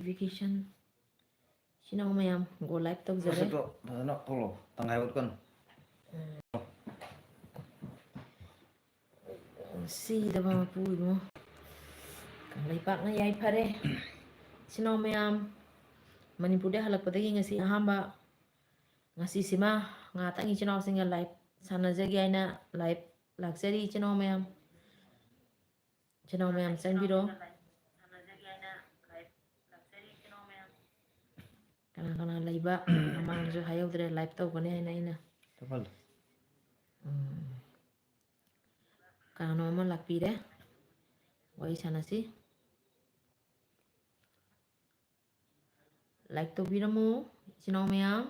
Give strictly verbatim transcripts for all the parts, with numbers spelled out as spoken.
Vacation. ꯏꯆꯤꯟ ꯏꯅꯥꯎ ꯃꯌꯥꯝ, go live ꯇꯧꯖꯔꯦ꯫ ꯃꯁꯛꯇꯣ ꯐꯖꯅ ꯊꯣꯛꯂꯛꯑꯣ, ꯇꯪꯈꯥꯏ ꯎꯠꯀꯅꯨ꯫ ꯁꯤꯗꯕ ꯃꯄꯨ ꯏꯕꯨꯡꯉꯣ꯫ ꯀꯪꯂꯩꯄꯥꯛꯅ ꯌꯥꯏꯐꯔꯦ꯫ ꯏꯆꯤꯟ ꯏꯅꯥꯎ ꯃꯌꯥꯝ, ꯃꯅꯤꯄꯨꯔꯗ ꯍꯜꯂꯛꯄꯗꯒꯤ ꯉꯁꯤ ꯑꯍꯥꯟꯕ, ꯉꯁꯤꯁꯤꯃ ꯉꯥꯛꯇꯪ ꯏꯆꯤꯟ ꯏꯅꯥꯎꯁꯤꯡꯒ live ꯁꯥꯟꯅꯖꯒꯦ ꯍꯥꯏꯅ live ꯂꯥꯛꯆꯔꯤ ꯏꯆꯤꯟ ꯏꯅꯥꯎ ꯃꯌꯥꯝ꯫ ꯏꯆꯤꯟ ꯏꯅꯥꯎ ꯃꯌꯥꯝ ꯆꯪꯕꯤꯔꯣ꯫ ꯀꯅꯥ ꯀꯅꯥ ꯂꯩꯕ? ꯃꯃꯥꯡꯁꯨ ꯍꯥꯏꯍꯧꯗ꯭ꯔꯦ, live ꯇꯧꯒꯅꯤ ꯍꯥꯏꯅ ꯑꯩꯅ꯫ ꯇꯧꯍꯜꯂꯣ꯫ ꯎꯝ꯫ ꯀꯅꯥꯅꯣ ꯑꯃ ꯂꯥꯛꯄꯤꯔꯦ, ꯋꯥꯔꯤ ꯁꯥꯟꯅꯁꯤ꯫ Like ꯇꯧꯕꯤꯔꯝꯃꯨ ꯏꯆꯤꯟ ꯏꯅꯥꯎ ꯃꯌꯥꯝ꯫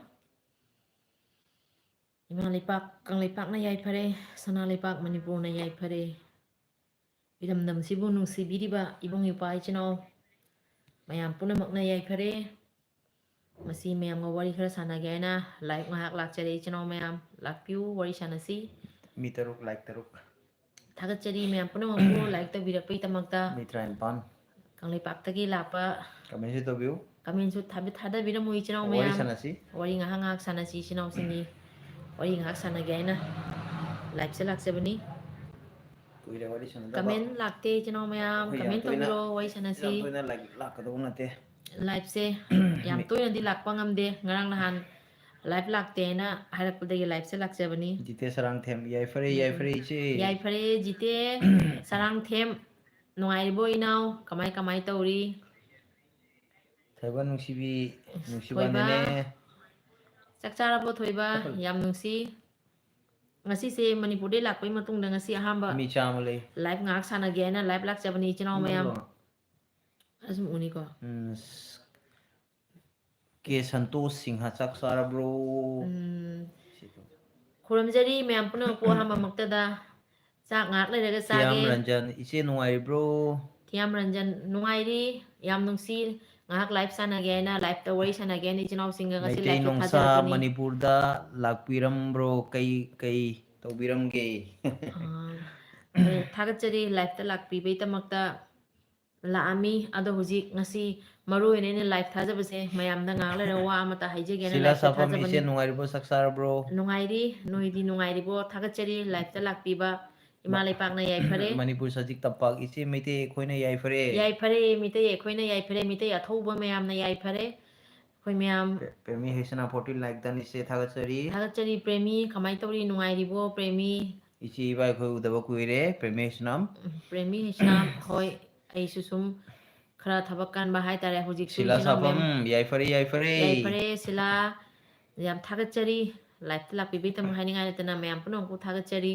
ꯏꯃꯥ ꯂꯩꯄꯥꯛ ꯀꯪꯂꯩꯄꯥꯛꯅ ꯌꯥꯏꯐꯔꯦ, ꯁꯅꯥ ꯂꯩꯄꯥꯛ ꯃꯅꯤꯄꯨꯔꯅ ꯌꯥꯏꯐꯔꯦ꯫ ꯏꯔꯝꯗꯝꯁꯤꯕꯨ ꯅꯨꯡꯁꯤꯕꯤꯔꯤꯕ ꯏꯕꯨꯡ ꯏꯄ꯭ꯋꯥ ꯏꯆꯤꯟ ꯏꯅꯥꯎ ꯃꯌꯥꯝ ꯄꯨꯝꯅꯃꯛꯅ ꯌꯥꯏꯐꯔꯦ꯫ ꯉꯁꯤ ꯃꯌꯥꯝꯒ ꯋꯥꯔꯤ ꯈꯔ ꯁꯥꯟꯅꯒꯦ ꯍꯥꯏꯅ live ꯉꯥꯏꯍꯥꯛ ꯂꯥꯛꯆꯔꯦ ꯏꯆꯤꯟ ꯏꯅꯥꯎ ꯃꯌꯥꯝ, ꯂꯥꯛꯄꯤꯌꯨ, ꯋꯥꯔꯤ ꯁꯥꯟꯅꯁꯤ꯫ ꯃꯤ ꯇꯔꯨꯛ, like ꯇꯔꯨꯛ꯫ ꯊꯥꯒꯠꯆꯔꯤ ꯃꯌꯥꯝ ꯄꯨꯝꯅꯃꯛꯄꯨ like ꯇꯧꯕꯤꯔꯛꯄꯒꯤꯗꯃꯛꯇ꯫ ꯃꯤ ꯇꯔꯥꯅꯤꯄꯥꯟ꯫ ꯀꯪꯂꯩꯄꯥꯛꯇꯒꯤ ꯂꯥꯛꯄ꯫ Comment ꯁꯨ ꯇꯧꯕꯤꯌꯨ꯫ Comment ꯁꯨ ꯊꯥꯕꯤ-, ꯊꯥꯗꯕꯤꯔꯝꯃꯨ ꯏꯆꯤꯟ ꯏꯅꯥꯎ ꯋꯥꯔꯤ ꯃꯌꯥꯝ꯫ ꯁꯥꯟꯅꯁꯤ꯫ ꯋꯥꯔꯤ ꯉꯥꯏꯍꯥꯛ ꯉꯥꯏꯍꯥꯛ ꯁꯥꯟꯅꯁꯤ ꯏꯆꯤꯟ ꯏꯅꯥꯎꯁꯤꯡꯒꯤ꯫ ꯋꯥꯔꯤ ꯉꯥꯏꯍꯥꯛ ꯁꯥꯟꯅꯒꯦ ꯍꯥꯏꯅ live ꯁꯦ ꯂꯥꯛꯆꯕꯅꯤ꯫ ꯀꯨꯏꯔꯦ ꯋꯥꯔꯤ ꯁꯥꯟꯅꯗꯕ꯫ Comment ꯂꯥꯛꯇꯦ ꯏꯆꯤꯟ ꯏꯅꯥꯎ ꯃꯌꯥꯝ, ꯑꯩꯈꯣꯏ ꯌꯥꯝ comment ꯇꯣꯏꯅ, ꯇꯧꯕꯤꯔꯣ, ꯋꯥꯔꯤ ꯁꯥꯟꯅꯁꯤ꯫ ꯌꯥꯝ ꯇꯣꯏꯅ like ꯂꯥꯛꯀꯗꯧꯕ ꯅꯠꯇꯦ꯫ Live ꯁꯦ ꯌꯥꯝ ꯃꯤ- ꯇꯣꯏꯅꯗꯤ ꯂꯥꯛꯄ ꯉꯝꯗꯦ꯫ ꯉꯔꯥꯡ ꯅꯍꯥꯟ live ꯂꯥꯛꯇꯦ ꯍꯥꯏꯅ ꯍꯥꯏꯔꯛꯄꯗꯒꯤ live ꯁꯦ ꯂꯥꯛꯆꯕꯅꯤ꯫ ꯖꯤꯇꯦ ꯁꯔꯥꯡꯊꯦꯝ, ꯌꯥꯏꯐꯔꯦ, ꯎꯝ, ꯌꯥꯏꯐꯔꯦ ꯏꯆꯦ꯫ ꯌꯥꯏꯐꯔꯦ ꯖꯤꯇꯦ ꯁꯔꯥꯡꯊꯦꯝ꯫ ꯅꯨꯡꯉꯥꯏꯔꯤꯕꯣ ꯏꯅꯥꯎ? ꯀꯃꯥꯏ ꯀꯃꯥꯏ ꯇꯧꯔꯤ? ꯊꯣꯏꯕ ꯅꯨꯡꯁꯤꯕꯤ, ꯅꯨꯡꯁꯤꯕ ꯊꯣꯏꯕ꯫ ꯅꯦꯅꯦ꯫ ꯆꯥꯛ ꯆꯥꯔꯕꯣ ꯊꯣꯏꯕ? ꯆꯥꯛ ꯌꯥꯝ ꯅꯨꯡꯁꯤ꯫ ꯉꯁꯤꯁꯦ ꯃꯅꯤꯄꯨꯔꯗꯩ ꯂꯥꯛꯄꯩ ꯃꯇꯨꯡꯗ ꯉꯁꯤ ꯑꯍꯥꯟꯕ ꯃꯤ ꯆꯥꯝꯃ ꯂꯩ꯫ Live ꯉꯥꯏꯍꯥꯛ ꯁꯥꯟꯅꯒꯦ ꯍꯥꯏꯅ live ꯂꯥꯛꯆꯕꯅꯤ ꯏꯆꯤꯟ ꯏꯅꯥꯎ ꯃꯌꯥꯝ꯫ ꯎꯝ꯫ ꯑꯁꯨꯝ ꯎꯅꯤꯀꯣ꯫ ꯎꯝ, ꯑꯁ, ꯀꯦ ꯁꯟꯇꯣꯁ ꯁꯤꯡꯍ ꯆꯥꯛ ꯆꯥꯔꯕ꯭ꯔꯣ? ꯎꯝ꯫ ꯁꯤꯗꯣ꯫ ꯈꯨꯔꯨꯝꯖꯔꯤ ꯃꯌꯥꯝ ꯄꯨꯝꯅꯃꯛꯄꯨ ꯑꯍꯥꯟꯕꯃꯛꯇꯗ꯫ ꯆꯥꯛ ꯉꯥꯏꯍꯥꯛ ꯂꯩꯔꯒ ꯊꯤꯌꯥꯝ ꯆꯥꯒꯦ꯫ ꯔꯟꯖꯟ, ꯏꯆꯦ ꯅꯨꯡꯉꯥꯏꯔꯤꯕ꯭ꯔꯣ? ꯊꯤꯌꯥꯝ ꯔꯟꯖꯟ, ꯅꯨꯡꯉꯥꯏꯔꯤ, ꯌꯥꯝ ꯅꯨꯡꯁꯤ꯫ ꯉꯥꯏꯍꯥꯛ live ꯁꯥꯟꯅꯒꯦ ꯍꯥꯏꯅ, live ꯇ ꯋꯥꯔꯤ ꯁꯥꯟꯅꯒꯦ ꯍꯥꯏꯅ ꯏꯆꯤꯟ ꯏꯅꯥꯎꯁꯤꯡꯒ ꯉꯁꯤ ꯃꯩꯇꯩ live ꯇ ꯅꯣꯡꯁꯥ ꯊꯥꯖꯔꯛꯄꯅꯤ꯫ ꯃꯅꯤꯄꯨꯔꯗ ꯂꯥꯛꯄꯤꯔꯝꯕ꯭ꯔꯣ? ꯀꯩ, ꯀꯩ ꯇꯧꯕꯤꯔꯝꯒꯦ? ꯑꯥ, ꯐꯔꯦ, ꯊꯥꯒꯠꯆꯔꯤ live ꯇ ꯂꯥꯛꯄꯤꯕꯩꯗꯃꯛꯇ꯫ ꯂꯥꯛꯑꯝꯃꯤ꯫ ꯑꯗꯣ ꯍꯧꯖꯤꯛ ꯉꯁꯤ ꯃꯔꯨ ꯑꯣꯏꯅ ꯑꯩꯅ live ꯊꯥꯖꯕꯁꯦ, ꯃꯌꯥꯝꯗ ꯉꯥꯏꯍꯥꯛ ꯂꯩꯔ ꯋꯥ ꯑꯃꯇ ꯍꯥꯏꯖꯒꯦꯅ ꯁꯤꯂꯥ live ꯁꯦ ꯁꯥꯐꯝ, ꯊꯥꯖꯕꯅꯤ꯫ ꯏꯆꯦ ꯅꯨꯡꯉꯥꯏꯔꯤꯕꯣ? ꯆꯥꯛ ꯆꯥꯔꯕ꯭ꯔꯣ? ꯅꯨꯡꯉꯥꯏꯔꯤ, ꯅꯣꯏꯗꯤ ꯅꯨꯡꯉꯥꯏꯔꯤꯕꯣ? ꯊꯥꯒꯠꯆꯔꯤ live ꯇ ꯂꯥꯛꯄꯤꯕ ꯏꯃꯥ ꯃ-, ꯂꯩꯄꯥꯛꯅ ꯌꯥꯏꯐꯔꯦ꯫ ꯃꯅꯤꯄꯨꯔ ꯁꯖꯤꯛ ꯇꯝꯄꯥꯛ ꯏꯆꯦ ꯃꯩꯇꯩ ꯑꯩꯈꯣꯏꯅ ꯌꯥꯏꯐꯔꯦ꯫ ꯌꯥꯏꯐꯔꯦ, ꯃꯤꯇꯩ ꯑꯩꯈꯣꯏꯅ ꯌꯥꯏꯐꯔꯦ, ꯃꯤꯇꯩ ꯑꯊꯧꯕ ꯃꯌꯥꯝꯅ ꯌꯥꯏꯐꯔꯦ꯫ ꯑꯩꯈꯣꯏ ꯃꯌꯥꯝ pray-, Premi ꯍꯩꯁꯅꯥ forty like done ꯏꯆꯦ ꯊꯥꯒꯠꯆꯔꯤ꯫ ꯊꯥꯒꯠꯆꯔꯤ ꯄ꯭ꯔꯦꯃꯤ, ꯀꯃꯥꯏꯅ ꯇꯧꯔꯤ? ꯅꯨꯡꯉꯥꯏꯔꯤꯕꯣ ꯄ꯭ꯔꯦꯃꯤ? ꯏꯆꯦ ꯏꯕꯥ ꯑꯩꯈꯣꯏ ꯎꯗꯕ ꯀꯨꯏꯔꯦ, ꯄ꯭ꯔꯦꯃꯤ ꯍꯩꯁꯅꯥꯝ꯫ ꯎꯝ, ꯄ꯭ꯔꯦꯃꯤ ꯍꯩꯁꯅꯥꯝ, ꯍꯣꯏ, ꯑꯩꯁꯨ ꯁꯨꯝ ꯈꯔ ꯊꯕꯛ ꯀꯟꯕ ꯍꯥꯏꯇꯥꯔꯦ ꯍꯧꯖꯤꯛꯁꯨ ꯁꯤꯂꯥ ꯏꯆꯤꯟ ꯏꯅꯥꯎ ꯁꯥꯐꯝ, ꯃꯌꯥꯝ꯫ ꯌꯥꯏꯐꯔꯦ, ꯌꯥꯏꯐꯔꯦ꯫ ꯌꯥꯏꯐꯔꯦ, ꯁꯤꯂꯥ꯫ ꯌꯥꯝ ꯊꯥꯒꯠꯆꯔꯤ꯫ Live ꯇ ꯂꯥꯛꯄꯤꯕꯒꯤꯗꯃꯛ ꯍꯥꯏꯅꯤꯡꯉꯥꯏ ꯂꯩꯇꯅ ꯃꯌꯥꯝ ꯄꯨꯝꯅꯃꯛꯄꯨ ꯊꯥꯒꯠꯆꯔꯤ꯫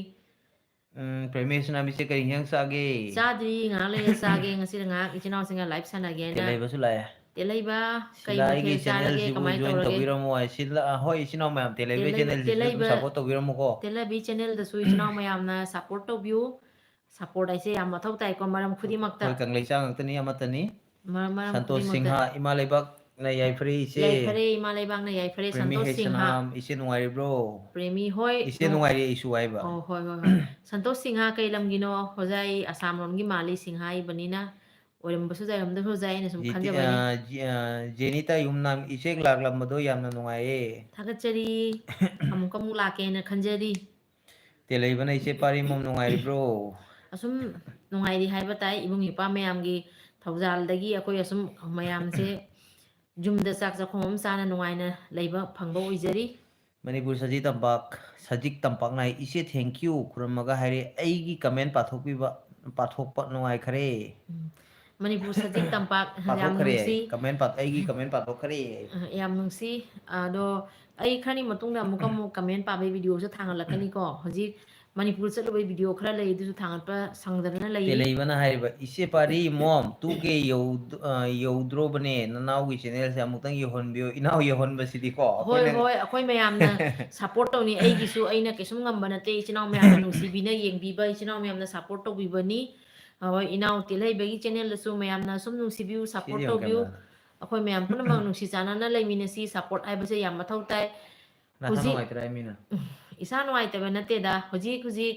ꯎꯝ, ꯄ꯭ꯔꯦꯃꯤ ꯍꯩꯁꯅꯥꯝ ꯏꯆꯦ ꯀꯔꯤ ꯍꯤꯟꯖꯥꯡ ꯆꯥꯒꯦ? ꯆꯥꯗ꯭ꯔꯤ, ꯉꯥꯏꯍꯥꯛ ꯂꯩꯔ ꯆꯥꯒꯦ꯫ ꯉꯁꯤꯗ ꯉꯥꯏꯍꯥꯛ ꯏꯆꯤꯟ ꯏꯅꯥꯎꯁꯤꯡꯒ live ꯁꯥꯟꯅꯒꯦꯅ꯫ ꯇꯦꯜꯍꯩꯕꯁꯨ ꯂꯥꯛꯑꯦ꯫ ꯇꯦꯜꯍꯩꯕ, ꯀꯩ ꯁꯤꯂꯥ ꯑꯩꯒꯤ ꯃꯊꯦꯜ ꯆꯥꯔꯒꯦ? channel ꯁꯤꯕꯨ ꯀꯃꯥꯏꯅ join ꯇꯧꯔꯒꯦ? ꯇꯧꯕꯤꯔꯝꯃꯣ ꯍꯥꯏ꯫ ꯁꯤꯂꯥ, ꯍꯣꯏ, ꯏꯆꯤꯟ ꯏꯅꯥꯎ ꯃꯌꯥꯝ ꯇꯦꯜꯍꯩꯕ ꯇꯦꯜꯍꯩ-, channel ꯁꯤꯁꯨ ꯑꯗꯨꯝ ꯇꯦꯜꯍꯩꯕ, support ꯇꯧꯕꯤꯔꯝꯃꯨꯀꯣ꯫ ꯇꯦꯜꯍꯩꯕꯤ channel ꯗꯁꯨ ꯏꯆꯤꯟ ꯏꯅꯥꯎ ꯃꯌꯥꯝꯅ support ꯇꯧꯕꯤꯌꯨ꯫ Support ꯍꯥꯏꯁꯦ ꯌꯥꯝ ꯃꯊꯧ ꯇꯥꯏꯀꯣ, ꯃꯔꯝ ꯈꯨꯗꯤꯡꯃꯛꯇ꯫ ꯑꯩꯈꯣꯏ ꯀꯪꯂꯩꯆꯥ ꯉꯥꯛꯇꯅꯤ, ꯑꯃꯠꯇꯅꯤ꯫ ꯃꯔꯝ, ꯃꯔꯝ ꯁꯟꯇꯣꯁ ꯈꯨꯗꯤꯡꯃꯛꯇ꯫ ꯁꯤꯡꯍ, ꯏꯃꯥ ꯂꯩꯕꯥꯛꯅ ꯌꯥꯏꯐꯔꯦ ꯏꯆꯦ꯫ ꯌꯥꯏꯐꯔꯦ, ꯏꯃꯥ ꯂꯩꯕꯥꯛꯅ ꯌꯥꯏꯐꯔꯦ, ꯄ꯭ꯔꯦꯃꯤ ꯁꯟꯇꯣꯁ ꯁꯤꯡꯍ꯫ ꯍꯩꯁꯅꯥꯝ, ꯏꯆꯦ ꯅꯨꯡꯉꯥꯏꯔꯤꯕ꯭ꯔꯣ? ꯄ꯭ꯔꯦꯃꯤ, ꯍꯣꯏ, ꯏꯆꯦ ꯅꯨꯡ-, ꯅꯨꯡꯉꯥꯏꯔꯤ ꯑꯩꯁꯨ ꯍꯥꯏꯕ꯫ ꯑꯣ, ꯍꯣꯏ, ꯍꯣꯏ, ꯍꯣꯏ꯫ ꯁꯟꯇꯣꯁ ꯁꯤꯡꯍ ꯀꯩ ꯂꯝꯒꯤꯅꯣ? ꯍꯣꯖꯥꯏ, ꯑꯁꯥꯝ ꯂꯣꯝꯒꯤ ꯃꯥꯜꯂꯤ, ꯁꯤꯡꯍ ꯏꯕꯅꯤꯅ꯫ ꯑꯣꯏꯔꯝꯕꯁꯨ ꯌꯥꯏ, ꯑꯣꯏꯔꯝꯗꯕꯁꯨ ꯌꯥꯏ, ꯑꯩꯅ ꯁꯨꯝ ꯖꯤꯇꯤ-, ꯈꯟꯖꯕꯩꯅꯦ꯫ ꯑ, ꯖꯤ-, ꯑ, ꯖꯦꯅꯤꯇꯥ ꯌꯨꯝꯅꯥꯝ, ꯏꯆꯦ ꯂꯥꯛꯂꯝꯕꯗꯣ ꯌꯥꯝꯅ ꯅꯨꯡꯉꯥꯏꯌꯦ꯫ ꯊꯥꯒꯠꯆꯔꯤ꯫ ꯑꯃꯨꯛꯀ ꯑꯃꯨꯛ ꯂꯥꯛꯀꯦꯅ ꯈꯟꯖꯔꯤ꯫ ꯇꯦꯜꯍꯩꯕꯅ ꯏꯆꯦ ꯄꯥꯔꯤꯃꯣꯝ ꯅꯨꯡꯉꯥꯏꯔꯤꯕ꯭ꯔꯣ? ꯑꯁꯨꯝ ꯅꯨꯡꯉꯥꯏꯔꯤ ꯍꯥꯏꯕ ꯇꯥꯏ, ꯏꯕꯨꯡ ꯏꯄ꯭ꯋꯥ ꯃꯌꯥꯝꯒꯤ ꯊꯧꯖꯥꯜꯗꯒꯤ ꯑꯩꯈꯣꯏ ꯑꯁꯨꯝ ꯃꯌꯥꯝꯁꯦ ꯌꯨꯝꯗ ꯆꯥꯛ ꯆꯥꯛꯈꯣꯝ ꯑꯃ ꯆꯥꯅ ꯅꯨꯡꯉꯥꯏꯅ ꯂꯩꯕ ꯐꯪꯕ ꯑꯣꯏꯖꯔꯤ꯫ ꯃꯅꯤꯄꯨꯔ ꯁꯖꯤꯛ ꯇꯝꯄꯥꯛ, ꯁꯖꯤꯛ ꯇꯝꯄꯥꯛꯅ ꯍꯥꯏ, ꯏꯆꯦ thank you ꯈꯨꯔꯨꯝꯃꯒ ꯍꯥꯏꯔꯦ, ꯑꯩꯒꯤ comment ꯄꯥꯊꯣꯛꯄꯤꯕ, ꯄꯥꯊꯣꯛꯄ ꯅꯨꯡꯉꯥꯏꯈꯔꯦ꯫ ꯎꯝ꯫ ꯃꯅꯤꯄꯨꯔ ꯁꯖꯤꯛ ꯇꯝꯄꯥꯛ ꯌꯥꯝ ꯄꯥꯊꯣꯛꯈ꯭ꯔꯦ, ꯅꯨꯡꯁꯤ꯫ Comment ꯄꯥ-, ꯑꯩꯒꯤ comment ꯄꯥꯊꯣꯛꯈ꯭ꯔꯦ꯫ ꯑ, ꯌꯥꯝ ꯅꯨꯡꯁꯤ꯫ ꯑꯗꯣ ꯑꯩ ꯈꯔꯅꯤ ꯃꯇꯨꯡꯗ ꯑꯃꯨꯛꯀ ꯑꯃꯨꯛ comment ꯄꯥꯕꯒꯤ video ꯁꯨ ꯊꯥꯡꯒꯠꯂꯛꯀꯅꯤꯀꯣ꯫ ꯍꯧꯖꯤꯛ ꯃꯅꯤꯄꯨꯔ ꯆꯠꯂꯨꯕꯒꯤ video ꯈꯔ ꯂꯩ, ꯑꯗꯨꯁꯨ ꯊꯥꯡꯒꯠꯄ ꯁꯪꯗꯗꯅ ꯂꯩꯔꯤ꯫ ꯇꯦꯂꯩꯕꯅ ꯍꯥꯏꯔꯤꯕ, "ꯏꯆꯦ ꯄꯥꯔꯤ ꯃꯣꯝ, two K ꯌꯧ-, ꯑ, ꯌꯧꯗ꯭ꯔꯣꯕꯅꯦ, ꯅꯅꯥꯎꯒꯤ channel ꯁꯦ ꯑꯃꯨꯛꯇꯪ ꯌꯧꯍꯟꯕꯤꯌꯨ, ꯏꯅꯥꯎ ꯌꯧꯍꯟꯕꯁꯤꯗꯤꯀꯣ ꯍꯣꯏ, ꯑꯩꯈꯣꯏꯅ" ꯍꯣꯏ, ꯑꯩꯈꯣꯏ ꯃꯌꯥꯝꯅ support ꯇꯧꯅꯤ꯫ ꯑꯩꯒꯤꯁꯨ ꯑꯩꯅ ꯀꯩꯁꯨꯝ ꯉꯝꯕ ꯅꯠꯇꯦ, ꯏꯆꯤꯟ ꯏꯅꯥꯎ ꯃꯌꯥꯝꯅ ꯅꯨꯡꯁꯤꯕꯤꯅ ꯌꯦꯡꯕꯤꯕ, ꯏꯆꯤꯟ ꯏꯅꯥꯎ ꯃꯌꯥꯝꯅ support ꯇꯧꯕꯤꯕꯅꯤ꯫ ꯍꯣꯏ, ꯏꯅꯥꯎ ꯇꯦꯜꯍꯩꯕꯒꯤ channel ꯗꯁꯨ ꯃꯌꯥꯝꯅ ꯁꯨꯝ ꯅꯨꯡꯁꯤꯕꯤꯌꯨ, support ꯁꯤꯗꯤ ꯌꯦꯡꯉꯨ ꯇꯧꯕꯤꯌꯨ꯫ Camera ꯗ꯫ ꯑꯩꯈꯣꯏ ꯃꯌꯥꯝ ꯄꯨꯝꯅꯃꯛ ꯅꯨꯡꯁꯤ ꯆꯥꯟꯅꯅ ꯂꯩꯃꯤꯟꯅꯁꯤ, support ꯍꯥꯏꯕꯁꯦ ꯌꯥꯝ ꯃꯊꯧ ꯇꯥꯏ꯫ ꯅꯁꯥ ꯍꯧꯖꯤꯛ ꯅꯨꯡꯉꯥꯏꯇ꯭ꯔꯥ ꯍꯥꯏꯃꯤꯅ? ꯏꯁꯥ ꯅꯨꯡꯉꯥꯏꯇꯕ ꯅꯠꯇꯦꯗ꯫ ꯍꯧꯖꯤꯛ, ꯍꯧꯖꯤꯛ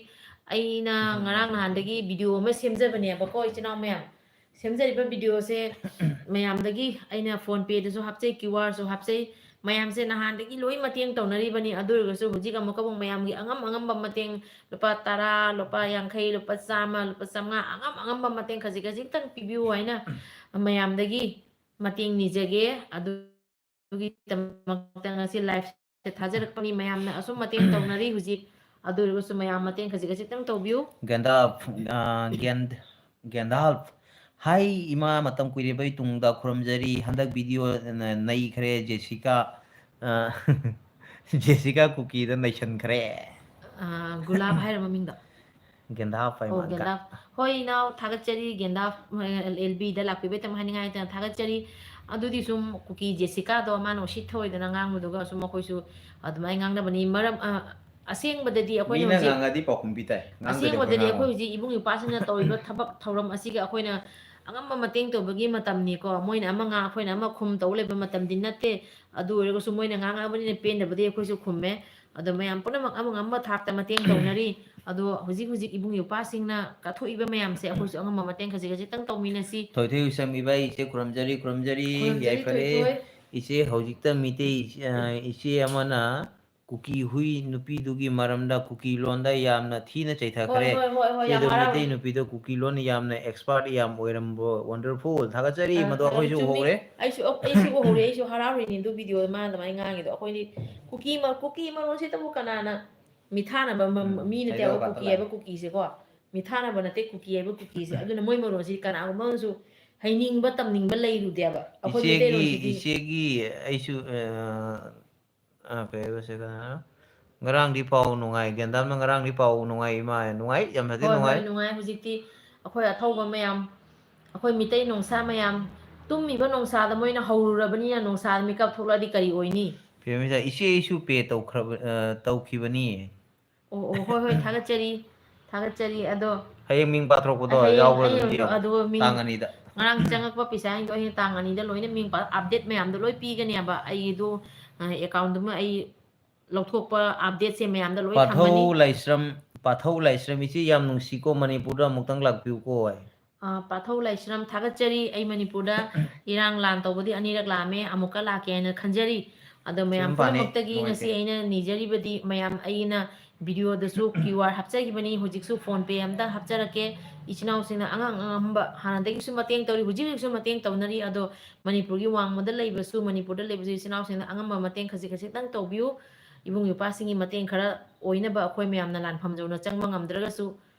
ꯑꯩꯅ ꯎꯝ꯫ ꯉꯔꯥꯡ ꯅꯍꯥꯟꯗꯒꯤ video ꯑꯃ ꯁꯦꯝꯖꯕꯅꯦꯕꯀꯣ, ꯏꯆꯤꯟ ꯏꯅꯥꯎ ꯃꯌꯥꯝ꯫ ꯁꯦꯝꯖꯔꯤꯕ ꯚꯤꯗꯤꯑꯣꯁꯦ ꯃꯌꯥꯝꯗꯒꯤ ꯑꯩꯅ PhonePeꯗꯁꯨ ꯍꯥꯞꯆꯩ, QR ꯁꯨ ꯍꯥꯞꯆꯩ꯫ ꯃꯌꯥꯝꯁꯦ ꯅꯍꯥꯟꯗꯒꯤ ꯂꯣꯏ ꯃꯇꯦꯡ ꯇꯧꯅꯔꯤꯕꯅꯤ꯫ ꯑꯗꯨ ꯑꯣꯏꯔꯒꯁꯨ ꯍꯧꯖꯤꯛ ꯑꯃꯨꯛꯀ ꯑꯃꯨꯛ ꯃꯌꯥꯝꯒꯤ ꯑꯉꯝ ꯑꯉꯝꯕ ꯃꯇꯦꯡ, ꯂꯨꯄꯥ ꯇꯔꯥ, ꯂꯨꯄꯥ ꯌꯥꯡꯈꯩ, ꯂꯨꯄꯥ ꯆꯥꯝꯃ, ꯂꯨꯄꯥ ꯆꯥꯝꯃꯉꯥ, ꯑꯉꯝ ꯑꯉꯝꯕ ꯃꯇꯦꯡ ꯈꯖꯤꯛ ꯈꯖꯤꯛꯇꯪ ꯄꯤꯕꯤꯌꯨ ꯍꯥꯏꯅ ꯃꯌꯥꯝꯗꯒꯤ ꯃꯇꯦꯡ ꯅꯤꯖꯒꯦ꯫ ꯑꯗꯨꯒꯤꯗꯃꯛꯇ ꯉꯁꯤ live ꯁꯦ ꯊꯥꯖꯔꯛꯄꯅꯤ꯫ ꯃꯌꯥꯝꯅ ꯑꯁꯨꯝ ꯃꯇꯦꯡ ꯇꯧꯅꯔꯤ ꯍꯧꯖꯤꯛ꯫ ꯑꯗꯨ ꯑꯣꯏꯔꯒꯁꯨ ꯃꯌꯥꯝ ꯃꯇꯦꯡ ꯈꯖꯤꯛ ꯈꯖꯤꯛꯇꯪ ꯇꯧꯕꯤꯌꯨ꯫ ꯒꯦꯟꯗꯥ, ꯑ, ꯒꯦꯟ-, ꯒꯦꯟꯗꯥꯜꯐ꯫ ꯍꯥꯏ ꯏꯃꯥ, ꯃꯇꯝ ꯀꯨꯏꯔꯕꯩ ꯇꯨꯡꯗ ꯈꯨꯔꯨꯝꯖꯔꯤ꯫ ꯍꯟꯗꯛ ꯚꯤꯗꯤꯑꯣ ꯅ-, ꯅꯩꯈ꯭ꯔꯦ ꯖꯦꯁꯤꯀꯥ꯫ ꯑ, ꯖꯦꯁꯤꯀꯥ ꯀꯨꯀꯤꯗ ꯅꯩꯁꯟꯈ꯭ꯔꯦ꯫ ꯑ, ꯒꯨꯂꯥꯞ ꯍꯥꯏꯔ ꯃꯃꯤꯡꯗꯣ? ꯒꯦꯟꯗꯥꯐ ꯍꯥꯏ ꯑꯣ, ꯃꯥꯟꯒ꯫ ꯒꯦꯟꯗꯥꯐ꯫ ꯍꯣꯏ, ꯏꯅꯥꯎ, ꯊꯥꯒꯠꯆꯔꯤ꯫ ꯒꯦꯟꯗꯥꯐ, ꯑ, LBꯗ ꯂꯥꯛꯄꯤꯕꯩ ꯇꯝ ꯍꯥꯏꯅꯤꯡꯉꯥꯏ ꯂꯩꯇꯅ ꯊꯥꯒꯠꯆꯔꯤ꯫ ꯑꯗꯨꯗꯤ ꯁꯨꯝ ꯀꯨꯀꯤ ꯖꯦꯁꯤꯀꯥꯗꯣ ꯃꯥꯅ ꯎꯁꯤꯠ ꯊꯑꯣꯏꯗꯅ ꯉꯥꯡꯕꯗꯨꯒ ꯁꯨꯝ ꯑꯩꯈꯣꯏꯁꯨ ꯑꯗꯨꯃꯥꯏꯅ ꯉꯥꯡꯅꯕꯅꯤ꯫ ꯃꯔꯝ, ꯑ, ꯑꯁꯦꯡꯕꯗꯤ ꯑꯩꯈꯣꯏꯅ ꯃꯤꯅ ꯍꯧꯖꯤꯛ, ꯉꯥꯡꯉꯗꯤ ꯄꯥꯎꯈꯨꯝ ꯄꯤ ꯇꯥꯏ, ꯉꯥꯡꯗꯗꯤ ꯑꯩꯈꯣꯏ ꯑꯁꯦꯡꯕꯗꯗꯤ ꯉꯥꯡꯉꯣꯏ꯫ ꯑꯩꯈꯣꯏ ꯍꯧꯖꯤꯛ ꯏꯕꯨꯡ ꯏꯄ꯭ꯋꯥꯁꯤꯡꯅ ꯇꯧꯔꯤꯕ ꯊꯕꯛ ꯊꯧꯔꯝ ꯑꯁꯤꯒ ꯑꯩꯈꯣꯏꯅ ꯑꯉꯝꯕ ꯃꯇꯦꯡ ꯇꯧꯕꯒꯤ ꯃꯇꯝꯅꯤꯀꯣ꯫ ꯃꯣꯏꯅ ꯑꯃ ꯉꯥꯡ, ꯑꯩꯈꯣꯏꯅ ꯑꯃ ꯈꯨꯝ ꯇꯧ ꯂꯩꯕ ꯃꯇꯝꯗꯤ ꯅꯠꯇꯦ꯫ ꯑꯗꯨ ꯑꯣꯏꯔꯒꯁꯨ ꯃꯣꯏꯅ ꯉꯥꯡꯉꯛꯑꯕꯅꯤꯅ ꯄꯦꯟꯗꯕꯗꯤ ꯑꯩꯈꯣꯏꯁꯨ ꯈꯨꯝꯃꯦ꯫ ꯑꯗꯣ ꯃꯌꯥꯝ ꯄꯨꯝꯅꯃꯛ ꯑꯃ ꯉꯝꯕ ꯊꯥꯛꯇ ꯃꯇꯦꯡ ꯇꯧꯅꯔꯤ꯫ ꯑꯗꯣ ꯍꯧꯖꯤꯛ ꯍꯧꯖꯤꯛ ꯏꯕꯨꯡ ꯏꯄ꯭ꯋꯥꯁꯤꯡꯅ ꯀꯠꯊꯣꯛꯏꯕ ꯃꯌꯥꯝꯁꯦ ꯑꯩꯈꯣꯏꯁꯨ ꯑꯉꯝꯕ ꯃꯇꯦꯡ ꯈꯖꯤꯛ ꯈꯖꯤꯛꯇꯪ ꯇꯧꯃꯤꯟꯅꯁꯤ꯫ ꯊꯣꯏꯊꯣꯏ ꯎꯁꯝ ꯏꯕꯥꯏ, ꯏꯆꯦ ꯈꯨꯔꯨꯝꯖꯔꯤ, ꯈꯨꯔꯨꯝꯖꯔꯤ, ꯈꯨꯔꯨꯝꯖꯔꯤ, ꯌꯥꯏꯐꯔꯦ꯫ ꯊꯣꯏꯊꯣꯏ꯫ ꯏꯆꯦ ꯍꯧꯖꯤꯛꯇ ꯃꯤꯇꯩ, ꯑ, ꯏꯆꯦ ꯑꯃꯅ ꯀꯨꯀꯤ ꯍꯨꯏ ꯅꯨꯄꯤꯗꯨꯒꯤ ꯃꯔꯝꯗ ꯀꯨꯀꯤ ꯂꯣꯟꯗ ꯌꯥꯝꯅ ꯊꯤꯅ ꯆꯩꯊꯈ꯭ꯔꯦ꯫ ꯍꯣꯏ, ꯍꯣꯏ, ꯍꯣꯏ, ꯍꯣꯏ, ꯌꯥꯝ ꯏꯆꯦꯗꯣ ꯃꯤꯇꯩ ꯍꯔꯥꯎꯔꯦ꯫ ꯅꯨꯄꯤꯗꯣ ꯀꯨꯀꯤ ꯂꯣꯟ ꯌꯥꯝꯅ expert ꯌꯥꯝ ꯑꯣꯏꯔꯝꯕ, wonderful꯫ ꯊꯥꯒꯠꯆꯔꯤ, ꯑ, ꯃꯗꯣ ꯊꯥꯒꯠ-, ꯑꯩꯈꯣꯏꯁꯨ ꯆꯨꯝꯃꯤ꯫ ꯎꯍꯧꯔꯦ꯫ ꯑꯩꯁꯨ, ꯑꯩꯁꯨ ꯎꯍꯧꯔꯦ, ꯑꯩꯁꯨ ꯍꯔꯥꯎꯔꯤꯅꯤ ꯑꯗꯨ ꯚꯤꯗꯤꯑꯣꯗ ꯃꯥꯅ ꯑꯗꯨꯃꯥꯏꯅ ꯉꯥꯡꯉꯤꯗꯣ꯫ ꯑꯩꯈꯣꯏꯗꯤ ꯀꯨꯀꯤ ꯃ-, ꯀꯨꯀꯤ ꯃꯔꯣꯟꯁꯤꯗꯕꯨ ꯀꯅꯥꯅ ꯃꯤꯊꯥꯅꯕ ꯃ-, ꯎꯝ, ꯃꯤ ꯅꯠꯇꯦ ꯍꯥꯏꯕ ꯍꯩꯅꯧ ꯀꯨꯀꯤ ꯄꯥꯟꯕ ꯍꯥꯏꯕ ꯂꯥꯏ꯫ ꯀꯨꯀꯤꯁꯦꯀꯣ꯫ ꯃꯤꯊꯥꯅꯕ ꯅꯠꯇꯦ ꯀꯨꯀꯤ ꯍꯥꯏꯕ ꯀꯨꯀꯤꯁꯦ꯫ ꯑꯗꯨꯅ ꯃꯣꯏ ꯃꯔꯣꯟꯁꯤ ꯀꯅꯥꯒꯨꯝꯕ ꯑꯃꯁꯨ ꯍꯩꯅꯤꯡꯕ, ꯇꯝꯅꯤꯡꯕ ꯂꯩꯔꯨꯗꯦꯕ꯫ ꯑꯩꯈꯣꯏ ꯏꯆꯦꯒꯤ, ꯃꯩꯇꯩꯂꯣꯟꯁꯤꯗꯤ ꯏꯆꯦꯒꯤ ꯑꯩꯁꯨ, ꯑ, ꯑ, ꯀꯩ ꯍꯥꯏꯕ ꯁꯤ ꯀꯩꯅꯣ? ꯉꯔꯥꯡꯗꯤ ꯄꯥꯎ ꯅꯨꯡꯉꯥꯏ, ꯒꯦꯟꯗꯥꯝꯅ ꯉꯔꯥꯡꯗꯤ ꯄꯥꯎ ꯅꯨꯡꯉꯥꯏ, ꯏꯃꯥ, ꯅꯨꯡꯉꯥꯏ, ꯌꯥꯝ ꯐꯖꯅ ꯍꯣꯏ, ꯍꯣꯏ, ꯅꯨꯡꯉꯥꯏ꯫ ꯅꯨꯡꯉꯥꯏ꯫ ꯍꯧꯖꯤꯛꯇꯤ ꯑꯩꯈꯣꯏ ꯑꯊꯧꯕ ꯃꯌꯥꯝ, ꯑꯩꯈꯣꯏ ꯃꯤꯇꯩ ꯅꯣꯡꯁꯥ ꯃꯌꯥꯝ, ꯇꯨꯝꯃꯤꯕ ꯅꯣꯡꯁꯥꯗ ꯃꯣꯏꯅ ꯍꯧꯔꯨꯔꯕꯅꯤꯅ ꯅꯣꯡꯁꯥꯗ ꯃꯤꯀꯞ ꯊꯣꯛꯂꯛꯑꯗꯤ ꯀꯔꯤ ꯑꯣꯏꯅꯤ? ꯐꯤꯕꯝꯁꯤꯗ ꯏꯆꯦ ꯑꯩꯁꯨ pay ꯇꯧꯈ꯭ꯔꯕ-, ꯑ, ꯇꯧꯈꯤꯕꯅꯤ꯫ ꯑꯣ, ꯑꯣ, ꯍꯣꯏ, ꯍꯣꯏ, ꯊꯥꯒꯠꯆꯔꯤ, ꯊꯥꯒꯠꯆꯔꯤ꯫ ꯑꯗꯣ ꯍꯌꯦꯡ ꯃꯤꯡ ꯄꯥꯊꯣꯔꯛꯄꯗꯣ ꯍꯌꯦꯡ, ꯌꯥꯎꯕ꯭ꯔꯥ ꯑꯗꯨꯝ ꯍꯌꯦꯡ ꯌꯦꯡꯉꯣ, ꯑꯗꯣ ꯃꯤꯡ ꯇꯥꯡ ꯑꯅꯤꯗ꯫ ꯉꯔꯥꯡ ꯆꯪꯉꯛꯄ ꯄꯩꯁꯥꯁꯤꯡꯗꯣ ꯍꯌꯦꯡ ꯇꯥꯡ ꯑꯅꯤꯗ ꯂꯣꯏꯅ ꯃꯤꯡ ꯄꯥ-, update ꯃꯌꯥꯝꯗꯣ ꯂꯣꯏ ꯄꯤꯒꯅꯦꯕ꯫ ꯑꯩꯗꯣ, ꯑ, account ꯗꯨꯃ ꯑꯩ ꯂꯧꯊꯣꯛꯄ update ꯁꯦ ꯃꯌꯥꯝꯗ ꯂꯣꯏ ꯄꯥꯊꯧ ꯊꯝꯃꯅꯤ꯫ ꯂꯥꯏꯁ꯭ꯔꯝ, ꯄꯥꯊꯧ ꯂꯥꯏꯁ꯭ꯔꯝ, "ꯏꯆꯦ ꯌꯥꯝ ꯅꯨꯡꯁꯤꯀꯣ, ꯃꯅꯤꯄꯨꯔꯗ ꯑꯃꯨꯛꯇꯪ ꯂꯥꯛꯄꯤꯌꯨꯀꯣ" ꯍꯥꯏ꯫ ꯑ, ꯄꯥꯊꯧ ꯂꯥꯏꯁ꯭ꯔꯝ, ꯊꯥꯒꯠꯆꯔꯤ꯫ ꯑꯩ ꯃꯅꯤꯄꯨꯔꯗ ꯏꯔꯥꯡ ꯂꯥꯟ ꯇꯧꯕꯗꯤ ꯑꯅꯤꯔꯛ ꯂꯥꯛꯑꯝꯃꯦ, ꯑꯃꯨꯛꯀ ꯂꯥꯛꯀꯦ ꯍꯥꯏꯅ ꯈꯟꯖꯔꯤ꯫ ꯑꯗꯣ ꯃꯌꯥꯝ ꯁꯤꯕꯝ ꯄꯥꯅꯤ, ꯄꯨꯝꯅꯃꯛꯇꯒꯤ ꯉꯁꯤ ꯅꯨꯡꯉꯥꯏꯇꯦ꯫ ꯑꯩꯅ ꯅꯤꯖꯔꯤꯕꯗꯤ, ꯃꯌꯥꯝ ꯑꯩꯅ videoꯗꯁꯨ QR ꯍꯥꯞꯆꯈꯤꯕꯅꯤ, ꯍꯧꯖꯤꯛꯁꯨ PhonePe ꯑꯝꯇ ꯍꯥꯞꯆꯔꯛꯀꯦ꯫ ꯏꯆꯤꯟ ꯏꯅꯥꯎꯁꯤꯡꯅ ꯑꯉꯝ ꯑꯉꯝꯕ ꯍꯥꯟꯅꯗꯒꯤꯁꯨ ꯃꯇꯦꯡ ꯇꯧꯔꯤ, ꯍꯧꯖꯤꯛ ꯍꯧꯖꯤꯛꯁꯨ ꯃꯇꯦꯡ ꯇꯧꯅꯔꯤ꯫ ꯑꯗꯣ ꯃꯅꯤꯄꯨꯔꯒꯤ ꯋꯥꯡꯃꯗ ꯂꯩꯕꯁꯨ, ꯃꯅꯤꯄꯨꯔꯗ ꯂꯩꯕꯁꯨ ꯏꯆꯤꯟ ꯏꯅꯥꯎꯁꯤꯡꯅ ꯑꯉꯝꯕ ꯃꯇꯦꯡ ꯈꯖꯤꯛ ꯈꯖꯤꯛꯇꯪ ꯇꯧꯕꯤꯌꯨ꯫ ꯏꯕꯨꯡ ꯏꯄ꯭ꯋꯥꯁꯤꯡꯒꯤ ꯃꯇꯦꯡ ꯈꯔ ꯑꯣꯏꯅꯕ ꯑꯩꯈꯣꯏ ꯃꯌꯥꯝꯅ ꯂꯥꯟꯐꯝ ꯌꯧꯅ ꯆꯪꯕ ꯉꯝꯗ꯭ꯔꯒꯁꯨ,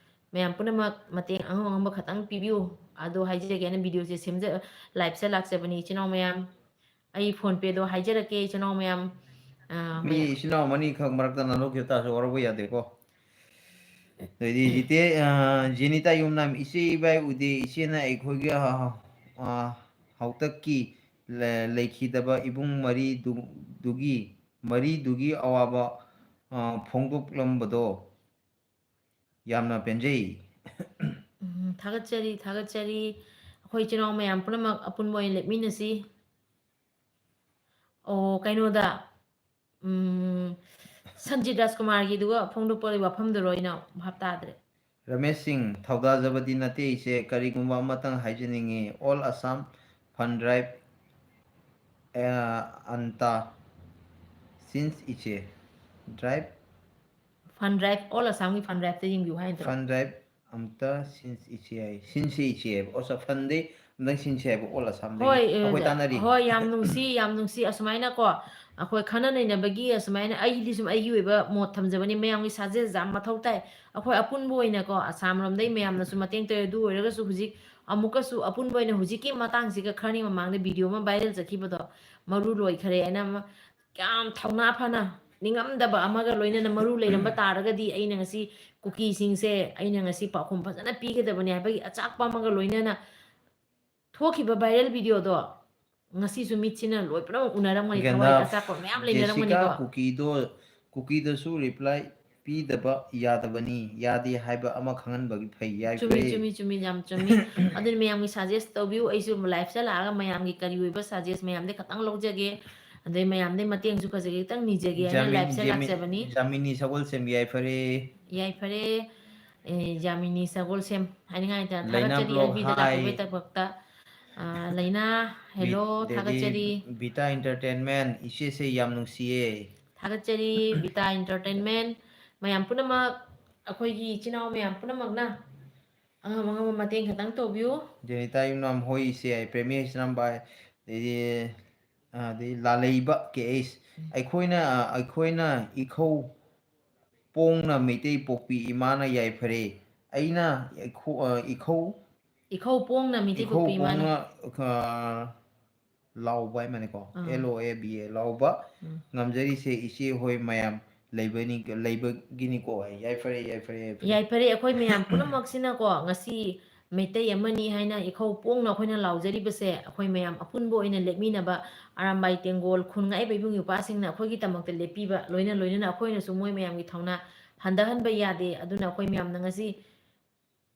ꯃꯌꯥꯝ ꯄꯨꯝꯅꯃꯛ ꯃꯇꯦꯡ ꯑꯉꯝ ꯑꯉꯝꯕ ꯈꯇꯪ ꯄꯤꯕꯤꯌꯨ꯫ ꯑꯗꯣ ꯍꯥꯏꯖꯔꯒꯦ, ꯑꯩꯅ videoꯁꯦ ꯁꯦꯝꯖ-, liveꯁꯦ ꯂꯥꯛꯆꯕꯅꯤ ꯏꯆꯤꯟ ꯏꯅꯥꯎ ꯃꯌꯥꯝ꯫ ꯑꯩ PhonePeꯗꯣ ꯍꯥꯏꯖꯔꯛꯀꯦ ꯏꯆꯤꯟ ꯏꯅꯥꯎ ꯃꯌꯥꯝ꯫ ꯑ, ꯃꯤ ꯃꯌꯥꯝ꯫ ꯏꯆꯤꯟ ꯏꯅꯥꯎ ꯃꯅꯤ ꯈꯛ ꯃꯔꯛꯇ ꯅꯥꯟꯊꯣꯛꯈꯤꯕ ꯇꯥꯔꯁꯨ ꯋꯥꯔꯧꯕ ꯌꯥꯗꯦꯀꯣ꯫ ꯑꯗꯩꯗꯤ ꯖꯤꯇꯦ-, ꯑ, ꯖꯦꯅꯤꯇꯥ ꯌꯨꯝꯅꯥꯝ, "ꯏꯆꯦ ꯏꯕꯥꯏ ꯎꯗꯦ, ꯏꯆꯦꯅ ꯑꯩꯈꯣꯏꯒꯤ, ꯑ, ꯑ, ꯍꯥꯛꯇꯛꯀꯤ ꯂ-, ꯂꯩꯈꯤꯗꯕ ꯏꯕꯨꯡ ꯃꯔꯤꯗꯨ-, ꯗꯨꯒꯤ, ꯃꯔꯤꯗꯨꯒꯤ ꯑꯋꯥꯕ, ꯑ, ꯐꯣꯡꯗꯣꯛꯂꯝꯕꯗꯣ ꯌꯥꯝꯅ ꯄꯦꯟꯖꯩ"꯫ ꯎꯝ, ꯊꯥꯒꯠꯆꯔꯤ, ꯊꯥꯒꯠꯆꯔꯤ꯫ ꯑꯩꯈꯣꯏ ꯏꯆꯤꯟ ꯏꯅꯥꯎ ꯃꯌꯥꯝ ꯄꯨꯝꯅꯃꯛ ꯑꯄꯨꯟꯕ ꯑꯣꯏꯅ ꯂꯦꯞꯃꯤꯟꯅꯁꯤ꯫ ꯑꯣ, ꯀꯩꯅꯣꯗ, ꯎꯝ, ꯁꯟꯖꯤꯠ ꯔꯥꯖꯀꯨꯃꯥꯔꯒꯤꯗꯨꯒ ꯐꯣꯡꯗꯣꯛꯄꯒꯤ ꯋꯥꯐꯝꯗꯨꯔꯣ? ꯑꯩꯅ ꯚꯥꯞ ꯇꯥꯗ꯭ꯔꯦ꯫ ꯔꯃꯦꯁ ꯁꯤꯡ, ꯊꯧꯗꯥꯖꯕꯗꯤ ꯅꯠꯇꯦ ꯏꯆꯦ, ꯀꯔꯤꯒꯨꯝꯕ ꯑꯃꯇꯪ ꯍꯥꯏꯖꯅꯤꯡꯉꯤ꯫ All Assam fund drive, ꯑ, ꯑꯟꯇ since ꯏꯆꯦ꯫ Drive? Fund drive, All Assamꯒꯤ fund driveꯇ ꯌꯦꯡꯕꯤꯌꯨ ꯍꯥꯏ ꯅꯠꯇ꯭ꯔꯣ? Fund drive ꯑꯝꯇ since ꯏꯆꯦ ꯍꯥꯏ꯫ ꯁꯤꯟꯁꯤ ꯏꯆꯦ ꯍꯥꯏꯕ꯫ ꯑꯣ, ꯁ-, fundꯗꯤ ꯑꯝꯇꯪ ꯁꯤꯟꯁꯤ ꯍꯥꯏꯕ, All Assamꯗꯒꯤ꯫ ꯍꯣꯏ, ꯑ, ꯑꯩꯈꯣꯏ ꯇꯥꯟꯅꯔꯤ꯫ ꯍꯣꯏ, ꯌꯥꯝ ꯅꯨꯡꯁꯤ, ꯌꯥꯝ ꯅꯨꯡꯁꯤ꯫ ꯑꯁꯨꯃꯥꯏꯅꯀꯣ, ꯑꯩꯈꯣꯏ ꯈꯟꯅ ꯅꯩꯅꯕꯒꯤ, ꯑꯁꯨꯃꯥꯏꯅ ꯑꯩꯗꯤ ꯁꯨꯝ ꯑꯩꯒꯤ ꯑꯣꯏꯕ ꯃꯣꯠ ꯊꯝꯖꯕꯅꯤ, ꯃꯌꯥꯝꯒꯤ suggestion ꯌꯥꯝ ꯃꯊꯧ ꯇꯥꯏ꯫ ꯑꯩꯈꯣꯏ ꯑꯄꯨꯟꯕ ꯑꯣꯏꯅꯀꯣ, ꯑꯁꯥꯝ ꯂꯣꯝꯗꯩ ꯃꯌꯥꯝꯅꯁꯨ ꯃꯇꯦꯡ ꯇꯧꯋꯦ꯫ ꯑꯗꯨ ꯑꯣꯏꯔꯒꯁꯨ ꯍꯧꯖꯤꯛ ꯑꯃꯨꯛꯀꯁꯨ ꯑꯄꯨꯟꯕ ꯑꯣꯏꯅ ꯍꯧꯖꯤꯛꯀꯤ ꯃꯇꯥꯡꯁꯤꯒ ꯈꯔꯅꯤ ꯃꯃꯥꯡꯗ video ꯑꯃ viral ꯆꯠꯈꯤꯕꯗꯣ, ꯃꯔꯨ ꯂꯣꯏꯈꯔꯦ ꯍꯥꯏꯅ ꯑꯃ, ꯌꯥꯝ ꯊꯧꯅꯥ ꯐꯅ, ꯅꯤꯡꯉꯝꯗꯕ ꯑꯃꯒ ꯂꯣꯏꯅꯅ ꯃꯔꯨ ꯂꯩꯔꯝꯕ ꯇꯥꯔꯒꯗꯤ ꯑꯩꯅ ꯉꯁꯤ ꯀꯨꯀꯤꯁꯤꯡꯁꯦ, ꯑꯩꯅ ꯉꯁꯤ ꯄꯥꯎꯈꯨꯝ ꯐꯖꯅ ꯄꯤꯒꯗꯕꯅꯤ ꯍꯥꯏꯕꯒꯤ ꯑꯆꯥꯛꯄ ꯑꯃꯒ ꯂꯣꯏꯅꯅ ꯊꯣꯛꯈꯤꯕ viral videoꯗꯣ ꯉꯁꯤꯁꯨ ꯃꯤꯠꯁꯤꯅ ꯂꯣꯏ ꯄꯨꯝꯅꯃꯛ ꯎꯅꯔꯝꯒꯅꯤ, ꯊꯋꯥꯏꯗ ꯒꯟꯙꯥ ꯑꯆꯥꯛꯄ ꯃꯌꯥꯝ ꯖꯦꯁꯤꯀꯥ ꯂꯩꯅꯔꯝꯒꯅꯤꯀꯣ꯫ ꯀꯨꯀꯤꯗꯣ, ꯀꯨꯀꯤꯗꯁꯨ reply ꯄꯤꯗꯕ ꯌꯥꯗꯕꯅꯤ, ꯌꯥꯗꯦ ꯍꯥꯏꯕ ꯑꯃ ꯈꯪꯍꯟꯕꯒꯤ ꯐꯩ꯫ ꯆꯨꯝꯃꯤ, ꯌꯥꯏꯐꯔꯦ꯫ ꯆꯨꯝꯃꯤ, ꯆꯨꯝꯃꯤ, ꯌꯥꯝ ꯆꯨꯝꯃꯤ꯫ ꯑꯗꯨꯅ ꯃꯌꯥꯝꯒꯤ suggest ꯇꯧꯕꯤꯌꯨ, ꯑꯩꯁꯨ liveꯇ ꯂꯥꯛꯑꯒ ꯃꯌꯥꯝꯒꯤ ꯀꯔꯤ ꯑꯣꯏꯕ suggest ꯃꯌꯥꯝꯗꯤ ꯈꯇꯪ ꯂꯧꯖꯒꯦ, ꯑꯗꯩ ꯃꯌꯥꯝꯗꯩ ꯃꯇꯦꯡꯁꯨ ꯈꯖꯤꯛ ꯈꯤꯇꯪ ꯅꯤꯖꯒꯦ ꯍꯥꯏꯅ ꯖꯥꯃꯤꯟ-, liveꯇ ꯖꯦꯃꯤ-, ꯂꯥꯛꯆꯕꯅꯤ꯫ ꯖꯥꯃꯤꯅꯤ ꯁꯒꯣꯜꯁꯦꯝ, ꯌꯥꯏꯐꯔꯦ꯫ ꯌꯥꯏꯐꯔꯦ꯫ ꯑꯦ, ꯌꯥꯃꯤꯅꯤ ꯁꯒꯣꯜꯁꯦꯝ ꯍꯥꯏꯅꯤꯡꯉꯥꯏ ꯂꯩꯇꯅ ꯂꯩꯅꯥ ꯊꯥꯒꯠꯆꯔꯤ, blog ꯑꯦꯜ ꯕꯤꯗ ꯂꯥꯛꯄꯤꯕꯩ ꯍꯥꯏ꯫ ꯗꯃꯛꯇ꯫ ꯑ, ꯂꯩꯅꯥ, ꯍꯦꯜꯂꯣ, ꯕꯤꯠ-, ꯑꯗꯩꯗꯤ ꯊꯥꯒꯠꯆꯔꯤ꯫ ꯕꯤꯇꯥ Entertainment, ꯏꯆꯦꯁꯦ ꯌꯥꯝ ꯅꯨꯡꯁꯤꯌꯦ꯫ ꯊꯥꯒꯠꯆꯔꯤ, ꯕꯤꯇꯥ Entertainment꯫ ꯃꯌꯥꯝ ꯄꯨꯝꯅꯃꯛ, ꯑꯩꯈꯣꯏꯒꯤ ꯏꯆꯤꯟ ꯏꯅꯥꯎ ꯃꯌꯥꯝ ꯄꯨꯝꯅꯃꯛꯅ ꯑꯉꯝ ꯑꯉꯝꯕ ꯃꯇꯦꯡ ꯈꯤꯇꯪ ꯇꯧꯕꯤꯌꯨ꯫ ꯖꯦꯅꯤꯇꯥ ꯌꯨꯝꯅꯥꯝ ꯍꯣꯏ ꯏꯆꯦ, ꯑꯩ ꯄ꯭ꯔꯦꯃꯤ ꯍꯩꯁꯅꯥꯝ ꯚꯥꯏ, ꯑꯗꯩꯗꯤ, ꯑꯗꯩ ꯂꯥꯂꯩꯕ ꯀꯦ ꯑꯩꯁ꯫ ꯎꯝ꯫ ꯑꯩꯈꯣꯏꯅ, ꯑꯩꯈꯣꯏꯅ ꯏꯈꯧ ꯄꯣꯡꯅ ꯃꯩꯇꯩ ꯄꯣꯛꯄꯤ ꯏꯃꯥꯅ ꯌꯥꯏꯐꯔꯦ꯫ ꯑꯩꯅ ꯏꯈꯧ, ꯑ, ꯏꯈꯧ, ꯏꯈꯧ ꯄꯣꯡꯅ ꯃꯩꯇꯩ ꯏꯈꯧ ꯄꯣꯛꯄꯤ ꯏꯃꯥꯅ꯫ ꯄꯣꯡꯅ, ꯑ, ꯂꯥꯎꯕ ꯍꯥꯏ ꯃꯥꯅꯦꯀꯣ꯫ ꯑꯥ꯫ L O A B A, ꯂꯥꯎꯕ ꯎꯝ꯫ ꯉꯝꯖꯔꯤꯁꯦ ꯏꯆꯦ ꯍꯣꯏ ꯃꯌꯥꯝ ꯂꯩꯕꯅꯤ, ꯂꯩꯕꯒꯤꯅꯤꯀꯣ ꯍꯥꯏ꯫ ꯌꯥꯏꯐꯔꯦ, ꯌꯥꯏꯐꯔꯦ, ꯌꯥꯏꯐꯔꯦ꯫ ꯌꯥꯏꯐꯔꯦ, ꯑꯩꯈꯣꯏ ꯃꯌꯥꯝ ꯄꯨꯝꯅꯃꯛꯁꯤꯅꯀꯣ, ꯉꯁꯤ ꯃꯩꯇꯩ ꯑꯃꯅꯤ ꯍꯥꯏꯅ ꯏꯈꯧ ꯄꯣꯡꯅ ꯑꯩꯈꯣꯏꯅ ꯂꯥꯎꯖꯔꯤꯕꯁꯦ, ꯑꯩꯈꯣꯏ ꯃꯌꯥꯝ ꯑꯄꯨꯟꯕ ꯑꯣꯏꯅ ꯂꯦꯞꯃꯤꯟꯅꯕ ꯑꯔꯥꯝꯕꯥꯏ ꯇꯦꯡꯒꯣꯜ ꯈꯨꯟ ꯉꯥꯛꯏꯕ ꯏꯕꯨꯡ ꯏꯄ꯭ꯋꯥꯁꯤꯡꯅ ꯑꯩꯈꯣꯏꯒꯤꯗꯃꯛꯇ ꯂꯦꯞꯄꯤꯕ, ꯂꯣꯏꯅ ꯂꯣꯏꯅꯅ ꯑꯩꯈꯣꯏꯅꯁꯨ ꯃꯣꯏ ꯃꯌꯥꯝꯒꯤ ꯊꯧꯅꯥ ꯍꯟꯊꯍꯟꯕ ꯌꯥꯗꯦ꯫ ꯑꯗꯨꯅ ꯑꯩꯈꯣꯏ ꯃꯌꯥꯝꯅ ꯉꯁꯤ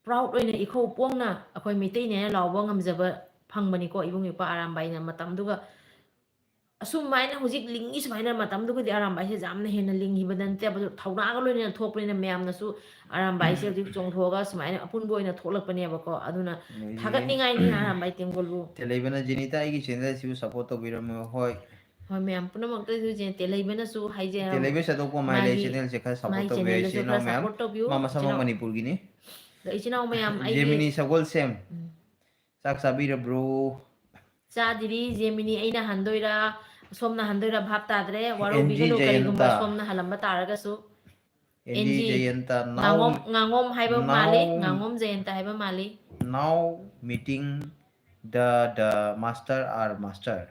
proud ꯑꯣꯏꯅ ꯏꯈꯧ ꯄꯣꯡꯅ ꯑꯩꯈꯣꯏ ꯃꯩꯇꯩꯅꯦꯅ ꯂꯥꯎꯕ ꯉꯝꯖꯕ ꯐꯪꯕꯅꯤꯀꯣ, ꯏꯕꯨꯡ ꯏꯄ꯭ꯋꯥ ꯑꯔꯥꯝꯕꯥꯏꯅ ꯃꯇꯝꯗꯨꯒ꯫ ꯑꯁꯨꯃꯥꯏꯅ ꯍꯧꯖꯤꯛ ꯂꯤꯡꯉꯤ ꯁꯨꯃꯥꯏꯅ ꯃꯇꯝꯗꯨꯒꯗꯤ ꯑꯔꯥꯝꯕꯥꯏꯁꯦ ꯌꯥꯝꯅ ꯍꯦꯟꯅ ꯂꯤꯡꯈꯤꯕ ꯅꯠꯇꯦꯕ, ꯑꯗꯨ ꯊꯧꯅꯥꯒ ꯂꯣꯏꯅꯅ ꯊꯣꯛꯄꯅꯤꯅ ꯃꯌꯥꯝꯅꯁꯨ ꯑꯔꯥꯝꯕꯥꯏꯁꯦ ꯍꯧꯖꯤꯛ ꯆꯣꯡꯊꯣꯛꯑꯒ ꯁꯨꯃꯥꯏꯅ ꯑꯄꯨꯟꯕ ꯑꯣꯏꯅ ꯊꯣꯛꯂꯛꯄꯅꯦꯕꯀꯣ꯫ ꯑꯗꯨꯅ ꯅꯣꯏꯒꯤ ꯊꯥꯒꯠꯅꯤꯡꯉꯥꯏꯅꯤ ꯑꯔꯥꯝꯕꯥꯏ ꯇꯦꯡꯒꯣꯜꯕꯨ꯫ ꯇꯦꯂꯩꯕꯅ ꯖꯦꯅꯤꯇꯥ ꯑꯩꯒꯤ channel ꯑꯁꯤꯕꯨ support ꯇꯧꯕꯤꯔꯝꯃꯨ꯫ ꯍꯣꯏ꯫ ꯍꯣꯏ, ꯃꯌꯥꯝ ꯄꯨꯝꯅꯃꯛꯇꯁꯨ ꯖꯦ-, ꯇꯦꯂꯩꯕꯅꯁꯨ ꯍꯥꯏꯖ-, ꯇꯦꯂꯩꯕ ꯁꯥꯗꯣꯛꯄ ꯃꯥꯏ ꯂꯩ ꯃꯥꯒꯤ, channel ꯁꯦ ꯈꯔ support ꯃꯥꯒꯤ ꯇꯧꯕꯤꯌꯨ, channel ꯗꯁꯨ ꯏꯆꯤꯟ ꯈꯔ ꯏꯅꯥꯎ ꯃꯌꯥꯝ꯫ Support ꯇꯧꯕꯤꯌꯨ, ꯃꯥ ꯃꯁꯥꯃꯛ ꯏꯆꯤꯟ ꯏꯅꯥꯎ꯫ ꯃꯅꯤꯄꯨꯔꯒꯤꯅꯤ꯫ ꯑꯗꯣ ꯏꯆꯤꯟ ꯏꯅꯥꯎ ꯃꯌꯥꯝ, ꯑꯩꯒꯤ ꯖꯦꯃꯤꯅꯤ ꯁꯒꯣꯜꯁꯦꯝ꯫ ꯎꯝ꯫ ꯆꯥꯛ ꯆꯥꯕꯤꯔꯕ꯭ꯔꯣ? ꯆꯥꯗ꯭ꯔꯤ, ꯖꯦꯃꯤꯅꯤ, ꯑꯩꯅ ꯍꯟꯗꯣꯏꯔꯥ, ꯁꯣꯝꯅ ꯍꯟꯗꯣꯏꯔꯥ ꯚꯥꯞ ꯇꯥꯗ꯭ꯔꯦ꯫ ꯋꯥꯔꯧꯕꯤꯒꯅꯨ, ꯑꯦꯟ ꯖꯤ ꯀꯔꯤꯒꯨꯝꯕ ꯖꯌꯟꯇ꯫ ꯁꯣꯝꯅ ꯍꯜꯂꯝꯕ ꯇꯥꯔꯒꯁꯨ꯫ N G N G giant, now, ꯉꯥꯉꯣꯝ, ꯉꯥꯉꯣꯝ ꯍꯥꯏꯕ ꯃꯥꯜꯂꯤ, now, ꯉꯥꯉꯣꯝ ꯖꯌꯟꯇ ꯍꯥꯏꯕ ꯃꯥꯜꯂꯤ꯫ Now meeting the, the master or master꯫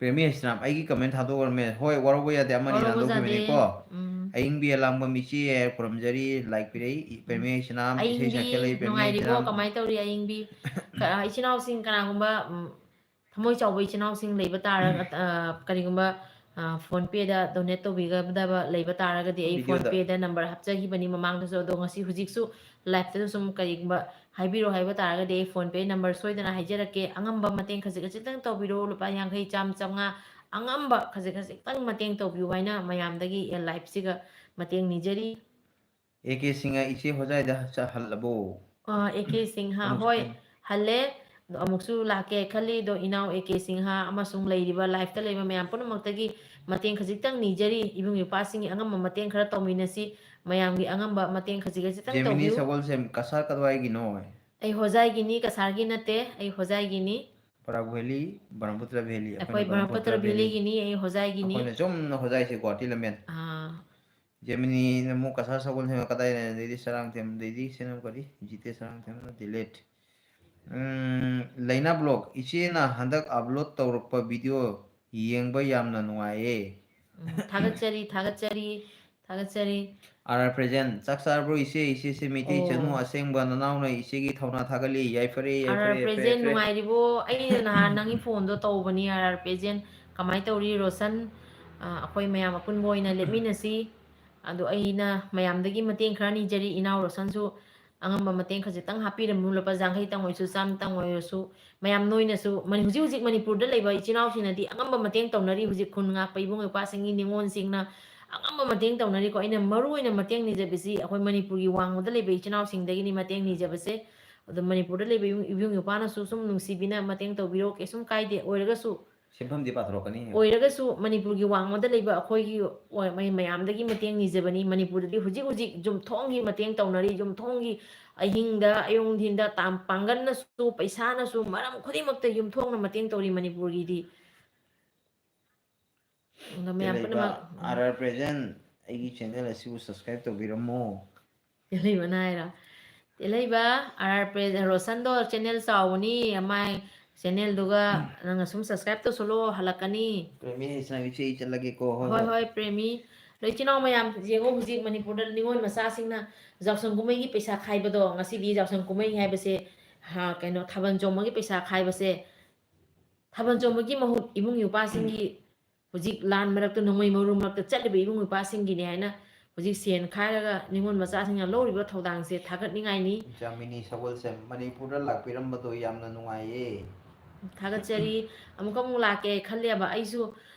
Premi Heisnam, ꯑꯩꯒꯤ comment ꯊꯥꯗꯣꯛꯎꯔꯝꯃꯦ꯫ ꯍꯣꯏ, ꯋꯥꯔꯧꯕ ꯌꯥꯗꯦ, ꯑꯃꯅꯤ ꯋꯥꯔꯧꯕ ꯌꯥꯗꯦ꯫ ꯊꯥꯗꯣꯛꯈꯤꯕꯅꯤꯀꯣ꯫ ꯎꯝ꯫ ꯑꯏꯪꯕꯤ ꯑꯂꯥꯡꯕꯝ ꯏꯆꯦ ꯈꯨꯔꯨꯝꯖꯔꯤ, like ꯄꯤꯔꯛꯏ꯫ ꯄ꯭ꯔꯦꯃꯤ ꯍꯩꯁꯅꯥꯝ, ꯏꯁꯩ ꯑꯏꯪꯕꯤ, ꯁꯛꯆꯜꯂꯛꯏ ꯄ꯭ꯔꯦꯃꯤ ꯅꯨꯡꯉꯥꯏꯔꯤꯕꯣ? ꯍꯩꯁꯅꯥꯝ꯫ ꯀꯃꯥꯏꯅ ꯇꯧꯔꯤ ꯑꯏꯪꯕꯤ? ꯀ-, ꯏꯆꯤꯟ ꯏꯅꯥꯎꯁꯤꯡ ꯀꯅꯥꯒꯨꯝꯕ, ꯎꯝ, ꯊꯃꯣꯏ ꯆꯥꯎꯕ ꯏꯆꯤꯟ ꯏꯅꯥꯎꯁꯤꯡ ꯂꯩꯕ ꯇꯥꯔꯒ, ꯑ, ꯀꯔꯤꯒꯨꯝꯕ, ꯑ, PhonePe ꯗ donate ꯇꯧꯕꯤꯒꯗꯕ ꯂꯩꯕ ꯇꯥꯔꯒꯗꯤ, ꯑꯩ video ꯗ꯫ PhonePe ꯗ number ꯍꯥꯞꯆꯈꯤꯕꯅꯤ ꯃꯃꯥꯡꯗꯁꯨ, ꯑꯗꯣ ꯉꯁꯤ ꯍꯧꯖꯤꯛꯁꯨ live ꯇꯁꯨ ꯁꯨꯝ ꯀꯔꯤꯒꯨꯝꯕ ꯍꯥꯏꯕꯤꯔꯣ ꯍꯥꯏꯕ ꯇꯥꯔꯒꯗꯤ, ꯑꯩ PhonePe number ꯁꯣꯏꯗꯅ ꯍꯥꯏꯖꯔꯛꯀꯦ꯫ ꯑꯉꯝꯕ ꯃꯇꯦꯡ ꯈꯖꯤꯛ ꯈꯖꯤꯛꯇꯪ ꯇꯧꯕꯤꯔꯣ, ꯂꯨꯄꯥ ꯌꯥꯡꯈꯩ, ꯆꯥꯝꯃ, ꯆꯥꯝꯃꯉꯥ, ꯑꯉꯝꯕ ꯈꯖꯤꯛ ꯈꯖꯤꯛꯇꯪ ꯃꯇꯦꯡ ꯇꯧꯕꯤꯌꯨ ꯍꯥꯏꯅ ꯃꯌꯥꯝꯗꯒꯤ live ꯁꯤꯒ ꯃꯇꯦꯡ ꯅꯤꯖꯔꯤ꯫ ꯑꯦ ꯀꯦ ꯁꯤꯡꯍ, ꯏꯆꯦ ꯍꯣꯖꯥꯏꯗ ꯆꯠꯍꯜꯂꯕꯣ? ꯑ, ꯑꯦ ꯀꯦ ꯁꯤꯡꯍ, ꯑꯃꯨꯛꯁꯨ ꯍꯣꯏ, ꯈꯟ- ꯍꯜꯂꯦ꯫ ꯑꯗꯣ ꯑꯃꯨꯛꯁꯨ ꯂꯥꯛꯀꯦ ꯈꯜꯂꯤ꯫ ꯑꯗꯣ ꯏꯅꯥꯎ ꯑꯦ ꯀꯦ ꯁꯤꯡꯍ ꯑꯃꯁꯨꯡ ꯂꯩꯔꯤꯕ live ꯇ ꯂꯩꯕ ꯃꯌꯥꯝ ꯄꯨꯝꯅꯃꯛꯇꯒꯤ ꯃꯇꯦꯡ ꯈꯖꯤꯛꯇꯪ ꯅꯤꯖꯔꯤ꯫ ꯏꯕꯨꯡ ꯏꯄ꯭ꯋꯥꯁꯤꯡꯒꯤ ꯑꯉꯝꯕ ꯃꯇꯦꯡ ꯈꯔ ꯇꯧꯃꯤꯟꯅꯁꯤ꯫ ꯃꯌꯥꯝꯒꯤ ꯑꯉꯝꯕ ꯃꯇꯦꯡ ꯈꯖꯤꯛ ꯈꯖꯤꯛꯇꯪ ꯖꯦꯃꯤꯅꯤ ꯇꯧꯕꯤꯌꯨ꯫ ꯁꯒꯣꯜꯁꯦꯝ, ꯀꯁꯥꯔ ꯀꯗꯥꯏꯒꯤꯅꯣ? ꯑꯩ ꯍꯣꯖꯥꯏꯒꯤꯅꯤ, ꯀꯁꯥꯔꯒꯤ ꯅꯠꯇꯦ, ꯑꯩ ꯍꯣꯖꯥꯏꯒꯤꯅꯤ꯫ ꯕꯔꯥꯛ ꯚꯦꯂꯤ, ꯕ꯭ꯔꯍꯃꯄꯨꯇ꯭ꯔ ꯚꯦꯂꯤ꯫ ꯑꯩꯈꯣꯏ ꯕ꯭ꯔꯍꯃꯄꯨꯇ꯭ꯔ ꯚꯦꯂꯤꯒꯤꯅꯤ, ꯑꯩ ꯍꯣꯖꯥꯏꯒꯤꯅꯤ꯫ ꯑꯩꯈꯣꯏꯅ ꯆꯨꯝꯅ ꯍꯣꯖꯥꯏꯁꯦ ꯒꯨꯍꯥꯇꯤ ꯂꯝꯕꯦꯟ꯫ ꯑꯥ, ꯖꯦꯃꯤꯅꯤꯅ ꯑꯃꯨꯛ ꯀꯁꯥꯔ ꯁꯒꯣꯜꯁꯦꯝ ꯀꯗꯥꯏꯗ, ꯑꯗꯩꯗꯤ ꯁꯔꯥꯡꯊꯦꯝ, ꯑꯗꯩꯗꯤ ꯁꯦꯅꯥꯄꯇꯤ, ꯖꯤꯇꯦ ꯁꯔꯥꯡꯊꯦꯝꯅ delete꯫ ꯎꯝ, ꯂꯩꯅꯥ ꯕ꯭ꯂꯣꯛ, ꯏꯆꯦꯅ ꯍꯟꯗꯛ upload ꯇꯧꯔꯛꯄ video ꯌꯦꯡꯕ ꯌꯥꯝꯅ ꯅꯨꯡꯉꯥꯏꯌꯦ꯫ ꯎꯝ, ꯊꯥꯒꯠꯆꯔꯤ, ꯊꯥꯒꯠꯆꯔꯤ, ꯊꯥꯒꯠꯆꯔꯤ꯫ ꯑꯥꯔ ꯑꯥꯔ ꯄ꯭ꯔꯦꯖꯦꯟ, ꯆꯥꯛ ꯆꯥꯔꯕ꯭ꯔꯣ ꯏꯆꯦ? ꯏꯆꯦꯁꯦ ꯃꯩꯇꯩ ꯑꯣ꯫ ꯏꯆꯟꯅꯨ ꯑꯁꯦꯡꯕ ꯅꯅꯥꯎꯅ ꯏꯆꯦꯒꯤ ꯊꯧꯅꯥ ꯊꯥꯒꯠꯂꯤ꯫ ꯌꯥꯏꯐꯔꯦ, ꯑꯥꯔ ꯌꯥꯏꯐꯔꯦ, ꯑꯥꯔ ꯄ꯭ꯔꯦꯖꯦꯟ, ꯌꯥꯏꯐꯔꯦ꯫ ꯅꯨꯡꯉꯥꯏꯔꯤꯕꯣ? ꯑꯩꯅ ꯅꯍꯥꯟ ꯅꯪꯒꯤ ꯐꯣꯟꯗꯣ ꯇꯧꯕꯅꯤ, ꯑꯥꯔ ꯑꯥꯔ ꯄ꯭ꯔꯦꯖꯦꯟ꯫ ꯀꯃꯥꯏꯅ ꯇꯧꯔꯤ, ꯔꯣꯁꯟ? ꯑ, ꯑꯩꯈꯣꯏ ꯃꯌꯥꯝ ꯑꯄꯨꯟꯕ ꯑꯣꯏꯅ ꯂꯦꯞꯃꯤꯟꯅꯁꯤ꯫ ꯑꯗꯣ ꯑꯩꯅ ꯃꯌꯥꯝꯗꯒꯤ ꯃꯇꯦꯡ ꯈꯔ ꯅꯤꯖꯔꯤ, ꯏꯅꯥꯎ ꯔꯣꯁꯟꯁꯨ ꯑꯉꯝꯕ ꯃꯇꯦꯡ ꯈꯖꯤꯛꯇꯪ ꯍꯥꯞꯄꯤꯔꯝꯃꯨ, ꯂꯨꯄꯥ ꯌꯥꯡꯈꯩꯇꯪ ꯑꯣꯏꯔꯁꯨ, ꯆꯥꯝꯃꯇꯪ ꯑꯣꯏꯔꯁꯨ꯫ ꯃꯌꯥꯝ ꯅꯣꯏꯅꯁꯨ, ꯃꯅꯤ-, ꯍꯧꯖꯤꯛ ꯍꯧꯖꯤꯛ ꯃꯅꯤꯄꯨꯔꯗ ꯂꯩꯕ ꯏꯆꯤꯜ ꯏꯅꯥꯎꯁꯤꯡꯅꯗꯤ ꯑꯉꯝꯕ ꯃꯇꯦꯡ ꯇꯧꯅꯔꯤ꯫ ꯍꯧꯖꯤꯛ ꯈꯨꯟ ꯉꯥꯛꯄ ꯏꯕꯨꯡ ꯏꯄ꯭ꯋꯥꯁꯤꯡꯒꯤ, ꯅꯤꯉꯣꯜꯁꯤꯡꯅ ꯑꯉꯝꯕ ꯃꯇꯦꯡ ꯇꯧꯅꯔꯤꯀꯣ꯫ ꯑꯩꯅ ꯃꯔꯨ ꯑꯣꯏꯅ ꯃꯇꯦꯡ ꯅꯤꯖꯕꯁꯤ ꯑꯩꯈꯣꯏ ꯃꯅꯤꯄꯨꯔꯒꯤ ꯋꯥꯡꯃꯗ ꯂꯩꯕ ꯏꯆꯤꯜ ꯏꯅꯥꯎꯁꯤꯡꯗꯒꯤꯅꯤ ꯃꯇꯦꯡ ꯅꯤꯖꯕꯁꯦ꯫ ꯑꯗꯣ ꯃꯅꯤꯄꯨꯔꯗ ꯂꯩꯕ ꯏꯕꯨꯡ, ꯏꯕꯨꯡ ꯏꯄ꯭ꯋꯥꯅꯁꯨ ꯁꯨꯝ ꯅꯨꯡꯁꯤꯕꯤꯅ ꯃꯇꯦꯡ ꯇꯧꯕꯤꯔꯣ, ꯀꯩꯁꯨꯝ ꯀꯥꯏꯗꯦ꯫ ꯑꯣꯏꯔꯒꯁꯨ ꯁꯦꯟꯐꯝꯗꯤ ꯄꯥꯊꯣꯔꯛꯀꯅꯤ꯫ ꯑꯣꯏꯔꯒꯁꯨ ꯃꯅꯤꯄꯨꯔꯒꯤ ꯋꯥꯡꯃꯗ ꯂꯩꯕ ꯑꯩꯈꯣꯏꯒꯤ ꯑꯣꯏ-, ꯃꯩ-, ꯃꯌꯥꯝꯗꯒꯤ ꯃꯇꯦꯡ ꯅꯤꯖꯕꯅꯤ꯫ ꯃꯅꯤꯄꯨꯔꯗꯗꯤ ꯍꯧꯖꯤꯛ ꯍꯧꯖꯤꯛ ꯌꯨꯝꯊꯣꯡꯒꯤ ꯃꯇꯦꯡ ꯇꯧꯅꯔꯤ, ꯌꯨꯝꯊꯣꯡꯒꯤ ꯑꯍꯤꯡꯗ, ꯑꯌꯨꯛ ꯅꯨꯡꯊꯤꯟꯗ, ꯇꯥꯝ-, ꯄꯥꯡꯒꯜꯅꯁꯨ, ꯄꯩꯁꯥꯅꯁꯨ, ꯃꯔꯝ ꯈꯨꯗꯤꯡꯃꯛꯇ ꯌꯨꯝꯊꯣꯡꯅ ꯃꯇꯦꯡ ꯇꯧꯔꯤ ꯃꯅꯤꯄꯨꯔꯒꯤꯗꯤ꯫ ꯑꯗꯣ ꯃꯌꯥꯝ ꯇꯦꯜꯂꯩꯕ ꯄꯨꯝꯅꯃꯛ ꯑꯥꯔ ꯑꯥꯔ ꯄ꯭ꯔꯦꯖꯦꯟ, ꯑꯩꯒꯤ channel ꯑꯁꯤꯕꯨ subscribe ꯇꯧꯕꯤꯔꯝꯃꯣ꯫ ꯇꯦꯜꯍꯩꯕꯅ ꯍꯥꯏꯔꯣ? ꯇꯦꯜꯍꯩꯕ, ꯑꯥꯔ ꯑꯥꯔ ꯄ꯭ꯔꯦ-, ꯔꯣꯁꯟꯗꯣ channel ꯆꯥꯎꯕꯅꯤ, ꯃꯥꯏ channelꯗꯨꯒ ꯅꯪꯅ ꯁꯨꯝ subscribe ꯇꯧꯁꯜꯂꯣ, ꯍꯜꯂꯛꯀꯅꯤ꯫ ꯄ꯭ꯔꯦꯃꯤ, ꯑꯩ ꯏꯆꯥ, ꯏꯆꯦ, ꯑꯩ ꯆꯠꯂꯒꯦꯀꯣ꯫ ꯍꯣꯏ, ꯍꯣꯏ, ꯍꯣꯏ꯫ ꯍꯣꯏ, ꯄ꯭ꯔꯦꯃꯤ꯫ ꯑꯗꯣ ꯏꯆꯤꯟ ꯏꯅꯥꯎ ꯃꯌꯥꯝ ꯌꯦꯡꯉꯣ, ꯍꯧꯖꯤꯛ ꯃꯅꯤꯄꯨꯔꯗ ꯅꯤꯉꯣꯜ ꯃꯆꯥꯁꯤꯡꯅ ꯌꯥꯎꯁꯪ ꯀꯨꯝꯍꯩꯒꯤ ꯄꯩꯁꯥ ꯈꯥꯏꯕꯗꯣ, ꯉꯁꯤꯗꯤ ꯌꯥꯎꯁꯪ ꯀꯨꯝꯍꯩ ꯍꯥꯏꯕꯁꯦ, ꯍꯥ, ꯀꯩꯅꯣ, ꯊꯥꯕꯜ ꯆꯣꯡꯕꯒꯤ ꯄꯩꯁꯥ ꯈꯥꯏꯕꯁꯦ, ꯊꯥꯕꯜ ꯆꯣꯡꯕꯒꯤ ꯃꯍꯨꯠ ꯏꯕꯨꯡ ꯏꯄ꯭ꯋꯥꯁꯤꯡꯒꯤ ꯍꯧꯖꯤꯛ ꯂꯥꯟ ꯃꯔꯛꯇ, ꯅꯣꯡꯃꯩ ꯃꯔꯨ ꯃꯔꯛꯇ ꯆꯠꯂꯤꯕ ꯏꯕꯨꯡ ꯏꯄ꯭ꯋꯥꯁꯤꯡꯒꯤꯅꯤ ꯍꯥꯏꯅ ꯍꯧꯖꯤꯛ ꯁꯦꯟ ꯈꯥꯏꯔꯒ ꯅꯤꯉꯣꯜ ꯃꯆꯥꯁꯤꯡꯅ ꯂꯧꯔꯤꯕ ꯊꯧꯗꯥꯡꯁꯦ ꯊꯥꯒꯠꯅꯤꯡꯉꯥꯏꯅꯤ꯫ ꯏꯆꯥ ꯃꯤꯅꯤ ꯁꯒꯣꯜꯁꯦꯝ, ꯃꯅꯤꯄꯨꯔꯗ ꯂꯥꯛꯄꯤꯔꯝꯕꯗꯣ ꯌꯥꯝꯅ ꯅꯨꯡꯉꯥꯏꯌꯦ꯫ ꯊꯥꯒꯠꯆꯔꯤ꯫ ꯑꯃꯨꯛꯀ ꯑꯃꯨꯛ ꯂꯥꯛꯀꯦ ꯈꯜꯂꯦꯕ꯫ ꯑꯩꯁꯨ,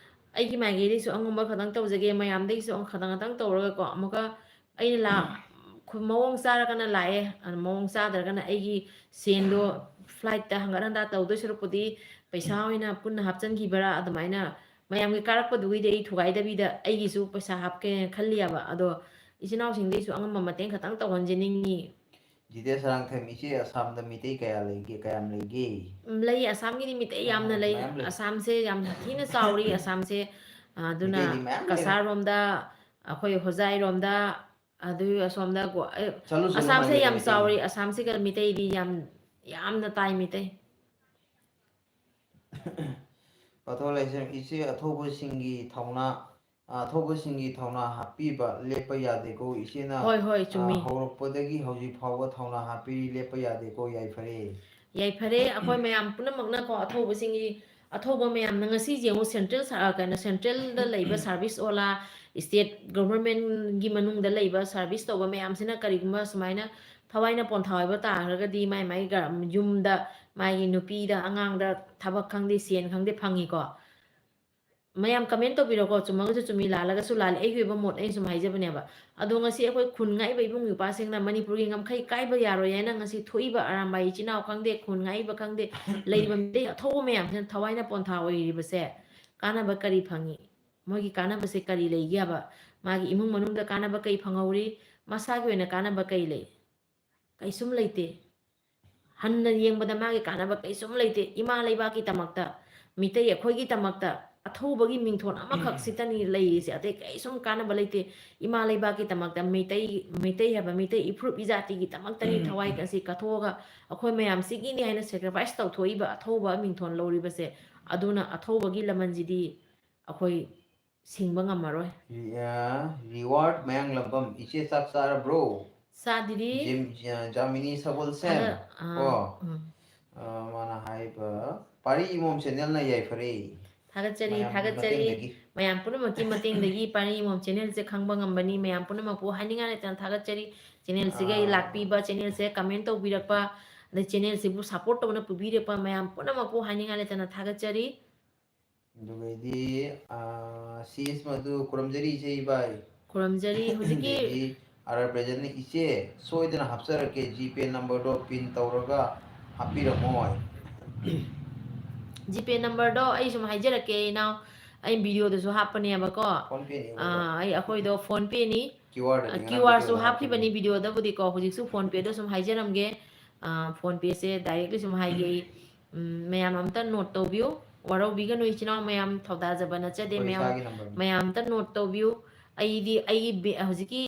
ꯑꯩꯒꯤ ꯃꯥꯏꯀꯩꯗꯒꯤꯁꯨ ꯑꯉꯝꯕ ꯈꯛꯇꯪ ꯇꯧꯖꯒꯦ, ꯃꯌꯥꯝꯗꯒꯤꯁꯨ ꯑꯃ ꯈꯛꯇꯪ ꯈꯛꯇꯪ ꯇꯧꯔꯒꯀꯣ, ꯑꯃꯨꯛꯀ ꯑꯩꯅ ꯂꯥ-, ꯈꯨ-, ꯃꯑꯣꯡ ꯆꯥꯔꯒꯅ ꯂꯥꯛꯑꯦ, ꯑꯗ ꯃꯑꯣꯡ ꯆꯥꯗ꯭ꯔꯒꯅ ꯑꯩꯒꯤ ꯁꯦꯟꯗꯣ flight ꯇ ꯍꯪꯒꯠ ꯍꯟꯗꯥ ꯇꯧꯗꯣꯏ ꯁꯔꯨꯛꯄꯨꯗꯤ ꯄꯩꯁꯥ ꯑꯣꯏꯅ ꯄꯨꯟꯅ ꯍꯥꯞꯆꯤꯟꯈꯤꯕꯔꯥ, ꯑꯗꯨꯃꯥꯏꯅ ꯃꯌꯥꯝꯒꯤ ꯀꯥꯔꯛꯄꯗꯨꯒꯤꯗꯤ ꯑꯩ ꯊꯨꯒꯥꯏꯗꯕꯤꯗ ꯑꯩꯒꯤꯁꯨ ꯄꯩꯁꯥ ꯍꯥꯞꯀꯦꯅ ꯈꯜꯂꯤꯑꯕ꯫ ꯑꯗꯣ ꯏꯆꯤꯟ ꯏꯅꯥꯎꯁꯤꯡꯗꯒꯤꯁꯨ ꯑꯉꯝꯕ ꯃꯇꯦꯡ ꯈꯛꯇꯪ ꯇꯧꯍꯟꯖꯅꯤꯡꯉꯤ꯫ ꯖꯤꯇꯦ ꯁꯔꯥꯡꯊꯦꯝ, ꯏꯆꯦ, ꯑꯁꯥꯝꯗ ꯃꯤꯇꯩ ꯀꯌꯥ ꯂꯩꯒꯦ, ꯀꯌꯥꯝ ꯂꯩꯒꯦ? ꯎꯝ, ꯂꯩ, ꯑꯁꯥꯝꯒꯤꯗꯤ ꯃꯤꯇꯩ ꯌꯥꯝꯅ ꯂꯩ꯫ ꯃꯌꯥꯝ ꯂꯩ꯫ ꯑꯁꯥꯝꯁꯦ ꯌꯥꯝ ꯊꯤꯅ ꯆꯥꯎꯔꯤ꯫ ꯑꯁꯥꯝꯁꯦ, ꯑ, ꯑꯗꯨꯅ ꯃꯤꯇꯩꯗꯤ ꯃꯌꯥꯝ ꯂꯩꯔꯦ꯫ ꯀꯁꯥꯔꯔꯣꯝꯗ, ꯑꯩꯈꯣꯏ ꯍꯣꯖꯥꯏꯔꯣꯝꯗ, ꯑꯗꯨ ꯑꯁꯣꯝꯗ ꯒꯣ-, ꯑꯦ, ꯆꯠꯂꯨ ꯆꯠꯂꯨ ꯑꯁꯥꯝꯁꯦ ꯃꯥꯜꯂꯦ ꯌꯥꯝ ꯃꯤꯇꯩꯗꯤ꯫ ꯆꯥꯎꯔꯤ꯫ ꯑꯁꯥꯝꯁꯤꯒ ꯃꯤꯇꯩꯗꯤ ꯌꯥꯝ, ꯌꯥꯝꯅ ꯇꯥꯏ ꯃꯤꯇꯩ꯫ ꯄꯥꯊꯣꯛ ꯂꯥꯏꯁ꯭ꯔꯝ, ꯏꯆꯦ, ꯑꯊꯧꯕꯁꯤꯡꯒꯤ ꯊꯧꯅꯥ, ꯑ, ꯑꯊꯧꯕꯁꯤꯡꯒꯤ ꯊꯧꯅꯥ ꯍꯥꯞꯄꯤꯕ ꯂꯦꯞꯄ ꯌꯥꯗꯦꯀꯣ꯫ ꯏꯆꯦꯅ, ꯍꯣꯏ, ꯍꯣꯏ, ꯑ, ꯆꯨꯝꯃꯤ꯫ ꯍꯧꯔꯛꯄꯗꯒꯤ ꯍꯧꯖꯤꯛ ꯐꯥꯎꯕ ꯊꯧꯅꯥ ꯍꯥꯞꯄꯤꯔꯤ, ꯂꯦꯞꯄ ꯌꯥꯗꯦꯀꯣ꯫ ꯌꯥꯏꯐꯔꯦ꯫ ꯌꯥꯏꯐꯔꯦ꯫ ꯑꯩꯈꯣꯏ ꯃꯌꯥꯝ ꯄꯨꯝꯅꯃꯛꯅꯀꯣ, ꯑꯊꯧꯕꯁꯤꯡꯒꯤ, ꯑꯊꯧꯕ ꯃꯌꯥꯝꯅ ꯉꯁꯤ ꯌꯦꯡꯉꯨ, central ꯁ-, ꯑ, ꯀꯩꯅꯣ, central ꯗ ꯂꯩꯕ service ꯑꯣꯂꯥ, state government ꯀꯤ ꯃꯅꯨꯡꯗ ꯂꯩꯕ service ꯇꯧꯕ ꯃꯌꯥꯝꯁꯤꯅ ꯀꯔꯤꯒꯨꯝꯕ ꯁꯨꯃꯥꯏꯅ ꯊꯋꯥꯏꯅ ꯄꯣꯟꯊꯥ ꯑꯣꯏꯕ ꯇꯥꯔꯒꯗꯤ ꯃꯥꯏ ꯃꯥꯏ ꯒ-, ꯌꯨꯝꯗ ꯃꯥꯒꯤ ꯅꯨꯄꯤꯗ, ꯑꯉꯥꯡꯗ ꯊꯕꯛ ꯈꯪꯗꯦ, ꯁꯦꯟ ꯈꯪꯗꯦ ꯐꯪꯉꯤꯀꯣ꯫ ꯃꯌꯥꯝ comment ꯇꯧꯕꯤꯔꯣꯀꯣ, ꯆꯨꯝꯃꯒꯁꯨ ꯆꯨꯝꯃꯤ, ꯂꯥꯜꯂꯒꯁꯨ ꯂꯥꯜꯂꯤ, ꯑꯩꯒꯤ ꯑꯣꯏꯕ ꯃꯣꯠ ꯑꯩꯅ ꯁꯨꯝ ꯍꯥꯏꯖꯕꯅꯦꯕ꯫ ꯑꯗꯣ ꯉꯁꯤ ꯑꯩꯈꯣꯏ ꯈꯨꯟ ꯉꯥꯛꯏꯕ ꯏꯕꯨꯡ ꯏꯄ꯭ꯋꯥꯁꯤꯡꯅ ꯃꯅꯤꯄꯨꯔꯒꯤ ꯉꯝꯈꯩ ꯀꯥꯏꯕ ꯌꯥꯔꯣꯏ ꯍꯥꯏꯅ ꯉꯁꯤ ꯊꯣꯛꯏꯕ ꯑꯔꯥꯝꯕꯥꯏ ꯏꯆꯤꯟ ꯏꯅꯥꯎ ꯈꯪꯗꯦ, ꯈꯨꯟ ꯉꯥꯛꯏꯕ ꯈꯪꯗꯦ, ꯂꯩꯔꯤꯕ ꯃꯤꯇꯩ ꯑꯊꯧꯕ ꯃꯌꯥꯝꯁꯤꯅ ꯊꯋꯥꯏꯅ ꯄꯣꯟꯊꯥ ꯑꯣꯏꯔꯤꯕꯁꯦ ꯀꯥꯟꯅꯕ ꯀꯔꯤ ꯐꯪꯉꯤ? ꯃꯣꯏꯒꯤ ꯀꯥꯟꯅꯕꯁꯦ ꯀꯔꯤ ꯂꯩꯒꯦ ꯍꯥꯏꯕ? ꯃꯥꯒꯤ ꯏꯃꯨꯡ ꯃꯅꯨꯡꯗ ꯀꯥꯟꯅꯕ ꯀꯔꯤ ꯐꯪꯍꯧꯔꯤ? ꯃꯁꯥꯒꯤ ꯑꯣꯏꯅ ꯀꯥꯟꯅꯕ ꯀꯔꯤ ꯂꯩ? ꯀꯩꯁꯨꯝ ꯂꯩꯇꯦ꯫ ꯍꯟꯅ ꯌꯦꯡꯕꯗ ꯃꯥꯒꯤ ꯀꯥꯟꯅꯕ ꯀꯩꯁꯨꯝ ꯂꯩꯇꯦ꯫ ꯏꯃꯥ ꯂꯩꯕꯥꯛꯀꯤꯗꯃꯛꯇ, ꯃꯤꯇꯩ ꯑꯩꯈꯣꯏꯒꯤꯗꯃꯛꯇ ꯑꯊꯧꯕꯒꯤ ꯃꯤꯡꯊꯣꯟ ꯑꯃꯈꯛ ꯁꯤꯇꯅꯤ ꯂꯩꯔꯤꯁꯦ, ꯑꯇꯩ ꯀꯩꯁꯨꯝ ꯀꯥꯟꯅꯕ ꯂꯩꯇꯦ꯫ ꯏꯃꯥ ꯂꯩꯕꯥꯛꯀꯤꯗꯃꯛꯇ, ꯃꯤꯇꯩ, ꯃꯤꯇꯩ ꯍꯥꯏꯕ, ꯃꯤꯇꯩ ꯏꯐꯨꯔꯨꯞ ꯏꯖꯥꯇꯤꯒꯤꯗꯃꯛꯇꯅꯤ ꯊꯋꯥꯏ ꯑꯁꯤ ꯀꯠꯊꯣꯛꯑꯒ ꯑꯩꯈꯣꯏ ꯃꯌꯥꯝꯁꯤꯒꯤꯅꯤ ꯍꯥꯏꯅ sacrifice ꯇꯧꯊꯣꯛꯏꯕ ꯑꯊꯧꯕ ꯃꯤꯡꯊꯣꯟ ꯂꯧꯔꯤꯕꯁꯦ꯫ ꯑꯗꯨꯅ ꯑꯊꯧꯕꯒꯤ ꯂꯃꯟꯁꯤꯗꯤ ꯑꯩꯈꯣꯏ ꯁꯤꯡꯕ ꯉꯝꯃꯔꯣꯏ꯫ ꯔꯤ-, ꯑ, reward ꯃꯌꯥꯡꯂꯝꯕꯝ, ꯏꯆꯦ ꯆꯥꯛ ꯆꯥꯔꯕ꯭ꯔꯣ? ꯆꯥꯗ꯭ꯔꯤ꯫ ꯖꯤꯝ-, ꯑ, ꯖꯥꯃꯤꯅꯤ ꯁꯒꯣꯜꯁꯦꯝ꯫ ꯊꯥꯒꯠ-, ꯑ, ꯀꯣ? ꯎꯝ꯫ ꯑ, ꯃꯥꯅ ꯍꯥꯏꯕ, ꯄꯥꯔꯤ ꯏꯃꯣꯝ channel ꯅ ꯌꯥꯏꯐꯔꯦ꯫ ꯊꯥꯒꯠꯆꯔꯤ, ꯃꯌꯥꯝꯒꯤ ꯊꯥꯒꯠꯆꯔꯤ꯫ ꯃꯇꯦꯡꯗꯒꯤ꯫ ꯃꯌꯥꯝ ꯄꯨꯝꯅꯃꯛꯀꯤ ꯃꯇꯦꯡꯗꯒꯤ ꯄꯥꯔꯤ ꯏꯃꯣꯝ channel ꯁꯦ ꯈꯪꯕ ꯉꯝꯕꯅꯤ꯫ ꯃꯌꯥꯝ ꯄꯨꯝꯅꯃꯛꯄꯨ ꯍꯥꯏꯅꯤꯡꯉꯥꯏ ꯂꯩꯇꯅ ꯊꯥꯒꯠꯆꯔꯤ꯫ Channel ꯁꯤꯒ ꯑꯥ꯫ ꯂꯥꯛꯄꯤꯕ, channel ꯁꯦ comment ꯇꯧꯕꯤꯔꯛꯄ, ꯑꯗꯩ channel ꯁꯤꯕꯨ support ꯇꯧꯅ ꯄꯨꯕꯤꯔꯛꯄ ꯃꯌꯥꯝ ꯄꯨꯝꯅꯃꯛꯄꯨ ꯍꯥꯏꯅꯤꯡꯉꯥꯏ ꯂꯩꯇꯅ ꯊꯥꯒꯠꯆꯔꯤ꯫ ꯑꯗꯨꯒꯩꯗꯤ, ꯑꯥ, ꯁꯤ ꯑꯦꯁ ꯃꯗꯨ ꯈꯨꯔꯨꯝꯖꯔꯤ ꯏꯆꯦ ꯏꯕꯥꯏ꯫ ꯈꯨꯔꯨꯝꯖꯔꯤ꯫ ꯍꯧꯖꯤꯛꯀꯤ ꯑꯗꯒꯤ ꯑꯥꯔ ꯑꯥꯔ ꯄ꯭ꯔꯖꯦꯟꯅ ꯏꯆꯦ, ꯁꯣꯏꯗꯅ ꯍꯥꯞꯆꯔꯛꯀꯦ, ꯖꯤꯄꯦ ꯅꯝꯕꯔꯗꯣ ꯄꯤꯟ ꯇꯧꯔꯒ ꯍꯥꯞꯄꯤꯔꯝꯃꯣ꯫ ꯖꯤꯄꯦ ꯅꯝꯕꯔꯗꯣ ꯑꯩ ꯁꯨꯝ ꯍꯥꯏꯖꯔꯛꯀꯦ ꯏꯅꯥꯎ, ꯑꯩ ꯚꯤꯗꯤꯑꯣꯗꯁꯨ ꯍꯥꯞꯄꯅꯦꯕꯀꯣ꯫ ꯐꯣꯟ ꯄꯦꯅꯤ ꯑꯩꯈꯣꯏꯗꯣ꯫ ꯑꯥ, ꯑꯩ, ꯑꯩꯈꯣꯏꯗꯣ ꯐꯣꯟ ꯄꯦꯅꯤ, ꯀ꯭ꯌꯨ ꯑꯥꯔꯗꯅꯤ ꯉꯔꯥꯡ ꯀ꯭ꯌꯨ ꯑꯥꯔꯁꯨ ꯚꯤꯗꯤꯑꯣꯗ ꯍꯥꯞꯈꯤꯕꯅꯤ ꯍꯥꯞꯈꯤꯕꯅꯤ꯫ ꯚꯤꯗꯤꯑꯣꯗꯕꯨꯗꯤꯀꯣ꯫ ꯍꯧꯖꯤꯛꯁꯨ ꯐꯣꯟ ꯄꯦꯗꯣ ꯁꯨꯝ ꯍꯥꯏꯖꯔꯝꯒꯦ꯫ ꯑꯥ, ꯐꯣꯟ ꯄꯦꯁꯦ ꯗꯥꯏꯔꯦꯛꯂꯤ ꯁꯨꯝ ꯍꯥꯏꯒꯦ ꯑꯩ꯫ ꯎꯝ, ꯃꯌꯥꯝ ꯑꯝꯇ ꯅꯣꯠ ꯇꯧꯕꯤꯌꯨ, ꯋꯥꯔꯧꯕꯤꯒꯅꯨ ꯏꯆꯤꯟ ꯏꯅꯥꯎ ꯃꯌꯥꯝ, ꯊꯧꯗꯥꯖꯕ ꯅꯠꯆꯗꯦ ꯑꯩꯈꯣꯏ ꯃꯌꯥꯝ꯫ ꯏꯁꯥꯒꯤ ꯅꯝꯕꯔꯅꯤ꯫ ꯃꯌꯥꯝ ꯑꯝꯇ ꯅꯣꯠ ꯇꯧꯕꯤꯌꯨ꯫ ꯑꯩꯗꯤ ꯑꯩꯒꯤ ꯕꯦ-, ꯍꯧꯖꯤꯛꯀꯤ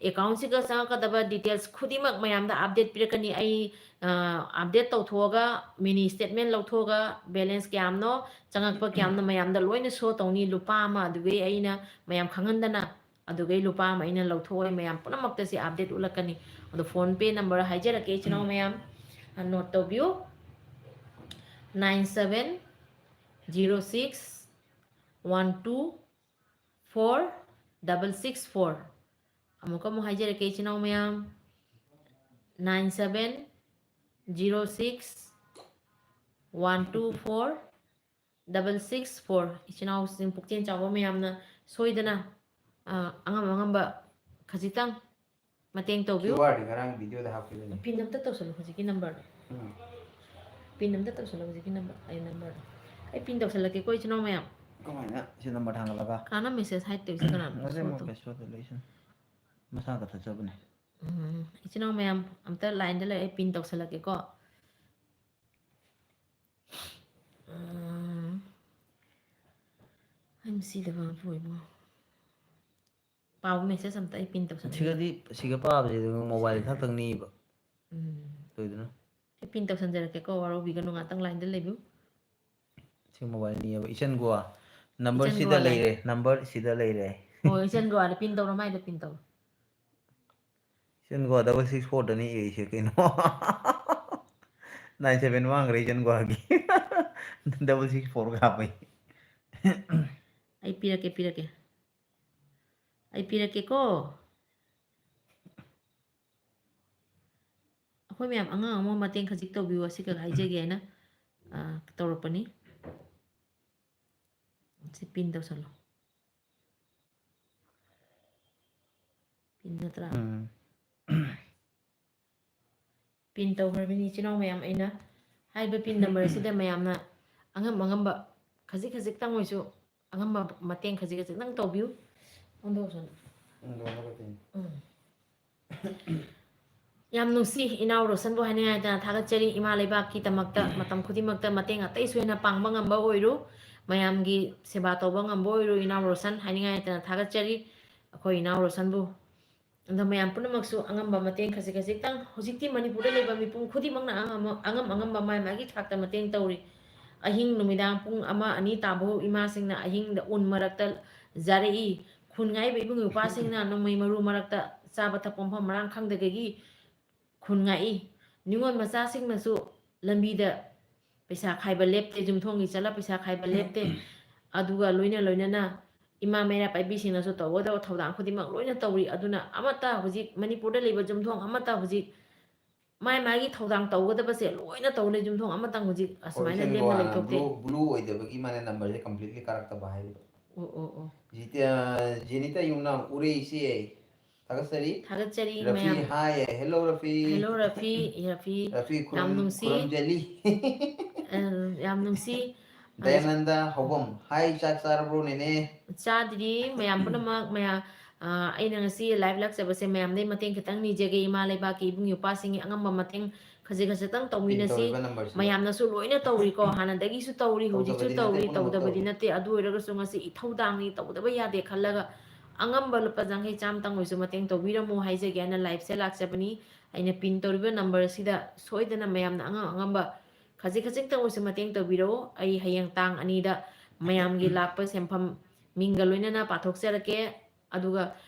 ꯑꯦꯀꯥꯎꯟꯁꯤꯒ ꯆꯪꯉꯛꯀꯗꯕ ꯗꯤꯇꯦꯜꯁ ꯈꯨꯗꯤꯡꯃꯛ ꯃꯌꯥꯝꯗ ꯑꯞꯗꯦꯠ ꯄꯤꯔꯛꯀꯅꯤ꯫ ꯑꯩ, ꯑꯥ, ꯑꯞꯗꯦꯠ ꯇꯧꯊꯣꯛꯑꯒ, ꯃꯤꯅꯤ ꯁ꯭ꯇꯦꯠꯃꯦꯟ ꯂꯧꯊꯣꯛꯑꯒ, ꯕꯦꯂꯦꯟꯁ ꯀꯌꯥꯝꯅꯣ, ꯆꯪꯉꯛꯄ ꯀꯌꯥꯝꯅꯣ ꯃꯌꯥꯝꯗ ꯂꯣꯏꯅ ꯁꯣ ꯇꯧꯅꯤ꯫ ꯂꯨꯄꯥ ꯑꯃ ꯑꯗꯨꯒꯤ ꯑꯩꯅ ꯃꯌꯥꯝ ꯈꯪꯍꯟꯗꯅ ꯑꯗꯨꯒꯩ ꯂꯨꯄꯥ ꯑꯃ ꯑꯩꯅ ꯂꯧꯊꯣꯛꯑꯣꯏ, ꯃꯌꯥꯝ ꯄꯨꯝꯅꯃꯛꯇ ꯁꯤ ꯑꯞꯗꯦꯠ ꯎꯠꯂꯛꯀꯅꯤ꯫ ꯑꯗꯣ ꯐꯣꯟ ꯄꯦ ꯅꯝꯕꯔ ꯍꯥꯏꯖꯔꯛꯀꯦ ꯏꯆꯤꯟ ꯏꯅꯥꯎ ꯃꯌꯥꯝ, ꯅꯣꯠ ꯇꯧꯕꯤꯌꯨ, nine seven zero six one two four double six four꯫ ꯑꯃꯨꯛꯀ ꯑꯃꯨꯛ ꯍꯥꯏꯖꯔꯛꯀꯦ ꯏꯆꯤꯟ ꯏꯅꯥꯎ ꯃꯌꯥꯝ, nine seven zero six one two four double six four꯫ ꯏꯆꯤꯟ ꯏꯅꯥꯎꯁꯤꯡ ꯄꯨꯛꯆꯦꯜ ꯆꯥꯎꯕ ꯃꯌꯥꯝꯅ ꯁꯣꯏꯗꯅ, ꯑ, ꯑꯉꯝ ꯑꯉꯝꯕ ꯈꯖꯤꯛꯇꯪ ꯃꯇꯦꯡ ꯇꯧꯕꯤꯌꯨ꯫ ꯀ꯭ꯌꯨ ꯑꯥꯔꯗꯤ ꯉꯔꯥꯡ ꯚꯤꯗꯤꯑꯣꯗ ꯍꯥꯞꯈꯤꯕꯅꯤ꯫ ꯄꯤꯟ ꯑꯝꯇ ꯇꯧꯁꯜꯂꯨ ꯍꯧꯖꯤꯛꯀꯤ ꯅꯝꯕꯔꯗꯣ꯫ ꯎꯝ꯫ ꯄꯤꯟ ꯑꯝꯇ ꯇꯧꯁꯜꯂꯨ ꯍꯧꯖꯤꯛꯀꯤ ꯅꯝꯕꯔ, ꯑꯩ ꯅꯝꯕꯔꯗꯣ꯫ ꯑꯩ ꯄꯤꯟ ꯇꯧꯁꯜꯂꯛꯀꯦꯀꯣ ꯏꯆꯤꯟ ꯏꯅꯥꯎ ꯃꯌꯥꯝ꯫ ꯀꯃꯥꯏꯅ ꯁꯤ ꯅꯝꯕꯔ ꯊꯥꯡꯒꯠꯂꯒ? ꯀꯅꯥꯅꯣ ꯃꯦꯁꯦꯖ ꯍꯥꯏꯠ ꯇꯧꯔꯤꯁꯦ ꯀꯅꯥꯅꯣ? ꯅꯠꯇꯦ, ꯁꯣ ꯃꯣꯏ ꯇꯧ꯫ ꯀꯩꯁꯨ ꯇꯧꯗꯦ, ꯂꯣꯏꯁꯟ-, ꯃꯁꯥ ꯀꯛꯊꯠꯆꯕꯅꯦ꯫ ꯎꯝ, ꯏꯆꯤꯟ ꯏꯅꯥꯎ ꯃꯌꯥꯝ ꯑꯝꯇ ꯂꯥꯏꯟꯗ ꯂꯩ, ꯑꯩ ꯄꯤꯟ ꯇꯧꯁꯜꯂꯛꯀꯦꯀꯣ꯫ ꯎꯝ, ꯑꯩ ꯃꯁꯤꯗ ꯉꯥꯡꯊꯣꯛꯏꯕꯣ꯫ ꯄꯥꯎ ꯃꯦꯁꯦꯖ ꯑꯝꯇ ꯑꯩ ꯄꯤꯟ ꯇꯧꯁꯜꯂꯛꯀꯦ꯫ ꯁꯤꯒꯗꯤ, ꯁꯤꯒ ꯄꯥꯕꯁꯤꯗꯤ ꯃꯣꯕꯥꯏꯜ ꯈꯛꯇꯪꯅꯤꯕ꯫ ꯎꯝ꯫ ꯑꯗꯨꯏꯗꯨꯅ꯫ ꯑꯩ ꯄꯤꯟ ꯇꯧꯁꯟꯖꯔꯛꯀꯦꯀꯣ, ꯋꯥꯔꯧꯕꯤꯒꯅꯨ, ꯉꯥꯛꯇꯪ ꯂꯥꯏꯟꯗ ꯂꯩꯕꯤꯌꯨ꯫ ꯁꯤ ꯃꯣꯕꯥꯏꯜꯅꯤꯌꯦꯕ, ꯏꯆꯟ ꯒꯣꯋꯥ꯫ ꯅꯝꯕꯔ ꯏꯆꯟ ꯁꯤꯗ ꯒꯣꯋꯥ ꯂꯩ꯫ ꯂꯩꯔꯦ, ꯅꯝꯕꯔ ꯁꯤꯗ ꯂꯩꯔꯦ꯫ ꯍꯣꯏ, ꯏꯆꯟ ꯒꯣꯋꯥꯗ ꯄꯤꯟ ꯇꯧꯔꯣ, ꯃꯥꯏꯗ ꯄꯤꯟ ꯇꯧꯔꯣ꯫ ꯏꯆꯟ ꯒꯣꯋꯥ double six four ꯗꯅꯤ ꯏꯔꯤꯁꯦ ꯀꯩꯅꯣ꯫ Nine seven ꯃꯥꯡꯈ꯭ꯔꯦ ꯏꯆꯟ ꯒꯣꯋꯥꯒꯤ꯫ Double six four ꯀꯥꯞꯄꯩ꯫ ꯑꯩ ꯄꯤꯔꯛꯀꯦ, ꯄꯤꯔꯛꯀꯦ꯫ ꯑꯩ ꯄꯤꯔꯛꯀꯦꯀꯣ꯫ ꯑꯩꯈꯣꯏ ꯃꯌꯥꯝ ꯑꯉꯥꯡ ꯑꯃ ꯃꯇꯦꯡ ꯈꯖꯤꯛ ꯇꯧꯕꯤꯌꯨ, ꯑꯁꯤꯈꯛ ꯍꯥꯏꯖꯒꯦ ꯍꯥꯏꯅ, ꯑ, ꯇꯧꯔꯛꯄꯅꯤ꯫ ꯁꯤ ꯄꯤꯟ ꯇꯧꯁꯜꯂꯣ꯫ ꯄꯤꯟ ꯅꯠꯇ꯭ꯔꯥ? ꯎꯝ꯫ ꯄꯤꯟ ꯇꯧꯈ꯭ꯔꯕꯅꯤ ꯏꯆꯤꯟ ꯏꯅꯥꯎ ꯃꯌꯥꯝ꯫ ꯑꯩꯅ ꯍꯥꯏꯔꯤꯕ ꯄꯤꯟ ꯅꯝꯕꯔ ꯑꯁꯤꯗ ꯃꯌꯥꯝꯅ ꯑꯉꯝ ꯑꯉꯝꯕ ꯈꯖꯤꯛ ꯈꯖꯤꯛꯇꯪ ꯑꯣꯏꯁꯨ ꯑꯉꯝꯕ ꯃꯇꯦꯡ ꯈꯖꯤꯛ ꯈꯖꯤꯛꯇꯪ ꯇꯧꯕꯤꯌꯨ꯫ ꯑꯣꯟꯊꯣꯛꯁꯅꯨ꯫ ꯎꯝ, ꯂꯣꯏꯅꯕ ꯄꯤꯟ꯫ ꯎꯝ꯫ ꯌꯥꯝ ꯅꯨꯡꯁꯤ ꯏꯅꯥꯎ ꯔꯣꯁꯟꯕꯨ ꯍꯥꯏꯅꯤꯡꯉꯥꯏ ꯂꯩꯇꯅ ꯊꯥꯒꯠꯆꯔꯤ꯫ ꯏꯃꯥ ꯂꯩꯕꯥꯛꯀꯤꯗꯃꯛꯇ ꯃꯇꯝ ꯈꯨꯗꯤꯡꯃꯛꯇ ꯃꯇꯦꯡ ꯑꯇꯩꯁꯨ ꯍꯦꯟꯅ ꯄꯥꯡꯕ ꯉꯝꯕ ꯑꯣꯏꯔꯨ꯫ ꯃꯌꯥꯝꯒꯤ ꯁꯦꯕꯥ ꯇꯧꯕ ꯉꯝꯕ ꯑꯣꯏꯔꯨ ꯏꯅꯥꯎ ꯔꯣꯁꯟ, ꯍꯥꯏꯅꯤꯡꯉꯥꯏ ꯂꯩꯇꯅ ꯊꯥꯒꯠꯆꯔꯤ ꯑꯩꯈꯣꯏ ꯏꯅꯥꯎ ꯔꯣꯁꯟꯕꯨ꯫ ꯑꯗꯣ ꯃꯌꯥꯝ ꯄꯨꯝꯅꯃꯛꯁꯨ ꯑꯉꯝꯕ ꯃꯇꯦꯡ ꯈꯖꯤꯛ ꯈꯖꯤꯛꯇꯪ, ꯍꯧꯖꯤꯛꯇꯤ ꯃꯅꯤꯄꯨꯔꯗ ꯂꯩꯕ ꯃꯤꯄꯨꯝ ꯈꯨꯗꯤꯡꯃꯛꯅ ꯑꯉꯝ ꯑꯉꯝ-, ꯑꯉꯝ ꯑꯉꯝꯕ ꯃꯥꯏ ꯃꯥꯒꯤ ꯊꯥꯛꯇ ꯃꯇꯦꯡ ꯇꯧꯔꯤ꯫ ꯑꯍꯤꯡ ꯅꯨꯃꯤꯗꯥꯡ ꯄꯨꯡ ꯑꯃ ꯑꯅꯤ ꯇꯥꯕꯐꯥꯎ ꯏꯃꯥꯁꯤꯡꯅ ꯑꯍꯤꯡꯗ ꯎꯟ ꯃꯔꯛꯇ ꯖꯥꯔꯛꯏ꯫ ꯈꯨꯟ ꯉꯥꯛꯏꯕ ꯏꯕꯨꯡ ꯏꯄ꯭ꯋꯥꯁꯤꯡꯅ ꯅꯣꯡꯃꯩ ꯃꯔꯨ ꯃꯔꯛꯇ ꯆꯥꯕ ꯊꯛꯄ ꯃꯐꯝ ꯃꯔꯥꯡ ꯈꯪꯗꯈꯩꯒꯤ ꯈꯨꯟ ꯉꯥꯛꯏ꯫ ꯅꯤꯉꯣꯜ ꯃꯆꯥꯁꯤꯡꯅꯁꯨ ꯂꯝꯕꯤꯗ ꯄꯩꯁꯥ ꯈꯥꯏꯕ ꯂꯦꯞꯇꯦ, ꯌꯨꯝꯊꯣꯡꯒꯤ ꯆꯠꯂ ꯄꯩꯁꯥ ꯈꯥꯏꯕ ꯂꯦꯞꯇꯦ꯫ ꯑꯗꯨꯒ ꯂꯣꯏꯅ ꯂꯣꯏꯅꯅ ꯏꯃꯥ ꯃꯩꯔꯥ ꯄꯥꯏꯕꯤꯁꯤꯡꯅꯁꯨ ꯇꯧꯒꯗꯕ ꯊꯧꯗꯥꯡ ꯈꯨꯗꯤꯡꯃꯛ ꯂꯣꯏꯅ ꯇꯧꯔꯤ꯫ ꯑꯗꯨꯅ ꯑꯃꯠꯇ ꯍꯧꯖꯤꯛ ꯃꯅꯤꯄꯨꯔꯗ ꯂꯩꯕ ꯌꯨꯝꯊꯣꯡ ꯑꯃꯠꯇ ꯍꯧꯖꯤꯛ ꯃꯥꯏ ꯃꯥꯒꯤ ꯊꯧꯗꯥꯡ ꯇꯧꯒꯗꯕꯁꯦ ꯂꯣꯏꯅ ꯇꯧ ꯂꯩ꯫ ꯌꯨꯝꯊꯣꯡ ꯑꯃꯇꯪ ꯍꯧꯖꯤꯛ ꯑꯁꯨꯃꯥꯏꯅ ꯍꯧꯖꯤꯛꯁꯦ ꯂꯦꯝꯅ ꯂꯣꯏꯅ ꯂꯩꯊꯣꯛꯇꯦ꯫ blue, blue ꯑꯣꯏꯗꯕꯒꯤ ꯃꯥꯅ numberꯁꯦ completely ꯀꯥꯔꯛꯇꯕ ꯍꯥꯏꯔꯤꯕ꯫ ꯑꯣ, ꯑꯣ, ꯑꯣ꯫ ꯖꯤꯇ-, ꯖꯦꯅꯤꯇꯥ ꯌꯨꯝꯅꯥꯝ ꯎꯔꯦ ꯏꯆꯦ꯫ ꯊꯥꯒꯠꯆꯔꯤ꯫ ꯊꯥꯒꯠꯆꯔꯤ ꯔꯐꯤ, ꯃꯌꯥꯝ꯫ hi, hello ꯔꯐꯤ꯫ Hello ꯔꯐꯤ, ꯔꯐꯤ, ꯔꯐꯤ ꯌꯥꯝ ꯈꯨꯔꯨꯝ-, ꯅꯨꯡꯁꯤ꯫ ꯈꯨꯔꯨꯝꯖꯂꯤ꯫ ꯑ, ꯌꯥꯝ ꯅꯨꯡꯁꯤ꯫ ꯑꯗ ꯗꯌꯥꯅꯟꯗ ꯍꯧꯕꯝ, hi, ꯆꯥꯛ ꯆꯥꯔꯕ꯭ꯔꯣ ꯅꯦꯅꯦ? ꯆꯥꯗ꯭ꯔꯤ꯫ ꯃꯌꯥꯝ ꯄꯨꯝꯅꯃꯛ, ꯃꯌꯥꯝ, ꯑ, ꯑꯩꯅ ꯉꯁꯤ live ꯂꯥꯛꯆꯕꯁꯦ ꯃꯌꯥꯝꯗꯩ ꯃꯇꯦꯡ ꯈꯤꯇꯪ ꯅꯤꯖꯒꯦ꯫ ꯏꯃꯥ ꯂꯩꯕꯥꯛꯀꯤ ꯏꯕꯨꯡ ꯏꯄ꯭ꯋꯥꯁꯤꯡꯒꯤ ꯑꯉꯝꯕ ꯃꯇꯦꯡ ꯈꯖꯤꯛ ꯈꯖꯤꯛꯇꯪ ꯄꯤꯟ ꯇꯧꯃꯤꯟꯅꯁꯤ꯫ ꯇꯧꯔꯤꯕ numberꯁꯤꯗ꯫ ꯃꯌꯥꯝꯅꯁꯨ ꯂꯣꯏꯅ ꯇꯧꯔꯤꯀꯣ, ꯍꯥꯟꯅꯗꯒꯤꯁꯨ ꯇꯧꯔꯤ, ꯍꯧꯖꯤꯛꯁꯨ ꯇꯧꯗꯕꯗꯤ ꯅꯠꯇꯦ, ꯇꯧꯔꯤ, ꯄꯨꯝꯅꯃꯛ ꯇꯧꯗꯕꯗꯤ ꯇꯧꯔꯤ꯫ ꯅꯠꯇꯦ꯫ ꯑꯗꯨ ꯑꯣꯏꯔꯒꯁꯨ ꯉꯁꯤ ꯏꯊꯧꯗꯥꯡꯅꯤ, ꯇꯧꯗꯕ ꯌꯥꯗꯦ ꯈꯜꯂꯒ ꯑꯉꯝꯕ ꯂꯨꯄꯥ ꯌꯥꯡꯈꯩ ꯆꯥꯝꯃꯇꯪ ꯑꯣꯏꯁꯨ ꯃꯇꯦꯡ ꯇꯧꯕꯤꯔꯝꯃꯨ ꯍꯥꯏꯖꯒꯦ ꯍꯥꯏꯅ liveꯁꯦ ꯂꯥꯛꯆꯕꯅꯤ꯫ ꯑꯩꯅ pin ꯇꯧꯔꯤꯕ number ꯑꯁꯤꯗ ꯁꯣꯏꯗꯅ ꯃꯌꯥꯝꯅ ꯑꯉꯝ ꯑꯉꯝꯕ ꯈꯖꯤꯛ ꯈꯖꯤꯛꯇ ꯑꯣꯏꯁꯨ ꯃꯇꯦꯡ ꯇꯧꯕꯤꯔꯛꯎ꯫ ꯑꯩ ꯍꯌꯦꯡ ꯇꯥꯡ ꯑꯅꯤꯗ ꯃꯌꯥꯝꯒꯤ ꯂꯥꯛꯄ ꯁꯦꯟꯐꯝ ꯃꯤꯡꯒ ꯂꯣꯏꯅꯅ ꯄꯥꯊꯣꯛꯆꯔꯛꯀꯦ꯫ ꯑꯗꯨꯒ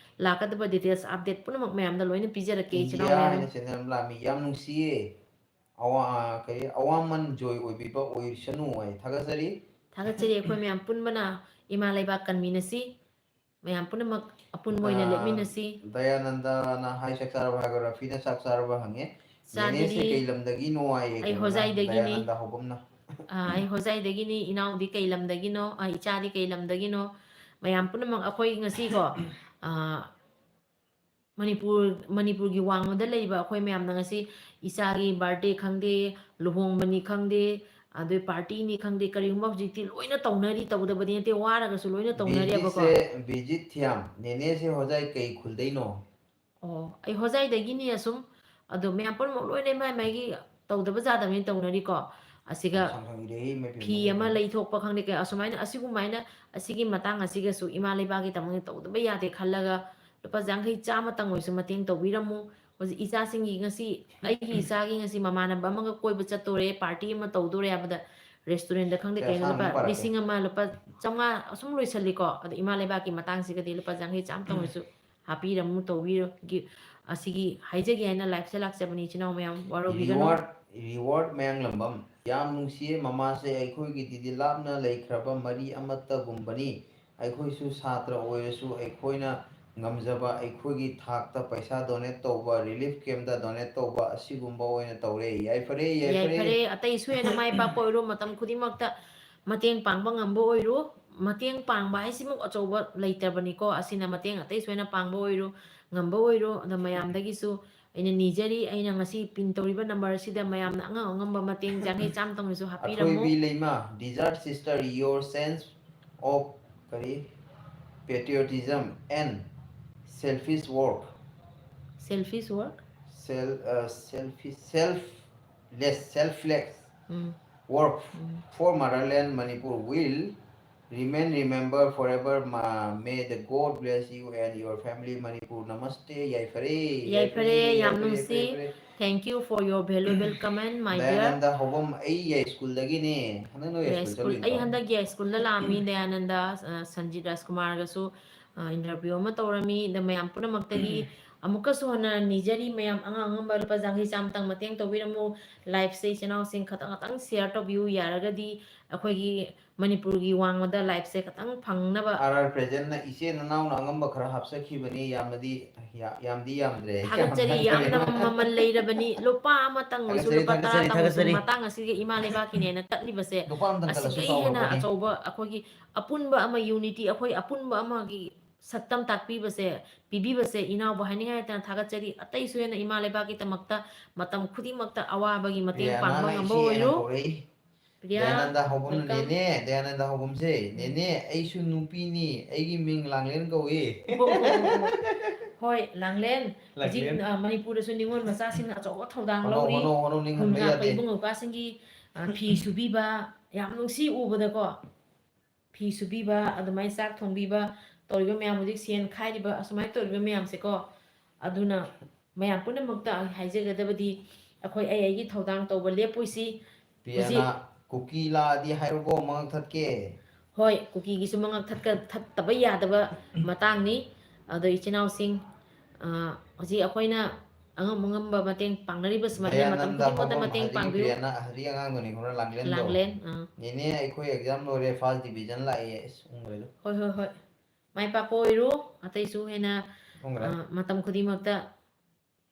ꯂꯥꯛꯀꯗꯕ details update ꯄꯨꯝꯅꯃꯛ ꯃꯌꯥꯝꯗ ꯂꯣꯏꯅ ꯄꯤꯖꯔꯛꯀꯦ, ꯏꯆꯤꯟ ꯏꯅꯥꯎ ꯏꯟꯗꯤꯌꯥ ꯃꯌꯥꯝ꯫ ꯍꯥꯏꯅ channel ꯑꯃ ꯂꯥꯛꯑꯝꯃꯤ꯫ ꯌꯥꯝ ꯅꯨꯡꯁꯤꯌꯦ꯫ ꯑꯋꯥ-, ꯀꯔꯤ, ꯑꯋꯥꯃꯟ ꯖꯣꯏ ꯑꯣꯏꯕꯤꯕ ꯑꯣꯏꯁꯅꯨ ꯍꯥꯏ꯫ ꯊꯥꯒꯠꯆꯔꯤ꯫ ꯊꯥꯒꯠꯆꯔꯤ꯫ ꯑꯩꯈꯣꯏ ꯃꯌꯥꯝ ꯄꯨꯟꯕꯅ ꯏꯃꯥ ꯂꯩꯕꯥꯛ ꯀꯟꯃꯤꯟꯅꯁꯤ꯫ ꯃꯌꯥꯝ ꯄꯨꯝꯅꯃꯛ ꯑꯄꯨꯟꯕ ꯑꯣꯏꯅ ꯑ, ꯂꯦꯞꯃꯤꯟꯅꯁꯤ꯫ ꯗꯌꯥꯅꯟꯗꯅ hi, ꯆꯥꯛ ꯆꯥꯔꯕ ꯍꯥꯏꯔꯒ ꯔꯐꯤꯅ ꯆꯥꯛ ꯆꯥꯔꯕ ꯍꯪꯉꯦ꯫ ꯆꯥꯗ꯭ꯔꯤ꯫ ꯅꯦꯅꯦꯁꯦ ꯀꯩ ꯂꯝꯗꯒꯤꯅꯣ ꯍꯥꯏꯌꯦ ꯑꯩ ꯀꯩꯅꯣꯅ, ꯍꯣꯖꯥꯏꯗꯒꯤꯅꯤ꯫ ꯗꯌꯥꯅꯟꯗ ꯍꯧꯕꯝꯅ꯫ ꯑ, ꯑꯩ ꯍꯣꯖꯥꯏꯗꯒꯤꯅꯤ꯫ ꯏꯅꯥꯎꯗꯤ ꯀꯩ ꯂꯝꯗꯒꯤꯅꯣ? ꯑ, ꯏꯆꯥꯗꯤ ꯀꯩ ꯂꯝꯗꯒꯤꯅꯣ? ꯃꯌꯥꯝ ꯄꯨꯝꯅꯃꯛ ꯑꯩꯈꯣꯏ ꯉꯁꯤꯀꯣ, ꯑ, ꯃꯅꯤꯄꯨꯔ, ꯃꯅꯤꯄꯨꯔꯒꯤ ꯋꯥꯡꯃꯗ ꯂꯩꯔꯤꯕ ꯑꯩꯈꯣꯏ ꯃꯌꯥꯝꯅ ꯉꯁꯤ ꯏꯆꯥꯒꯤ birthday ꯈꯪꯗꯦ, ꯂꯨꯍꯣꯡꯕꯅꯤ ꯈꯪꯗꯦ, ꯑꯗꯩ partyꯅꯤ ꯈꯪꯗꯦ, ꯀꯔꯤꯒꯨꯝꯕ ꯍꯧꯖꯤꯛꯇꯤ ꯂꯣꯏꯅ ꯇꯧꯅꯔꯤ, ꯇꯧꯗꯕꯗꯤ ꯅꯠꯇꯦ, ꯋꯥꯔꯒꯁꯨ ꯂꯣꯏꯅ ꯇꯧꯅꯔꯦꯕꯀꯣ꯫ ꯕꯤꯖꯤꯠꯁꯦ, ꯕꯤꯖꯤꯠ ꯊꯤꯌꯥꯝ, ꯅꯦꯅꯦꯁꯦ ꯍꯣꯖꯥꯏ ꯀꯩ ꯈꯨꯜꯗꯩꯅꯣ? ꯑꯣ, ꯑꯩ ꯍꯣꯖꯥꯏꯗꯒꯤꯅꯤ꯫ ꯑꯁꯨꯝ, ꯑꯗꯣ ꯃꯌꯥꯝ ꯄꯨꯝꯅꯃꯛ ꯂꯣꯏꯅ ꯃꯥꯏ ꯃꯥꯏꯒꯤ ꯇꯧꯗꯕ ꯌꯥꯗꯕꯅꯤ ꯇꯧꯅꯔꯤꯀꯣ꯫ ꯑꯁꯤꯒ ꯁꯪ ꯁꯪ ꯏꯔꯦꯍꯦ, ꯏꯃꯥꯏ ꯄꯦꯝꯃ, ꯐꯤ ꯏꯃꯥꯏ ꯑꯃ ꯄꯦꯝꯃ꯫ ꯂꯩꯊꯣꯛꯄ ꯈꯪꯗꯦ, ꯀꯩ, ꯑꯁꯨꯃꯥꯏꯅ, ꯑꯁꯤꯒꯨꯝꯃꯥꯏꯅ, ꯑꯁꯤꯒꯤ ꯃꯇꯥꯡ ꯑꯁꯤꯒꯁꯨ ꯏꯃꯥ ꯂꯩꯕꯥꯛꯀꯤꯗꯃꯛꯇ ꯇꯧꯗꯕ ꯌꯥꯗꯦ ꯈꯜꯂꯒ ꯂꯨꯄꯥ ꯌꯥꯡꯈꯩ, ꯆꯥꯝꯃꯇꯪ ꯑꯣꯏꯔꯁꯨ ꯃꯇꯦꯡ ꯇꯧꯕꯤꯔꯝꯃꯨ꯫ ꯍꯧꯖꯤꯛ ꯏꯆꯥꯁꯤꯡꯒꯤ ꯉꯁꯤ, ꯑꯩꯒꯤ ꯏꯆꯥꯒꯤ ꯉꯁꯤ ꯃꯃꯥꯟꯅꯕ ꯑꯃꯒ ꯀꯣꯏꯕ ꯆꯠꯇꯣꯔꯦ, party ꯑꯃ ꯇꯧꯗꯣꯔꯦ ꯍꯥꯏꯕꯗ restaurantꯗ ꯈꯪꯗꯦ, ꯁꯦ, ꯀꯩꯅꯣ, ꯑꯁꯥꯡꯕ ꯂꯨꯄꯥ ꯄꯥꯔꯛꯀꯦ꯫ ꯂꯤꯁꯤꯡ ꯑꯃ, ꯂꯨꯄꯥ ꯆꯥꯝꯃꯉꯥ ꯑꯁꯨꯝ ꯂꯣꯏꯁꯜꯂꯤꯀꯣ꯫ ꯑꯗꯣ ꯏꯃꯥ ꯂꯩꯕꯥꯛꯀꯤ ꯃꯇꯥꯡꯁꯤꯒꯗꯤ ꯂꯨꯄꯥ ꯌꯥꯡꯈꯩ, ꯆꯥꯝꯃꯇꯪ ꯑꯣꯏꯔꯁꯨ ꯍꯥꯄꯤꯔꯝꯃꯨ, ꯇꯧꯕꯤꯔꯣ꯫ ꯒꯤ-, ꯑꯁꯤꯒꯤ ꯍꯥꯏꯖꯒꯦ ꯍꯥꯏꯅ liveꯁꯦ ꯂꯥꯛꯆꯕꯅꯤ, ꯏꯆꯤꯟ ꯏꯅꯥꯎ ꯃꯌꯥꯝ, ꯋꯥꯔꯧꯕꯤꯒꯅꯨ꯫ Reward, reward ꯃꯌꯥꯡꯂꯝꯕꯝ, ꯌꯥꯝ ꯅꯨꯡꯁꯤꯌꯦ꯫ ꯃꯃꯥꯁꯦ ꯑꯩꯈꯣꯏꯒꯤꯗꯤ ꯂꯥꯞꯅ ꯂꯩꯈ꯭ꯔꯕ ꯃꯔꯤ ꯑꯃꯠꯇꯒꯨꯝꯕꯅꯤ꯫ ꯑꯩꯈꯣꯏꯁꯨ ꯁꯥꯇ꯭ꯔ ꯑꯣꯏꯔꯁꯨ ꯑꯩꯈꯣꯏꯅ ꯉꯝꯖꯕ, ꯑꯩꯈꯣꯏꯒꯤ ꯊꯥꯛꯇ ꯄꯩꯁꯥ donate ꯇꯧꯕ, relief campꯇ donate ꯇꯧꯕ, ꯑꯁꯤꯒꯨꯝꯕ ꯑꯣꯏꯅ ꯇꯧꯔꯦ꯫ ꯌꯥꯏꯐꯔꯦ, ꯌꯥꯏꯐꯔꯦ꯫ ꯌꯥꯏꯐꯔꯦ꯫ ꯑꯇꯩꯁꯨ ꯍꯦꯟꯅ ꯃꯥꯏ ꯄꯥꯛꯄ ꯑꯣꯏꯔꯣ, ꯃꯇꯝ ꯈꯨꯗꯤꯡꯃꯛꯇ ꯃꯇꯦꯡ ꯄꯥꯡꯕ ꯉꯝꯕ ꯑꯣꯏꯔꯣ꯫ ꯃꯇꯦꯡ ꯄꯥꯡꯕ ꯍꯥꯏꯁꯤꯃꯨꯛ ꯑꯆꯧꯕ ꯂꯩꯇꯕꯅꯤꯀꯣ꯫ ꯑꯁꯤꯅ ꯃꯇꯦꯡ ꯑꯇꯩꯁꯨ ꯍꯦꯟꯅ ꯄꯥꯡꯕ ꯑꯣꯏꯔꯣ, ꯉꯝꯕ ꯑꯣꯏꯔꯣ꯫ ꯑꯗ ꯃꯌꯥꯝꯗꯒꯤꯁꯨ ꯑꯩꯅ ꯅꯤꯖꯔꯤ, ꯑꯩꯅ ꯉꯁꯤ pin ꯇꯧꯔꯤꯕ number ꯑꯁꯤꯗ ꯃꯌꯥꯝꯅ ꯑꯉꯝ ꯑꯉꯝꯕ ꯃꯇꯦꯡ ꯌꯥꯡꯈꯩ, ꯆꯥꯝꯃꯇꯪ ꯑꯣꯏꯔꯁꯨ ꯍꯥꯄꯤꯔꯝꯃꯨ꯫ ꯑꯊꯣꯏꯕꯤ ꯂꯩꯃ, deserved sister, your sense of ꯀꯔꯤ? Patriotism and selfish work. Selfish work? Self, uh, selfish, selfless, selfless um, work um. for motherland Manipur will remain remember forever. Ma-, may the God bless you and your family, Manipur. Namaste. ꯌꯥꯏꯐꯔꯦ, ꯌꯥꯏꯐꯔꯦ, ꯌꯥꯝ ꯌꯥꯏꯐꯔꯦ, ꯅꯨꯡꯁꯤ꯫ ꯌꯥꯏꯐꯔꯦ, ꯌꯥꯏꯐꯔꯦ꯫ Thank you for your valuable comment, my dear. Dayananda ꯍꯧꯕꯝ, ꯑꯩ ꯌꯥꯏ ꯁ꯭ꯀꯨꯜꯗꯒꯤꯅꯦ꯫ ꯍꯟꯗꯛ ꯅꯣꯏ ꯌꯥꯏ ꯌꯥꯏ school school, ꯑꯩ ꯆꯠꯂꯨꯏꯗ꯭ꯔꯣ? ꯍꯟꯗꯛ ꯌꯥꯏ ꯁ꯭ꯀꯨꯜꯗ ꯂꯥꯛꯑꯝꯃꯤ, ꯗꯌꯥꯅꯟꯗ, ꯑ, ꯁꯟꯖꯤꯠ ꯔꯥꯖꯀꯨꯃꯥꯔꯒꯁꯨ, ꯑ, interview ꯑꯃ ꯇꯧꯔꯝꯃꯤ꯫ ꯑꯗ ꯃꯌꯥꯝ ꯄꯨꯝꯅꯃꯛꯇꯒꯤ, ꯑꯃꯨꯛꯀꯁꯨ ꯍꯟꯅ ꯅꯤꯖꯔꯤ ꯃꯌꯥꯝ, ꯑꯉꯝ ꯑꯉꯝꯕ ꯂꯨꯄꯥ ꯌꯥꯡꯈꯩ ꯆꯥꯝꯃꯇꯪ ꯃꯇꯦꯡ ꯇꯧꯕꯤꯔꯝꯃꯨ꯫ Liveꯁꯦ ꯏꯆꯤꯟ ꯏꯅꯥꯎꯁꯤꯡ ꯈꯇꯪ ꯈꯇꯪ share ꯇꯧꯕꯤꯌꯨ꯫ ꯌꯥꯔꯒꯗꯤ ꯑꯩꯈꯣꯏꯒꯤ ꯃꯅꯤꯄꯨꯔꯒꯤ ꯋꯥꯡꯃꯗ liveꯁꯦ ꯈꯇꯪ ꯐꯪꯅꯕ꯫ R R Presentꯅ ꯏꯆꯦ ꯅꯅꯥꯎꯅ ꯑꯉꯝꯕ ꯈꯔ ꯍꯥꯞꯆꯈꯤꯕꯅꯤ, ꯌꯥꯝꯅꯗꯤ, ꯌꯥ-, ꯌꯥꯝꯗꯤ ꯌꯥꯝꯗ꯭ꯔꯦ꯫ ꯊꯥꯒꯠꯆꯔꯤ, ꯌꯥꯝꯅ ꯃꯃꯜ ꯂꯩꯔꯕꯅꯤ꯫ ꯂꯨꯄꯥ ꯑꯃꯇꯪ ꯑꯣꯏꯁꯨ, ꯊꯥꯒꯠꯆꯔꯤ, ꯂꯨꯄꯥ ꯇꯔꯥ ꯊꯥꯒꯠꯆꯔꯤ, ꯇꯪ ꯑꯣꯏꯁꯨ, ꯊꯥꯒꯠꯆꯔꯤ꯫ ꯃꯇꯥꯡ ꯑꯁꯤꯒ ꯏꯃꯥ ꯂꯩꯕꯥꯛꯀꯤꯅꯦꯅ ꯆꯠꯂꯤꯕꯁꯦ, ꯂꯨꯄꯥ ꯑꯃꯇꯪ ꯀꯠꯂꯁꯨ ꯑꯁꯤꯗꯒꯤ ꯍꯦꯟꯅ ꯆꯥꯎꯔꯕꯅꯤ꯫ ꯑꯆꯧꯕ ꯑꯩꯈꯣꯏꯒꯤ ꯑꯄꯨꯟꯕ ꯑꯃ, unity, ꯑꯩꯈꯣꯏ ꯑꯄꯨꯟꯕ ꯑꯃꯒꯤ ꯁꯛꯇꯝ ꯇꯥꯛꯄꯤꯕꯁꯦ, ꯄꯤꯕꯤꯕꯁꯦ, ꯏꯅꯥꯎꯕꯨ ꯍꯥꯏꯅꯤꯡꯉꯥꯏ ꯂꯩꯇꯅ ꯊꯥꯒꯠꯆꯔꯤ꯫ ꯑꯇꯩꯁꯨ ꯍꯦꯟꯅ ꯏꯃꯥ ꯂꯩꯕꯥꯛꯀꯤꯗꯃꯛꯇ ꯃꯇꯝ ꯈꯨꯗꯤꯡꯃꯛꯇ ꯑꯋꯥꯕꯒꯤ ꯃꯇꯦꯡ ꯄꯥꯡꯕ ꯄ꯭ꯔꯤꯌꯥꯅ ꯉꯝꯕ ꯏꯆꯦ ꯍꯥꯏꯅ ꯑꯣꯏꯔꯣ꯫ ꯀꯧꯔꯛꯏ꯫ ꯄ꯭ꯔꯤꯌꯥ, ꯗꯌꯥꯅꯟꯗ ꯍꯧꯕꯝꯅ welcome꯫ ꯅꯦꯅꯦ, ꯗꯌꯥꯅꯟꯗ ꯍꯧꯕꯝꯁꯦ, ꯎꯝ꯫ "ꯅꯦꯅꯦ, ꯑꯩꯁꯨ ꯅꯨꯄꯤꯅꯤ, ꯑꯩꯒꯤ ꯃꯤꯡ ꯂꯥꯡꯂꯦꯟ ꯀꯧꯏ"꯫ ꯑꯣ, ꯑꯣ, ꯑꯣ, ꯑꯣ꯫ ꯍꯣꯏ, ꯂꯥꯡꯂꯦꯟ꯫ ꯍꯧꯖꯤꯛ, ꯂꯥꯡꯂꯦꯟ꯫ ꯑ, ꯃꯅꯤꯄꯨꯔꯗꯁꯨ ꯅꯤꯉꯣꯜ ꯃꯆꯥꯁꯤꯡꯅ ꯑꯆꯧꯕ ꯊꯧꯗꯥꯡ ꯍꯣꯠꯅꯧ, ꯂꯧꯔꯤ꯫ ꯍꯣꯠꯅꯧ, ꯍꯣꯠꯅꯧ, ꯅꯤꯡꯍꯟꯕ ꯈꯨꯟ ꯉꯥꯛꯄ ꯌꯥꯗꯦ꯫ ꯏꯕꯨꯡ ꯏꯄ꯭ꯋꯥꯁꯤꯡꯒꯤ, ꯑ, ꯐꯤ ꯁꯨꯕꯤꯕ, ꯌꯥꯝ ꯅꯨꯡꯁꯤ ꯎꯕꯗꯀꯣ꯫ ꯐꯤ ꯁꯨꯕꯤꯕ, ꯑꯗꯨꯃꯥꯏꯅ ꯆꯥꯛ ꯊꯣꯡꯕꯤꯕ ꯇꯧꯔꯤꯕ ꯃꯌꯥꯝ, ꯍꯧꯖꯤꯛ ꯁꯦꯟ ꯈꯥꯏꯔꯤꯕ, ꯑꯁꯨꯃꯥꯏꯅ ꯇꯧꯔꯤꯕ ꯃꯌꯥꯝꯁꯦꯀꯣ, ꯑꯗꯨꯅ ꯃꯌꯥꯝ ꯄꯨꯝꯅꯃꯛꯇ ꯑꯩ ꯍꯥꯏꯖꯒꯗꯕꯗꯤ, ꯑꯩꯈꯣꯏ ꯑꯩ ꯑꯩꯒꯤ ꯊꯧꯗꯥꯡ ꯇꯧꯕ ꯂꯦꯞꯄꯣꯏꯁꯤ꯫ ꯄꯤꯌꯥꯅ, ꯍꯧꯖꯤꯛ ꯀꯨꯀꯤ ꯂꯥꯛꯑꯗꯤ ꯍꯥꯏꯔꯛꯑꯣ, ꯃꯉꯛ ꯊꯠꯀꯦ꯫ ꯍꯣꯏ, ꯀꯨꯀꯤꯒꯤꯁꯨ ꯃꯉꯛ ꯊꯠꯀ-, ꯊꯠꯇꯕ ꯌꯥꯗꯕ ꯃꯇꯥꯡꯅꯤ꯫ ꯑꯗꯣ ꯏꯆꯤꯟ ꯏꯅꯥꯎꯁꯤꯡ, ꯑ, ꯍꯧꯖꯤꯛ ꯑꯩꯈꯣꯏꯅ ꯑꯉꯝ ꯑꯉꯝꯕ ꯃꯇꯦꯡ ꯄꯥꯡꯅꯔꯤꯕ ꯁꯨꯃꯥꯏꯅ ꯃꯇꯝ ꯗꯌꯥꯅꯟꯗ ꯈꯨꯗꯤꯡꯃꯛꯇ ꯍꯧꯕꯝ, ꯃꯇꯦꯡ ꯍꯧꯖꯤꯛꯀꯤ ꯄꯥꯡꯕꯤꯌꯨ꯫ ꯄꯤꯌꯥꯅ, ꯍꯧꯖꯤꯛ ꯑꯉꯥꯡꯗꯨꯅꯤ ꯈꯪꯕ꯭ꯔꯥ, ꯂꯥꯡꯂꯦꯟꯗꯣ? ꯂꯥꯡꯂꯦꯟ, ꯑꯥ꯫ "ꯅꯦꯅꯦ, ꯑꯩꯈꯣꯏ exam ꯂꯣꯏꯔꯦ, first division ꯂꯥꯛꯑꯦ"꯫ ꯑꯁ, ꯎꯪꯈ꯭ꯔꯦꯗ꯫ ꯍꯣꯏ, ꯍꯣꯏ, ꯍꯣꯏ꯫ ꯃꯥꯏ ꯄꯥꯛꯄ ꯑꯣꯏꯔꯣ꯫ ꯑꯇꯩꯁꯨ ꯍꯦꯟꯅ, ꯎꯪꯈ꯭ꯔꯦ꯫ ꯑꯥ, ꯃꯇꯝ ꯈꯨꯗꯤꯡꯃꯛꯇ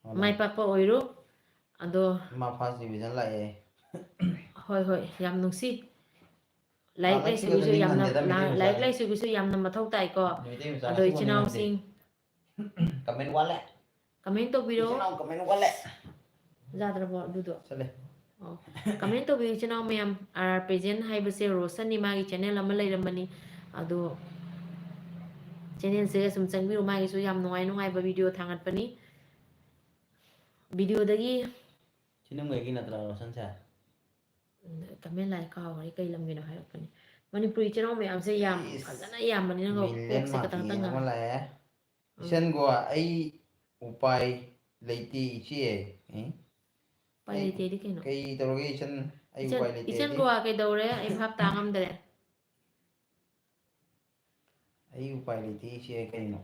ꯍꯣꯏ, ꯃꯥꯏ ꯍꯣꯏ꯫ ꯄꯥꯛꯄ ꯑꯣꯏꯔꯣ꯫ ꯑꯗꯣ ꯃꯥ first division ꯂꯥꯛꯑꯦ꯫ ꯍꯣꯏ, ꯍꯣꯏ, ꯌꯥꯝ ꯅꯨꯡꯁꯤ꯫ ꯂꯥꯏꯔꯤꯛ ꯂꯥꯏꯁꯨꯒꯤꯁꯨ ꯌꯥꯝꯅ, ꯅꯤꯡꯍꯟꯗꯦꯗ, ꯃꯩꯇꯩ ꯂꯥꯏꯔꯤꯛ ꯃꯆꯥꯁꯤꯡ꯫ ꯂꯥꯏꯁꯨꯒꯤꯁꯨ ꯌꯥꯝꯅ ꯃꯊꯧ ꯇꯥꯏꯀꯣ꯫ ꯃꯩꯇꯩ ꯃꯆꯥ ꯑꯗꯣ ꯉꯁꯤꯕꯨ ꯅꯤꯡꯍꯟꯗꯦ꯫ ꯏꯆꯤꯟ ꯏꯅꯥꯎꯁꯤꯡ, Comment ꯋꯥꯠꯂꯦ꯫ Comment ꯋꯥꯠꯂꯦ꯫ ꯏꯆꯤꯟ ꯏꯅꯥꯎ comment ꯋꯥꯠꯂꯦ꯫ ꯌꯥꯗ꯭ꯔꯕꯣ ꯑꯗꯨꯗꯣ? ꯆꯠꯂꯦ꯫ ꯑꯣ꯫ Comment ꯇꯧꯕꯤꯌꯨ ꯏꯆꯤꯟ ꯏꯅꯥꯎ ꯃꯌꯥꯝ꯫ R R Present ꯍꯥꯏꯕꯁꯦ ꯔꯣꯁꯟꯅꯤ, ꯃꯥꯒꯤ channel ꯑꯃ ꯂꯩꯔꯝꯕꯅꯤ꯫ ꯑꯗꯣ channelꯁꯦ ꯁꯨꯝ ꯆꯪꯕꯤꯌꯨ, ꯃꯥꯒꯤꯁꯨ ꯌꯥꯝ ꯅꯨꯡꯉꯥꯏ ꯅꯨꯡꯉꯥꯏꯕ video ꯊꯥꯒꯠꯄꯅꯤ꯫ Videoꯗꯒꯤ ꯆꯤꯅꯨꯡꯒꯩꯒꯤ ꯅꯠꯇ꯭ꯔꯥ ꯔꯣꯁꯟꯁꯦ? ꯎꯝ, comment ꯂꯥꯛꯑꯦ, ꯀꯥꯎꯈ꯭ꯔꯦ, ꯀꯩ ꯂꯝꯒꯤꯅꯣ ꯍꯥꯏꯔꯛꯄꯅꯤ꯫ ꯃꯅꯤꯄꯨꯔꯤ ꯏꯆꯤꯟ ꯏꯅꯥꯎ ꯃꯌꯥꯝꯁꯦ ꯌꯥꯝ ꯏꯁ, ꯐꯖꯅ ꯌꯥꯝꯕꯅꯤꯅꯀꯣ, million ꯀꯣꯛꯁꯦ ꯈꯇꯪ ꯃꯥꯄꯤ ꯈꯇꯪ ꯑꯃ ꯉꯥꯡ-, ꯂꯥꯛꯑꯦ꯫ ꯎꯝ꯫ ꯏꯆꯟꯒꯣ, ꯑꯩ ꯎꯄꯥꯏ ꯂꯩꯇꯦ ꯏꯆꯦ꯫ ꯑꯦ? ꯎꯄꯥꯏ ꯑꯩ ꯂꯩꯇꯦꯗꯤ ꯀꯩꯅꯣ? ꯀꯩ ꯇꯧꯔꯒꯦ ꯏꯆꯟ? ꯑꯩ ꯏꯆꯟ, ꯎꯄꯥꯏ ꯂꯩꯇꯦꯗꯤ? ꯏꯆꯟꯒꯣ ꯀꯩꯗꯧꯔꯦ? ꯑꯩ ꯚꯥꯞ ꯇꯥ ꯉꯝꯗꯔꯦ꯫ ꯑꯩ ꯎꯄꯥꯏ ꯂꯩꯇꯦ ꯏꯆꯦ ꯀꯩꯅꯣ?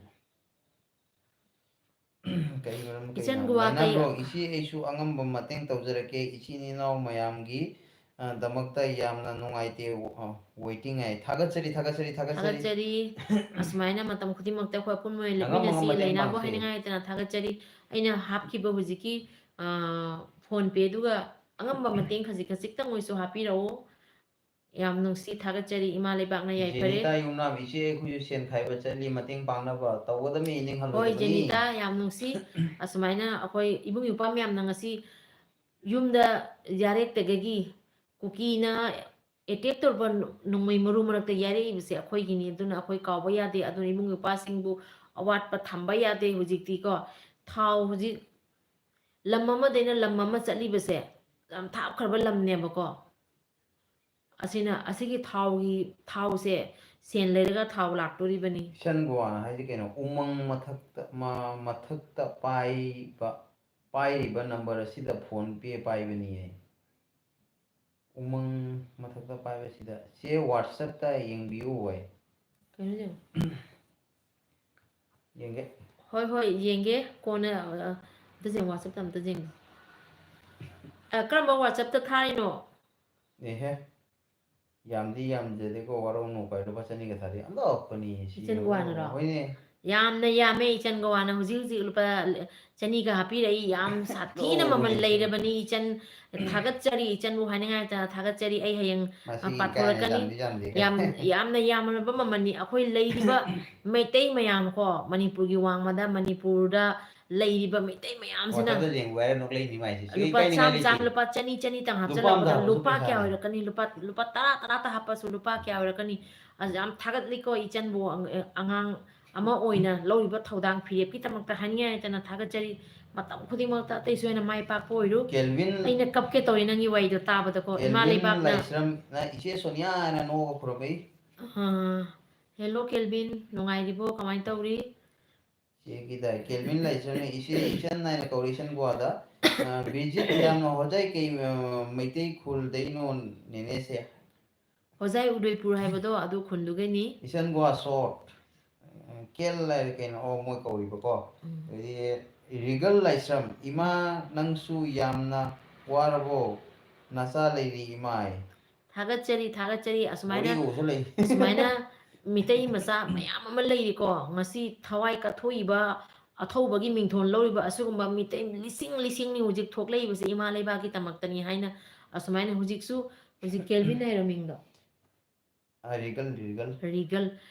ꯀꯩ ꯃꯔꯝ, ꯀꯩ ꯏꯆꯟ ꯃꯔꯝ? ꯒꯣꯋꯥ ꯀꯩ- ꯂꯥꯏꯅꯥꯕ꯭ꯔꯣ, ꯏꯆꯦ, ꯑꯩꯁꯨ ꯑꯉꯝꯕ ꯃꯇꯦꯡ ꯇꯧꯖꯔꯛꯀꯦ, ꯏꯆꯤꯟ ꯏꯅꯥꯎ ꯃꯌꯥꯝꯒꯤ, ꯑ, ꯗꯃꯛꯇ ꯌꯥꯝꯅ ꯅꯨꯡꯉꯥꯏꯇꯦ꯫ ꯑ, waiting ꯍꯥꯏ꯫ ꯊꯥꯒꯠꯆꯔꯤ, ꯊꯥꯒꯠꯆꯔꯤ, ꯊꯥꯒꯠꯆꯔꯤ꯫ ꯊꯥꯒꯠꯆꯔꯤ꯫ ꯑꯁꯨꯃꯥꯏꯅ ꯃꯇꯝ ꯈꯨꯗꯤꯡꯃꯛꯇ ꯑꯩꯈꯣꯏ ꯑꯄꯨꯟꯕ ꯑꯣꯏꯅ ꯑꯉꯝ ꯑꯉꯝ ꯂꯦꯞꯃꯤꯟꯅꯁꯤ꯫ ꯃꯇꯦꯡ ꯂꯩꯅꯥꯕꯨ ꯄꯥꯡꯁꯤ꯫ ꯍꯥꯏꯅꯤꯡꯉꯥꯏ ꯂꯩꯇꯅ ꯊꯥꯒꯠꯆꯔꯤ꯫ ꯑꯩꯅ ꯍꯥꯞꯈꯤꯕ ꯍꯧꯖꯤꯛꯀꯤ, ꯑ, PhonePe ꯗꯨꯒ ꯑꯉꯝꯕ ꯃꯇꯦꯡ ꯈꯖꯤꯛ ꯈꯖꯤꯛꯇꯪ ꯑꯣꯏꯁꯨ ꯍꯥꯞꯄꯤꯔꯛꯎ꯫ ꯌꯥꯝ ꯅꯨꯡꯁꯤ, ꯊꯥꯒꯠꯆꯔꯤ꯫ ꯏꯃꯥ ꯂꯩꯕꯥꯛꯅ ꯌꯥꯏꯐꯔꯦ꯫ ꯖꯦꯅꯤꯇꯥ ꯌꯨꯝꯅꯥꯝ, ꯏꯆꯦ, ꯑꯩꯈꯣꯏꯁꯨ ꯁꯦꯟ ꯈꯥꯏꯕ ꯆꯠꯂꯤ, ꯃꯇꯦꯡ ꯄꯥꯡꯅꯕ ꯇꯧꯒꯗꯕꯅꯤ, ꯏꯅꯤꯡ ꯍꯣꯏ, ꯍꯜꯂꯣꯏꯗꯕꯅꯤ꯫ ꯖꯦꯅꯤꯇꯥ, ꯌꯥꯝ ꯅꯨꯡꯁꯤ꯫ ꯑꯁꯨꯃꯥꯏꯅ ꯑꯩꯈꯣꯏ ꯏꯕꯨꯡ ꯏꯄ꯭ꯋꯥ ꯃꯌꯥꯝꯅ ꯉꯁꯤ ꯌꯨꯝꯗ ꯌꯥꯔꯦꯛꯇꯒꯤ ꯀꯨꯀꯤꯅ attack ꯇꯧꯔꯛꯄ ꯅꯣꯡꯃꯩ ꯃꯔꯨ ꯃꯔꯛꯇ ꯌꯥꯔꯛꯏꯕꯁꯦ ꯑꯩꯈꯣꯏꯒꯤꯅꯤ꯫ ꯑꯗꯨꯅ ꯑꯩꯈꯣꯏ ꯀꯥꯎꯕ ꯌꯥꯗꯦ꯫ ꯑꯗꯨꯅ ꯏꯕꯨꯡ ꯏꯄ꯭ꯋꯥꯁꯤꯡꯕꯨ ꯑꯋꯥꯠꯄ ꯊꯝꯕ ꯌꯥꯗꯦ꯫ ꯍꯧꯖꯤꯛꯇꯤꯀꯣ, ꯊꯥꯎ ꯍꯧꯖꯤꯛ ꯂꯝ ꯑꯃꯗꯩꯅ ꯂꯝ ꯑꯃ ꯆꯠꯂꯤꯕꯁꯦ, ꯌꯥꯝ ꯊꯥꯞꯈ꯭ꯔꯕ ꯂꯝꯅꯦꯕꯀꯣ꯫ ꯑꯁꯤꯅ, ꯑꯁꯤꯒꯤ ꯊꯥꯎꯒꯤ, ꯊꯥꯎꯁꯦ ꯁꯦꯟ ꯂꯩꯔꯒ ꯊꯥꯎ ꯂꯥꯛꯇꯣꯔꯤꯕꯅꯤ꯫ ꯏꯆꯟ ꯒꯣꯋꯥꯅ ꯍꯥꯏꯁꯦ ꯀꯩꯅꯣ? ꯎꯃꯪ ꯃꯊꯛꯇ, ꯃ-, ꯃꯊꯛꯇ ꯄꯥꯏꯕ, ꯄꯥꯏꯔꯤꯕ number ꯑꯁꯤꯗ PhonePe ꯄꯥꯏꯕꯅꯤꯌꯦ꯫ ꯎꯃꯪ ꯃꯊꯛꯇ ꯄꯥꯏꯕꯁꯤꯗ꯫ ꯆꯦ, WhatsApp-ꯇ ꯌꯦꯡꯕꯤꯌꯨ ꯍꯣꯏ꯫ ꯀꯩꯅꯣ ꯌꯦꯡꯉꯣ꯫ ꯌꯦꯡꯒꯦ꯫ ꯍꯣꯏ, ꯍꯣꯏ, ꯌꯦꯡꯒꯦ꯫ ꯀꯣꯟꯅ, ꯑ, ꯑꯝꯇ ꯌꯦꯡꯉꯣ, WhatsApp-ꯇ ꯑꯝꯇ ꯌꯦꯡꯒꯦ꯫ ꯑ, ꯀꯔꯝꯕ WhatsApp-ꯇ ꯊꯥꯔꯤꯅꯣ? ꯑꯦꯍꯦ꯫ ꯌꯥꯝꯗꯤ ꯌꯥꯝꯖꯗꯦꯀꯣ, ꯋꯥꯔꯧꯅꯨ ꯀꯥꯏ, ꯂꯨꯄꯥ ꯆꯅꯤꯒ ꯊꯥꯔꯤ꯫ ꯑꯟꯗꯣꯛꯄꯅꯤ ꯁꯤ꯫ ꯏꯆꯟ ꯒꯣꯋꯥꯅꯔꯣ? ꯍꯣꯏꯅꯦ꯫ ꯌꯥꯝꯅ ꯌꯥꯝꯃꯦ ꯏꯆꯟ ꯒꯣꯋꯥꯅ꯫ ꯍꯧꯖꯤꯛ ꯍꯧꯖꯤꯛ ꯂꯨꯄꯥ ꯆꯅꯤꯒ ꯍꯥꯞꯄꯤꯔꯛꯏ꯫ ꯌꯥꯝ ꯁꯥꯊꯤꯅ ꯃꯃꯜ ꯂꯣꯏꯔꯦ꯫ ꯂꯩꯔꯕꯅꯤ ꯏꯆꯟ꯫ ꯊꯥꯒꯠꯆꯔꯤ ꯏꯆꯟꯕꯨ ꯍꯥꯏꯅꯤꯡꯉꯥꯏ ꯂꯩꯇꯅ ꯊꯥꯒꯠꯆꯔꯤ꯫ ꯑꯩ ꯍꯌꯦꯡ, ꯑ, ꯃꯁꯤ ꯏꯀꯥꯏꯅ ꯄꯥꯊꯣꯔꯛꯀꯅꯤ꯫ ꯌꯥꯝꯗꯤ ꯌꯥꯝꯗꯦ꯫ ꯌꯥꯝ, ꯌꯥꯝꯅ ꯌꯥꯝꯂꯕ ꯃꯃꯜꯅꯤ꯫ ꯑꯩꯈꯣꯏ ꯂꯩꯔꯤꯕ ꯃꯩꯇꯩ ꯃꯌꯥꯝ ꯀꯣ, ꯃꯅꯤꯄꯨꯔꯒꯤ ꯋꯥꯡꯃꯗ, ꯃꯅꯤꯄꯨꯔꯗ ꯂꯩꯔꯤꯕ ꯃꯩꯇꯩ ꯃꯌꯥꯝꯁꯤꯅ WhatsApp-ꯇ ꯌꯦꯡꯕ ꯍꯥꯏꯔ ꯅꯣꯛꯂꯛꯏꯅꯤ ꯃꯥꯏꯁꯦ꯫ ꯁꯤ ꯂꯨꯄꯥ ꯏꯀꯥꯏꯅꯤꯡꯉꯥꯏ ꯆꯥꯝꯃ, ꯆꯥꯝꯃ, ꯂꯩꯇꯦ꯫ ꯂꯨꯄꯥ ꯆꯅꯤ, ꯆꯅꯤꯇꯪ ꯂꯨꯄꯥ ꯍꯥꯞꯆꯜꯂꯛꯄꯗ ꯑꯝꯗ ꯂꯨꯄꯥ ꯍꯥꯞꯄꯁꯨ ꯀꯌꯥ ꯄꯩꯁꯥꯅꯤ꯫ ꯑꯣꯏꯔꯛꯀꯅꯤ? ꯂꯨꯄꯥ, ꯂꯨꯄꯥ ꯇꯔꯥ, ꯇꯔꯥꯇ ꯍꯥꯞꯄꯁꯨ ꯂꯨꯄꯥ ꯀꯌꯥ ꯑꯣꯏꯔꯛꯀꯅꯤ? ꯑꯁ, ꯌꯥꯝ ꯊꯥꯒꯠꯂꯤꯀꯣ ꯏꯆꯟꯕꯨ, ꯑꯉ-, ꯑꯉꯥꯡ ꯑꯃ ꯑꯣꯏꯅ ꯂꯧꯔꯤꯕ ꯊꯧꯗꯥꯡ ꯐꯤꯔꯦꯞꯀꯤꯗꯃꯛꯇ ꯍꯥꯏꯅꯤꯡꯉꯥꯏ ꯂꯩꯇꯅ ꯊꯥꯒꯠꯆꯔꯤ꯫ ꯃꯇꯝ ꯈꯨꯗꯤꯡꯃꯛꯇ ꯑꯇꯩ ꯁꯣꯏꯅ ꯃꯥꯏ ꯄꯥꯛꯄ ꯑꯣꯏꯔꯨ꯫ ꯀꯦꯜꯚꯤꯟ, ꯑꯩꯅ ꯀꯞꯀꯦ ꯇꯧꯔꯤ ꯅꯪꯒꯤ ꯋꯥꯔꯤꯗꯣ ꯇꯥꯕꯗꯀꯣ, ꯏꯃꯥ ꯀꯦꯜꯚꯤꯟ ꯂꯩꯕꯥꯛꯅ꯫ ꯂꯥꯏꯁ꯭ꯔꯝꯅ ꯏꯆꯦ ꯁꯣꯅꯤꯌꯥ ꯍꯥꯏꯅ ꯅꯣꯛꯑꯒ ꯈꯨꯔꯨꯝꯃꯛꯏ꯫ ꯑꯥ, hello ꯀꯦꯜꯚꯤꯟ, ꯅꯨꯡꯉꯥꯏꯔꯤꯕꯣ? ꯀꯃꯥꯏꯅ ꯇꯧꯔꯤ? ꯆꯦꯒꯤꯗ ꯀꯦꯜꯚꯤꯟ ꯂꯥꯏꯁ꯭ꯔꯝꯅ ꯏꯆꯦ ꯏꯆꯟ ꯍꯥꯏꯅ ꯀꯧꯔꯛꯏ ꯏꯆꯟ ꯒꯣꯋꯥꯗ꯫ ꯑ, ꯕꯤꯔꯖꯤꯠ ꯌꯥꯝꯅ ꯍꯣꯖꯥꯏ ꯀꯩ, ꯑ, ꯃꯩꯇꯩ ꯈꯨꯜꯗꯩꯅꯣ ꯅꯦꯅꯦꯁꯦ? ꯍꯣꯖꯥꯏ ꯎꯗꯣꯏꯄꯨꯔ ꯍꯥꯏꯕꯗꯣ ꯑꯗꯨ ꯈꯨꯟꯗꯨꯒꯤꯅꯤ꯫ ꯏꯆꯟ ꯒꯣꯋꯥ short꯫ ꯀꯦꯜ ꯂꯥꯏꯔꯦ ꯀꯩꯅꯣ, ꯑꯣ, ꯃꯣꯏ ꯀꯧꯔꯤꯕꯀꯣ꯫ ꯎꯝ꯫ ꯑꯗꯩꯗꯤ ꯔꯤꯒꯜ ꯂꯥꯏꯁ꯭ꯔꯝ, "ꯏꯃꯥ, ꯅꯪꯁꯨ ꯌꯥꯝꯅ ꯋꯥꯔꯕꯣ? ꯅꯆꯥ ꯂꯩꯔꯤ ꯏꯃꯥꯏ"꯫ ꯊꯥꯒꯠꯆꯔꯤ, ꯊꯥꯒꯠꯆꯔꯤ꯫ ꯑꯁꯨꯃꯥꯏꯅ, ꯋꯥꯔꯤꯒ ꯎꯁꯜꯂꯛꯏ꯫ ꯑꯁꯨꯃꯥꯏꯅ ꯃꯤꯇꯩ ꯃꯆꯥ ꯃꯌꯥꯝ ꯑꯃ ꯂꯩꯔꯤꯀꯣ, ꯉꯁꯤ ꯊꯋꯥꯏ ꯀꯠꯊꯣꯛꯏꯕ, ꯑꯊꯧꯕꯒꯤ ꯃꯤꯡꯊꯣꯜ ꯂꯧꯔꯤꯕ ꯑꯁꯤꯒꯨꯝꯕ ꯃꯤꯇꯩ ꯂꯤꯁꯤꯡ ꯂꯤꯁꯤꯡꯅꯤ ꯍꯧꯖꯤꯛ ꯊꯣꯛꯂꯛꯏꯕꯁꯦ ꯏꯃꯥ ꯂꯩꯕꯥꯛꯀꯤꯗꯃꯛꯇꯅꯤ ꯍꯥꯏꯅ꯫ ꯑꯁꯨꯃꯥꯏꯅ ꯍꯧꯖꯤꯛꯁꯨ, ꯍꯧꯖꯤꯛ ꯀꯦꯜꯚꯤꯟ ꯍꯥꯏꯔꯣ ꯃꯤꯡꯗꯣ? ꯑ, ꯔꯤꯒꯜ, ꯔꯤꯒꯜ꯫ ꯔꯤꯒꯜ꯫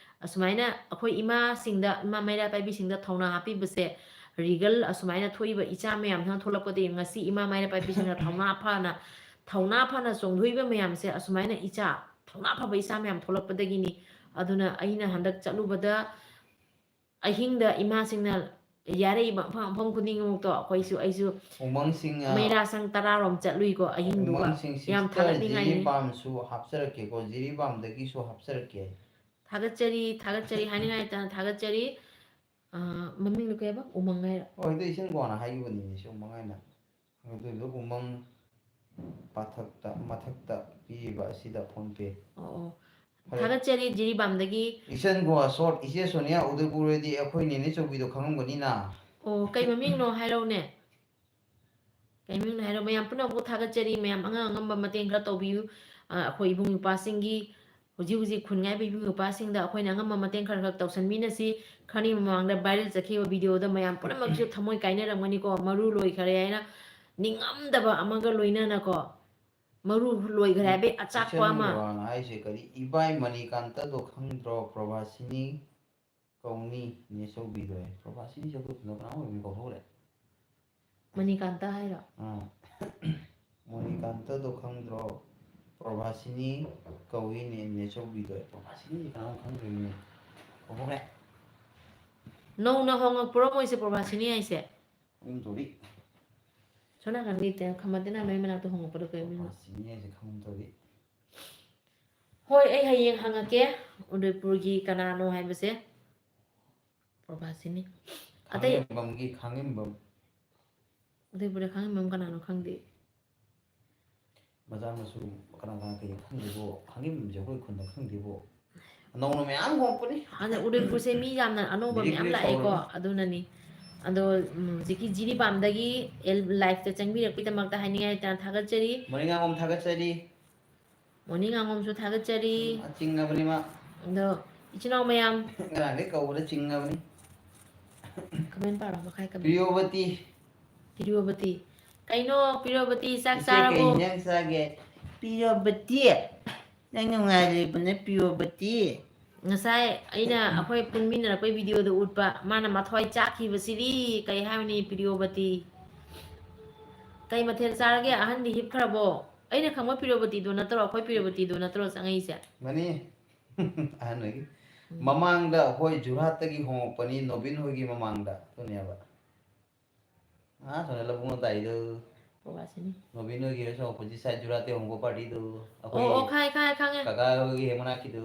ꯑꯁꯨꯃꯥꯏꯅ ꯑꯩꯈꯣꯏ ꯏꯃꯥꯁꯤꯡꯗ, ꯏꯃꯥ ꯃꯩꯔꯥ ꯄꯥꯏꯕꯤꯁꯤꯡꯗ ꯊꯧꯅꯥ ꯍꯥꯞꯄꯤꯕꯁꯦ, ꯔꯤꯒꯜ ꯑꯁꯨꯃꯥꯏꯅ ꯊꯣꯛꯏꯕ ꯏꯆꯥ ꯃꯌꯥꯝꯁꯤꯅ ꯊꯣꯛꯂꯛꯄꯗꯒꯤ ꯉꯁꯤ ꯏꯃꯥ ꯃꯩꯔꯥ ꯄꯥꯏꯕꯤꯁꯤꯡꯅ ꯊꯧꯅꯥ ꯐꯅ, ꯊꯧꯅꯥ ꯐꯅ ꯆꯣꯡꯊꯣꯛꯏꯕ ꯃꯌꯥꯝꯁꯦ ꯑꯁꯨꯃꯥꯏꯅ ꯏꯆꯥ, ꯊꯧꯅꯥ ꯐꯕ ꯏꯆꯥ ꯃꯌꯥꯝ ꯊꯣꯛꯂꯛꯄꯗꯒꯤꯅꯤ꯫ ꯑꯗꯨꯅ ꯑꯩꯅ ꯍꯟꯗꯛ ꯆꯠꯂꯨꯕꯗ ꯑꯍꯤꯡꯗ ꯏꯃꯥꯁꯤꯡꯅ ꯌꯥꯔꯛꯏꯕ ꯃꯐꯝ, ꯃꯐꯝ ꯈꯨꯗꯤꯡꯃꯛꯇꯣ ꯑꯩꯈꯣꯏꯁꯨ, ꯑꯩꯁꯨ ꯎꯃꯪꯁꯤꯡ, ꯑ, ꯃꯩꯔꯥꯁꯪ ꯇꯔꯥꯔꯣꯝ ꯆꯠꯂꯨꯏꯀꯣ ꯑꯍꯤꯡꯗꯨꯒ꯫ ꯎꯃꯪꯁꯤꯡ ꯌꯥꯝ sister ꯊꯥꯒꯠꯅꯤꯡꯉꯥꯏꯅꯤ꯫ ꯖꯤꯔꯤꯕꯥꯝꯁꯨ ꯍꯥꯞꯆꯔꯛꯀꯦꯀꯣ, ꯖꯤꯔꯤꯕꯥꯝꯗꯒꯤꯁꯨ ꯍꯥꯞꯆꯔꯛꯀꯦ꯫ ꯊꯥꯒꯠꯆꯔꯤ, ꯊꯥꯒꯠꯆꯔꯤ ꯍꯥꯏꯅꯤꯡꯉꯥꯏ ꯂꯩꯇꯅ ꯊꯥꯒꯠꯆꯔꯤ꯫ ꯑ, ꯃꯃꯤꯡꯗꯣ ꯀꯩ ꯍꯥꯏꯕ? ꯎꯃꯪ ꯍꯥꯏꯔꯣ? ꯍꯣꯏ, ꯑꯗꯨ ꯏꯆꯟ ꯀꯣꯟꯅ ꯍꯥꯏꯈꯤꯕꯅꯤꯅꯦ, ꯁꯤ ꯎꯃꯪ ꯍꯥꯏꯅ꯫ ꯑꯗꯨꯗꯣ ꯎꯃꯪ ꯄꯥꯊꯛꯇ, ꯃꯊꯛꯇ ꯄꯤꯔꯤꯕ ꯑꯁꯤꯗ PhonePe꯫ ꯑꯣ, ꯑꯣ꯫ ꯐꯔꯦ꯫ ꯊꯥꯒꯠꯆꯔꯤ ꯖꯤꯔꯤꯕꯥꯝꯗꯒꯤ꯫ ꯏꯆꯟ ꯒꯣꯋꯥ short, ꯏꯆꯦ ꯁꯣꯅꯤꯌꯥ ꯎꯗꯩꯄꯨꯔꯗꯤ ꯑꯩꯈꯣꯏ ꯅꯦꯅꯦ ꯆꯧꯕꯤꯗꯣ ꯈꯪꯉꯝꯒꯅꯤꯅ꯫ ꯑꯣ, ꯀꯩ ꯃꯃꯤꯡꯅꯣ ꯍꯥꯏꯔꯛꯎꯅꯦ꯫ ꯀꯩ ꯃꯃꯤꯡꯅꯣ ꯍꯥꯏꯔꯣ꯫ ꯃꯌꯥꯝ ꯄꯨꯝꯅꯃꯛꯄꯨ ꯊꯥꯒꯠꯆꯔꯤ꯫ ꯃꯌꯥꯝ ꯑꯉꯝ ꯑꯉꯝꯕ ꯃꯇꯦꯡ ꯈꯔ ꯇꯧꯕꯤꯌꯨ꯫ ꯑ, ꯑꯩꯈꯣꯏ ꯏꯕꯨꯡ ꯏꯄ꯭ꯋꯥꯁꯤꯡꯒꯤ, ꯍꯧꯖꯤꯛ ꯍꯧꯖꯤꯛ ꯈꯨꯟ ꯉꯥꯏꯕ ꯏꯕꯨꯡ ꯏꯄ꯭ꯋꯥꯁꯤꯡꯗ ꯑꯩꯈꯣꯏꯅ ꯑꯉꯝꯕ ꯃꯇꯦꯡ ꯈꯔ ꯈꯔ ꯇꯧꯁꯟꯃꯤꯟꯅꯁꯤ꯫ ꯈꯔꯅꯤ ꯃꯃꯥꯡꯗ viral ꯆꯠꯈꯤꯕ videoꯗ ꯃꯌꯥꯝ ꯄꯨꯝꯅꯃꯛꯁꯨ ꯊꯃꯣꯏ ꯀꯥꯏꯅꯔꯝꯒꯅꯤꯀꯣ, ꯃꯔꯨ ꯂꯣꯏꯈꯔꯦ ꯍꯥꯏꯅ ꯅꯤꯡꯉꯝꯗꯕ ꯑꯃꯒ ꯂꯣꯏꯅꯅꯀꯣ, ꯃꯔꯨ ꯂꯣꯏꯈꯔꯦ ꯍꯥꯏꯕꯒꯤ ꯑꯆꯥꯛꯄ ꯏꯆꯟ ꯑꯃ꯫ ꯒꯣꯋꯥꯅ ꯍꯥꯏꯁꯦ ꯀꯔꯤ? ꯏꯕꯥꯏ ꯃꯅꯤꯀꯥꯟꯇꯗꯣ ꯈꯪꯗ꯭ꯔꯣ? ꯄ꯭ꯔꯚꯥꯁꯤꯅꯤ ꯀꯧꯅꯤ, ꯅꯦ ꯆꯧꯕꯤꯗꯣ ꯍꯥꯏ꯫ ꯄ꯭ꯔꯚꯥꯁꯤꯅꯤ ꯆꯧꯕꯤ ꯀꯅꯥ ꯑꯣꯏꯕꯅꯣ ꯀꯥꯎꯊꯣꯛꯈ꯭ꯔꯦ꯫ ꯃꯅꯤꯀꯥꯟꯇ ꯍꯥꯏꯔꯣ? ꯑꯥ꯫ ꯃꯣꯅꯤꯀꯥꯟꯇꯗꯣ ꯈꯪꯗ꯭ꯔꯣ? ꯄ꯭ꯔꯚꯥꯁꯤꯅꯤ ꯀꯧꯏꯅꯦ, ꯅꯦ ꯆꯧꯕꯤꯗꯣ꯫ ꯄ꯭ꯔꯚꯥꯁꯤꯅꯤꯁꯦ ꯀꯅꯥꯅꯣ ꯈꯪꯗ꯭ꯔꯤꯅꯦ꯫ ꯀꯧꯊꯣꯛꯈ꯭ꯔꯦ꯫ ꯅꯧꯅ ꯍꯣꯡꯉꯛꯄ꯭ꯔꯣ ꯃꯣꯏꯁꯦ, ꯄ꯭ꯔꯚꯥꯁꯤꯅꯤ ꯍꯥꯏꯁꯦ? ꯈꯪꯒꯨꯝ ꯇꯧꯔꯤ꯫ ꯁꯣꯝ ꯅꯥꯀꯟꯒꯤ ꯇꯦ-, ꯈꯝꯕ ꯇꯦꯅꯥ ꯅꯣꯏ ꯃꯅꯥꯛꯇ ꯍꯣꯡꯉꯛꯄꯗꯣ ꯀꯩ ꯃꯤꯡꯅꯣ? ꯄ꯭ꯔꯚꯥꯁꯤꯅꯤ ꯍꯥꯏꯁꯦ ꯈꯪꯒꯨꯝ ꯇꯧꯔꯤ꯫ ꯍꯣꯏ, ꯑꯩ ꯍꯌꯦꯡ ꯍꯪꯉꯛꯀꯦ ꯎꯗꯩꯄꯨꯔꯒꯤ ꯀꯅꯥꯅꯣ ꯍꯥꯏꯕꯁꯦ꯫ ꯄ꯭ꯔꯚꯥꯁꯤꯅꯤ꯫ ꯑꯇꯩ ꯈꯥꯡꯉꯦꯝꯕꯝꯒꯤ, ꯈꯥꯡꯉꯦꯝꯕꯝ꯫ ꯎꯗꯩꯄꯨꯔꯗ ꯈꯥꯡꯉꯦꯝꯕꯝ ꯀꯅꯥꯅꯣ ꯈꯪꯗꯦ꯫ ꯃꯆꯥ ꯃꯁꯨ ꯀꯅꯥ ꯀꯅꯥ ꯀꯩ ꯈꯪꯗꯦꯕꯣ? ꯈꯥꯡꯉꯦꯝꯕꯝꯁꯦ ꯑꯩꯈꯣꯏ ꯈꯨꯟꯗ ꯈꯪꯗꯦꯕꯣ꯫ ꯑꯅꯧꯕ ꯃꯌꯥꯝ ꯍꯣꯡꯉꯛꯄꯅꯤ꯫ ꯑꯗ ꯎꯗꯦꯄꯨꯔꯁꯦ ꯃꯤ ꯌꯥꯝꯅ ꯑꯅꯧꯕ ꯕꯤꯔꯤꯛ ꯃꯌꯥꯝ ꯕꯤꯔꯤꯛ ꯂꯥꯛꯑꯦꯀꯣ꯫ ꯁꯧꯔꯕꯅꯤ꯫ ꯑꯗꯨꯅꯅꯤ꯫ ꯑꯗꯣ, ꯎꯝ, ꯍꯧꯖꯤꯛꯀꯤ ꯖꯤꯔꯤꯕꯥꯝꯗꯒꯤ ꯑꯦꯜ-, live-ꯇ ꯆꯪꯕꯤꯔꯛꯄꯒꯤꯗꯃꯛꯇ ꯍꯥꯏꯅꯤꯡꯉꯥꯏ ꯂꯩꯇꯅ ꯊꯥꯒꯠꯆꯔꯤ꯫ ꯃꯣꯔꯅꯤꯡ ꯉꯥꯉꯣꯝ ꯊꯥꯒꯠꯆꯔꯤ꯫ ꯃꯣꯔꯅꯤꯡ ꯉꯥꯉꯣꯝꯁꯨ ꯊꯥꯒꯠꯆꯔꯤ꯫ ꯎꯝ, ꯆꯤꯡꯉꯕꯅꯤ ꯃꯥ꯫ ꯑꯗꯣ, ꯏꯆꯤꯟ ꯏꯅꯥꯎ ꯃꯌꯥꯝ꯫ ꯉꯔꯥꯡꯗꯩ ꯀꯧꯕꯗ ꯆꯤꯡꯉꯕꯅꯤ꯫ Comment ꯄꯥꯔꯣ, ꯃꯈꯥꯏ comment꯫ ꯄ꯭ꯔꯤꯌꯣꯕꯇꯤ꯫ ꯄ꯭ꯔꯤꯌꯣꯕꯇꯤ꯫ ꯀꯩꯅꯣ, ꯄ꯭ꯔꯤꯌꯣꯕꯇꯤ, ꯆꯥꯛ ꯏꯆꯦ, ꯀꯩ ꯆꯥꯔꯕꯣ? ꯏꯟꯖꯥꯡ ꯆꯥꯒꯦ? ꯄ꯭ꯔꯤꯌꯣꯕꯇꯤ, ꯅꯪ ꯅꯨꯡꯉꯥꯏꯔꯤꯕꯅ, ꯄ꯭ꯔꯤꯌꯣꯕꯇꯤ? ꯉꯁꯥꯏ ꯑꯩꯅ ꯑꯩꯈꯣꯏ ꯄꯨꯟꯃꯤꯟꯅꯔꯛꯄꯩ video-ꯗ ꯎꯠꯄ, ꯃꯥꯅ ꯃꯊ꯭ꯋꯥꯏ ꯆꯥꯛꯈꯤꯕꯁꯤꯗꯤ ꯀꯩ ꯍꯥꯏꯔꯨꯅꯤ, ꯄ꯭ꯔꯤꯌꯣꯕꯇꯤ꯫ ꯀꯩ ꯃꯊꯦꯜ ꯆꯥꯔꯒꯦ? ꯑꯍꯟꯗꯤ ꯍꯤꯞꯈ꯭ꯔꯕꯣ? ꯑꯩꯅ ꯈꯪꯕ ꯄ꯭ꯔꯤꯌꯣꯕꯇꯤꯗꯣ ꯅꯠꯇ꯭ꯔꯣ? ꯑꯩꯈꯣꯏ ꯄ꯭ꯔꯤꯌꯣꯕꯇꯤꯗꯣ ꯅꯠꯇ꯭ꯔꯣ ꯆꯪꯉꯛꯏꯁꯦ? ꯃꯥꯅꯤ꯫ ꯑꯍꯟ ꯍꯣꯏꯒꯤ꯫ ꯎꯝ꯫ ꯃꯃꯥꯡꯗ ꯑꯩꯈꯣꯏ ꯖꯨꯔꯍꯥꯠꯇꯒꯤ ꯍꯣꯡꯉꯛꯄꯅꯤ, ꯅꯣꯕꯤꯟ ꯍꯣꯏꯒꯤ ꯃꯃꯥꯡꯗ꯫ ꯑꯗꯨꯅꯦꯕ꯫ ꯑꯥ, ꯁꯣꯝꯗ ꯂꯧꯕꯨꯛ ꯃꯇꯥꯏꯗꯨ꯫ ꯕꯕꯥꯁꯤꯅꯤ꯫ ꯅꯣꯕꯤꯟ ꯍꯣꯏꯒꯤ ꯍꯦꯛ ꯁꯣꯔꯣꯛ opposite side ꯖꯨꯔꯥ ꯇꯦꯡꯍꯣꯡꯕ party-ꯗꯨ꯫ ꯑꯩꯈꯣꯏ ꯑꯣ, ꯑꯣ, ꯈꯪꯉꯦ, ꯈꯪꯉꯦ, ꯈꯪꯉꯦ꯫ ꯀꯀꯥ ꯍꯣꯏꯒꯤ ꯍꯦꯛ ꯃꯅꯥꯛꯀꯤꯗꯨ꯫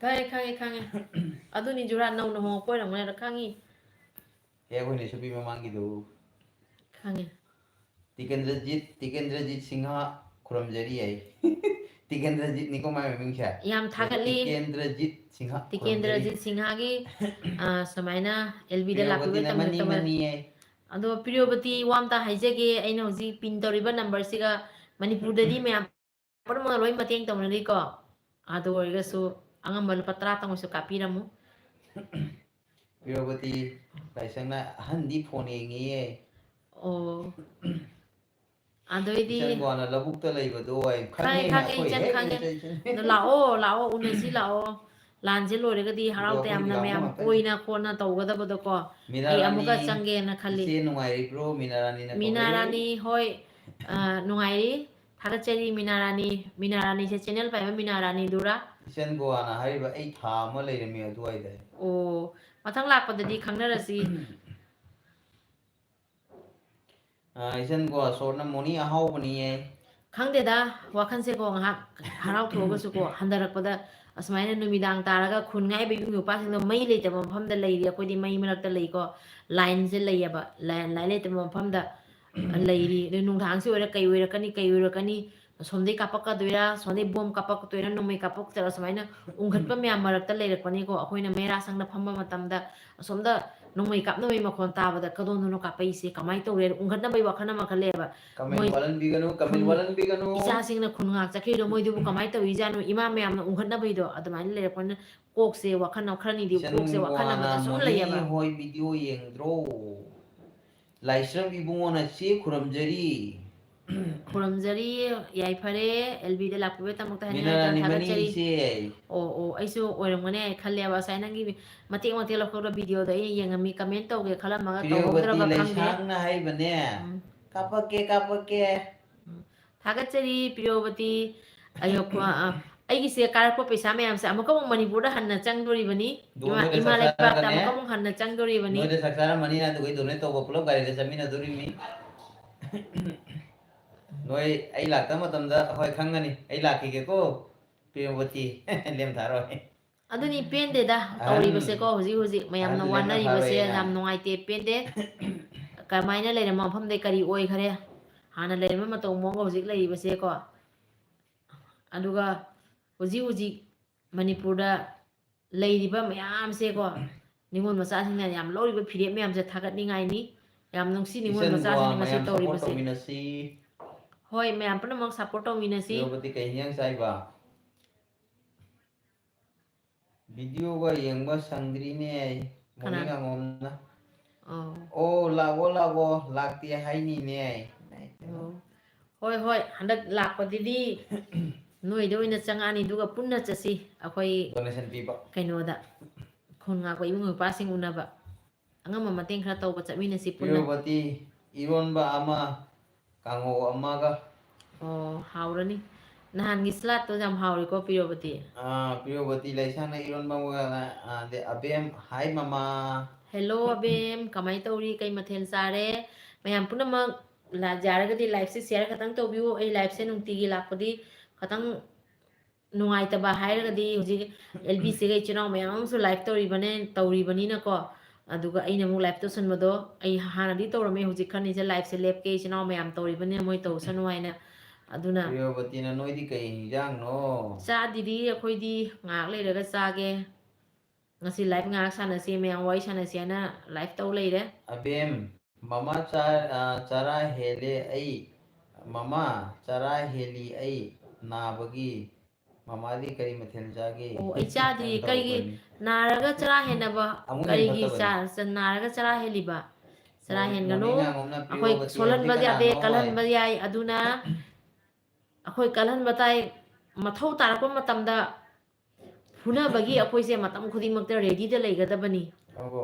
ꯈꯪꯉꯦ, ꯈꯪꯉꯦ, ꯈꯪꯉꯦ꯫ ꯑꯗꯨꯅꯤ ꯖꯨꯔꯥ ꯅꯧꯅ ꯍꯣꯡꯉꯛꯄ ꯑꯣꯏꯔꯝꯒꯅꯤ, ꯈꯪꯉꯤ꯫ ꯍꯦꯛ ꯑꯩꯈꯣꯏ ꯅꯦꯁꯨꯄꯤ ꯃꯃꯥꯡꯒꯤꯗꯨ꯫ ꯈꯪꯉꯦ꯫ ꯇꯤꯀꯦꯟꯗ꯭ꯔꯖꯤꯠ, ꯇꯤꯀꯦꯟꯗ꯭ꯔꯖꯤꯠ ꯁꯤꯡꯍ ꯈꯨꯔꯨꯝꯖꯔꯤ ꯑꯩ꯫ ꯇꯤꯀꯦꯟꯗ꯭ꯔꯖꯤꯠꯅꯤꯀꯣ ꯃꯥꯏ ꯃꯃꯤꯡꯁꯦ? ꯌꯥꯝ ꯊꯥꯒꯠꯂꯤ꯫ ꯇꯤꯀꯦꯟꯗ꯭ꯔꯖꯤꯠ ꯁꯤꯡꯍ ꯈꯨꯔꯨꯝꯖꯔꯤ꯫ ꯇꯤꯀꯦꯟꯗ꯭ꯔꯖꯤꯠ ꯁꯤꯡꯍꯒꯤ, ꯑ, ꯁꯨꯃꯥꯏꯅ L B-ꯗ ꯂꯥꯛꯄꯤꯕ ꯄ꯭ꯔꯤꯌꯣꯕꯇꯤꯅ ꯃꯇꯝꯗ ꯃꯅꯤꯡ, ꯇꯧꯕ꯫ ꯃꯅꯤꯡꯅꯦ꯫ ꯑꯗꯣ ꯄ꯭ꯔꯤꯌꯣꯕꯇꯤ, ꯋꯥ ꯑꯝꯇ ꯍꯥꯏꯖꯒꯦ, ꯑꯩꯅ ꯍꯧꯖꯤꯛ pin ꯇꯧꯔꯤꯕ number-ꯁꯤꯒ ꯃꯅꯤꯄꯨꯔꯗꯗꯤ ꯃꯌꯥꯝ ꯄꯨꯝꯅꯃꯛ ꯂꯣꯏ ꯃꯇꯦꯡ ꯇꯧꯅꯔꯤꯀꯣ꯫ ꯑꯗꯨ ꯑꯣꯏꯔꯒꯁꯨ ꯑꯉꯝꯕ ꯂꯨꯄꯥ ꯇꯔꯥꯇꯪ ꯑꯣꯏꯁꯨ ꯀꯥꯞꯄꯤꯔꯝꯃꯨ꯫ ꯄ꯭ꯔꯤꯌꯣꯕꯇꯤ ꯂꯥꯏꯁꯪꯅ ꯑꯍꯟꯗꯤ phone ꯌꯦꯡꯉꯤꯌꯦ꯫ ꯑꯣ꯫ ꯑꯗꯨꯏꯗꯤ ꯏꯆꯟ ꯒꯣꯋꯥꯅ ꯂꯧꯕꯨꯛꯇ ꯂꯩꯕꯗꯣ ꯑꯩ ꯈꯪꯉꯦ, ꯈꯪꯉꯦ, ꯈꯪꯉꯦ, ꯑꯩꯈꯣꯏ ꯏꯆꯟ ꯍꯦꯛ ꯈꯪꯉꯦ꯫ ꯏꯆꯟ, ꯏꯆꯟ꯫ ꯑꯗꯣ ꯂꯥꯛꯑꯣ, ꯂꯥꯛꯑꯣ, ꯎꯅꯁꯤ ꯂꯥꯛꯑꯣ꯫ ꯂꯥꯟꯁꯦ ꯂꯣꯏꯔꯒꯗꯤ ꯍꯔꯥꯎ ꯑꯗꯣ ꯑꯩꯈꯣꯏꯗꯤ ꯇꯌꯥꯝꯅ ꯂꯥꯛꯄ ꯃꯌꯥꯝ ꯉꯥꯛꯇꯅꯤ꯫ ꯀꯣꯏꯅ ꯈꯣꯠꯅ ꯇꯧꯒꯗꯕꯗꯣꯀꯣ꯫ ꯃꯤꯅꯥ ꯑꯩ ꯔꯥꯅꯤ, ꯑꯃꯨꯛꯀ ꯆꯪꯒꯦꯅ ꯈꯜꯂꯤ꯫ ꯏꯆꯦ ꯅꯨꯡꯉꯥꯏꯔꯤꯕ꯭ꯔꯣ? ꯃꯤꯅꯥ ꯔꯥꯅꯤꯅ ꯃꯤꯅꯥ ꯀꯧꯔꯛꯏ꯫ ꯔꯥꯅꯤ, ꯍꯣꯏ, ꯑ, ꯅꯨꯡꯉꯥꯏꯔꯤ꯫ ꯊꯥꯒꯠꯆꯔꯤ ꯃꯤꯅꯥ ꯔꯥꯅꯤ꯫ ꯃꯤꯅꯥ ꯔꯥꯅꯤꯁꯦ channel ꯄꯥꯏꯕ ꯃꯤꯅꯥ ꯔꯥꯅꯤꯗꯨꯔꯥ? ꯏꯆꯟ ꯒꯣꯋꯥꯅ ꯍꯥꯏꯔꯤꯕ ꯑꯩ ꯊꯥ ꯑꯃ ꯂꯩꯔꯝꯃꯤ ꯑꯗꯨꯋꯥꯏꯗ꯫ ꯑꯣ, ꯃꯊꯪ ꯂꯥꯛꯄꯗꯗꯤ ꯈꯪꯅꯔꯁꯤ꯫ ꯑ, ꯏꯆꯟ ꯒꯣꯋꯥ ꯁꯣꯔꯠꯅ ꯃꯣꯅꯤ ꯑꯍꯥꯎꯕꯅꯤꯌꯦ꯫ ꯈꯪꯗꯦꯗ, ꯋꯥꯈꯜꯁꯦꯀꯣ ꯉꯥꯏꯍꯥꯛ ꯍꯔꯥꯎꯊꯣꯛꯑꯒꯁꯨꯀꯣ ꯍꯟꯊꯔꯛꯄꯗ ꯑꯁꯨꯃꯥꯏꯅ ꯅꯨꯃꯤꯗꯥꯡ ꯇꯥꯔꯒ ꯈꯨꯟ ꯉꯥꯏꯕ ꯏꯕꯨꯡ ꯏꯄ꯭ꯋꯥꯁꯤꯡꯗꯣ ꯃꯩ ꯂꯩꯇꯕ ꯃꯐꯝꯗ ꯂꯩꯔꯤ, ꯑꯩꯈꯣꯏꯗꯤ ꯃꯩ ꯃꯔꯛꯇ ꯂꯩꯀꯣ, line-ꯁꯦ ꯂꯩꯌꯦꯕ, line, line ꯂꯩꯇꯕ ꯃꯐꯝꯗ ꯂꯩꯔꯤ꯫ ꯑꯗꯨ ꯅꯨꯡꯗꯥꯡꯁꯤ ꯑꯣꯏꯔ ꯀꯩ ꯑꯣꯏꯔꯛꯀꯅꯤ, ꯀꯩ ꯑꯣꯏꯔꯛꯀꯅꯤ, ꯑꯁꯣꯝꯗꯩ ꯀꯥꯞꯄꯛꯀꯗꯣꯏꯔꯥ, ꯑꯁꯣꯝꯗꯩ ꯕꯣꯝ ꯀꯥꯞꯄꯛꯇꯣꯏꯔꯥ, ꯅꯣꯡꯃꯩ ꯀꯥꯞꯄꯛꯇꯣꯏꯔꯥ, ꯁꯨꯃꯥꯏꯅ ꯎꯪꯈꯠꯄ ꯃꯌꯥꯝ ꯃꯔꯛꯇ ꯂꯩꯔꯛꯄꯅꯤꯀꯣ꯫ ꯑꯩꯈꯣꯏꯅ ꯃꯩꯔꯥ ꯁꯪꯗ ꯐꯝꯕ ꯃꯇꯝꯗ ꯑꯁꯣꯝꯗ ꯅꯣꯡꯃꯩ ꯀꯥꯞꯅꯕꯒꯤ ꯃꯈꯣꯟ ꯇꯥꯕꯗ ꯀꯗꯣꯝꯗꯅꯣ ꯀꯥꯞꯄꯛꯏꯁꯦ, ꯀꯃꯥꯏꯅ ꯇꯧꯔꯦ, ꯎꯪꯈꯠꯅꯕꯒꯤ ꯋꯥꯈꯜ ꯑꯃ ꯈꯜꯂꯦꯕ꯫ ꯀꯃꯦꯟ ꯃꯣꯏ ꯋꯥꯠꯍꯟꯕꯤꯒꯅꯨ, ꯀꯃꯦꯟ ꯈꯨꯟ- ꯋꯥꯠꯍꯟꯕꯤꯒꯅꯨ꯫ ꯏꯆꯥꯁꯤꯡꯅ ꯈꯨꯟ ꯉꯥꯛ ꯆꯠꯈ꯭ꯔꯤꯗꯣ ꯃꯣꯏꯗꯨꯕꯨ ꯀꯃꯥꯏꯅ ꯇꯧꯔꯤꯖꯥꯠꯅꯣ, ꯏꯃꯥ ꯃꯌꯥꯝꯅ ꯎꯪꯈꯠꯅꯕꯩꯗꯣ ꯑꯗꯨꯃꯥꯏꯅ ꯂꯩꯔꯛꯄꯅꯤꯅ ꯀꯣꯛꯁꯦ ꯋꯥꯈꯜ ꯑꯃ, ꯈꯔꯅꯤꯗꯤ ꯀꯣꯛꯁꯦ ꯋꯥꯈꯜ ꯑꯃꯗ ꯁꯨꯝ ꯂꯩꯌꯦꯕ꯫ ꯍꯣꯏ ꯚꯤꯗꯤꯑꯣ ꯌꯦꯡꯗ꯭ꯔꯣ? ꯂꯥꯏꯁ꯭ꯔꯝ ꯏꯕꯨꯡꯉꯣꯅ ꯆꯦ ꯈꯨꯔꯨꯝꯖꯔꯤ꯫ ꯈꯨꯔꯨꯝꯖꯔꯤ ꯌꯥꯏꯐꯔꯦ, ꯑꯦꯜ ꯕꯤꯗ ꯂꯥꯛꯄꯤꯕꯒꯤꯗꯃꯛꯇ ꯍꯥꯏꯅ ꯍꯥꯏꯅ ꯃꯤꯅꯔꯥꯅꯤ ꯃꯅꯤ ꯊꯥꯒꯠꯆꯔꯤ꯫ ꯏꯆꯦ꯫ ꯑꯣ ꯑꯣ, ꯑꯩꯁꯨ ꯑꯣꯏꯔꯝꯒꯅꯤ ꯍꯥꯏꯅ ꯈꯜꯂꯦꯕ꯫ ꯉꯁꯥꯏ ꯅꯪꯒꯤ ꯃꯇꯦꯛ ꯃꯇꯦꯛ ꯂꯧꯊꯣꯛꯄ ꯚꯤꯗꯤꯑꯣꯗꯣ ꯑꯩꯅ ꯌꯦꯡꯉꯝꯃꯤ, ꯀꯃꯦꯟ ꯇꯧꯒꯦ ꯈꯜꯂꯝꯃꯒ ꯄ꯭ꯔꯤꯌꯣꯕꯇꯤ ꯇꯧꯍꯧꯗ꯭ꯔꯕ ꯈꯪꯗꯦ꯫ ꯂꯩꯁꯥꯡꯅ ꯍꯥꯏꯕꯅꯦ꯫ ꯎꯝ꯫ ꯀꯥꯄꯛꯀꯦ ꯀꯥꯄꯛꯀꯦ꯫ ꯎꯝ꯫ ꯊꯥꯒꯠꯆꯔꯤ ꯄ꯭ꯔꯤꯌꯣꯕꯇꯤ꯫ ꯑꯌꯣ, ꯑ, ꯑ, ꯑꯩꯒꯤꯁꯦ ꯀꯥꯔꯛꯄ ꯄꯩꯁꯥ ꯃꯌꯥꯝꯁꯦ ꯑꯃꯨꯛꯀ ꯑꯃꯨꯛ ꯃꯅꯤꯄꯨꯔꯗ ꯍꯟꯅ ꯆꯪꯗꯣꯔꯤꯕꯅꯤ꯫ ꯏꯃꯥ, ꯅꯣꯏꯗ ꯏꯃꯥ ꯆꯥꯛ ꯂꯩꯄꯥꯛꯇ ꯆꯥꯔꯒꯅꯦ꯫ ꯑꯃꯨꯛꯀ ꯑꯃꯨꯛ ꯍꯟꯅ ꯆꯪꯗꯣꯔꯤꯕꯅꯤ꯫ ꯅꯣꯏꯗ ꯆꯥꯛ ꯆꯥꯔꯝꯃꯅꯤꯅ ꯑꯗꯨꯒ ꯑꯩ ꯗꯣꯅꯦꯠ ꯇꯧꯕ ꯄꯨꯂꯞ ꯒꯥꯔꯤꯗ ꯆꯠꯃꯤꯟꯅꯗꯣꯔꯤꯕꯅꯤ꯫ ꯅꯣꯏ ꯑꯩ ꯂꯥꯛꯇ ꯃꯇꯝꯗ ꯍꯣꯏ ꯈꯪꯒꯅꯤ꯫ ꯑꯩ ꯂꯥꯛꯈꯤꯒꯦꯀꯣ ꯄ꯭ꯔꯤꯌꯣꯕꯇꯤ꯫ ꯂꯦꯝꯊꯥꯔꯣꯏ꯫ ꯑꯗꯨꯅꯤ ꯄꯦꯟꯗꯦꯗ ꯑꯍꯟ-, ꯇꯧꯔꯤꯕꯁꯦꯀꯣ, ꯍꯧꯖꯤꯛ ꯍꯧꯖꯤꯛ ꯃꯌꯥꯝꯅ ꯑꯍꯟꯗꯨꯅ ꯋꯥꯅꯔꯤꯕꯁꯦ ꯐꯔꯣꯏꯅ꯫ ꯌꯥꯝ ꯅꯨꯡꯉꯥꯏꯇꯦ, ꯄꯦꯟꯗꯦ꯫ ꯀꯃꯥꯏꯅ ꯂꯩꯔꯝꯕ ꯃꯐꯝꯗꯩ ꯀꯔꯤ ꯑꯣꯏꯈꯔꯦ? ꯍꯥꯟꯅ ꯂꯩꯔꯝꯕ ꯃꯇꯧ ꯃꯑꯣꯡꯒ ꯍꯧꯖꯤꯛ ꯂꯩꯔꯤꯕꯁꯦꯀꯣ꯫ ꯑꯗꯨꯒ ꯍꯧꯖꯤꯛ ꯍꯧꯖꯤꯛ ꯃꯅꯤꯄꯨꯔꯗ ꯂꯩꯔꯤꯕ ꯃꯌꯥꯝꯁꯦꯀꯣ, ꯅꯤꯉꯣꯜ ꯃꯆꯥꯁꯤꯡꯅ ꯌꯥꯝ ꯂꯧꯔꯤꯕ ꯐꯤꯔꯦꯞ ꯃꯌꯥꯝꯁꯦ ꯊꯥꯒꯠꯅꯤꯡꯉꯥꯏꯅꯤ꯫ ꯌꯥꯝ ꯅꯨꯡꯁꯤ ꯅꯤꯉꯣꯜ ꯏꯆꯟ ꯒꯣꯋꯥ ꯃꯆꯥꯁꯤꯡꯅ ꯉꯁꯤ ꯃꯌꯥꯝ support ꯇꯧꯔꯤꯕꯁꯦ꯫ ꯇꯧꯃꯤꯟꯅꯁꯤ꯫ ꯍꯣꯏ, ꯃꯌꯥꯝ ꯄꯨꯝꯅꯃꯛ support ꯇꯧꯃꯤꯟꯅꯁꯤ꯫ ꯄ꯭ꯔꯤꯌꯣꯕꯇꯤ ꯀꯩ ꯍꯤꯟꯖꯥꯡ ꯆꯥꯏꯕ? ꯚꯤꯗꯤꯑꯣꯒ ꯌꯦꯡꯕ ꯁꯪꯗ꯭ꯔꯤꯅꯦ ꯑꯩ꯫ ꯃꯣꯔꯅꯤꯡ ꯀꯅꯥ? ꯑꯉꯣꯝꯅ꯫ ꯑꯧ꯫ ꯑꯣ, ꯂꯥꯛꯑꯣ, ꯂꯥꯛꯑꯣ, ꯂꯥꯛꯇꯦ ꯍꯥꯏꯅꯤꯅꯦ꯫ ꯑꯣ꯫ ꯍꯣꯏ, ꯍꯣꯏ, ꯍꯟꯗꯛ ꯂꯥꯛꯄꯗꯨꯗꯤ ꯅꯣꯏꯗ ꯑꯣꯏꯅ ꯆꯪꯉꯛꯑꯅꯤ, ꯑꯗꯨꯒ ꯄꯨꯟꯅ ꯆꯠꯁꯤ ꯑꯩꯈꯣꯏ Donation ꯄꯤꯕ꯫ ꯀꯩꯅꯣꯗ, ꯈꯨꯟ ꯉꯥꯛꯄ ꯏꯕꯨꯡ ꯏꯄ꯭ꯋꯥꯁꯤꯡ ꯎꯅꯕ꯫ ꯑꯉꯝꯕ ꯃꯇꯦꯡ ꯈꯔ ꯇꯧꯕ ꯆꯠꯃꯤꯟꯅꯁꯤ ꯄꯨꯟꯅ꯫ ꯄ꯭ꯔꯤꯌꯣꯕꯇꯤ, ꯏꯔꯣꯟꯕ ꯑꯃ, ꯀꯥꯡꯉꯧ ꯑꯃꯒ꯫ ꯑꯣ, ꯍꯥꯎꯔꯅꯤ꯫ ꯅꯍꯥꯟꯒꯤ ꯁꯂꯥꯗꯇꯣ ꯌꯥꯝ ꯍꯥꯎꯔꯦꯀꯣ, ꯄ꯭ꯔꯤꯌꯣꯕꯇꯤ꯫ ꯑꯥ, ꯄ꯭ꯔꯤꯌꯣꯕꯇꯤ ꯂꯩꯁꯥꯡꯅ ꯏꯔꯣꯟꯕ ꯑꯃꯒ, ꯑꯥ, ꯑꯗꯩ ꯑꯕꯦꯝ, hi ꯃꯃꯥ꯫ Hello ꯑꯕꯦꯝ, ꯀꯃꯥꯏ ꯇꯧꯔꯤ? ꯀꯩ ꯃꯊꯦꯜ ꯆꯥꯔꯦ? ꯃꯌꯥꯝ ꯄꯨꯝꯅꯃꯛ ꯂꯥ-, ꯌꯥꯔꯒꯗꯤ liveꯁꯦ share ꯈꯛꯇꯪ ꯇꯧꯕꯤꯌꯨ꯫ ꯑꯩ liveꯁꯦ ꯅꯨꯡꯇꯤꯒꯤ ꯂꯥꯛꯄꯗꯤ ꯈꯇꯪ ꯅꯨꯡꯉꯥꯏꯇꯕ ꯍꯥꯏꯔꯒꯗꯤ ꯍꯧꯖꯤꯛ ꯑꯦꯜ ꯕꯤꯁꯤꯒ ꯏꯆꯤꯜ ꯏꯅꯥꯎ ꯃꯌꯥꯝ ꯑꯃꯁꯨ live ꯇꯧꯔꯤꯕꯅꯦ, ꯇꯧꯔꯤꯕꯅꯤꯅꯀꯣ꯫ ꯑꯗꯨꯒ ꯑꯩꯅ ꯑꯃꯨꯛ live ꯇꯧꯁꯟꯕꯗꯣ, ꯑꯩ ꯍꯥꯟꯅꯗꯤ ꯇꯧꯔꯝꯃꯦ, ꯍꯧꯖꯤꯛ ꯈꯔꯅꯤꯁꯦ liveꯁꯦ ꯂꯦꯞꯀꯦ, ꯏꯆꯤꯜ ꯏꯅꯥꯎ ꯃꯌꯥꯝ ꯇꯧꯔꯤꯕꯅꯤꯅ ꯃꯣꯏ ꯇꯧꯁꯅꯨ ꯍꯥꯏꯅ ꯑꯗꯨꯅ ꯄ꯭ꯔꯤꯌꯣꯕꯇꯤꯅ, "ꯅꯣꯏꯗꯤ ꯀꯩ ꯍꯤꯟꯖꯥꯡꯅꯣ?" ꯆꯥꯗ꯭ꯔꯤ, ꯑꯩꯈꯣꯏꯗꯤ ꯉꯥꯏꯍꯥꯛ ꯂꯩꯔꯒ ꯆꯥꯒꯦ꯫ ꯉꯁꯤ live ꯉꯥꯏꯍꯥꯛ ꯁꯥꯟꯅꯁꯤ, ꯃꯌꯥꯝ ꯋꯥꯔꯤ ꯁꯥꯟꯅꯁꯤ ꯍꯥꯏꯅ live ꯇꯧ ꯂꯩꯔꯦ꯫ ꯑꯕꯦꯝ, "ꯃꯃꯥ ꯆꯥ-, ꯑ, ꯆꯔꯥ ꯍꯦꯜꯂꯦ ꯑꯩ, ꯃꯃꯥ ꯆꯔꯥ ꯍꯦꯜꯂꯤ ꯑꯩ ꯅꯥꯕꯒꯤ꯫ ꯃꯃꯥꯗꯤ ꯀꯔꯤ ꯃꯊꯦꯜ ꯆꯥꯒꯦ?" ꯑꯣ, ꯑꯩ ꯆꯥꯗ꯭ꯔꯤ꯫ ꯌꯥꯝ ꯀꯔꯤꯒꯤ ꯇꯧꯕꯅꯤ꯫ ꯅꯥꯔꯒ ꯆꯔꯥ ꯍꯦꯟꯅꯕ? ꯑꯃꯨꯛ ꯍꯦꯟꯅ ꯀꯔꯤꯒꯤ ꯐꯠꯇꯕꯅꯤ꯫ ꯆꯥ-, ꯆ-, ꯅꯥꯔꯒ ꯆꯔꯥ ꯍꯦꯜꯂꯤꯕ? ꯆꯔꯥ ꯃꯣꯔꯅꯤꯡ-, ꯍꯦꯟꯒꯅꯨ꯫ ꯃꯣꯔꯅꯤꯡ ꯉꯥꯡꯉꯣꯝꯅ ꯑꯩꯈꯣꯏ ꯄ꯭ꯔꯤꯌꯣꯕꯇꯤ ꯁꯣꯜꯍꯟꯕ ꯍꯥꯏꯁꯦ ꯌꯥꯗꯦ, ꯀꯅꯥꯅꯣ ꯀꯜꯍꯟꯕ ꯍꯥꯏ꯫ ꯌꯥꯏ꯫ ꯑꯗꯨꯅ ꯑꯩꯈꯣꯏ ꯀꯜꯍꯟꯕ ꯇꯥꯏ꯫ ꯃꯊꯧ ꯇꯥꯔꯛꯄ ꯃꯇꯝꯗ ꯐꯨꯅꯕꯒꯤ ꯑꯩꯈꯣꯏꯁꯦ ꯃꯇꯝ ꯈꯨꯗꯤꯡꯃꯛꯇ ready ꯗ ꯂꯩꯒꯗꯕꯅꯤ꯫ ꯑꯣ,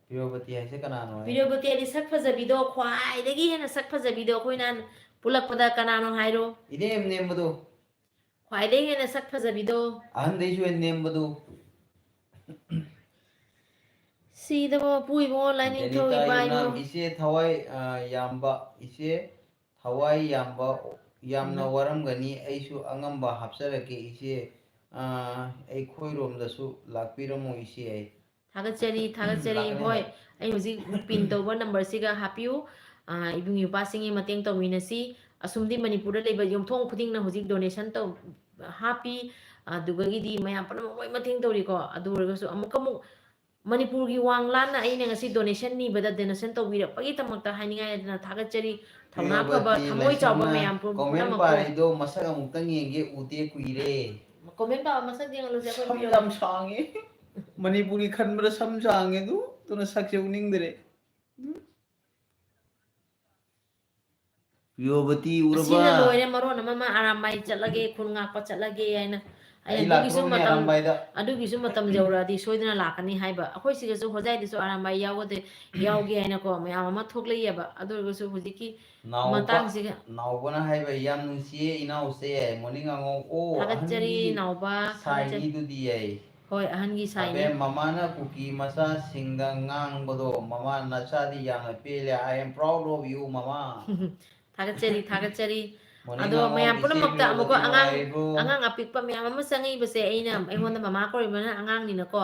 ꯄ꯭ꯔꯤꯌꯣꯕꯇꯤ ꯍꯥꯏꯁꯦ ꯀꯅꯥꯅꯣ ꯍꯥꯏ? ꯄ꯭ꯔꯤꯌꯣꯕꯇꯤ ꯍꯥꯏꯗꯤ ꯁꯛ ꯐꯖꯕꯤꯗꯣ, ꯈ꯭ꯋꯥꯏꯗꯒꯤ ꯍꯦꯟꯅ ꯁꯛ ꯐꯖꯕꯤꯗꯣ ꯑꯩꯈꯣꯏꯅ ꯄꯨꯜꯂꯛꯄꯗ ꯀꯅꯥꯅꯣ ꯍꯥꯏꯔꯣ? ꯏꯅꯦꯝ ꯅꯦꯝꯕꯗꯣ꯫ ꯈ꯭ꯋꯥꯏꯗꯒꯤ ꯍꯦꯟꯅ ꯁꯛ ꯐꯖꯕꯤꯗꯣ꯫ ꯑꯍꯟꯗꯩꯁꯨ ꯍꯦꯟꯅ ꯅꯦꯝꯕꯗꯣ꯫ ꯁꯤꯗꯕ ꯃꯄꯨ ꯏꯕꯨꯡꯉꯣ, ꯂꯥꯏꯅꯤꯡꯊꯧ ꯖꯦꯅꯤꯇꯥ ꯏꯃꯥ ꯌꯨꯝꯅꯥꯝ, ꯏꯕꯨꯡꯉꯣ꯫ ꯏꯆꯦ ꯊꯋꯥꯏ, ꯑ, ꯌꯥꯝꯕ, ꯏꯆꯦ ꯊꯋꯥꯏ ꯌꯥꯝꯕ, ꯌꯥꯝꯅ ꯎꯝ꯫ ꯋꯥꯔꯝꯒꯅꯤ, ꯑꯩꯁꯨ ꯑꯉꯝꯕ ꯍꯥꯞꯆꯔꯛꯀꯦ ꯏꯆꯦ, ꯑ, ꯑꯩꯈꯣꯏꯔꯣꯝꯗꯁꯨ ꯂꯥꯛꯄꯤꯔꯝꯃꯣ ꯏꯆꯦ ꯑꯩ꯫ ꯊꯥꯒꯠꯆꯔꯤ, ꯊꯥꯒꯠꯆꯔꯤ꯫ ꯂꯥꯛꯀꯅꯤ ꯍꯣꯏ, ꯍꯥꯏ꯫ ꯑꯩ ꯍꯧꯖꯤꯛ pin ꯇꯧꯕ number ꯁꯤꯒ ꯍꯥꯞꯄꯤꯌꯨ꯫ ꯑ, ꯏꯕꯨꯡ ꯏꯄ꯭ꯋꯥꯁꯤꯡꯒꯤ ꯃꯇꯦꯡ ꯇꯧꯃꯤꯟꯅꯁꯤ꯫ ꯑꯁꯨꯝꯗꯤ ꯃꯅꯤꯄꯨꯔꯗ ꯂꯩꯕ ꯌꯨꯝꯊꯣꯡ ꯈꯨꯗꯤꯡꯅ ꯍꯧꯖꯤꯛ donation ꯇꯧ-, ꯍꯥꯞꯄꯤ꯫ ꯑꯗꯨꯒꯒꯤꯗꯤ ꯃꯌꯥꯝ ꯄꯨꯝꯅꯃꯛ ꯂꯣꯏ ꯃꯇꯦꯡ ꯇꯧꯔꯤꯀꯣ꯫ ꯑꯗꯨ ꯑꯣꯏꯔꯒꯁꯨ ꯑꯃꯨꯛꯀ ꯑꯃꯨꯛ ꯃꯅꯤꯄꯨꯔꯒꯤ ꯋꯥꯡ ꯂꯥꯟꯅ ꯑꯩꯅ ꯉꯁꯤ donation ꯅꯤꯕꯗ donation ꯇꯧꯕꯤꯔꯛꯄꯒꯤꯗꯃꯛꯇ ꯍꯥꯏꯅꯤꯡꯉꯥꯏ ꯂꯩꯇꯅ ꯊꯥꯒꯠꯆꯔꯤ꯫ ꯊꯧꯅꯥ ꯐꯕ, ꯄ꯭ꯔꯤꯌꯣꯕꯇꯤ ꯊꯃꯣꯏ ꯆꯥꯎꯕ ꯂꯩꯁꯝꯅ ꯃꯌꯥꯝ comment ꯄꯨꯝꯅꯃꯛꯄꯨ꯫ ꯄꯥꯔꯤꯗꯣ ꯃꯁꯛ ꯑꯃꯨꯛꯇꯪ ꯌꯦꯡꯒꯦ, ꯎꯗꯦ ꯀꯨꯏꯔꯦ꯫ Comment ꯄꯥꯕ ꯃꯁꯛ ꯌꯦꯡꯍꯜꯂꯨꯁꯦ ꯑꯩꯈꯣꯏ ꯁꯝ ꯄ꯭ꯔꯤꯌꯣꯕꯇꯤ꯫ ꯌꯥꯝ ꯁꯥꯡꯉꯦ꯫ ꯃꯅꯤꯄꯨꯔꯤ ꯈꯟꯕꯗ ꯁꯝ ꯁꯥꯡꯉꯦ ꯑꯗꯨ, ꯑꯗꯨꯅ ꯁꯛꯁꯦ ꯎꯅꯤꯡꯗ꯭ꯔꯦ꯫ ꯄ꯭ꯔꯤꯌꯣꯕꯇꯤ ꯎꯔꯕ? ꯑꯁꯤꯅ ꯂꯣꯏꯔꯦ, ꯃꯔꯣꯟ ꯑꯃ ꯃꯥ ꯑꯔꯥꯝꯕꯥꯏ ꯆꯠꯂꯒꯦ, ꯈꯨꯟ ꯉꯥꯛꯄ ꯆꯠꯂꯒꯦ ꯍꯥꯏꯅ꯫ ꯑꯩ ꯑꯩ ꯑꯗꯨꯒꯤꯁꯨ ꯂꯥꯛꯇꯣꯔꯕꯅꯦ ꯃꯇꯝ, ꯑꯔꯥꯝꯕꯥꯏꯗ꯫ ꯑꯗꯨꯒꯤꯁꯨ ꯃꯇꯝ ꯌꯧꯔꯛꯑꯗꯤ ꯁꯣꯏꯗꯅ ꯂꯥꯛꯀꯅꯤ ꯍꯥꯏꯕ꯫ ꯑꯩꯈꯣꯏ ꯁꯤꯗꯁꯨ ꯍꯣꯖꯥꯏꯗꯁꯨ ꯑꯔꯥꯝꯕꯥꯏ ꯌꯥꯎꯒꯗꯦ-, ꯌꯥꯎꯒꯦ ꯍꯥꯏꯅꯀꯣ ꯃꯌꯥꯝ ꯑꯃ ꯊꯣꯛꯂꯛꯏꯑꯕ꯫ ꯑꯗꯨ ꯑꯣꯏꯔꯒꯁꯨ ꯍꯧꯖꯤꯛꯀꯤ ꯅꯥꯎꯕ, ꯃꯇꯥꯡꯁꯤꯒ ꯅꯥꯎꯕꯅ ꯍꯥꯏꯕ, "ꯌꯥꯝ ꯅꯨꯡꯁꯤꯌꯦ ꯏꯅꯥꯎꯁꯦ, ꯃꯣꯔꯅꯤꯡ ꯉꯥꯉꯣꯝ꯫ ꯑꯣ, ꯊꯥꯒꯠꯆꯔꯤ ꯑꯍꯟꯒꯤ ꯅꯥꯎꯕ, ꯊꯥꯒꯠꯆꯔꯤ꯫ ꯁꯥꯏꯅꯤꯗꯨꯗꯤ" ꯑꯩ꯫ ꯍꯣꯏ, ꯑꯍꯟꯒꯤ ꯁꯥꯏꯅꯤ꯫ ꯑꯕꯦꯝ, ꯃꯃꯥꯅ ꯀꯨꯀꯤ ꯃꯆꯥꯁꯤꯡꯗ ꯉꯥꯡꯕꯗꯣ, ꯃꯃꯥ ꯅꯆꯥꯗꯤ ꯌꯥꯝꯅ ꯄꯦꯜꯂꯦ꯫ I am proud of you, ꯃꯃꯥ꯫ ꯊꯥꯒꯠꯆꯔꯤ, ꯊꯥꯒꯠꯆꯔꯤ꯫ ꯃꯣꯔꯅꯤꯡ ꯑꯗꯣ ꯉꯥꯉꯣꯝ, ꯃꯌꯥꯝ ꯏꯆꯦ ꯄꯨꯝꯅꯃꯛꯇ ꯑꯃꯨꯛꯀ ꯄ꯭ꯔꯤꯌꯣꯕꯇꯤ ꯑꯉꯥꯡ, ꯅꯨꯡꯉꯥꯏꯔꯤꯕ꯭ꯔꯣ? ꯑꯉꯥꯡ ꯑꯄꯤꯛꯄ ꯃꯌꯥꯝ ꯑꯃ ꯆꯪꯉꯛꯏꯕꯁꯦ ꯑꯩꯅ, ꯑꯩꯉꯣꯟꯗ ꯃꯃꯥ ꯀꯧꯔꯤꯕꯅ ꯑꯉꯥꯡꯅꯤꯅꯀꯣ꯫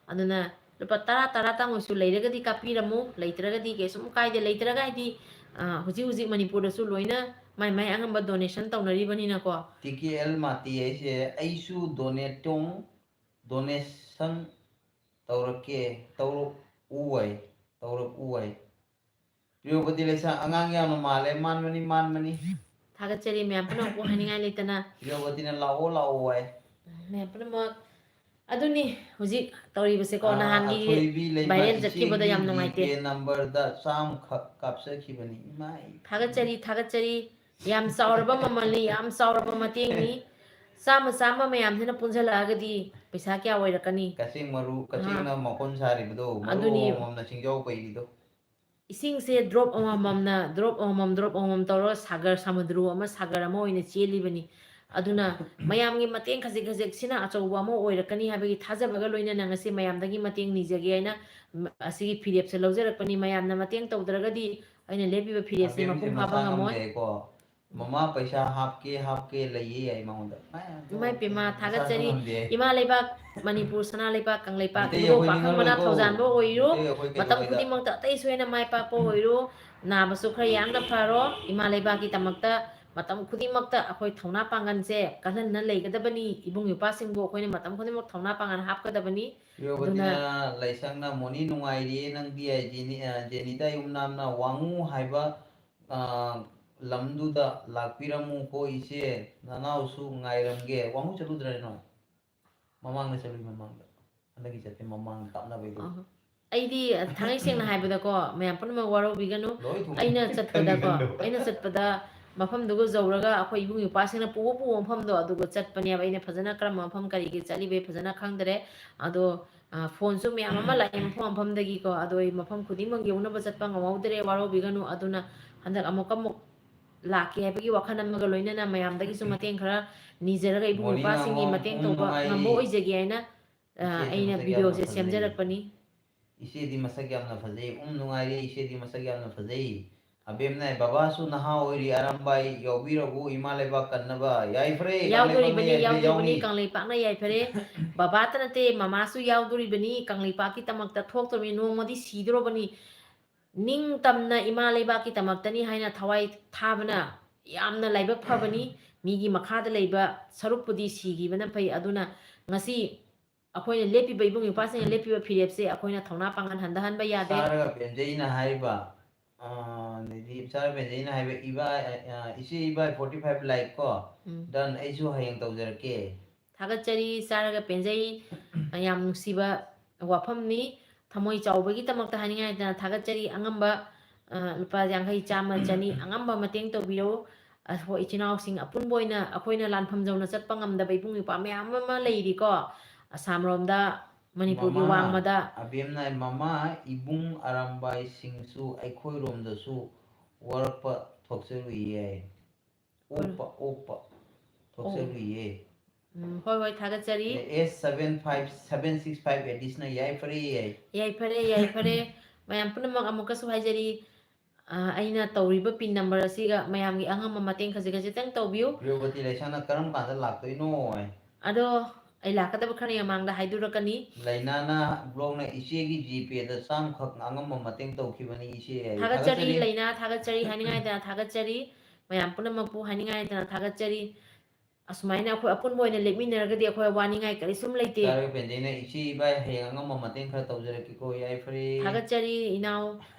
ꯑꯗꯨꯅ ꯂꯨꯄꯥ ꯇꯔꯥ, ꯇꯔꯥꯇꯪ ꯑꯣꯏꯁꯨ ꯂꯩꯔꯒꯗꯤ ꯀꯥꯞꯄꯤꯔꯝꯃꯨ, ꯂꯩꯇ꯭ꯔꯒꯗꯤ ꯀꯩꯁꯨꯝ ꯀꯥꯏꯗꯦ꯫ ꯂꯩꯇ꯭ꯔꯒ ꯍꯥꯏꯗꯤ, ꯑ, ꯍꯧꯖꯤꯛ ꯍꯧꯖꯤꯛ ꯃꯅꯤꯄꯨꯔꯗꯁꯨ ꯂꯣꯏꯅ ꯃꯥꯏ ꯃꯥꯏ ꯑꯉꯝꯕ donation ꯇꯧꯅꯔꯤꯕꯅꯤꯅꯀꯣ꯫ ꯇꯤ ꯀꯦ ꯑꯦꯜ ꯃꯥꯇꯤ ꯍꯥꯏꯁꯦ ꯑꯩꯁꯨ donate ꯇꯧ, donation ꯇꯧꯔꯛꯀꯦ, ꯇꯧꯔꯛꯎ ꯍꯥꯏ, ꯇꯧꯔꯛꯎ ꯍꯥꯏ꯫ ꯄ꯭ꯔꯤꯌꯣꯕꯇꯤ ꯂꯩꯁꯥ ꯑꯉꯥꯡ ꯌꯥꯝꯅ ꯃꯥꯜꯂꯦ, ꯃꯥꯟꯕꯅꯤ, ꯃꯥꯟꯕꯅꯤ꯫ ꯊꯥꯒꯠꯆꯔꯤ ꯃꯌꯥꯝ ꯄꯨꯝꯅꯃꯛꯄꯨ ꯍꯥꯏꯅꯤꯡꯉꯥꯏ ꯂꯩꯇꯅ꯫ ꯄ꯭ꯔꯤꯌꯣꯕꯇꯤꯅ ꯂꯥꯛꯑꯣ, ꯂꯥꯛꯑꯣ ꯍꯥꯏ꯫ ꯃꯌꯥꯝ ꯄꯨꯝꯅꯃꯛ ꯑꯗꯨꯅꯤ ꯍꯧꯖꯤꯛ ꯇꯧꯔꯤꯕꯁꯦꯀꯣ, ꯑꯥ, ꯅꯍꯥꯟꯒꯤ ꯑꯊꯣꯏꯕꯤ ꯂꯩꯃ viral ꯏꯆꯦꯒꯤ ꯆꯠꯈꯤꯕꯗ ꯌꯥꯝ ꯅꯨꯡꯉꯥꯏꯇꯦ꯫ ꯖꯤ ꯄꯦ ꯅꯝꯕꯔꯗ ꯆꯥꯝꯃꯈꯛ ꯀꯥꯞꯆꯈꯤꯕꯅꯤ꯫ ꯏꯃꯥꯏ꯫ ꯊꯥꯒꯠꯆꯔꯤ, ꯊꯥꯒꯠꯆꯔꯤ꯫ ꯌꯥꯝ ꯆꯥꯎꯔꯕ ꯃꯃꯜꯅꯤ, ꯌꯥꯝ ꯆꯥꯎꯔꯕ ꯃꯇꯦꯡꯅꯤ꯫ ꯆꯥꯝꯃ ꯆꯥꯝꯃ ꯃꯌꯥꯝꯁꯤꯅ ꯄꯨꯟꯁꯤꯜꯂꯛꯑꯒꯗꯤ ꯄꯩꯁꯥ ꯀꯌꯥ ꯑꯣꯏꯔꯛꯀꯅꯤ? ꯀꯛꯆꯦꯡ ꯃꯔꯨ, ꯀꯛꯆꯦꯡꯅ ꯃꯀꯣꯟ ꯁꯥꯔꯤꯕꯗꯣ, ꯃꯔꯨ ꯑꯗꯨꯅꯤ꯫ ꯑꯃꯃꯝꯅ ꯁꯤꯡꯖꯥꯎ ꯄꯩꯔꯤꯗꯣ꯫ ꯏꯁꯤꯡꯁꯦ drop ꯑꯃꯃꯝꯅ, drop ꯑꯃꯃꯝ, drop ꯑꯃꯃꯝ ꯇꯧꯔꯒ ꯁꯥꯒꯔ, ꯁꯃꯨꯗ꯭ꯔꯨ ꯑꯃ, ꯁꯥꯒꯔ ꯑꯃ ꯑꯣꯏꯅ ꯆꯦꯜꯂꯤꯕꯅꯤ꯫ ꯑꯗꯨꯅ ꯃꯌꯥꯝꯒꯤ ꯃꯇꯦꯡ ꯈꯖꯤꯛ ꯈꯖꯤꯛꯁꯤꯅ ꯑꯆꯧꯕ ꯑꯃ ꯑꯣꯏꯔꯛꯀꯅꯤ ꯍꯥꯏꯕꯒꯤ ꯊꯥꯖꯕꯒ ꯂꯣꯏꯅꯅ ꯉꯁꯤ ꯃꯌꯥꯝꯗꯒꯤ ꯃꯇꯦꯡ ꯅꯤꯖꯒꯦ ꯍꯥꯏꯅ, ꯎꯝ, ꯑꯁꯤꯒꯤ ꯐꯤꯔꯦꯞꯁꯦ ꯂꯧꯖꯔꯛꯄꯅꯤ꯫ ꯃꯌꯥꯝꯅ ꯃꯇꯦꯡ ꯇꯧꯗ꯭ꯔꯒꯗꯤ ꯑꯩꯅ ꯂꯦꯞꯄꯤꯕ ꯐꯤꯔꯦꯞꯁꯦ ꯑꯕꯦꯝꯁꯦ ꯃꯄꯨꯡ ꯐꯥꯕ ꯃꯁꯥ ꯉꯝꯃꯣꯏ꯫ ꯉꯝꯗꯦꯀꯣ꯫ ꯃꯃꯥ ꯄꯩꯁꯥ ꯍꯥꯞꯀꯦ, ꯍꯥꯞꯀꯦ ꯂꯩꯌꯦ ꯍꯥꯏ ꯃꯉꯣꯟꯗ꯫ ꯑꯦ, ꯑꯗꯨ ꯏꯃꯥ ꯏꯄꯦꯝꯃ, ꯃꯁꯥꯁꯨ ꯊꯥꯒꯠꯆꯔꯤ꯫ ꯉꯝꯗꯦ꯫ ꯏꯃꯥ ꯂꯩꯕꯥꯛ ꯃꯅꯤꯄꯨꯔ, ꯁꯅꯥ ꯂꯩꯕꯥꯛ, ꯀꯪꯂꯩꯄꯥꯛ, ꯃꯤꯇꯩ ꯏꯕꯨꯡꯉꯣ ꯑꯩꯈꯣꯏ ꯄꯥꯈꯪꯕꯅ ꯅꯤꯡꯍꯜꯂꯣꯏꯀꯣ꯫ ꯊꯧꯖꯥꯟꯕ ꯑꯣꯏꯔꯣ, ꯃꯤꯇꯩ ꯑꯩꯈꯣꯏ ꯃꯇꯝ ꯀꯩꯗꯧꯉꯩꯗ ꯈꯨꯗꯤꯡꯃꯛꯇ ꯑꯇꯩ ꯁꯣꯏꯅ ꯃꯥꯏ ꯄꯥꯛꯄ ꯑꯣꯏꯔꯣ, ꯅꯥꯕꯁꯨ ꯈꯔ ꯌꯥꯡꯅ ꯐꯔꯣ꯫ ꯏꯃꯥ ꯂꯩꯕꯥꯛꯀꯤꯗꯃꯛꯇ ꯃꯇꯝ ꯈꯨꯗꯤꯡꯃꯛꯇ ꯑꯩꯈꯣꯏ ꯊꯧꯅꯥ ꯄꯥꯡꯒꯜꯁꯦ ꯀꯜꯍꯟꯅ ꯂꯩꯒꯗꯕꯅꯤ꯫ ꯏꯕꯨꯡ ꯏꯄ꯭ꯋꯥꯁꯤꯡꯕꯨ ꯑꯩꯈꯣꯏꯅ ꯃꯇꯝ ꯈꯨꯗꯤꯡꯃꯛ ꯊꯧꯅꯥ ꯄꯥꯡꯒꯜ ꯍꯥꯞꯀꯗꯕꯅꯤ꯫ ꯄ꯭ꯔꯤꯌꯣꯕꯇꯤꯅ ꯂꯩꯁꯪꯅ ꯃꯣꯅꯤ ꯅꯨꯡꯉꯥꯏꯔꯤꯌꯦ ꯅꯪꯗꯤ ꯍꯥꯏ ꯖꯦꯅꯤ-, ꯑ, ꯖꯦꯅꯤꯇꯥ ꯌꯨꯝꯅꯥꯝꯅ ꯋꯥꯡꯉꯨ ꯍꯥꯏꯕ, ꯑ, ꯂꯝꯗꯨꯗ ꯂꯥꯛꯄꯤꯔꯝꯃꯨꯀꯣ ꯏꯆꯦ, ꯅꯅꯥꯎꯁꯨ ꯉꯥꯏꯔꯝꯒꯦ꯫ ꯋꯥꯡꯉꯨ ꯆꯠꯂꯨꯗ꯭ꯔꯥ ꯅꯣꯏ? ꯃꯃꯥꯡꯗ ꯆꯠꯂꯨꯏ, ꯃꯃꯥꯡꯗ꯫ ꯍꯟꯗꯛꯀꯤ ꯆꯠꯇꯦ, ꯃꯃꯥꯡ ꯀꯥꯞꯅꯕꯩꯗꯣ꯫ ꯑꯍ꯫ ꯑꯩꯗꯤ ꯊꯥꯡꯉꯩ ꯁꯦꯡꯅ ꯍꯥꯏꯕꯗꯀꯣ, ꯃꯌꯥꯝ ꯄꯨꯝꯅꯃꯛ ꯋꯥꯔꯧꯕꯤꯒꯅꯨ꯫ ꯂꯣꯏ ꯊꯨꯝ-, ꯑꯩꯅ ꯆꯠꯄꯗꯀꯣ, ꯊꯨꯝꯖꯤꯟꯗꯣ꯫ ꯑꯩꯅ ꯆꯠꯄꯗ ꯃꯐꯝꯗꯨꯒ ꯌꯧꯔꯒ ꯑꯩꯈꯣꯏ ꯏꯕꯨꯡ ꯏꯄ꯭ꯋꯥꯁꯤꯡꯅ ꯄꯨꯕ ꯄꯨꯕ ꯃꯐꯝꯗꯣ ꯑꯗꯨꯒ ꯆꯠꯄꯅꯦꯕ꯫ ꯑꯩꯅ ꯐꯖꯅ ꯀꯔꯝꯕ ꯃꯐꯝ ꯀꯔꯤꯒꯤ ꯆꯠꯂꯤꯕꯩ ꯐꯖꯅ ꯈꯪꯗ꯭ꯔꯦ꯫ ꯑꯗꯣ, ꯑ, phoneꯁꯨ ꯃꯌꯥꯝ ꯑꯃ ꯂꯥꯛꯑꯦ ꯃꯐꯝ ꯃꯐꯝꯗꯒꯤꯀꯣ꯫ ꯑꯗꯣ ꯑꯩ ꯃꯐꯝ ꯈꯨꯗꯤꯡꯃꯛ ꯌꯧꯅꯕ ꯆꯠꯄ ꯉꯝꯍꯧꯗ꯭ꯔꯦ, ꯋꯥꯔꯧꯕꯤꯒꯅꯨ꯫ ꯑꯗꯨꯅ ꯍꯟꯗꯛ ꯑꯃꯨꯛꯀ ꯑꯃꯨꯛ ꯂꯥꯛꯀꯦ ꯍꯥꯏꯕꯒꯤ ꯋꯥꯈꯜ ꯑꯃꯒ ꯂꯣꯏꯅꯅ ꯃꯌꯥꯝꯗꯒꯤꯁꯨ ꯃꯇꯦꯡ ꯈꯔ ꯅꯤꯖꯔꯒ ꯏꯕꯨꯡ ꯃꯣꯔꯅꯤꯡ ꯏꯄ꯭ꯋꯥꯁꯤꯡꯒꯤ ꯑꯃ ꯃꯇꯦꯡ ꯄꯨꯡ ꯇꯧꯕ ꯃꯉꯥꯒꯤ ꯉꯝꯕ ꯑꯣꯏꯖꯒꯦ ꯍꯥꯏꯅ, ꯑ, ꯏꯆꯦꯁꯦ ꯑꯩꯅ ꯃꯁꯛ ꯌꯥꯝꯅ videoꯁꯦ ꯐꯖꯩ꯫ ꯁꯦꯝꯖꯔꯛꯄꯅꯤ꯫ ꯏꯆꯦꯗꯤ ꯃꯁꯛ ꯌꯥꯝꯅ ꯐꯖꯩ꯫ ꯎꯝ, ꯅꯨꯡꯉꯥꯏꯔꯦ, ꯏꯆꯦꯗꯤ ꯃꯁꯛ ꯌꯥꯝꯅ ꯐꯖꯩ꯫ ꯑꯕꯦꯝꯅ ꯍꯥꯏ, "ꯕꯕꯥꯁꯨ ꯅꯍꯥ ꯑꯣꯏꯔꯤ, ꯑꯔꯥꯝꯕꯥꯏ ꯌꯥꯎꯕꯤꯔꯕꯨ ꯏꯃꯥ ꯂꯩꯕꯥꯛ ꯀꯟꯅꯕ?" ꯌꯥꯏꯐꯔꯦ, ꯀꯪꯂꯩꯄꯥꯛꯅ ꯌꯥꯎꯗꯣꯔꯤꯕꯅꯤ, ꯌꯥꯏꯐꯔꯦ, ꯌꯥꯎꯗꯣꯔꯤꯕꯅꯤ꯫ ꯌꯥꯎꯅꯤ꯫ ꯀꯪꯂꯩꯄꯥꯛꯅ ꯌꯥꯏꯐꯔꯦ꯫ ꯕꯕꯥꯇ ꯅꯠꯇꯦ, ꯃꯃꯥꯁꯨ ꯌꯥꯎꯗꯣꯔꯤꯕꯅꯤ꯫ ꯀꯪꯂꯩꯄꯥꯛꯀꯤꯗꯃꯛꯇ ꯊꯣꯛꯇꯣꯔꯤꯕꯅꯤ, ꯅꯣꯡꯃꯗꯤ ꯁꯤꯗꯣꯔꯕꯅꯤ꯫ ꯅꯤꯡꯇꯝꯅ ꯏꯃꯥ ꯂꯩꯕꯥꯛꯀꯤꯗꯃꯛꯇꯅꯤ ꯍꯥꯏꯅ ꯊꯋꯥꯏ ꯊꯥꯕꯅ ꯌꯥꯝꯅ ꯂꯥꯏꯕꯛ ꯐꯕꯅꯤ꯫ ꯃꯤꯒꯤ ꯃꯈꯥꯗ ꯂꯩꯕ ꯁꯔꯨꯛꯄꯨꯗꯤ ꯁꯤꯈꯤꯕꯅ ꯐꯩ꯫ ꯑꯗꯨꯅ ꯉꯁꯤ ꯑꯩꯈꯣꯏꯅ ꯂꯦꯞꯄꯤꯕ, ꯏꯕꯨꯡ ꯏꯄ꯭ꯋꯥꯁꯤꯡꯅ ꯂꯦꯞꯄꯤꯕ ꯐꯤꯔꯦꯞꯁꯦ ꯑꯩꯈꯣꯏꯅ ꯊꯧꯅꯥ ꯄꯥꯡꯒꯜ ꯍꯟꯊꯍꯟꯕ ꯌꯥꯗꯦ꯫ ꯆꯥꯔꯒ ꯄꯦꯟꯖꯩꯅ ꯍꯥꯏꯔꯤꯕ, ꯑ, ꯑꯗꯩꯗꯤ ꯆꯥꯔꯒ ꯄꯦꯟꯖꯩꯅ ꯍꯥꯏꯕ ꯏꯕꯥꯏ, ꯑ, ꯏꯆꯦ ꯏꯕꯥꯏ forty five like ꯀꯣ, ꯎꯝ꯫ Done, ꯑꯩꯁꯨ ꯍꯌꯦꯡ ꯇꯧꯖꯔꯛꯀꯦ꯫ ꯊꯥꯒꯠꯆꯔꯤ, ꯆꯥꯔꯒ ꯄꯦꯟꯖꯩ꯫ ꯌꯥꯝ ꯅꯨꯡꯁꯤꯕ ꯋꯥꯐꯝꯅꯤ꯫ ꯊꯃꯣꯏ ꯆꯥꯎꯕꯒꯤꯗꯃꯛꯇ ꯍꯥꯏꯅꯤꯡꯉꯥꯏ ꯂꯩꯇꯅ ꯊꯥꯒꯠꯆꯔꯤ꯫ ꯑꯉꯝꯕ, ꯑ, ꯂꯨꯄꯥ ꯌꯥꯡꯈꯩ, ꯆꯥꯝꯃ, ꯆꯅꯤ, ꯑꯉꯝꯕ ꯃꯇꯦꯡ ꯇꯧꯕꯤꯔꯧ꯫ ꯑ, ꯍꯣꯏ, ꯏꯆꯤꯟ ꯏꯅꯥꯎꯁꯤꯡ ꯑꯄꯨꯟꯕ ꯑꯣꯏꯅ ꯑꯩꯈꯣꯏꯅ ꯂꯥꯟꯐꯝ ꯌꯧꯅ ꯆꯠꯄ ꯉꯝꯗꯕ ꯏꯕꯨꯡ ꯏꯄ꯭ꯋꯥ ꯃꯌꯥꯝ ꯑꯃ ꯂꯩꯔꯤꯀꯣ꯫ ꯑꯁꯥꯝ ꯔꯣꯝꯗ, ꯃꯅꯤꯄꯨꯔꯒꯤ ꯃꯃꯥ, ꯋꯥꯡꯃꯗ꯫ ꯑꯕꯦꯝꯅ ꯃꯃꯥ, ꯏꯕꯨꯡ ꯑꯔꯥꯝꯕꯥꯏꯁꯤꯡꯁꯨ ꯑꯩꯈꯣꯏꯔꯣꯝꯗꯁꯨ ꯋꯥꯔꯛꯄ ꯊꯣꯛꯆꯔꯨꯏꯌꯦ꯫ ꯑꯣꯛꯄ, ꯑꯣꯛꯄ ꯊꯣꯛꯆꯔꯨꯏꯌꯦ꯫ ꯎꯝ, ꯍꯣꯏ, ꯍꯣꯏ, ꯊꯥꯒꯠꯆꯔꯤ꯫ S seven five seven six five ꯑꯦꯗꯤꯁꯅ ꯌꯥꯏꯐꯔꯦ, ꯌꯥꯏ꯫ ꯌꯥꯏꯐꯔꯦ, ꯌꯥꯏꯐꯔꯦ꯫ ꯃꯌꯥꯝ ꯄꯨꯝꯅꯃꯛ ꯑꯃꯨꯛꯀꯁꯨ ꯍꯥꯏꯖꯔꯤ, ꯑ, ꯑꯩꯅ ꯇꯧꯔꯤꯕ ꯄꯤꯟ ꯅꯝꯕꯔ ꯑꯁꯤꯒ ꯃꯌꯥꯝꯒꯤ ꯑꯉꯝꯕ ꯃꯇꯦꯡ ꯈꯖꯤꯛ ꯈꯖꯤꯛꯇꯪ ꯇꯧꯕꯤꯌꯨ꯫ ꯄ꯭ꯔꯤꯌꯣꯕꯇꯤ ꯂꯩꯁꯥꯅ ꯀꯔꯝ ꯀꯥꯟꯗ ꯂꯥꯛꯇꯣꯏꯅꯣ? ꯑꯗꯣ ꯑꯩ ꯂꯥꯛꯀꯗꯕ ꯈꯔ ꯃꯃꯥꯡꯗ ꯍꯥꯏꯗꯣꯔꯛꯀꯅꯤ꯫ ꯂꯩꯅꯥꯅ ꯕ꯭ꯂꯣꯛꯅ ꯏꯆꯦꯒꯤ ꯖꯤꯄꯦꯗ ꯆꯥꯝꯈꯛ ꯑꯉꯝꯕ ꯃꯇꯦꯡ ꯇꯧꯈꯤꯕꯅꯤ ꯏꯆꯦ꯫ ꯊꯥꯒꯠꯆꯔꯤ, ꯂꯩꯅꯥ, ꯊꯥꯒꯠꯆꯔꯤ ꯍꯥꯏꯅꯤꯡꯉꯥꯏꯗꯅ ꯊꯥꯒꯠꯆꯔꯤ꯫ ꯃꯌꯥꯝ ꯄꯨꯝꯅꯃꯛꯄꯨ ꯍꯥꯏꯅꯤꯡꯉꯥꯏꯗꯅ ꯊꯥꯒꯠꯆꯔꯤ꯫ ꯑꯁꯨꯃꯥꯏꯅ ꯑꯩꯈꯣꯏ ꯑꯄꯨꯟꯕ ꯑꯣꯏꯅ ꯂꯦꯞꯃꯤꯟꯅꯔꯒꯗꯤ ꯑꯩꯈꯣꯏ ꯋꯥꯅꯤꯡꯉꯥꯏ ꯀꯔꯤꯁꯨꯝ ꯂꯩꯇꯦ꯫ ꯆꯥꯔꯒ ꯄꯦꯟꯖꯩꯅ ꯏꯆꯦ ꯏꯕꯥꯏ ꯍꯌꯦꯡ ꯑꯉꯝꯕ ꯃꯇꯦꯡ ꯈꯔ ꯇꯧꯖꯔꯛꯀꯦꯀꯣ, ꯌꯥꯏꯐꯔꯦ꯫ ꯊꯥꯒꯠꯆꯔꯤ ꯏꯅꯥꯎ,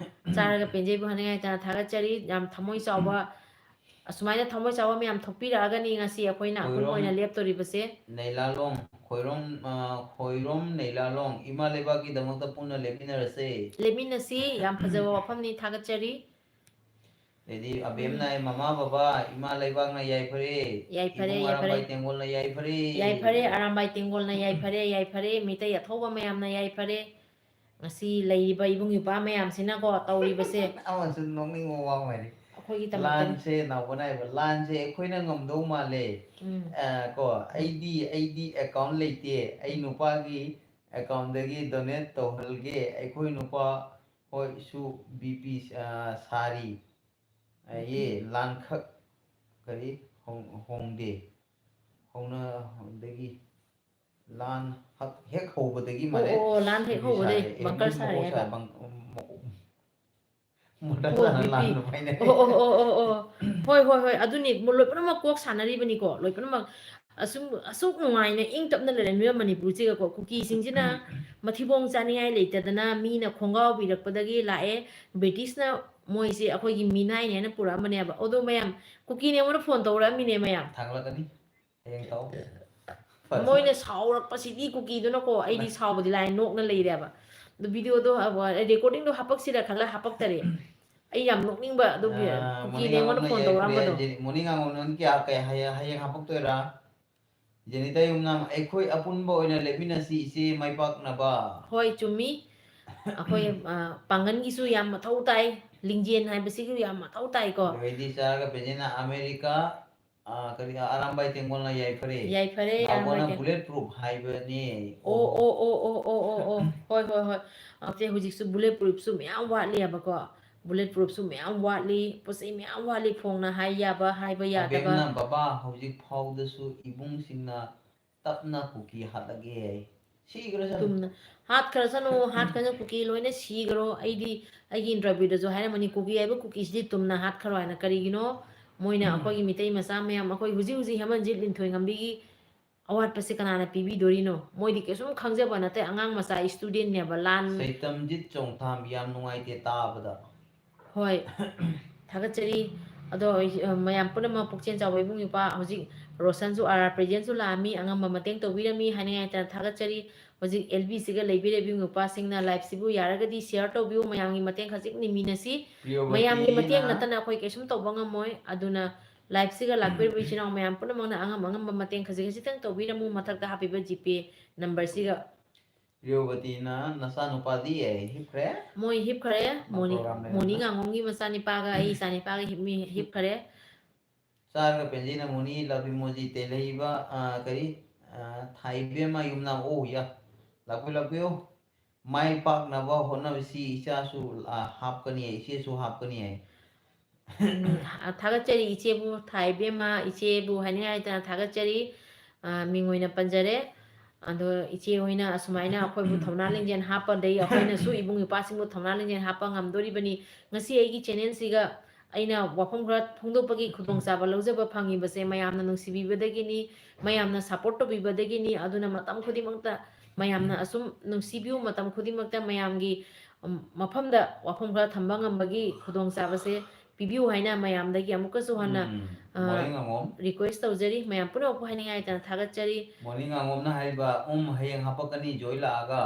ꯆꯥꯔꯒ ꯄꯦꯟꯖꯩꯕꯨ ꯍꯥꯏꯅꯤꯡꯉꯥꯏꯗꯅ ꯊꯥꯒꯠꯆꯔꯤ꯫ ꯌꯥꯝ ꯊꯃꯣꯏ ꯆꯥꯎꯕ, ꯑꯁꯨꯃꯥꯏꯅ ꯊꯃꯣꯏ ꯆꯥꯎꯕ ꯃꯌꯥꯝ ꯊꯣꯛꯄꯤꯔꯛꯑꯒꯅꯤ ꯉꯁꯤ ꯑꯩꯈꯣꯏꯅ ꯑꯄꯨꯟꯕ ꯑꯣꯏꯅ ꯂꯦꯞꯇꯣꯔꯤꯕꯁꯦ꯫ ꯅꯩꯂꯥꯂꯣꯡ, ꯈꯣꯏꯔꯣꯝ, ꯑ, ꯈꯣꯏꯔꯣꯝ ꯅꯩꯂꯥꯂꯣꯡ, ꯏꯃꯥ ꯂꯩꯕꯥꯛꯀꯤꯗꯃꯛꯇ ꯄꯨꯟꯅ ꯂꯦꯞꯃꯤꯟꯅꯔꯁꯦ꯫ ꯂꯦꯞꯃꯤꯟꯅꯁꯤ, ꯌꯥꯝ ꯐꯖꯕ ꯋꯥꯐꯝꯅꯤ, ꯊꯥꯒꯠꯆꯔꯤ꯫ ꯑꯗꯩꯗꯤ ꯑꯕꯦꯝꯅ ꯃꯃꯥ ꯕꯕꯥ, ꯏꯃꯥ ꯂꯩꯕꯥꯛꯅ ꯌꯥꯏꯐꯔꯦ, ꯌꯥꯏꯐꯔꯦ, ꯏꯕꯨꯡ ꯌꯥꯏꯐꯔꯦ꯫ ꯑꯔꯥꯝꯕꯥꯏ ꯇꯦꯡꯒꯣꯜꯅ ꯌꯥꯏꯐꯔꯦ꯫ ꯌꯥꯏꯐꯔꯦ, ꯑꯔꯥꯝꯕꯥꯏ ꯇꯦꯡꯒꯣꯜꯅ ꯌꯥꯏꯐꯔꯦ, ꯌꯥꯏꯐꯔꯦ, ꯃꯤꯇꯩ ꯑꯊꯧꯕ ꯃꯌꯥꯝꯅ ꯌꯥꯏꯐꯔꯦ꯫ ꯉꯁꯤ ꯂꯩꯔꯤꯕ ꯏꯕꯨꯡ ꯏꯄ꯭ꯋꯥ ꯃꯌꯥꯝꯁꯤꯅꯀꯣ ꯇꯧꯔꯤꯕꯁꯦ꯫ ꯑꯃꯁꯨ ꯅꯣꯛꯅꯤꯡꯕ ꯋꯥ ꯑꯃ ꯍꯥꯏꯔꯤ꯫ ꯑꯩꯈꯣꯏꯒꯤꯗꯃꯛꯇꯅꯤ꯫ ꯂꯥꯟꯁꯦ ꯅꯥꯎꯕꯅ ꯍꯥꯏꯕ, ꯂꯥꯟꯁꯦ ꯑꯩꯈꯣꯏꯅ ꯉꯝꯗꯧ ꯃꯥꯜꯂꯦ꯫ ꯎꯝ꯫ ꯑ, ꯀꯣ, ꯑꯩꯗꯤ, ꯑꯩꯗꯤ ꯑꯦꯀꯥꯎꯟ ꯂꯩꯇꯦ, ꯑꯩ ꯅꯨꯄꯥꯒꯤ ꯑꯦꯀꯥꯎꯟꯗꯒꯤ ꯗꯣꯅꯦꯠ ꯇꯧꯍꯜꯒꯦ, ꯑꯩꯈꯣꯏ ꯅꯨꯄꯥ ꯍꯣꯏꯁꯨ ꯕꯤ ꯄꯤ, ꯑ, ꯁꯥꯔꯤ꯫ ꯑ, ꯌꯦ, ꯂꯥꯟꯈꯛ ꯀꯔꯤ ꯍꯣꯡ-, ꯍꯣꯡꯗꯦ꯫ ꯍꯧꯅꯗꯒꯤ ꯂꯥꯟ ꯍꯛ-, ꯍꯦꯛ ꯍꯧꯕꯗꯒꯤ ꯑꯣ, ꯃꯥꯅꯦ꯫ ꯑꯣ, ꯑꯣ, ꯂꯥꯟ ꯍꯦꯛ ꯀꯔꯤ ꯍꯧꯕꯗꯩ ꯁꯥꯔꯦ? ꯑꯦ, ꯕꯪꯀꯔ ꯃꯤ ꯁꯥꯔꯦ ꯃꯀꯣꯛ ꯍꯥꯏꯕ꯫ ꯁꯥꯔꯦ, ꯕꯪ-, ꯃꯀꯣꯛ-, ꯃꯣꯇꯔ ꯆꯥꯅ ꯂꯥꯟꯅ ꯄꯥꯏꯅꯔꯦ꯫ ꯑꯣ, ꯑꯣ, ꯑꯣ, ꯑꯣ, ꯑꯣ꯫ ꯍꯣꯏ, ꯍꯣꯏ, ꯍꯣꯏ꯫ ꯑꯗꯨꯅꯤ, ꯃꯣ-, ꯂꯣꯏ ꯄꯨꯝꯅꯃꯛ ꯀꯣꯛ ꯁꯥꯟꯅꯔꯤꯕꯅꯤꯀꯣ꯫ ꯂꯣꯏ ꯄꯨꯝꯅꯃꯛ ꯑꯁꯨꯝ, ꯑꯁꯨꯛ ꯅꯨꯡꯉꯥꯏꯅ ꯏꯪ ꯇꯞꯅ ꯂꯩꯔꯝꯃꯤꯕ ꯃꯅꯤꯄꯨꯔꯁꯤꯒꯀꯣ, ꯀꯨꯀꯤꯁꯤꯡꯁꯤꯅ ꯃꯊꯤꯕꯣꯡ ꯆꯥꯅꯤꯡꯉꯥꯏ ꯂꯩꯇꯗꯅ ꯃꯤꯅ ꯈꯣꯡꯒꯥꯎ ꯄꯤꯔꯛꯄꯗꯒꯤ ꯂꯥꯛꯑꯦ꯫ ꯕ꯭ꯔꯤꯇꯤꯁꯅ ꯃꯣꯏꯁꯦ ꯑꯩꯈꯣꯏꯒꯤ ꯃꯤꯅꯥꯏꯅꯦꯅ ꯄꯨꯔꯛꯑꯝꯕꯅꯦꯕ꯫ ꯑꯗꯣ ꯃꯌꯥꯝ, ꯀꯨꯀꯤꯅꯦ ꯑꯩꯉꯣꯟꯗ ꯐꯣꯟ ꯇꯧꯔꯛꯑꯝꯃꯤꯅꯦ ꯃꯌꯥꯝ꯫ ꯊꯥꯒꯠꯂꯛꯀꯅꯤ꯫ ꯍꯌꯦꯡ ꯇꯧ꯫ ꯐꯖꯅ꯫ ꯃꯣꯏꯅ ꯁꯥꯎꯔꯛꯄꯁꯤꯗꯤ ꯀꯨꯀꯤꯗꯨꯅꯀꯣ, ꯑꯩꯗꯤ ꯁꯥꯎꯕꯗꯤ ꯂꯥꯏ ꯅꯣꯛꯅ ꯂꯩꯔꯦꯕ꯫ ꯑꯗꯨ ꯚꯤꯗꯤꯑꯣꯗꯣ, ꯑ, ꯔꯦꯀꯣꯔꯗꯤꯡꯗꯣ ꯍꯥꯄꯛꯁꯤꯔ ꯈꯜꯂ ꯍꯥꯄꯛꯇꯔꯦ꯫ ꯑꯩ ꯌꯥꯝ ꯅꯣꯛꯅꯤꯡꯕ ꯑꯗꯨꯒꯤ ꯑ, ꯀꯨꯀꯤꯅꯦ ꯃꯣꯔꯅꯤꯡ ꯑꯩꯉꯣꯟꯗ ꯉꯥꯉꯣꯝꯅ ꯐꯣꯟ ꯌꯥꯏꯐꯔꯦ꯫ ꯇꯧꯔꯛꯑꯝꯕꯗꯣ꯫ ꯖꯦ-, ꯃꯣꯔꯅꯤꯡ ꯉꯥꯉꯣꯝꯅ ꯀꯌꯥ, ꯀꯩ ꯍꯌꯦꯡ, ꯍꯌꯦꯡ ꯍꯥꯄꯛꯇꯣꯏꯔꯥ? ꯖꯦꯅꯤꯇꯥ ꯌꯨꯝꯅꯥꯝ, ꯑꯩꯈꯣꯏ ꯑꯄꯨꯟꯕ ꯑꯣꯏꯅ ꯂꯦꯞꯃꯤꯟꯅꯁꯤ ꯏꯆꯦ ꯃꯥꯏ ꯄꯥꯛꯅꯕ꯫ ꯍꯣꯏ, ꯆꯨꯝꯃꯤ꯫ ꯑꯩꯈꯣꯏ, ꯑ, ꯄꯥꯡꯒꯟꯒꯤꯁꯨ ꯌꯥꯝ ꯃꯊꯧ ꯇꯥꯏ, ꯂꯤꯡꯖꯦꯜ ꯍꯥꯏꯕꯁꯤꯒꯤ ꯌꯥꯝ ꯃꯊꯧ ꯇꯥꯏꯀꯣ꯫ ꯂꯣꯏꯗꯤ ꯆꯥꯔꯒ ꯄꯦꯟꯖꯅ ꯑꯃꯦꯔꯤꯀꯥ, ꯑ, ꯀꯔꯤ, ꯑꯔꯥꯝꯕꯥꯏ ꯇꯦꯡꯒꯣꯜꯅ ꯌꯥꯏꯐꯔꯦ꯫ ꯌꯥꯏꯐꯔꯦ, ꯅꯥꯎꯕꯅ ꯑꯔꯥꯝꯕꯥꯏ ꯇꯦꯡ-, bullet proof ꯍꯥꯏꯕꯅꯦ꯫ ꯑꯣ, ꯑꯣ, ꯑꯣ, ꯑꯣ, ꯑꯣ, ꯑꯣ, ꯑꯣ꯫ ꯍꯣꯏ, ꯍꯣꯏ, ꯍꯣꯏ꯫ ꯑꯣꯀꯦ, ꯍꯧꯖꯤꯛꯁꯨ bullet proofꯁꯨ ꯃꯌꯥꯝ ꯋꯥꯠꯂꯤꯑꯕꯀꯣ꯫ Bullet proofꯁꯨ ꯃꯌꯥꯝ ꯋꯥꯠꯂꯤ, ꯄꯣꯠ ꯆꯩ ꯃꯌꯥꯝ ꯋꯥꯠꯂꯤ, ꯐꯣꯡꯅ ꯍꯥꯏ ꯌꯥꯕ, ꯍꯥꯏꯕ ꯌꯥꯗꯕ꯫ ꯑꯕꯦꯝꯅ, "ꯕꯕꯥ, ꯍꯧꯖꯤꯛ ꯐꯥꯎꯗꯁꯨ ꯏꯕꯨꯡꯁꯤꯡꯅ ꯇꯞꯅ ꯀꯨꯀꯤ ꯍꯥꯠꯂꯒꯦ ꯍꯥꯏ꯫ ꯁꯤꯈ꯭ꯔꯁꯅꯨ꯫ ꯇꯨꯝꯅ ꯍꯥꯠꯈ꯭ꯔꯁꯅꯨ, ꯍꯥꯠꯈ꯭ꯔꯁꯅꯨ, ꯀꯨꯀꯤ ꯂꯣꯏꯅ ꯁꯤꯈ꯭ꯔꯣ꯫ ꯑꯩꯗꯤ ꯑꯩꯒꯤ interviewꯗꯁꯨ ꯍꯥꯏꯔꯝꯃꯅꯤ, ꯀꯨꯀꯤ ꯍꯥꯏꯕ ꯀꯨꯀꯤꯁꯤꯗꯤ ꯇꯨꯝꯅ ꯍꯥꯠꯈ꯭ꯔꯣ ꯍꯥꯏꯅ꯫ ꯀꯔꯤꯒꯤꯅꯣ? ꯃꯣꯏꯅ ꯑꯩꯈꯣꯏꯒꯤ ꯃꯤꯇꯩ ꯃꯆꯥ ꯃꯌꯥꯝ, ꯑꯩꯈꯣꯏ ꯍꯧꯖꯤꯛ ꯍꯧꯖꯤꯛ ꯍꯦꯃꯟꯖꯤꯠ ꯂꯤꯟꯊꯣꯏ ꯉꯝꯕꯤꯒꯤ ꯑꯋꯥꯠꯄꯁꯦ ꯀꯅꯥꯅ ꯄꯤꯕꯤꯗꯣꯔꯤꯅꯣ? ꯃꯣꯏꯗꯤ ꯀꯩꯁꯨꯝ ꯈꯪꯖꯕ ꯅꯠꯇꯦ, ꯑꯉꯥꯡ ꯃꯆꯥ, studentꯅꯦꯕ, ꯂꯥꯟ" ꯁꯩꯇꯝꯖꯤꯠ ꯆꯣꯡꯊꯥꯝ, ꯌꯥꯝ ꯅꯨꯡꯉꯥꯏꯇꯦ ꯇꯥꯕꯗ꯫ ꯍꯣꯏ, ꯊꯥꯒꯠꯆꯔꯤ꯫ ꯑꯗꯣ, ꯑ, ꯃꯌꯥꯝ ꯄꯨꯝꯅꯃꯛ ꯄꯨꯛꯆꯦꯜ ꯆꯥꯎꯕ ꯏꯕꯨꯡ ꯏꯄ꯭ꯋꯥ, ꯍꯧꯖꯤꯛ ꯔꯣꯁꯟꯁꯨ, ꯑꯥꯔ ꯑꯥꯔ ꯄ꯭ꯔꯦꯖꯦꯟꯁꯨ ꯂꯥꯛꯑꯝꯃꯤ, ꯑꯉꯝꯕ ꯃꯇꯦꯡ ꯇꯧꯕꯤꯔꯝꯃꯤ, ꯍꯥꯏꯅꯤꯡꯉꯥꯏ ꯂꯩꯇꯅ ꯊꯥꯒꯠꯆꯔꯤ꯫ ꯍꯧꯖꯤꯛ ꯑꯦꯜ ꯕꯤꯁꯤꯒ ꯂꯩꯕꯤꯔꯦ ꯏꯕꯨꯡ ꯏꯄ꯭ꯋꯥꯁꯤꯡꯅ꯫ Liveꯁꯤꯕꯨ ꯌꯥꯔꯒꯗꯤ share ꯇꯧꯕꯤꯌꯨ, ꯃꯌꯥꯝꯒꯤ ꯃꯇꯦꯡ ꯈꯖꯤꯛ ꯅꯤꯃꯤꯟꯅꯁꯤ꯫ ꯄ꯭ꯔꯤꯌꯣꯕꯇꯤꯅ ꯃꯌꯥꯝꯒꯤ ꯃꯇꯦꯡ ꯅꯠꯇꯅ ꯑꯩꯈꯣꯏ ꯀꯩꯁꯨꯝ ꯇꯧꯕ ꯉꯝꯃꯣꯏ꯫ ꯑꯗꯨꯅ liveꯁꯤꯒ ꯂꯥꯛꯄꯤꯔꯤꯕ ꯏꯆꯤꯟ ꯏꯅꯥꯎ ꯃꯌꯥꯝ ꯄꯨꯝꯅꯃꯛꯅ ꯑꯉꯝ ꯑꯉꯝꯕ ꯃꯇꯦꯡ ꯈꯖꯤꯛ ꯈꯖꯤꯛꯇꯪ ꯇꯧꯕꯤꯔꯝꯃꯨ, ꯃꯊꯛꯇ ꯍꯥꯞꯄꯤꯕ ꯖꯤꯄꯦ ꯅꯝꯕꯔꯁꯤꯒ꯫ ꯄ꯭ꯔꯤꯌꯣꯕꯇꯤꯅ ꯅꯆꯥꯅꯨꯄꯥꯗꯤ ꯍꯤꯞꯈ꯭ꯔꯦ꯫ ꯃꯣꯏ ꯍꯤꯞꯈ꯭ꯔꯦ꯫ ꯃꯥ ꯃꯣꯅꯤ-, program ꯂꯩꯔꯝꯅꯤꯅ꯫ ꯃꯣꯅꯤ ꯉꯥꯉꯣꯝꯒꯤ ꯃꯆꯥꯅꯤꯄꯥꯒ ꯑꯩ ꯏꯆꯥꯅꯤꯄꯥꯒ ꯍꯤꯞꯃꯤ-, ꯍꯤꯞꯈ꯭ꯔꯦ꯫ ꯆꯥꯔꯒ ꯄꯦꯟꯖꯩꯅ ꯃꯣꯅꯤ love emoji ꯇꯦꯜꯍꯩꯕ, ꯑ, ꯀꯔꯤ, ꯑ, ꯊꯥꯏꯕꯦꯝꯃ ꯌꯨꯝꯅꯥꯝ, ꯑꯣ, ꯌꯥ, ꯂꯥꯛꯄꯤꯌꯨ, ꯂꯥꯛꯄꯤꯌꯨ꯫ ꯃꯥꯏ ꯄꯥꯛꯅꯕ ꯍꯣꯠꯅꯕꯁꯤ ꯏꯆꯥꯁꯨ, ꯑ, ꯍꯥꯞꯀꯅꯤ, ꯏꯆꯦꯁꯨ ꯍꯥꯞꯀꯅꯤ ꯍꯥꯏ꯫ ꯎꯝ, ꯊꯥꯒꯠꯆꯔꯤ ꯏꯆꯦꯕꯨ, ꯊꯥꯏꯕꯦꯝꯃ, ꯏꯆꯦꯕꯨ ꯍꯥꯏꯅꯤꯡꯉꯥꯏ ꯂꯩꯇꯅ ꯊꯥꯒꯠꯆꯔꯤ꯫ ꯑ, ꯃꯤꯡ ꯑꯣꯏꯅ ꯄꯟꯖꯔꯦ꯫ ꯑꯗꯣ ꯏꯆꯦ ꯍꯣꯏꯅ ꯑꯁꯨꯃꯥꯏꯅ ꯑꯩꯈꯣꯏꯕꯨ ꯊꯧꯅꯥ ꯂꯤꯡꯖꯦꯜ ꯍꯥꯞꯄꯗꯩ ꯑꯩꯈꯣꯏꯅꯁꯨ ꯏꯕꯨꯡ ꯏꯄ꯭ꯋꯥꯁꯤꯡꯕꯨ ꯊꯧꯅꯥ ꯂꯤꯡꯖꯦꯜ ꯍꯥꯞꯄ ꯉꯝꯗꯣꯔꯤꯕꯅꯤ꯫ ꯉꯁꯤ ꯑꯩꯒꯤ channelꯁꯤꯒ ꯑꯩꯅ ꯋꯥꯐꯝ ꯈꯔ ꯐꯣꯡꯗꯣꯛꯄꯒꯤ ꯈꯨꯗꯣꯡꯆꯥꯕ ꯂꯧꯖꯕ ꯐꯪꯉꯤꯕꯁꯦ ꯃꯌꯥꯝꯅ ꯅꯨꯡꯁꯤꯕꯤꯕꯗꯒꯤꯅꯤ, ꯃꯌꯥꯝꯅ support ꯇꯧꯕꯤꯕꯗꯒꯤꯅꯤ꯫ ꯑꯗꯨꯅ ꯃꯇꯝ ꯈꯨꯗꯤꯡꯃꯛꯇ ꯃꯌꯥꯝꯅ ꯑꯁꯨꯝ ꯅꯨꯡꯁꯤꯕꯤꯌꯨ, ꯃꯇꯝ ꯈꯨꯗꯤꯡꯃꯛꯇ ꯃꯌꯥꯝꯒꯤ, ꯎꯝ, ꯃꯐꯝꯗ ꯋꯥꯐꯝ ꯈꯔ ꯊꯝꯕ ꯉꯝꯕꯒꯤ ꯈꯨꯗꯣꯡꯆꯥꯕꯁꯦ ꯄꯤꯕꯤꯌꯨ ꯍꯥꯏꯅ ꯃꯌꯥꯝꯗꯒꯤ ꯑꯃꯨꯛꯀꯁꯨ ꯍꯟꯅ, ꯎꯝ, ꯑ, ꯃꯣꯔꯅꯤꯡ ꯉꯥꯉꯣꯝ꯫ Request ꯇꯧꯖꯔꯤ꯫ ꯃꯌꯥꯝ ꯄꯨꯝꯅꯃꯛꯄꯨ ꯍꯥꯏꯅꯤꯡꯉꯥꯏ ꯂꯩꯇꯅ ꯊꯥꯒꯠꯆꯔꯤ꯫ ꯃꯣꯔꯅꯤꯡ ꯉꯥꯉꯣꯝꯅ ꯍꯥꯏꯔꯤꯕ, "ꯎꯝ, ꯍꯌꯦꯡ ꯍꯥꯄꯛꯀꯅꯤ ꯖꯣꯏ ꯂꯥꯛꯑꯒ"꯫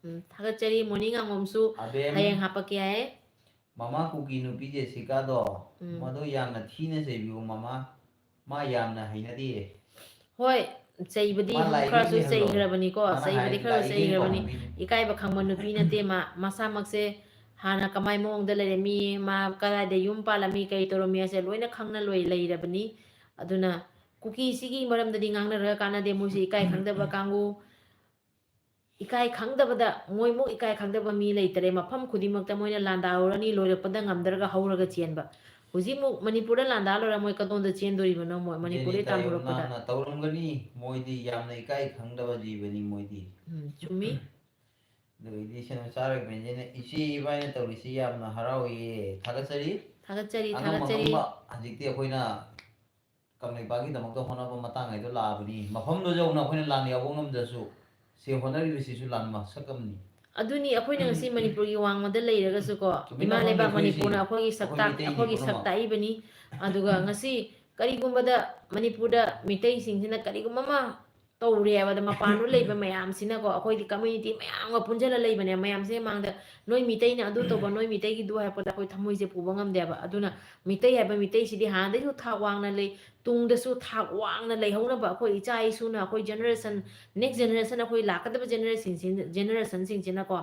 ꯎꯝ, ꯊꯥꯒꯠꯆꯔꯤ꯫ ꯃꯣꯔꯅꯤꯡ ꯉꯥꯉꯣꯝꯁꯨ ꯑꯕꯦꯝ꯫ ꯍꯌꯦꯡ ꯍꯥꯄꯛꯀꯦ ꯍꯥꯏ꯫ ꯃꯃꯥ ꯀꯨꯀꯤ ꯅꯨꯄꯤ ꯖꯦꯁꯤꯀꯥꯗꯣ, ꯎꯝ꯫ ꯃꯗꯨ ꯌꯥꯝꯅ ꯊꯤꯅ ꯆꯩꯕꯤꯌꯨ ꯃꯃꯥ꯫ ꯃꯥ ꯌꯥꯝꯅ ꯍꯩꯅꯗꯤꯌꯦ꯫ ꯍꯣꯏ, ꯆꯩꯕꯗꯤ ꯃꯥ ꯂꯥꯏꯔꯤꯛ ꯈꯔꯁꯨ ꯂꯩꯍꯜꯂꯣ꯫ ꯆꯩꯈ꯭ꯔꯕꯅꯤꯀꯣ, ꯃꯥꯅ ꯆꯩꯕꯗꯤ ꯍꯥꯏ ꯈꯔꯁꯨ ꯂꯥꯏꯔꯤꯛ ꯆꯩꯈ꯭ꯔꯕꯅꯤ꯫ ꯂꯩꯍꯜꯂꯣ꯫ ꯏꯀꯥꯏꯕ ꯈꯪꯕ ꯅꯨꯄꯤ ꯅꯠꯇꯦ ꯃꯥ꯫ ꯃꯁꯥꯃꯛꯁꯦ ꯍꯥꯟꯅ ꯀꯃꯥꯏ ꯃꯑꯣꯡꯗ ꯂꯩꯔꯝꯃꯤ, ꯃꯥ ꯀꯗꯥꯏꯗ ꯌꯨꯝ ꯄꯥꯜꯂꯝꯃꯤ, ꯀꯔꯤ ꯇꯧꯔꯝꯃꯤ ꯍꯥꯏꯁꯦ ꯂꯣꯏꯅ ꯈꯪꯅ ꯂꯣꯏ ꯂꯩꯔꯕꯅꯤ꯫ ꯑꯗꯨꯅ ꯀꯨꯀꯤꯁꯤꯒꯤ ꯃꯔꯝꯗꯗꯤ ꯉꯥꯡꯅꯔꯒ ꯀꯥꯟꯅꯗꯦ, ꯃꯣꯏꯁꯦ ꯏꯀꯥꯏ ꯈꯪꯗꯕ ꯀꯥꯡꯕꯨ꯫ ꯏꯀꯥꯏ ꯈꯪꯗꯕꯗ, ꯃꯣꯏꯃꯨꯛ ꯏꯀꯥꯏ ꯈꯪꯗꯕ ꯃꯤ ꯂꯩꯇꯔꯦ꯫ ꯃꯐꯝ ꯈꯨꯗꯤꯡꯃꯛꯇ ꯃꯣꯏꯅ ꯂꯥꯟꯗꯥꯔꯨꯔꯅꯤ, ꯂꯣꯏꯔꯛꯄꯗ ꯉꯝꯗ꯭ꯔꯒ ꯍꯧꯔꯒ ꯆꯦꯟꯕ꯫ ꯍꯧꯖꯤꯛꯃꯨꯛ ꯃꯅꯤꯄꯨꯔꯗ ꯂꯥꯟꯗꯥ ꯂꯣꯏꯔ ꯃꯣꯏ ꯀꯗꯣꯝꯗ ꯆꯦꯟꯗꯣꯔꯤꯕꯅꯣ? ꯃꯣꯏ ꯃꯅꯤꯄꯨꯔꯗꯩ ꯖꯦꯅꯤꯇꯥ ꯇꯥꯟꯊꯣꯔꯛꯄꯗ꯫ ꯌꯨꯝꯅꯥꯝꯅ ꯇꯧꯔꯝꯒꯅꯤ, ꯃꯣꯏꯗꯤ ꯌꯥꯝꯅ ꯏꯀꯥꯏ ꯈꯪꯗꯕ ꯖꯤꯕꯅꯤ ꯃꯣꯏꯗꯤ꯫ ꯎꯝ, ꯆꯨꯝꯃꯤ꯫ ꯑꯗꯨꯒꯤꯗꯤ ꯁꯦꯟꯖꯥꯔꯣꯏ ꯕꯦꯟꯖꯤꯅ ꯏꯆꯦ ꯏꯕꯥꯏꯅ ꯇꯧꯔꯤꯁꯤ ꯌꯥꯝꯅ ꯍꯔꯥꯎꯏꯌꯦ, ꯊꯥꯒꯠꯆꯔꯤ꯫ ꯊꯥꯒꯠꯆꯔꯤ, ꯑꯉꯝ ꯊꯥꯒꯠꯆꯔꯤ꯫ ꯑꯉꯝꯕ ꯍꯧꯖꯤꯛꯇꯤ ꯑꯩꯈꯣꯏꯅ ꯀꯪꯂꯩꯄꯥꯛꯀꯤꯗꯃꯛꯇ ꯍꯣꯠꯅꯕ ꯃꯇꯥꯡ ꯍꯥꯏꯗꯣ ꯂꯥꯛꯑꯕꯅꯤ꯫ ꯃꯐꯝꯗꯨ ꯌꯧꯅ ꯑꯩꯈꯣꯏꯅ ꯂꯥꯟ ꯌꯥꯎꯕ ꯉꯝꯗ꯭ꯔꯁꯨ, ꯁꯤ ꯍꯣꯠꯅꯔꯤꯕꯁꯤꯁꯨ ꯂꯥꯟ ꯃꯁꯛ ꯑꯃꯅꯤ꯫ ꯑꯗꯨꯅꯤ, ꯑꯩꯈꯣꯏꯅ ꯉꯁꯤ ꯃꯅꯤꯄꯨꯔꯒꯤ ꯋꯥꯡꯃꯗ ꯂꯩꯔꯒꯁꯨꯀꯣ, ꯆꯨꯝꯃꯤ, ꯏꯃꯥ ꯂꯩꯕꯥꯛ ꯃꯐꯝꯗꯨ ꯑꯩꯈꯣꯏꯁꯤ ꯃꯅꯤꯄꯨꯔꯅ ꯑꯩꯈꯣꯏꯒꯤ ꯁꯛ ꯑꯩꯈꯣꯏ ꯇꯥꯛ-, ꯃꯤꯇꯩꯅꯤ ꯑꯩꯈꯣꯏꯒꯤ ꯁꯛ ꯄꯨꯝꯅꯃꯛ꯫ ꯇꯥꯛꯏꯕꯅꯤ꯫ ꯑꯗꯨꯒ ꯉꯁꯤ ꯀꯔꯤꯒꯨꯝꯕꯗ ꯃꯅꯤꯄꯨꯔꯗ ꯃꯤꯇꯩꯁꯤꯡꯁꯤꯅ ꯀꯔꯤꯒꯨꯝꯕ ꯑꯃ ꯇꯧꯔꯦ ꯍꯥꯏꯕꯗ, ꯃꯄꯥꯟꯗ ꯂꯩꯕ ꯃꯌꯥꯝꯁꯤꯅꯀꯣ, ꯑꯩꯈꯣꯏꯗꯤ community ꯃꯌꯥꯝꯒ ꯄꯨꯟꯁꯤꯜꯂ ꯂꯩꯕꯅꯦ, ꯃꯌꯥꯝꯁꯦ ꯃꯥꯡꯗ ꯅꯣꯏ ꯃꯤꯇꯩꯅ ꯑꯗꯨ ꯇꯧꯕ, ꯅꯣꯏ ꯃꯤꯇꯩꯒꯤꯗꯨ ꯍꯥꯏꯔꯛꯄꯗ ꯑꯩꯈꯣꯏ ꯊꯃꯣꯏꯁꯦ ꯄꯨꯕ ꯉꯝꯗꯦꯕ꯫ ꯑꯗꯨꯅ ꯃꯤꯇꯩ ꯍꯥꯏꯕ ꯃꯤꯇꯩꯁꯤꯗꯤ ꯍꯥꯟꯅꯗꯩꯁꯨ ꯊꯥꯛ ꯋꯥꯡꯅ ꯂꯩ, ꯇꯨꯡꯗꯁꯨ ꯊꯥꯛ ꯋꯥꯡꯅ ꯂꯩꯍꯧꯅꯕ, ꯑꯩꯈꯣꯏ ꯏꯆꯥ ꯏꯁꯨꯅ, ꯑꯩꯈꯣꯏ generation, next generation, ꯑꯩꯈꯣꯏ ꯂꯥꯛꯀꯗꯕ generationꯁꯤꯡ-, generationꯁꯤꯡꯁꯤꯅꯀꯣ,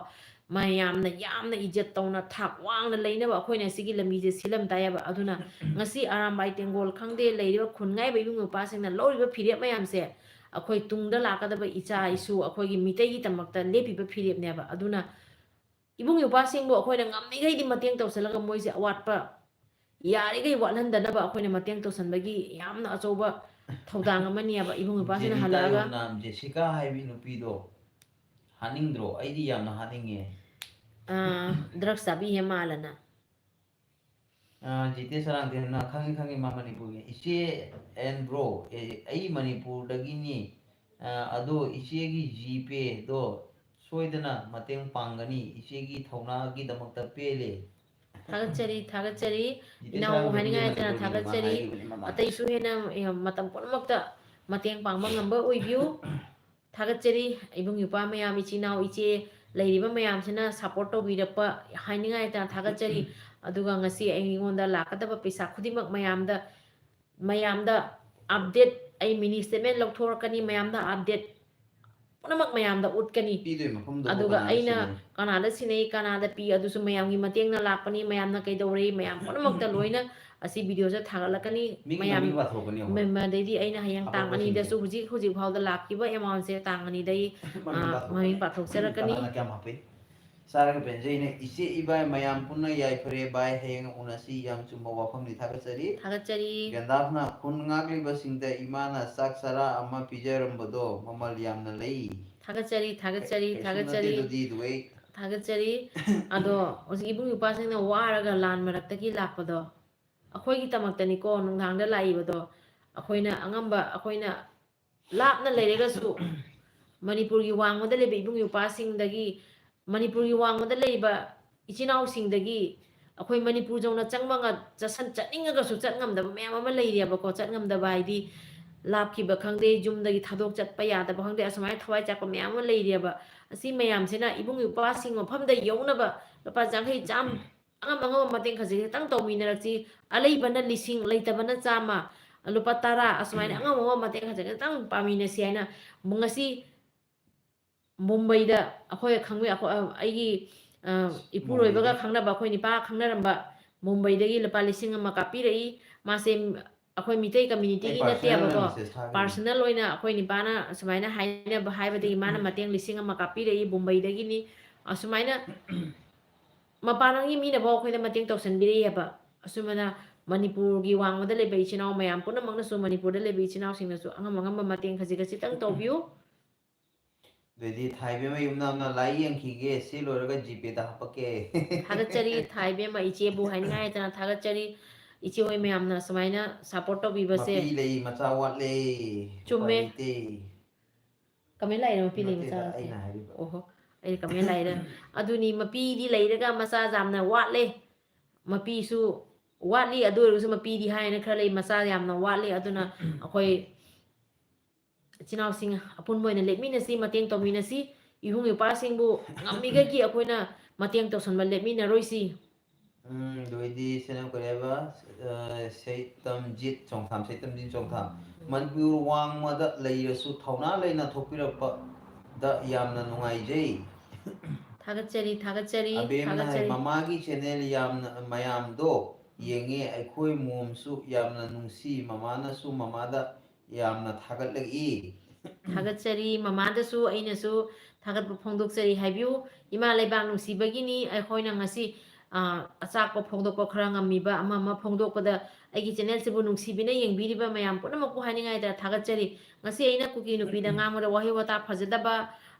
ꯃꯌꯥꯝꯅ ꯌꯥꯝꯅ ꯏꯖꯠ ꯇꯧꯅ ꯊꯥꯛ ꯋꯥꯡꯅ ꯂꯩꯅꯕ ꯑꯩꯈꯣꯏꯅ ꯁꯤꯒꯤ ꯂꯝꯕꯤꯁꯦ ꯁꯤꯜꯂꯝ ꯇꯥꯏꯌꯦꯕ꯫ ꯑꯗꯨꯅ ꯉꯁꯤ ꯑꯔꯥꯝꯕꯥꯏ ꯇꯦꯡꯒꯣꯜ ꯈꯪꯗꯦ, ꯂꯩꯔꯤꯕ ꯈꯨꯟꯉꯥꯏꯕ ꯏꯕꯨꯡ ꯏꯄ꯭ꯋꯥꯁꯤꯡꯅ ꯂꯧꯔꯤꯕ ꯐꯤꯔꯦꯞ ꯃꯌꯥꯝꯁꯦ ꯑꯩꯈꯣꯏ ꯇꯨꯡꯗ ꯂꯥꯛꯀꯗꯕ ꯏꯆꯥ ꯏꯁꯨ ꯑꯩꯈꯣꯏꯒꯤ ꯃꯤꯇꯩꯒꯤꯗꯃꯛꯇ ꯂꯦꯞꯄꯤꯕ ꯐꯤꯔꯦꯞꯅꯦꯕ꯫ ꯑꯗꯨꯅ ꯏꯕꯨꯡ ꯏꯄ꯭ꯋꯥꯁꯤꯡꯕꯨ ꯑꯩꯈꯣꯏꯅ ꯉꯝꯃꯤꯈꯩꯗꯤ ꯃꯇꯦꯡ ꯇꯧꯁꯤꯜꯂꯒ ꯃꯣꯏꯁꯦ ꯑꯋꯥꯠꯄ ꯌꯥꯔꯤꯈꯩ ꯋꯥꯠꯍꯟꯗꯅꯕ ꯑꯩꯈꯣꯏꯅ ꯃꯇꯦꯡ ꯇꯧꯁꯤꯟꯕꯒꯤ ꯌꯥꯝꯅ ꯑꯆꯧꯕ ꯊꯧꯗꯥꯡ ꯑꯃꯅꯦꯕ ꯏꯕꯨꯡ ꯏꯄ꯭ꯋꯥꯁꯤꯡꯅ ꯍꯜꯂꯛꯑꯒ꯫ ꯖꯦꯁꯤꯀꯥ ꯍꯥꯏꯕꯤ ꯅꯨꯄꯤꯗꯣ ꯍꯥꯠꯅꯤꯡꯗ꯭ꯔꯣ? ꯑꯩꯗꯤ ꯌꯥꯝꯅ ꯍꯥꯠꯅꯤꯡꯉꯦ꯫ ꯗ꯭ꯔꯛꯁ ꯆꯥꯕꯤꯍꯦ ꯃꯥꯜꯂꯅ꯫ ꯖꯤꯇꯦ ꯁꯔꯥꯡꯊꯦꯝꯅ, ꯈꯪꯉꯤ ꯈꯪꯉꯤ, ꯃꯥ ꯃꯅꯤꯄꯨꯔꯒꯤ꯫ ꯏꯆꯦ and bro, ꯑꯩ ꯃꯅꯤꯄꯨꯔꯗꯒꯤꯅꯤ꯫ ꯑꯗꯣ ꯏꯆꯦꯒꯤ ꯖꯤꯄꯦꯗꯣ ꯁꯣꯏꯗꯅ ꯃꯇꯦꯡ ꯄꯥꯡꯒꯅꯤ꯫ ꯏꯆꯦꯒꯤ ꯊꯧꯅꯥꯒꯤꯗꯃꯛꯇ ꯄꯦꯜꯂꯦ꯫ ꯊꯥꯒꯠꯆꯔꯤ, ꯊꯥꯒꯠꯆꯔꯤ꯫ ꯏꯅꯥꯎ ꯍꯥꯏꯅꯤꯡꯉꯥꯏ ꯂꯩꯇꯅ ꯊꯥꯒꯠꯆꯔꯤ꯫ ꯑꯇꯩꯁꯨ ꯍꯦꯟꯅ ꯃꯇꯝ ꯄꯨꯝꯅꯃꯛꯇ ꯃꯇꯦꯡ ꯄꯥꯡꯕ ꯉꯝꯕ ꯑꯣꯏꯕꯤꯌꯨ꯫ ꯊꯥꯒꯠꯆꯔꯤ꯫ ꯏꯕꯨꯡ ꯏꯄ꯭ꯋꯥ ꯃꯌꯥꯝ, ꯏꯆꯤꯟ ꯏꯅꯥꯎ, ꯏꯆꯦ ꯂꯩꯔꯤꯕ ꯃꯌꯥꯝꯁꯤꯅ support ꯇꯧꯕꯤꯔꯛꯄ ꯍꯥꯏꯅꯤꯡꯉꯥꯏ ꯂꯩꯇꯅ ꯊꯥꯒꯠꯆꯔꯤ꯫ ꯑꯗꯨꯒ ꯉꯁꯤ ꯑꯩꯉꯣꯟꯗ ꯂꯥꯛꯀꯗꯕ ꯄꯩꯁꯥ ꯈꯨꯗꯤꯡꯃꯛ ꯃꯌꯥꯝꯗ, ꯃꯌꯥꯝꯗ update, ꯑꯩ mini statement ꯂꯧꯊꯣꯔꯛꯀꯅꯤ, ꯃꯌꯥꯝꯗ update ꯄꯨꯝꯅꯃꯛ ꯃꯌꯥꯝꯗ ꯎꯠꯀꯅꯤ꯫ ꯄꯤꯗꯣꯏ ꯃꯐꯝꯗꯨꯕꯨ ꯑꯗꯨꯒ ꯀꯅꯥꯗ ꯑꯩꯅ ꯁꯤꯟꯅꯩ? ꯀꯅꯥꯗ ꯁꯤꯟꯅꯩ, ꯀꯅꯥꯗ ꯄꯤ, ꯑꯗꯨꯁꯨ ꯃꯌꯥꯝꯒꯤ ꯃꯇꯦꯡꯅ ꯂꯥꯛꯄꯅꯤ, ꯃꯌꯥꯝꯅ ꯀꯩꯗꯧꯔꯤ, ꯃꯌꯥꯝ ꯄꯨꯝꯅꯃꯛꯇ ꯂꯣꯏꯅ ꯑꯁꯤ video ꯁꯦ ꯊꯥꯒꯠꯂꯛꯀꯅꯤ꯫ ꯃꯤꯒꯤ ꯃꯌꯥꯝ, ꯃꯃꯤꯡ ꯄꯥꯊꯣꯛꯀꯅꯤ ꯑꯃꯨꯛ꯫ ꯃ-, ꯑꯗꯩꯗꯤ ꯑꯩꯅ ꯍꯌꯦꯡ ꯇꯥꯡ ꯑꯇꯣꯞꯄꯁꯤꯡꯁꯦ꯫ ꯑꯅꯤꯗꯁꯨ ꯍꯧꯖꯤꯛ, ꯍꯧꯖꯤꯛ ꯐꯥꯎꯗ ꯂꯥꯛꯈꯤꯕ amount ꯁꯦ ꯇꯥꯡ ꯑꯅꯤꯗꯒꯤ, ꯃꯃꯤꯡ ꯑ, ꯄꯥꯊꯣꯛꯀꯅꯤ꯫ ꯃꯃꯤꯡ ꯄꯥꯊꯣꯛꯆꯔꯛꯀꯅꯤ꯫ ꯀꯅꯥꯅ ꯀꯌꯥꯝ ꯍꯥꯞꯄꯤ? ꯆꯥꯔꯒ ꯄꯦꯟꯖꯩꯅꯦ꯫ ꯏꯆꯦ ꯏꯕꯥꯏ ꯃꯌꯥꯝ ꯄꯨꯟꯅ ꯌꯥꯏꯐꯔꯦ ꯚꯥꯏ, ꯍꯌꯦꯡ ꯎꯅꯁꯤ꯫ ꯌꯥꯝ ꯆꯨꯝꯕ ꯋꯥꯐꯝꯅꯤ, ꯊꯥꯒꯠꯆꯔꯤ꯫ ꯊꯥꯒꯠꯆꯔꯤ꯫ ꯒꯦꯟꯗꯥꯐꯅ, ꯈꯨꯟ ꯉꯥꯛꯂꯤꯕꯁꯤꯡꯗ ꯏꯃꯥꯅ ꯆꯥꯛ ꯆꯔꯥ ꯑꯃ ꯄꯤꯖꯔꯝꯕꯗꯣ ꯃꯃꯜ ꯌꯥꯝꯅ ꯂꯩ꯫ ꯊꯥꯒꯠꯆꯔꯤ, ꯊꯥꯒꯠꯆꯔꯤ, ꯀꯩꯁꯨ ꯅꯠꯇꯦ ꯊꯥꯒꯠꯆꯔꯤ꯫ ꯑꯗꯨꯗꯤ, ꯑꯗꯨ ꯑꯩ ꯊꯥꯒꯠꯆꯔꯤ꯫ ꯑꯗꯣ ꯍꯧꯖꯤꯛ ꯏꯕꯨꯡ ꯏꯄ꯭ꯋꯥꯁꯤꯡꯅ ꯋꯥꯔꯒ ꯂꯥꯟ ꯃꯔꯛꯇꯒꯤ ꯂꯥꯛꯄꯗꯣ, ꯑꯩꯈꯣꯏꯒꯤꯗꯃꯛꯇꯅꯤꯀꯣ ꯅꯨꯡꯗꯥꯡꯗ ꯂꯥꯛꯏꯕꯗꯣ꯫ ꯑꯩꯈꯣꯏꯅ ꯑꯉꯝꯕ, ꯑꯩꯈꯣꯏꯅ ꯂꯥꯞꯅ ꯂꯩꯔꯒꯁꯨ ꯃꯅꯤꯄꯨꯔꯒꯤ ꯋꯥꯡꯃꯗ ꯂꯩꯕ ꯏꯕꯨꯡ ꯏꯄ꯭ꯋꯥꯁꯤꯡꯗꯒꯤ, ꯃꯅꯤꯄꯨꯔꯒꯤ ꯋꯥꯡꯃꯗ ꯂꯩꯕ ꯏꯆꯤꯟ ꯏꯅꯥꯎꯁꯤꯡꯗꯒꯤ ꯑꯩꯈꯣꯏ ꯃꯅꯤꯄꯨꯔ ꯌꯧꯅ ꯆꯪꯕ ꯉ-, ꯆꯠꯁꯟ-, ꯆꯠꯅꯤꯡꯉꯒꯁꯨ ꯆꯠ ꯉꯝꯗꯕ ꯃꯌꯥꯝ ꯑꯃ ꯂꯩꯔꯤꯑꯕꯀꯣ꯫ ꯆꯠ ꯉꯝꯗꯕ ꯍꯥꯏꯗꯤ ꯂꯥꯞꯈꯤꯕ ꯈꯪꯗꯦ, ꯌꯨꯝꯗꯒꯤ ꯊꯥꯗꯣꯛ ꯆꯠꯄ ꯌꯥꯗꯕ ꯈꯪꯗꯦ, ꯑꯁꯨꯃꯥꯏꯅ ꯊꯋꯥꯏ ꯆꯥꯛꯄ ꯃꯌꯥꯝ ꯑꯃ ꯂꯩꯔꯤꯑꯕ꯫ ꯑꯁꯤ ꯃꯌꯥꯝꯁꯤꯅ ꯏꯕꯨꯡ ꯏꯄ꯭ꯋꯥꯁꯤꯡ ꯃꯐꯝꯗ ꯌꯧꯅꯕ ꯂꯨꯄꯥ ꯌꯥꯡꯈꯩ, ꯆꯥꯝ-, ꯑꯉꯝ ꯑꯉꯝꯕ ꯃꯇꯦꯡ ꯈꯖꯤꯛ ꯈꯛꯇꯪ ꯇꯧꯃꯤꯟꯅꯔꯛꯁꯤ꯫ ꯑꯂꯩꯕꯅ ꯂꯤꯁꯤꯡ, ꯂꯩꯇꯕꯅ ꯆꯥꯝꯃ, ꯂꯨꯄꯥ ꯇꯔꯥ, ꯑꯁꯨꯃꯥꯏꯅ ꯑꯉꯝ ꯑꯉꯝꯕ ꯃꯇꯦꯡ ꯈꯖꯤꯛ ꯈꯛꯇꯪ ꯄꯥꯡꯃꯤꯟꯅꯁꯤ ꯍꯥꯏꯅ ꯉꯁꯤ ꯃꯨꯝꯕꯩꯗ ꯑꯩꯈꯣꯏ ꯈꯪꯕ-, ꯑꯩꯈꯣꯏ, ꯑꯩꯒꯤ, ꯑ, ꯏꯄꯨꯔꯣꯏꯕꯒ ꯃꯨꯝꯕꯩꯗ? ꯈꯪꯅꯕ, ꯑꯩꯈꯣꯏ ꯅꯤꯄꯥ ꯈꯪꯅꯔꯝꯕ ꯃꯨꯝꯕꯩꯗꯒꯤ ꯂꯨꯄꯥ ꯂꯤꯁꯤꯡ ꯑꯃ ꯀꯥꯞꯄꯤꯔꯛꯏ꯫ ꯃꯥꯁꯦ ꯑꯩꯈꯣꯏ ꯃꯤꯇꯩ community ꯒꯤ ꯑꯩ personal ꯅꯠꯇꯦꯕꯀꯣ꯫ ꯑꯣꯏꯅ message ꯊꯥꯒꯤꯕꯅꯤ꯫ Personal ꯑꯣꯏꯅ ꯑꯩꯈꯣꯏ ꯅꯤꯄꯥꯅ ꯁꯨꯃꯥꯏꯅ ꯍꯥꯏꯅꯕ, ꯍꯥꯏꯕꯗꯒꯤ ꯃꯥꯅ ꯃꯇꯦꯡ ꯂꯤꯁꯤꯡ ꯑꯃ ꯀꯥꯞꯄꯤꯔꯛꯏ, ꯃꯨꯝꯕꯩꯗꯒꯤꯅꯤ꯫ ꯑꯁꯨꯃꯥꯏꯅ ꯃꯄꯥꯟ ꯂꯝꯒꯤ ꯃꯤꯅꯐꯥꯎ ꯑꯩꯈꯣꯏꯗ ꯃꯇꯦꯡ ꯇꯧꯁꯟꯕꯤꯔꯛꯏꯑꯕ꯫ ꯑꯁꯨꯃꯥꯏꯅ ꯃꯅꯤꯄꯨꯔꯒꯤ ꯋꯥꯡꯃꯗ ꯂꯩꯕ ꯏꯆꯤꯟ ꯏꯅꯥꯎ ꯃꯌꯥꯝ ꯄꯨꯝꯅꯃꯛꯅꯁꯨ, ꯃꯅꯤꯄꯨꯔꯗ ꯂꯩꯕ ꯏꯆꯤꯟ ꯏꯅꯥꯎꯁꯤꯡꯅꯁꯨ ꯑꯉꯝ ꯑꯉꯝꯕ ꯃꯇꯦꯡ ꯈꯖꯤꯛ ꯈꯖꯤꯛꯇꯪ ꯇꯧꯕꯤꯌꯨ꯫ ꯑꯗꯨꯗꯤ ꯊꯥꯏꯕꯦꯝꯃ ꯌꯨꯝꯅꯥꯝꯅ ꯂꯥꯏ ꯌꯦꯡꯈꯤꯒꯦ, ꯁꯤ ꯂꯣꯏꯔꯒ ꯖꯤꯄꯦꯗ ꯍꯥꯞꯄꯛꯀꯦ꯫ ꯊꯥꯒꯠꯆꯔꯤ ꯊꯥꯏꯕꯦꯝꯃ, ꯏꯆꯦꯕꯨ ꯍꯥꯏꯅꯤꯡꯉꯥꯏ ꯂꯩꯇꯅ ꯊꯥꯒꯠꯆꯔꯤ꯫ ꯏꯆꯦ ꯍꯣꯏ ꯃꯌꯥꯝꯅ ꯁꯨꯃꯥꯏꯅ ꯁꯞꯄꯣꯔꯠ ꯇꯧꯕꯤꯕꯁꯦ꯫ ꯃꯄꯤ ꯂꯩ, ꯃꯆꯥ ꯋꯥꯠꯂꯦ꯫ ꯎꯄꯥꯏ ꯆꯨꯝꯃꯦ꯫ ꯂꯩꯇꯦ꯫ ꯀꯃꯦꯟ ꯂꯥꯛꯏꯔꯣ ꯃꯄꯤ ꯂꯩ ꯃꯆꯥ ꯅꯠꯇꯦꯗ, ꯋꯥꯠꯂꯦ? ꯑꯩꯅ ꯍꯥꯏꯔꯤꯕ꯫ ꯑꯣꯍꯣ, ꯑꯩ ꯀꯃꯦꯟ ꯂꯥꯛꯏꯔ? ꯑꯗꯨꯅꯤ, ꯃꯄꯤꯗꯤ ꯂꯩꯔꯒ ꯃꯆꯥ ꯌꯥꯝꯅ ꯋꯥꯠꯂꯦ꯫ ꯃꯄꯤꯁꯨ ꯋꯥꯠꯂꯤ, ꯑꯗꯨ ꯑꯣꯏꯔꯒꯁꯨ ꯃꯄꯤꯗꯤ ꯍꯥꯏꯅ ꯈꯔ ꯂꯩ, ꯃꯆꯥ ꯌꯥꯝꯅ ꯋꯥꯠꯂꯤ꯫ ꯑꯗꯨꯅ ꯑꯩꯈꯣꯏ ꯏꯆꯤꯟ ꯏꯅꯥꯎꯁꯤꯡ ꯑꯄꯨꯟꯕ ꯑꯣꯏꯅ ꯂꯦꯞꯃꯤꯟꯅꯁꯤ, ꯃꯇꯦꯡ ꯇꯧꯃꯤꯟꯅꯁꯤ꯫ ꯏꯕꯨꯡ ꯏꯄ꯭ꯋꯥꯁꯤꯡꯕꯨ ꯉꯝꯃꯤꯈꯩꯒꯤ ꯑꯩꯈꯣꯏꯅ ꯃꯇꯦꯡ ꯇꯧꯁꯟꯕ ꯂꯦꯞꯃꯤꯟꯅꯔꯣꯏꯁꯤ꯫ ꯎꯝ, ꯑꯗꯨ ꯑꯣꯏꯗꯤ ꯁꯤꯅ ꯀꯔꯤ ꯍꯥꯏꯕ? ꯑ, ꯁꯩꯇꯝꯖꯤꯠ ꯆꯣꯡꯊꯥꯝ, ꯁꯩꯇꯝꯖꯤꯠ ꯆꯣꯡꯊꯥꯝ꯫ ꯃꯅꯤꯄꯨꯔ ꯋꯥꯡꯃꯗ ꯂꯩꯔꯁꯨ ꯊꯧꯅꯥ ꯂꯩꯅ ꯊꯣꯛꯄꯤꯔꯛꯄꯗ ꯌꯥꯝꯅ ꯅꯨꯡꯉꯥꯏꯖꯩ꯫ ꯊꯥꯒꯠꯆꯔꯤ, ꯊꯥꯒꯠꯆꯔꯤ, ꯑꯕꯦꯝꯅ ꯍꯥꯏ, ꯊꯥꯒꯠꯆꯔꯤ꯫ ꯃꯃꯥꯒꯤ ꯆꯦꯅꯦꯜ ꯌꯥꯝꯅ, ꯃꯌꯥꯝꯗꯣ ꯌꯦꯡꯉꯦ, ꯑꯩꯈꯣꯏ ꯃꯣꯝꯁꯨ ꯌꯥꯝꯅ ꯅꯨꯡꯁꯤ, ꯃꯃꯥꯅꯁꯨ ꯃꯃꯥꯗ ꯌꯥꯝꯅ ꯊꯥꯒꯠꯂꯛꯏ꯫ ꯊꯥꯒꯠꯆꯔꯤ, ꯃꯃꯥꯗꯁꯨ ꯑꯩꯅꯁꯨ ꯊꯥꯒꯠꯄ ꯐꯣꯡꯗꯣꯛꯆꯔꯤ ꯍꯥꯏꯕꯤꯌꯨ꯫ ꯏꯃꯥ ꯂꯩꯕꯥꯛ ꯅꯨꯡꯁꯤꯕꯒꯤꯅꯤ ꯑꯩꯈꯣꯏꯅ ꯉꯁꯤ, ꯑ, ꯑꯆꯥꯛꯄ ꯐꯣꯡꯗꯣꯛꯄ ꯈꯔ ꯉꯝꯃꯤꯕ, ꯑꯃ ꯑꯃ ꯐꯣꯡꯗꯣꯛꯄꯗ ꯑꯩꯒꯤ ꯆꯦꯅꯦꯜꯁꯤꯕꯨ ꯅꯨꯡꯁꯤꯕꯤꯅ ꯌꯦꯡꯕꯤꯔꯤꯕ ꯃꯌꯥꯝ ꯄꯨꯝꯅꯃꯛꯄꯨ ꯍꯥꯏꯅꯤꯡꯉꯥꯏꯗ ꯊꯥꯒꯠꯆꯔꯤ꯫ ꯉꯁꯤ ꯑꯩꯅ ꯀꯨꯀꯤ ꯅꯨꯄꯤꯗ ꯉꯥꯡꯕꯗ ꯋꯥꯍꯩ ꯋꯥꯇꯥ ꯐꯖꯗꯕ,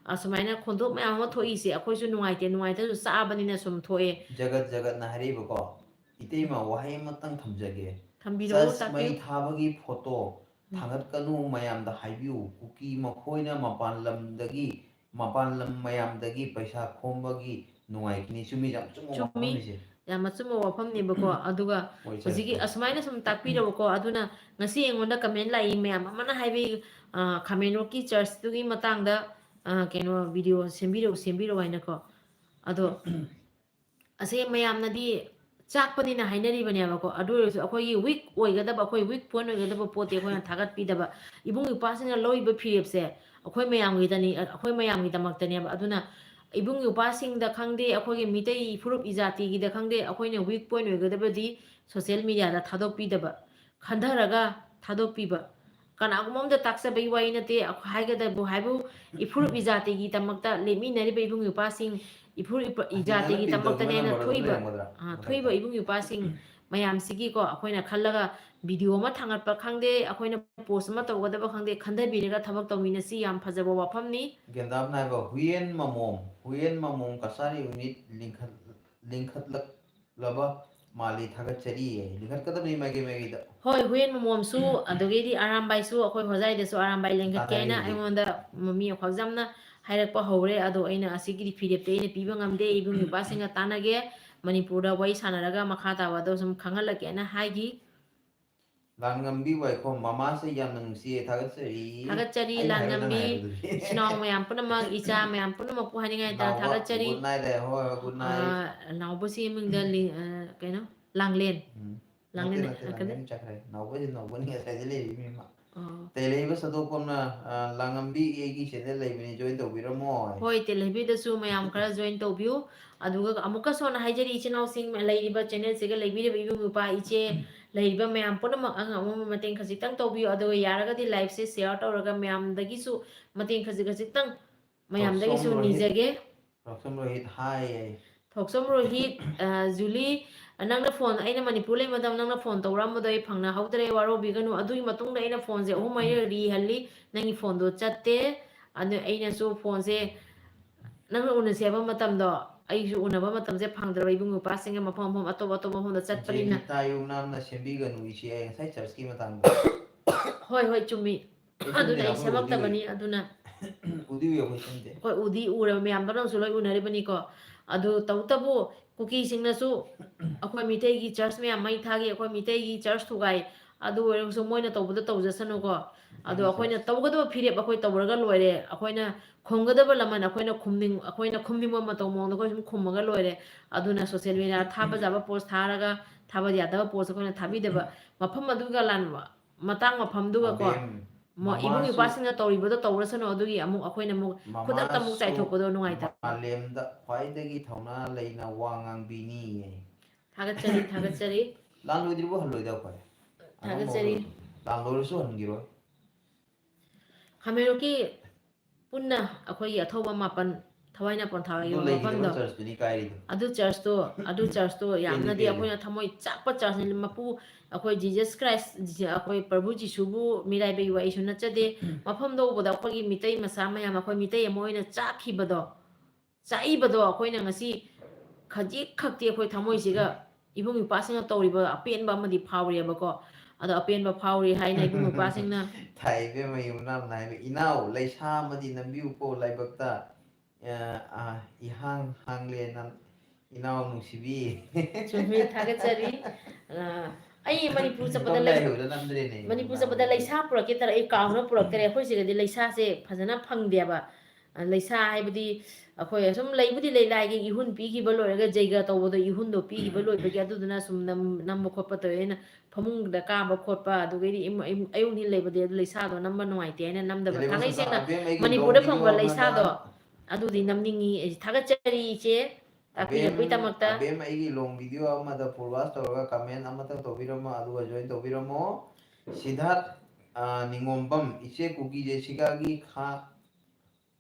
ꯑ, ꯁꯨꯃꯥꯏꯅ ꯈꯣꯟꯊꯣꯛ ꯃꯌꯥꯝ ꯑꯃ ꯊꯣꯛꯏꯁꯦ, ꯑꯩꯈꯣꯏꯁꯨ ꯅꯨꯡꯉꯥꯏꯇꯦ, ꯅꯨꯡꯉꯥꯏꯇꯁꯨ ꯆꯥꯕꯅꯤꯅ ꯁꯨꯝ ꯊꯣꯛꯑꯦ꯫ ꯖꯒꯠ ꯖꯒꯠꯅ ꯍꯥꯏꯔꯤꯕꯀꯣ, ꯏꯇꯩꯃ, ꯋꯥꯍꯩ ꯑꯃꯇꯪ ꯊꯝꯖꯒꯦ꯫ ꯊꯝꯕꯤꯔꯛꯑꯣ, ꯆꯁ ꯃꯩ ꯇꯥꯛꯄꯤꯌꯨ꯫ ꯊꯥꯕꯒꯤ ꯐꯣꯇꯣ ꯎꯝ꯫ ꯊꯥꯡꯒꯠꯀꯅꯨ ꯃꯌꯥꯝꯗ ꯍꯥꯏꯕꯤꯌꯨ꯫ ꯀꯨꯀꯤ ꯃꯈꯣꯏꯅ ꯃꯄꯥꯟ ꯂꯝꯗꯒꯤ, ꯃꯄꯥꯟ ꯂꯝ ꯃꯌꯥꯝꯗꯒꯤ ꯄꯩꯁꯥ ꯈꯣꯝꯕꯒꯤ ꯅꯨꯡꯉꯥꯏꯈꯤꯅꯤ꯫ ꯆꯨꯝꯃꯤ, ꯌꯥꯝ ꯆꯨꯝꯕ ꯆꯨꯝꯃꯤ꯫ ꯋꯥꯐꯝꯅꯤꯁꯦ꯫ ꯌꯥꯝ ꯑꯆꯨꯝꯕ ꯋꯥꯐꯝꯅꯦꯕꯀꯣ꯫ ꯑꯗꯨꯒ ꯃꯣꯏ ꯍꯧꯖꯤꯛꯀꯤ ꯆꯠꯈ꯭ꯔꯦ꯫ ꯑꯁꯨꯃꯥꯏꯅ ꯁꯨꯝ ꯇꯥꯛꯄꯤꯔꯕꯀꯣ, ꯑꯗꯨꯅ ꯉꯁꯤ ꯑꯩꯉꯣꯟꯗ ꯀꯃꯦꯟ ꯂꯥꯛꯏ ꯃꯌꯥꯝ ꯑꯃꯅ ꯍꯥꯏꯕꯤ, ꯑ, ꯈꯥꯃꯦꯟꯂꯣꯛꯀꯤ ꯆꯔꯆꯇꯨꯒꯤ ꯃꯇꯥꯡꯗ, ꯑ, ꯀꯩꯅꯣ, ꯚꯤꯗꯤꯑꯣ ꯁꯦꯝꯕꯤꯔꯛꯎ, ꯁꯦꯝꯕꯤꯔꯛꯎ ꯍꯥꯏꯅꯀꯣ꯫ ꯑꯗꯣ ꯑꯁꯦ ꯃꯌꯥꯝꯅꯗꯤ ꯆꯥꯛꯄꯅꯤꯅ ꯍꯥꯏꯅꯔꯤꯕꯅꯦꯕꯀꯣ꯫ ꯑꯗꯨ ꯑꯣꯏꯔꯁꯨ ꯑꯩꯈꯣꯏꯒꯤ ꯋꯤꯛ ꯑꯣꯏꯒꯗꯕ, ꯑꯩꯈꯣꯏ ꯋꯤꯛ ꯄꯣꯏꯟ ꯑꯣꯏꯒꯗꯕ ꯄꯣꯠꯇꯤ ꯑꯩꯈꯣꯏꯅ ꯊꯥꯒꯠꯄꯤꯗꯕ꯫ ꯏꯕꯨꯡ ꯏꯄ꯭ꯋꯥꯁꯤꯡꯅ ꯂꯧꯔꯤꯕ ꯐꯤꯔꯦꯞꯁꯦ ꯑꯩꯈꯣꯏ ꯃꯌꯥꯝꯒꯤꯗꯅꯤ, ꯑꯩꯈꯣꯏ ꯃꯌꯥꯝꯒꯤꯗꯃꯛꯇꯅꯦꯕ꯫ ꯑꯗꯨꯅ ꯏꯕꯨꯡ ꯏꯄ꯭ꯋꯥꯁꯤꯡꯗ ꯈꯪꯗꯦ, ꯑꯩꯈꯣꯏꯒꯤ ꯃꯤꯇꯩ ꯐꯨꯔꯨꯞ ꯏꯖꯥꯇꯤꯒꯤꯗ ꯈꯪꯗꯦ, ꯑꯩꯈꯣꯏꯅ ꯋꯤꯛ ꯄꯣꯏꯟ ꯑꯣꯏꯒꯗꯕꯗꯤ ꯁꯣꯁꯤꯌꯦꯜ ꯃꯦꯗꯤꯌꯥꯗ ꯊꯥꯗꯣꯛꯄꯤꯗꯕ, ꯈꯟꯊꯔꯒ ꯊꯥꯗꯣꯛꯄꯤꯕ꯫ ꯀꯅꯥꯒꯨꯝꯕ ꯑꯝꯗ ꯇꯥꯛꯆꯕꯒꯤ ꯋꯥꯔꯤ ꯅꯠꯇꯦ, ꯑꯩꯈꯣꯏ ꯍꯥꯏꯒꯗꯕꯨ ꯍꯥꯏꯕꯨ ꯏꯐꯨꯔꯨꯞ ꯏꯖꯥꯇꯤꯒꯤꯗꯃꯛꯇ ꯂꯦꯞꯃꯤꯟꯅꯔꯤꯕ ꯏꯕꯨꯡ ꯏꯄ꯭ꯋꯥꯁꯤꯡ, ꯏꯐꯨꯔꯨꯞ ꯏꯄ-, ꯑꯁꯤꯗꯅ ꯏꯖꯥꯇꯤꯒꯤꯗꯃꯛꯇꯅꯦꯅ ꯄꯤꯟꯗꯧꯗꯨꯅ ꯊꯣꯛꯏꯕ, ꯌꯦꯡꯒꯗ꯭ꯔꯥ? ꯑ, ꯊꯣꯛꯏꯕ ꯏꯕꯨꯡ ꯏꯄ꯭ꯋꯥꯁꯤꯡ, ꯃꯌꯥꯝꯁꯤꯒꯤꯀꯣ ꯑꯩꯈꯣꯏꯅ ꯈꯜꯂꯒ ꯚꯤꯗꯤꯑꯣ ꯑꯃ ꯊꯥꯡꯒꯠꯄ ꯈꯪꯗꯦ, ꯑꯩꯈꯣꯏꯅ ꯄꯣꯁ ꯑꯃ ꯇꯧꯒꯗꯕ ꯈꯪꯗꯦ, ꯈꯟꯊꯕꯤꯔꯒ ꯊꯕꯛ ꯇꯧꯃꯤꯟꯅꯁꯤ꯫ ꯌꯥꯝ ꯐꯖꯕ ꯋꯥꯐꯝꯅꯤ꯫ ꯒꯦꯟꯗꯥꯞꯅ ꯍꯥꯏꯕ ꯍꯨꯌꯦꯟ ꯃꯃꯣꯝ, ꯍꯨꯌꯦꯟ ꯃꯃꯣꯝ ꯀꯆꯥꯔꯤ ꯌꯨꯅꯤꯠ ꯂꯤꯡꯈꯠ-, ꯂꯤꯡꯈꯠꯂꯛꯂꯕ ꯃꯥꯜꯂꯤ, ꯊꯥꯒꯠꯆꯔꯤ꯫ ꯂꯤꯡꯈꯠꯀꯗꯕꯅꯤ ꯃꯥꯏꯀꯩ ꯃꯥꯏꯀꯩꯗ꯫ ꯍꯣꯏ, ꯍꯨꯌꯦꯟ ꯃꯃꯣꯝꯁꯨ, ꯑꯗꯨꯗꯒꯤꯗꯤ ꯑꯔꯥꯝꯕꯥꯏꯁꯨ, ꯑꯩꯈꯣꯏ ꯍꯣꯖꯥꯏꯗꯁꯨ ꯑꯔꯥꯝꯕꯥꯏ ꯂꯤꯡꯈꯠꯀꯦ ꯍꯥꯏꯅ ꯇꯥꯟꯅꯔꯤꯕꯅꯤ꯫ ꯑꯩꯉꯣꯟꯗ ꯃꯤ ꯑꯩꯈꯣꯏ ꯌꯥꯝꯅ ꯍꯥꯏꯔꯛꯄ ꯍꯧꯔꯦ꯫ ꯑꯗꯣ ꯑꯩꯅ ꯑꯁꯤꯒꯤꯗꯤ ꯐꯤꯔꯦꯞꯇꯤ ꯑꯩꯅ ꯄꯤꯕ ꯉꯝꯗꯦ꯫ ꯏꯕꯨꯡ ꯅꯨꯄꯥꯁꯤꯡꯒ ꯇꯥꯟꯅꯒꯦ, ꯃꯅꯤꯄꯨꯔꯗ ꯋꯥꯔꯤ ꯁꯥꯟꯅꯔꯒ ꯃꯈꯥ ꯇꯥꯕꯗꯣ ꯁꯨꯝ ꯈꯪꯍꯜꯂꯛꯀꯦꯅ ꯍꯥꯏꯈꯤ꯫ ꯂꯥꯟꯉꯝꯕꯤ ꯋꯥꯏꯈꯣꯝ, ꯃꯃꯥꯁꯦ ꯌꯥꯝꯅ ꯅꯨꯡꯁꯤꯌꯦ, ꯊꯥꯒꯠꯆꯔꯤ꯫ ꯊꯥꯒꯠꯆꯔꯤ, ꯑꯩꯅ ꯍꯥꯏꯕ ꯅꯪ ꯂꯥꯟꯉꯝꯕꯤ꯫ ꯍꯥꯏꯕꯗꯨꯗꯤ꯫ ꯏꯆꯤꯟ ꯏꯅꯥꯎ ꯃꯌꯥꯝ ꯄꯨꯝꯅꯃꯛ, ꯏꯆꯥ ꯃꯌꯥꯝ ꯄꯨꯝꯅꯃꯛꯄꯨ ꯍꯥꯏꯅꯤꯡꯉꯥꯏ ꯇꯥ-, ꯅꯥꯎꯕ, ꯊꯥꯒꯠꯆꯔꯤ꯫ Good night ꯍꯥꯏ, ꯍꯣꯏ, ꯍꯣꯏ, good night꯫ ꯑꯥ, ꯅꯥꯎꯕꯁꯤ ꯃꯤꯡꯗ ꯂꯤ-, ꯑ, ꯀꯩꯅꯣ? ꯂꯥꯡꯂꯦꯟ꯫ ꯎꯝ꯫ ꯂꯥꯡꯂꯦꯟ, ꯅꯠꯇꯦ, ꯅꯠꯇꯦ, ꯑ, ꯀꯩꯅꯣ? ꯂꯥꯡꯂꯦꯟ ꯆꯠꯈ꯭ꯔꯦ꯫ ꯅꯥꯎꯕꯁꯤ ꯅꯥꯎꯕꯅꯤ, ꯉꯁꯥꯏꯗꯤ ꯂꯩꯔꯤ ꯃꯤ ꯑꯃ꯫ ꯑꯣ꯫ ꯇꯦꯂꯩꯕ ꯁꯗꯣꯛꯄꯝꯅ, ꯑ, ꯂꯥꯡꯉꯝꯕꯤ ꯑꯩꯒꯤ channel ꯂꯩꯕꯅꯤ, join ꯇꯧꯕꯤꯔꯝꯃꯣ꯫ ꯍꯣꯏ, ꯇꯦꯂꯩꯕꯤꯗꯁꯨ ꯃꯌꯥꯝ ꯈꯔ join ꯇꯧꯕꯤꯌꯨ꯫ ꯑꯗꯨꯒ ꯑꯃꯨꯛꯀꯁꯨ ꯍꯥꯟꯅ ꯍꯥꯏꯖꯔꯤ, ꯏꯆꯤꯟ ꯏꯅꯥꯎꯁꯤꯡ ꯂꯩꯔꯤꯕ channelꯁꯤꯒ ꯂꯩꯕꯤꯔꯤꯕ ꯏꯕꯨꯡ ꯏꯄ꯭ꯋꯥ ꯏꯆꯦ ꯂꯩꯔꯤꯕ ꯃꯌꯥꯝ ꯄꯨꯝꯅꯃꯛ ꯑꯉꯝ ꯑꯉꯝꯕ ꯃꯇꯦꯡ ꯈꯖꯤꯛꯇꯪ ꯇꯧꯕꯤꯌꯨ꯫ ꯑꯗꯨꯒ ꯌꯥꯔꯒꯗꯤ liveꯁꯦ share ꯇꯧꯔꯒ ꯃꯌꯥꯝꯗꯒꯤꯁꯨ ꯃꯇꯦꯡ ꯈꯖꯤꯛ ꯈꯖꯤꯛꯇꯪ ꯃꯌꯥꯝꯗꯒꯤꯁꯨ ꯊꯣꯛꯆꯣꯝ ꯔꯣꯍꯤꯠ꯫ ꯅꯤꯖꯒꯦ꯫ ꯊꯣꯛꯆꯣꯝ ꯔꯣꯍꯤꯠ, ꯍꯥꯏ꯫ ꯊꯣꯛꯆꯣꯝ ꯔꯣꯍꯤꯠ, ꯑ, ꯖꯨꯂꯤ, ꯅꯪꯅ phone, ꯑꯩꯅ ꯃꯅꯤꯄꯨꯔ ꯂꯩꯕ ꯃꯇꯝꯗ ꯅꯪꯅ phone ꯇꯧꯔꯛꯑꯝꯕꯗꯣ ꯑꯩ ꯐꯪꯅꯍꯧꯗ꯭ꯔꯦ, ꯋꯥꯔꯧꯕꯤꯒꯅꯨ꯫ ꯑꯗꯨꯒꯤ ꯃꯇꯨꯡꯗ ꯑꯩꯅ phoneꯁꯦ ꯑꯍꯨꯝ ꯃꯔꯤꯔꯛ ꯔꯤꯍꯜꯂꯤ, ꯅꯪꯒꯤ phoneꯗꯣ ꯆꯠꯇꯦ꯫ ꯑꯗꯨ ꯑꯩꯅꯁꯨ phoneꯁꯦ ꯅꯪꯅ ꯎꯅꯁꯦ ꯍꯥꯏꯕ ꯃꯇꯝꯗꯣ ꯑꯩꯁꯨ ꯎꯅꯕ ꯃꯇꯝꯁꯦ ꯐꯪꯗ꯭ꯔꯕ, ꯏꯕꯨꯡ ꯅꯨꯄꯥꯁꯤꯡꯒ ꯃꯐꯝ ꯃꯐꯝ ꯑꯇꯣꯞ ꯑꯇꯣꯞꯄ ꯃꯐꯝꯗ ꯆꯠꯄꯅꯤꯅ꯫ ꯏꯆꯦ ꯏꯇꯥ ꯌꯣꯡꯅꯥꯝꯅ ꯁꯦꯝꯕꯤꯒꯅꯨ ꯏꯆꯦ, ꯑꯩ ꯉꯁꯥꯏ churchꯀꯤ ꯃꯇꯥꯡꯗ꯫ ꯍꯣꯏ, ꯍꯣꯏ, ꯆꯨꯝꯃꯤ꯫ ꯑꯩ ꯑꯗꯨꯅ ꯁꯦꯝꯗꯦ, ꯑꯩ ꯑꯩꯈꯣꯏ ꯎꯗꯤ ꯁꯦꯝꯃꯛꯇꯕꯅꯤ, ꯎꯏ꯫ ꯑꯗꯨꯅ꯫ ꯎꯗꯤ ꯎꯏ, ꯑꯩꯈꯣꯏ ꯁꯦꯝꯗꯦ꯫ ꯍꯣꯏ, ꯎꯗꯤ ꯎꯔꯕ ꯃꯌꯥꯝꯗꯣ, ꯅꯪꯁꯨ ꯂꯣꯏ ꯎꯅꯔꯤꯕꯅꯤꯀꯣ꯫ ꯑꯗꯨ ꯇꯧꯕꯇꯕꯨ ꯀꯨꯀꯤꯁꯤꯡꯅꯁꯨ ꯑꯩꯈꯣꯏ ꯃꯤꯇꯩꯒꯤ church ꯃꯌꯥꯝ ꯃꯩ ꯊꯥꯒꯤ, ꯑꯩꯈꯣꯏ ꯃꯤꯇꯩꯒꯤ church ꯊꯨꯒꯥꯏ, ꯑꯗꯨ ꯑꯣꯏꯔꯒꯁꯨ ꯃꯣꯏꯅ ꯇꯧꯕꯗꯣ ꯇꯧꯖꯁꯅꯨꯀꯣ꯫ ꯑꯗꯣ ꯑꯩꯈꯣꯏꯅ ꯇꯧꯒꯗꯕ ꯐꯤꯔꯦꯞ ꯑꯩꯈꯣꯏ ꯇꯧꯔꯒ ꯂꯣꯏꯔꯦ꯫ ꯑꯩꯈꯣꯏꯅ ꯈꯨꯝꯒꯗꯕ ꯂꯃꯟ ꯑꯩꯈꯣꯏꯅ ꯈꯨꯝꯅꯤꯡ-, ꯑꯩꯈꯣꯏꯅ ꯈꯨꯝꯅꯤꯡꯕ ꯃꯇꯧ ꯃꯑꯣꯡꯗ ꯑꯩꯈꯣꯏ ꯁꯨꯝ ꯈꯨꯝꯃꯒ ꯂꯣꯏꯔꯦ꯫ ꯑꯗꯨꯅ social media ꯊꯥꯕ ꯌꯥꯕ post ꯊꯥꯔꯒ, ꯊꯥꯕ ꯌꯥꯗꯕ post ꯑꯩꯈꯣꯏꯅ ꯊꯥꯕꯤꯗꯕ, ꯃꯐꯝ ꯑꯗꯨꯒ ꯂꯥꯟ-, ꯃꯇꯥꯡ ꯃꯐꯝꯗꯨꯒꯀꯣ, ꯃꯕꯦꯝ, ꯃꯣ-, ꯏꯕꯨꯡ ꯃꯃꯥꯁꯨ, ꯏꯄ꯭ꯋꯥꯁꯤꯡꯅ ꯇꯧꯔꯤꯕꯗꯣ ꯇꯧꯔꯁꯅꯨ, ꯑꯗꯨꯒꯤ ꯑꯃꯨꯛ ꯑꯩꯈꯣꯏꯅ ꯑꯃꯨꯛ ꯈꯨꯗꯛꯇ ꯑꯃꯨꯛ ꯃꯃꯥꯁꯨ ꯆꯥꯏꯊꯣꯛꯄꯗꯣ ꯅꯨꯡꯉꯥꯏꯇꯕ꯫ ꯃꯥꯂꯦꯝꯗ ꯈ꯭ꯋꯥꯏꯗꯒꯤ ꯊꯧꯅꯥ ꯂꯩꯅ ꯋꯥ ꯉꯥꯡꯕꯤꯅꯤꯌꯦ꯫ ꯊꯥꯒꯠꯆꯔꯤ, ꯊꯥꯒꯠꯆꯔꯤ꯫ ꯂꯥꯟ ꯂꯣꯏꯗ꯭ꯔꯤꯕꯥꯎ ꯍꯜꯂꯣꯏꯗ ꯑꯩꯈꯣꯏ꯫ ꯊꯥꯒꯠꯆꯔꯤ꯫ ꯂꯥꯟ ꯂꯣꯏꯔꯁꯨ ꯍꯟꯈꯤꯔꯣꯏ꯫ ꯈꯥꯃꯦꯟꯂꯣꯛꯀꯤ ꯄꯨꯟꯅ ꯑꯩꯈꯣꯏꯒꯤ ꯑꯊꯧꯕ ꯃꯥꯄꯟ ꯊꯋꯥꯏꯅ ꯄꯣꯟꯊꯥ ꯑꯗꯨ ꯑꯣꯏꯕ ꯂꯩꯈꯤꯗꯕ ꯃꯐꯝꯗꯣ꯫ ꯆꯔꯆꯇꯨꯅꯤ ꯀꯥꯏꯔꯤꯗꯣ꯫ ꯑꯗꯨ ꯆꯔꯆꯇꯣ ꯑꯗꯨ ꯆꯔꯆꯇꯣ ꯌꯥꯝꯅꯗꯤ ꯀꯩꯅꯣ? ꯑꯩꯈꯣꯏꯅ ꯊꯃꯣꯏ ꯆꯥꯛꯄ ꯆꯔꯆꯅꯤ꯫ ꯃꯄꯨ ꯑꯩꯈꯣꯏ Jesus Christ, ꯑꯩꯈꯣꯏ ꯄ꯭ꯔꯚꯨ ꯖꯤꯁꯨꯕꯨ ꯃꯤꯔꯥꯏꯕꯩ ꯋꯥꯔꯤꯁꯨ ꯅꯠꯆꯗꯦ꯫ ꯃꯐꯝꯗ ꯎꯕꯗ ꯑꯩꯈꯣꯏꯒꯤ ꯃꯤꯇꯩ ꯃꯆꯥ ꯃꯌꯥꯝ, ꯑꯩꯈꯣꯏ ꯃꯤꯇꯩ ꯑꯃ ꯑꯣꯏꯅ ꯆꯥꯛꯈꯤꯕꯗꯣ, ꯆꯥꯛꯏꯕꯗꯣ ꯑꯩꯈꯣꯏꯅ ꯉꯁꯤ ꯈꯖꯤꯛ ꯈꯛꯇꯤ ꯑꯩꯈꯣꯏ ꯊꯃꯣꯏꯁꯤꯒ ꯏꯕꯨꯡ ꯏꯄ꯭ꯋꯥꯁꯤꯡꯅ ꯇꯧꯔꯤꯕ ꯑꯄꯦꯟꯕ ꯑꯃꯗꯤ ꯐꯥꯎꯔꯤꯑꯕꯀꯣ꯫ ꯑꯗꯣ ꯑꯄꯦꯟꯕ ꯐꯥꯎꯔꯤ ꯍꯥꯏꯅ ꯏꯕꯨꯡ ꯏꯄ꯭ꯋꯥꯁꯤꯡꯅ ꯊꯥꯏ ꯏꯕꯦꯝꯃ ꯌꯨꯝꯅꯥꯝꯅ ꯍꯥꯏꯕ, "ꯏꯅꯥꯎ, ꯂꯩꯁꯥ ꯑꯃꯗꯤ ꯅꯝꯕꯤꯌꯨꯀꯣ ꯂꯥꯏꯕꯛꯇ꯫ ꯑ, ꯑ, ꯏꯍꯥꯡ ꯍꯥꯡꯂꯦ ꯅꯝ-, ꯏꯅꯥꯎ ꯅꯨꯡꯁꯤꯕꯤ"꯫ ꯆꯨꯝꯃꯤ, ꯊꯥꯒꯠꯆꯔꯤ꯫ ꯑ, ꯑꯩ ꯃꯅꯤꯄꯨꯔ ꯆꯠꯄꯗ ꯁꯣꯝꯗ ꯂꯩ-, ꯍꯩꯕꯗ ꯅꯝꯗ꯭ꯔꯦꯅꯦ ꯃꯅꯤꯄꯨꯔ ꯌꯨꯝꯅꯥꯝ꯫ ꯆꯠꯄꯗ ꯂꯩꯁꯥ ꯄꯨꯔꯛꯀꯦ ꯇꯧꯔ ꯑꯩ ꯀꯥꯎꯅ ꯄꯨꯔꯛꯇꯔꯦ꯫ ꯑꯩꯈꯣꯏ ꯁꯤꯗꯗꯤ ꯂꯩꯁꯥꯁꯦ ꯐꯖꯅ ꯐꯪꯗꯦꯕ꯫ ꯑ, ꯂꯩꯁꯥ ꯍꯥꯏꯕꯗꯤ ꯑꯩꯈꯣꯏ ꯑꯁꯨꯝ ꯂꯩꯕꯨꯗꯤ ꯂꯩ, ꯂꯥꯏꯒꯤ ꯏꯍꯨꯟ ꯄꯤꯈꯤꯕ ꯂꯣꯏꯔꯒ ꯖꯩꯒ ꯇꯧꯕꯗꯣ, ꯏꯍꯨꯟꯗꯣ ꯄꯤꯈꯤꯕ ꯂꯣꯏꯕꯒꯤ ꯑꯗꯨꯗꯨꯅ ꯁꯨꯝ ꯅꯝ-, ꯅꯝꯕ ꯈꯣꯠꯄ ꯇꯧꯋꯦ꯫ ꯑꯩꯅ ꯐꯃꯨꯡꯗ ꯀꯥꯕ ꯈꯣꯠꯄ, ꯑꯗꯨꯒꯩꯗꯤ ꯏꯃ-, ꯏꯃ-, ꯑꯌꯨꯛ ꯅꯤꯜ ꯂꯩꯕꯗꯤ ꯑꯗꯨ ꯂꯩꯁꯥꯗꯣ ꯅꯝꯕ ꯅꯨꯡꯉꯥꯏꯇꯦ ꯍꯥꯏꯅ ꯅꯝꯗꯕ꯫ ꯌꯦꯜꯂꯦ ꯊꯥꯡꯉꯩ ꯃꯁꯛꯇ ꯁꯦꯡꯅ ꯑꯕꯦꯝ ꯑꯩꯒꯤ ꯃꯅꯤꯄꯨꯔꯗ long ꯐꯪꯕ video ꯑꯃꯗ ꯂꯩꯁꯥꯗꯣ ꯑꯗꯨꯗꯤ ꯅꯝꯅꯤꯡꯉꯤ꯫ ꯑꯩ ꯊꯥꯒꯠꯆꯔꯤ ꯏꯆꯦ, ꯑꯕꯦꯝ, ꯇꯥꯛꯄꯤꯔꯛꯄꯒꯤꯗꯃꯛꯇ꯫ ꯑꯕꯦꯝ ꯑꯩꯒꯤ long video ꯑꯃꯗ forward ꯇꯧꯔꯒ comment ꯑꯃꯇꯪ ꯇꯧꯕꯤꯔꯝꯃꯣ, ꯑꯗꯨꯒ join ꯇꯧꯕꯤꯔꯝꯃꯣ꯫ ꯁꯤꯗꯥꯔꯠ, ꯑ, ꯅꯤꯉꯣꯝꯕꯝ, "ꯏꯆꯦ ꯀꯨꯀꯤ ꯖꯦꯁꯤꯀꯥꯒꯤ ꯈꯥ-,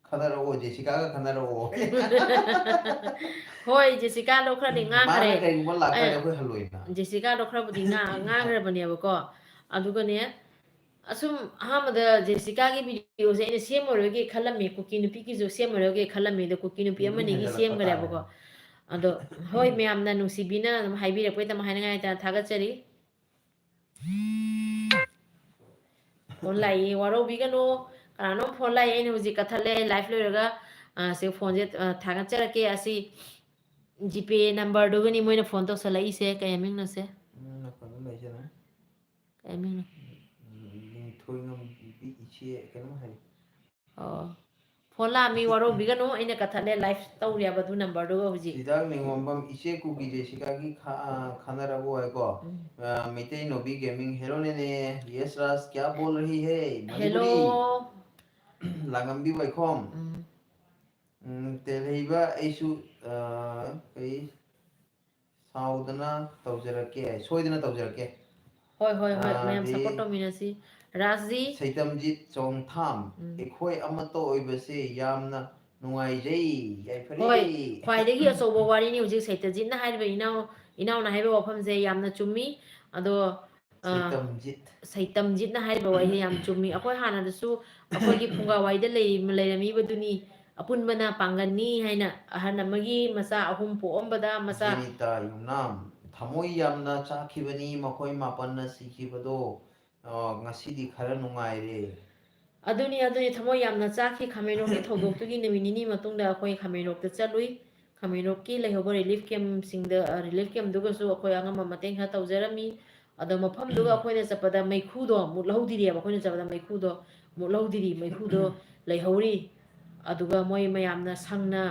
ꯈꯟꯅꯔꯛꯑꯣ, ꯖꯦꯁꯤꯀꯥꯒ ꯈꯟꯅꯔꯛꯑꯣ"꯫ ꯍꯣꯏ, ꯖꯦꯁꯤꯀꯥꯗꯣ ꯈꯔꯗꯤ ꯉꯥꯡꯈ꯭ꯔꯦ꯫ ꯃꯥꯅ ꯀꯩꯒꯨꯝꯕ ꯂꯥꯛꯇꯥꯔꯗꯤ ꯑꯦ, ꯑꯩꯈꯣꯏ ꯍꯜꯂꯣꯏꯅ꯫ ꯖꯦꯁꯤꯀꯥꯗꯣ ꯈꯔꯕꯨꯗꯤ ꯉꯥ-, ꯉꯥꯡꯈ꯭ꯔꯕꯅꯦꯕꯀꯣ꯫ ꯑꯗꯨꯒꯅꯦ, ꯑꯁꯨꯝ ꯑꯍꯥꯟꯕꯗ ꯖꯦꯁꯤꯀꯥꯒꯤ videoꯁꯦ ꯑꯩꯅ ꯁꯦꯝꯃꯔꯣꯏꯒꯦ ꯈꯜꯂꯝꯃꯤ, ꯀꯨꯀꯤ ꯅꯨꯄꯤꯒꯤꯁꯨ ꯁꯦꯝꯃꯔꯣꯏꯒꯦ ꯈꯜꯂꯝꯃꯤ꯫ ꯑꯗꯣ ꯀꯨꯀꯤ ꯅꯨꯄꯤ ꯑꯗꯨꯝ ꯑꯃꯅꯤꯒꯤ ꯍꯦꯟꯖꯜꯂꯛꯄ ꯁꯦꯝꯈ꯭ꯔꯦꯕꯀꯣ꯫ ꯇꯥꯔꯦꯅꯦ꯫ ꯑꯗꯣ ꯍꯣꯏ, ꯃꯌꯥꯝꯅ ꯅꯨꯡꯁꯤꯕꯤꯅ ꯑꯗꯨꯝ ꯍꯥꯏꯕꯤꯔꯛꯄꯒꯤꯗꯃꯛ ꯍꯥꯏꯅꯤꯡꯉꯥꯏ ꯂꯩꯇꯅ ꯊꯥꯒꯠꯆꯔꯤ꯫ Phone ꯂꯥꯛꯏ, ꯋꯥꯔꯧꯕꯤꯒꯅꯨ꯫ ꯀꯅꯥꯅꯣꯝ phone ꯂꯥꯛꯏ, ꯑꯩꯅ ꯍꯧꯖꯤꯛ ꯀꯛꯊꯠꯂꯦ꯫ Live ꯂꯣꯏꯔꯒ, ꯑ, ꯁꯤ phoneꯁꯦ, ꯑ, ꯊꯥꯒꯠꯆꯔꯛꯀꯦ꯫ ꯑꯁꯤ GPay numberꯗꯨꯒꯅꯤ ꯃꯣꯏꯅ phone ꯇꯧꯁꯜꯂꯛꯏꯁꯦ꯫ ꯀꯩ ꯃꯤꯡꯅꯣ ꯁꯦ? ꯎꯝ, ꯅꯈꯣꯟꯗꯣ ꯂꯩꯖꯔꯦ꯫ ꯀꯩ ꯃꯤꯡꯅꯣ? ꯎꯝ, ꯂꯤꯡꯊꯣꯏꯉꯝꯕꯤ ꯏꯆꯦ ꯀꯩꯅꯣꯝ ꯍꯥꯏ꯫ ꯑꯣ꯫ Phone ꯂꯥꯛꯑꯝꯃꯤ, ꯋꯥꯔꯧꯕꯤꯒꯅꯨ, ꯑꯩꯅ ꯀꯛꯊꯠꯂꯦ, live ꯇꯧꯔꯤꯑꯕ ꯑꯗꯨ numberꯗꯨꯒ ꯍꯧꯖꯤꯛ꯫ ꯁꯤꯗꯥꯔꯠ ꯅꯤꯉꯣꯝꯕꯝ, "ꯏꯆꯦ ꯀꯨꯀꯤ ꯖꯦꯁꯤꯀꯥꯒꯤ ꯈꯥ-, ꯑ, ꯈꯟꯅꯔꯛꯑꯣ" ꯍꯥꯏꯀꯣ꯫ ꯎꯝ꯫ ꯑ, ꯃꯩꯇꯩ ꯅꯣꯕꯤ ꯒꯦꯃꯤꯡ, "Hello ꯅꯦꯅꯦ, yes ꯔꯥꯖ, ꯀꯌꯥ ꯕꯣꯜ ꯔꯍꯤ ꯍꯦ?" ꯃꯅꯤꯄꯨꯔꯤ꯫ Hello꯫ ꯂꯥꯡꯉꯝꯕꯤ ꯋꯥꯏꯈꯣꯝ꯫ ꯎꯝ꯫ ꯎꯝ, ꯇꯦꯜꯍꯩꯕ, ꯑꯩꯁꯨ, ꯑ, ꯀꯩ, ꯁꯥꯎꯗꯅ ꯇꯧꯖꯔꯛꯀꯦ, ꯁꯣꯏꯗꯅ ꯇꯧꯖꯔꯛꯀꯦ꯫ ꯍꯣꯏ, ꯍꯣꯏ, ꯍꯣꯏ, ꯃꯌꯥꯝ ꯑꯗꯤ support ꯇꯧꯃꯤꯟꯅꯁꯤ꯫ ꯔꯥꯖꯖꯤ꯫ ꯁꯩꯇꯝꯖꯤꯠ ꯆꯣꯡꯊꯥꯝ, ꯎꯝ꯫ "ꯑꯩꯈꯣꯏ ꯑꯃꯠꯇ ꯑꯣꯏꯕꯁꯦ ꯌꯥꯝꯅ ꯅꯨꯡꯉꯥꯏꯖꯩ, ꯌꯥꯏꯐꯔꯦ꯫ ꯍꯣꯏ, ꯈ꯭ꯋꯥꯏꯗꯒꯤ ꯑꯆꯧꯕ ꯋꯥꯔꯤꯅꯤ ꯍꯧꯖꯤꯛ ꯁꯩꯇꯖꯤꯠꯅ ꯍꯥꯏꯔꯤꯕ ꯏꯅꯥꯎ, ꯏꯅꯥꯎꯅ ꯍꯥꯏꯕ ꯋꯥꯐꯝꯁꯦ ꯌꯥꯝꯅ ꯆꯨꯝꯃꯤ꯫ ꯑꯗꯣ, ꯑ, ꯁꯩꯇꯝꯖꯤꯠ꯫ ꯁꯩꯇꯝꯖꯤꯠꯅ ꯍꯥꯏꯔꯤꯕ ꯋꯥꯍꯩꯁꯦ ꯌꯥꯝ ꯆꯨꯝꯃꯤ꯫ ꯑꯩꯈꯣꯏ ꯍꯥꯟꯅꯗꯁꯨ ꯑꯩꯈꯣꯏꯒꯤ ꯐꯨꯡꯒꯥꯋꯥꯏꯗ ꯂꯩ-, ꯂꯩꯔꯝꯃꯤꯕꯗꯨꯅꯤ, "ꯑꯄꯨꯟꯕꯅ ꯄꯥꯡꯒꯜꯅꯤ" ꯍꯥꯏꯅ꯫ ꯑꯍꯜ ꯑꯃꯒꯤ ꯃꯆꯥ ꯑꯍꯨꯝ ꯄꯣꯛꯑꯝꯕꯗ ꯃꯆꯥ ꯖꯦꯅꯤꯇꯥ ꯌꯨꯝꯅꯥꯝ, ꯊꯃꯣꯏ ꯌꯥꯝꯅ ꯆꯥꯛꯈꯤꯕꯅꯤ ꯃꯈꯣꯏ ꯃꯥꯄꯟꯅ ꯁꯤꯈꯤꯕꯗꯣ꯫ ꯑ, ꯉꯁꯤꯗꯤ ꯈꯔ ꯅꯨꯡꯉꯥꯏꯔꯦ꯫ ꯑꯗꯨꯅꯤ, ꯑꯗꯨꯅꯤ, ꯊꯃꯣꯏ ꯌꯥꯝꯅ ꯆꯥꯛꯈꯤ꯫ ꯈꯥꯃꯦꯟꯂꯣꯛꯀꯤ ꯊꯧꯗꯣꯛꯇꯨꯒꯤ ꯅꯨꯃꯤꯠ ꯅꯤꯅꯤ ꯃꯇꯨꯡꯗ ꯑꯩꯈꯣꯏ ꯈꯥꯃꯦꯟꯂꯣꯛꯇ ꯆꯠꯂꯨꯏ꯫ ꯈꯥꯃꯦꯟꯂꯣꯛꯀꯤ ꯂꯩꯍꯧꯕ relief camp ꯁꯤꯡꯗ, ꯑ, relief camp ꯗꯨꯒꯁꯨ ꯑꯩꯈꯣꯏ ꯑꯉꯝꯕ ꯃꯇꯦꯡ ꯈꯔ ꯇꯧꯖꯔꯝꯃꯤ꯫ ꯑꯗꯣ ꯃꯐꯝꯗꯨꯒ ꯑꯩꯈꯣꯏꯅ ꯆꯠꯄꯗ ꯃꯩꯈꯨꯗꯣ ꯃꯨꯠꯍꯧꯗ꯭ꯔꯤꯑꯕ, ꯑꯩꯈꯣꯏꯅ ꯆꯠꯄꯗ ꯃꯩꯈꯨꯗꯣ ꯃꯨꯠꯍꯧꯗ꯭ꯔꯤ, ꯃꯩꯈꯨꯗꯣ ꯂꯩꯍꯧꯔꯤ꯫ ꯑꯗꯨꯒ ꯃꯣꯏ ꯃꯌꯥꯝꯅ ꯁꯪꯅ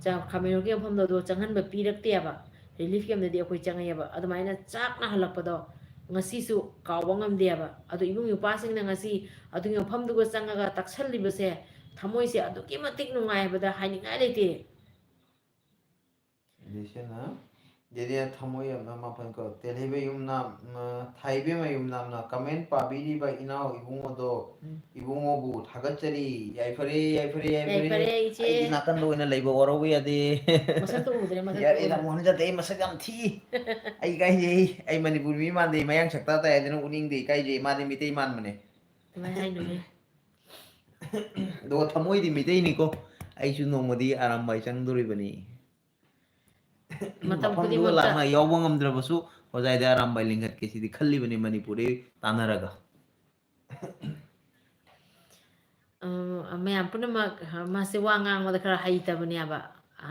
ꯆ-, ꯈꯥꯃꯦꯟꯂꯣꯛꯀꯤ ꯃꯐꯝꯗꯣ ꯑꯗꯣ ꯆꯪꯍꯟꯕ ꯄꯤꯔꯛꯇꯦꯕ꯫ Relief camp ꯗꯗꯤ ꯑꯩꯈꯣꯏ ꯆꯪꯉꯛꯑꯦꯕ꯫ ꯑꯗꯨꯃꯥꯏꯅ ꯆꯥꯛꯅ ꯍꯜꯂꯛꯄꯗꯣ ꯉꯁꯤꯁꯨ ꯀꯥꯎꯕ ꯉꯝꯗꯦꯕ꯫ ꯑꯗꯣ ꯏꯕꯨꯡ ꯏꯄ꯭ꯋꯥꯁꯤꯡꯅ ꯉꯁꯤ ꯑꯗꯨꯒꯤ ꯃꯐꯝꯗꯨꯒ ꯆꯪꯉꯒ ꯇꯛꯁꯜꯂꯤꯕꯁꯦ ꯊꯃꯣꯏꯁꯦ ꯑꯗꯨꯛꯀꯤ ꯃꯇꯤꯛ ꯅꯨꯡꯉꯥꯏ ꯍꯥꯏꯕꯗ ꯍꯥꯏꯅꯤꯡꯉꯥꯏ ꯂꯩꯇꯦ꯫ ꯗꯤꯁꯦꯅ, ꯗꯦꯗꯦ ꯊꯃꯣꯏ ꯌꯥꯝꯅ ꯃꯥꯄꯟ ꯀꯣ, ꯇꯦꯜꯍꯩꯕ ꯌꯨꯝꯅꯥꯝ, ꯑ, ꯊꯥꯏꯕꯦꯝꯃ ꯌꯨꯝꯅꯥꯝꯅ comment ꯄꯥꯕꯤꯔꯤꯕ ꯏꯅꯥꯎ ꯏꯕꯨꯡꯉꯣꯗꯣ, ꯎꯝ꯫ ꯏꯕꯨꯡꯉꯣꯕꯨ ꯊꯥꯒꯠꯆꯔꯤ, ꯌꯥꯏꯐꯔꯦ, ꯌꯥꯏꯐꯔꯦ, ꯌꯥꯏꯐꯔꯦ꯫ ꯌꯥꯏꯐꯔꯦ, ꯏꯆꯦ꯫ ꯑꯩꯒꯤ ꯅꯥꯀꯟꯗ ꯑꯣꯏꯅ ꯂꯩꯕ ꯋꯥꯔꯧꯕ ꯌꯥꯗꯦ꯫ ꯃꯁꯛꯇꯣ ꯎꯗ꯭ꯔꯦ, ꯃꯁꯛꯇꯣ ꯌꯥꯔꯦ, ꯎꯗ꯭ꯔꯦ꯫ ꯅꯃꯣꯟ ꯖꯥꯇꯤ, ꯑꯩ ꯃꯁꯛ ꯌꯥꯝ ꯊꯤ꯫ ꯑꯩ ꯏꯀꯥꯏꯖꯩ, ꯑꯩ ꯃꯅꯤꯄꯨꯔ ꯃꯤ ꯃꯥꯟꯗꯦ, ꯃꯌꯥꯡ ꯁꯛꯇ ꯇꯥꯏ ꯍꯥꯏꯗꯅ ꯎꯅꯤꯡꯗꯦ, ꯏꯀꯥꯏꯖꯩ, ꯃꯥꯗꯤ ꯃꯤꯇꯩ ꯃꯥꯟꯕꯅꯦ꯫ ꯀꯃꯥꯏ ꯍꯥꯏꯅꯣꯍꯦ? ꯑꯗꯨꯒ ꯊꯃꯣꯏꯗꯤ ꯃꯤꯇꯩꯅꯤꯀꯣ, ꯑꯩꯁꯨ ꯅꯣꯡꯃꯗꯤ ꯑꯔꯥꯝꯕꯥꯏ ꯆꯪꯗꯣꯔꯤꯕꯅꯤ꯫ ꯃꯇꯝ ꯃꯐꯝꯗꯨꯒ ꯈꯨꯗꯤꯡꯃꯛꯇ꯫ ꯂꯥꯛꯅ ꯌꯥꯎꯕ ꯉꯝꯗ꯭ꯔꯕꯁꯨ ꯑꯣꯖꯥ ꯏꯗꯤꯌꯥꯔꯥꯝꯕꯥꯏ ꯂꯤꯡꯈꯠꯀꯦ ꯁꯤꯗꯤ ꯈꯜꯂꯤꯕꯅꯤ ꯃꯅꯤꯄꯨꯔꯗꯒꯤ ꯇꯥꯟꯅꯔꯒ꯫ ꯑ, ꯃꯌꯥꯝ ꯄꯨꯝꯅꯃꯛ, ꯑ, ꯃꯥꯁꯦ ꯋꯥ ꯉꯥꯡꯕꯗ ꯈꯔ ꯍꯩꯇꯕꯅꯦꯕ꯫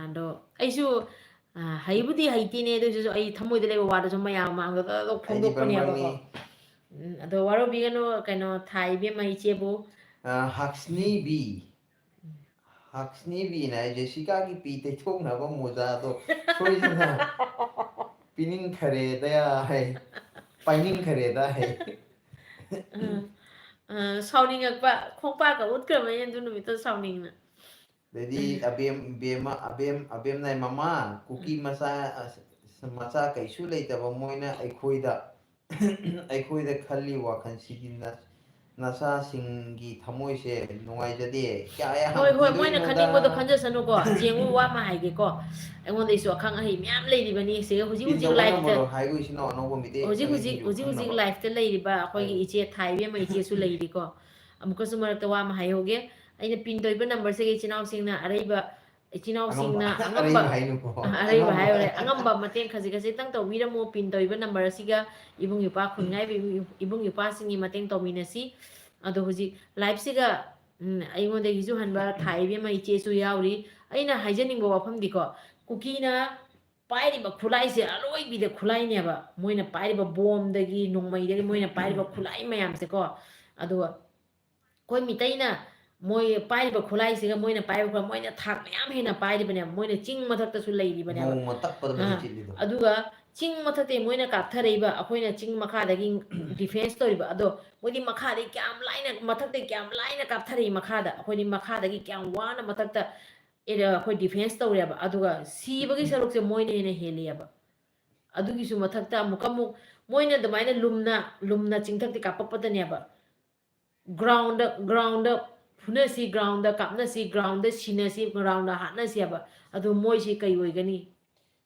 ꯑꯗꯣ ꯑꯩꯁꯨ, ꯑ, ꯍꯩꯕꯨꯗꯤ ꯍꯩꯇꯦꯅꯦ, ꯑꯗꯨ ꯑꯣꯏꯔꯁꯨ ꯑꯩ ꯊꯃꯣꯏꯗ ꯂꯩꯕ ꯋꯥꯗꯨ ꯁꯨꯝ ꯃꯌꯥꯝ ꯃꯥꯡꯗ ꯑꯗꯨꯝ ꯑꯩꯗꯤ ꯕꯪ ꯐꯣꯡꯗꯣꯛꯄꯅꯦꯕꯀꯣ꯫ ꯕꯪꯅꯤ꯫ ꯎꯝ, ꯑꯗꯣ ꯋꯥꯔꯧꯕꯤꯒꯅꯨ, ꯀꯩꯅꯣ, ꯊꯥꯏ ꯏꯕꯦꯝꯃ ꯏꯆꯦꯕꯨ꯫ ꯑ, ꯍꯛꯁꯅꯤ ꯕꯤ꯫ ꯍꯛꯁꯅꯤ ꯕꯤꯅ ꯍꯥꯏ, "ꯖꯦꯁꯤꯀꯥꯒꯤ ꯄꯤ ꯇꯩꯊꯣꯛꯅꯕ ꯃꯣꯖꯥꯗꯣ ꯁꯣꯏꯗꯅ ꯄꯤꯅꯤꯡꯈꯔꯦꯗ" ꯍꯥꯏ, "ꯄꯥꯏꯅꯤꯡꯈꯔꯦꯗ" ꯍꯥꯏ꯫ ꯑ, ꯑ, ꯁꯥꯎꯅꯤꯡꯉꯛꯄ, ꯈꯣꯡꯄꯥꯛꯀ ꯎꯠꯈ꯭ꯔꯕꯅꯦ ꯑꯗꯨ ꯅꯨꯃꯤꯠꯇꯣ ꯁꯥꯎꯅꯤꯡꯅ꯫ ꯑꯗꯩꯗꯤ ꯑꯕꯦꯝ, ꯕꯦꯝꯃ, ꯑꯕꯦꯝ, ꯑꯕꯦꯝꯅ ꯍꯥꯏ, "ꯃꯃꯥ, ꯀꯨꯀꯤ ꯃꯆꯥ, ꯑ, ꯃꯆꯥ ꯀꯩꯁꯨ ꯂꯩꯇꯕ ꯃꯣꯏꯅ ꯑꯩꯈꯣꯏꯗ, ꯑꯩꯈꯣꯏꯗ ꯈꯜꯂꯤ ꯋꯥꯈꯜꯁꯤꯗꯤ ꯅ-, ꯅꯆꯥꯁꯤꯡꯒꯤ ꯊꯃꯣꯏꯁꯦ ꯅꯨꯡꯉꯥꯏꯖꯗꯦ꯫ ꯀꯌꯥ ꯌꯥꯝ ꯍꯣꯏ ꯍꯣꯏ, ꯃꯣꯏꯅ ꯏꯗꯣꯏꯅꯣꯗ꯫ ꯈꯟꯅꯤꯡꯕꯗꯣ ꯈꯟꯖꯁꯅꯨꯀꯣ꯫ ꯌꯦꯡꯉꯨ, ꯋꯥ ꯑꯃ ꯍꯥꯏꯒꯦꯀꯣ꯫ ꯑꯩꯉꯣꯟꯗꯩꯁꯨ ꯑꯈꯪ ꯑꯍꯩ ꯃꯌꯥꯝ ꯂꯩꯔꯤꯕꯅꯤ ꯁꯤꯒ ꯍꯧꯖꯤꯛ ꯄꯤꯟ ꯍꯧꯖꯤꯛ ꯇꯧꯕ ꯂꯥꯏꯐꯇ ꯅꯝꯕꯔ ꯍꯥꯏꯈꯣ ꯏꯆꯤꯟ ꯏꯅꯥꯎ ꯑꯅꯧꯕ ꯃꯤꯗꯤ ꯍꯧꯖꯤꯛ ꯍꯧꯖꯤꯛ ꯈꯪꯅꯤꯡꯁꯤꯡꯁꯨ ꯍꯧꯖꯤꯛ ꯍꯧꯖꯤꯛ ꯈꯪꯅꯕ꯫ ꯂꯥꯏꯐꯇ ꯂꯩꯔꯤꯕ ꯑꯩꯈꯣꯏꯒꯤ ꯍꯥꯏꯌꯨ꯫ ꯏꯆꯦ ꯊꯥꯏꯕꯦꯝꯃ ꯏꯆꯦꯁꯨ ꯂꯩꯔꯤꯀꯣ꯫ ꯑꯃꯨꯛꯀꯁꯨ ꯃꯔꯛꯇ ꯋꯥ ꯑꯃ ꯍꯥꯏꯍꯧꯒꯦ꯫ ꯑꯩꯅ ꯄꯤꯟ ꯇꯧꯔꯤꯕ ꯅꯝꯕꯔꯁꯤꯒ ꯏꯆꯤꯟ ꯏꯅꯥꯎꯁꯤꯡꯅ ꯑꯔꯩꯕ, ꯏꯆꯤꯟ ꯏꯅꯥꯎꯁꯤꯡꯅ ꯑꯉꯝꯕ, ꯑꯉꯝꯕ, ꯑꯔꯩꯕ ꯍꯥꯏꯅꯨꯀꯣ, ꯑ, ꯑꯔꯩꯕ ꯑꯉꯝꯕ꯫ ꯍꯥꯏꯔꯨꯔꯦ, ꯑꯉꯝꯕ ꯃꯇꯦꯡ ꯈꯖꯤꯛ ꯈꯖꯤꯛꯇꯪ ꯇꯧꯕꯤꯔꯝꯃꯣ꯫ ꯄꯤꯟ ꯇꯧꯔꯤꯕ ꯅꯝꯕꯔ ꯑꯁꯤꯒ ꯏꯕꯨꯡ ꯏꯄ꯭ꯋꯥ ꯈꯨꯟꯉꯥꯏꯕ ꯏꯕꯨꯡ ꯏꯄ꯭ꯋꯥꯁꯤꯡꯒꯤ ꯃꯇꯦꯡ ꯇꯧꯃꯤꯟꯅꯁꯤ꯫ ꯑꯗꯣ ꯍꯧꯖꯤꯛ ꯂꯥꯏꯐꯁꯤꯒ, ꯎꯝ, ꯑꯩꯉꯣꯟꯗꯒꯤꯁꯨ ꯍꯟꯕ ꯊꯥꯏ ꯏꯕꯦꯝꯃ ꯏꯆꯦꯁꯨ ꯌꯥꯎꯔꯤ꯫ ꯑꯩꯅ ꯍꯥꯏꯖꯅꯤꯡꯕ ꯋꯥꯐꯝꯗꯤꯀꯣ, ꯀꯨꯀꯤꯅ ꯄꯥꯏꯔꯤꯕ ꯈꯨꯠꯂꯥꯏꯁꯦ ꯑꯔꯣꯏꯕꯤꯗ ꯈꯨꯠꯂꯥꯏꯅꯦꯕ꯫ ꯃꯣꯏꯅ ꯄꯥꯏꯔꯤꯕ ꯕꯣꯝꯗꯒꯤ, ꯅꯣꯡꯃꯩꯗꯒꯤ ꯃꯣꯏꯅ ꯄꯥꯏꯔꯤꯕ ꯈꯨꯠꯂꯥꯏ ꯃꯌꯥꯝꯁꯦꯀꯣ꯫ ꯑꯗꯨꯒ ꯑꯩꯈꯣꯏ ꯃꯤꯇꯩꯅ ꯃꯣꯏ ꯄꯥꯏꯔꯤꯕ ꯈꯨꯠꯂꯥꯏꯁꯤꯒ ꯃꯣꯏꯅ ꯄꯥꯏꯔꯤꯕ ꯈꯨꯠꯂꯥꯏ, ꯃꯣꯏꯅ ꯊꯥꯛ ꯃꯌꯥꯝ ꯍꯦꯟꯅ ꯄꯥꯏꯔꯤꯕꯅꯦꯕ꯫ ꯃꯣꯏꯅ ꯆꯤꯡ ꯃꯊꯛꯇꯁꯨ ꯂꯩꯔꯤꯕꯅꯦꯕ꯫ ꯅꯣꯡꯃ ꯇꯛꯄꯗ ꯃꯁꯤ ꯑꯥ, ꯆꯤꯠꯂꯤꯗꯣ꯫ ꯑꯗꯨꯒ ꯆꯤꯡ ꯃꯊꯛꯇꯒꯤ ꯃꯣꯏꯅ ꯀꯥꯞꯊꯔꯛꯏꯕ, ꯑꯩꯈꯣꯏꯅ ꯆꯤꯡ ꯃꯈꯥꯗꯒꯤ ꯗꯤꯐꯦꯟꯁ ꯇꯧꯔꯤꯕ꯫ ꯑꯗꯣ ꯃꯣꯏꯗꯤ ꯃꯈꯥꯗꯒꯤ ꯀꯌꯥꯝ ꯂꯥꯏꯅ, ꯃꯊꯛꯇꯒꯤ ꯀꯌꯥꯝ ꯂꯥꯏꯅ ꯀꯥꯞꯊꯔꯛꯏ ꯃꯈꯥꯗ꯫ ꯑꯩꯈꯣꯏꯗꯤ ꯃꯈꯥꯗꯒꯤ ꯀꯌꯥꯝ ꯋꯥꯅ ꯃꯊꯛꯇ ꯑꯦ, ꯑꯩꯈꯣꯏ ꯗꯤꯐꯦꯟꯁ ꯇꯧꯔꯦꯕ꯫ ꯑꯗꯨꯒ ꯁꯤꯕꯒꯤ ꯁꯔꯨꯛꯁꯦ ꯃꯣꯏꯅ ꯍꯦꯟꯅ ꯍꯦꯜꯂꯤꯑꯕ꯫ ꯑꯗꯨꯒꯤꯁꯨ ꯃꯊꯛꯇ ꯑꯃꯨꯛꯀ ꯑꯃꯨꯛ ꯃꯣꯏꯅ ꯑꯗꯨꯃꯥꯏꯅ ꯂꯨꯝꯅ, ꯂꯨꯝꯅ ꯆꯤꯡꯊꯛꯇ ꯀꯥꯞꯄꯛꯄꯗꯅꯦꯕ꯫ ꯒ꯭ꯔꯥꯎꯟꯗ, ꯒ꯭ꯔꯥꯎꯟꯗ ꯐꯨꯅꯁꯤ, ꯒ꯭ꯔꯥꯎꯟꯗ ꯀꯥꯞꯅꯁꯤ, ꯒ꯭ꯔꯥꯎꯟꯗ ꯁꯤꯅꯁꯤ, ꯒ꯭ꯔꯥꯎꯟꯗ ꯍꯥꯠꯅꯁꯤ ꯍꯥꯏꯕ꯫ ꯑꯗꯨ ꯃꯣꯏꯁꯤ ꯀꯩ ꯑꯣꯏꯒꯅꯤ?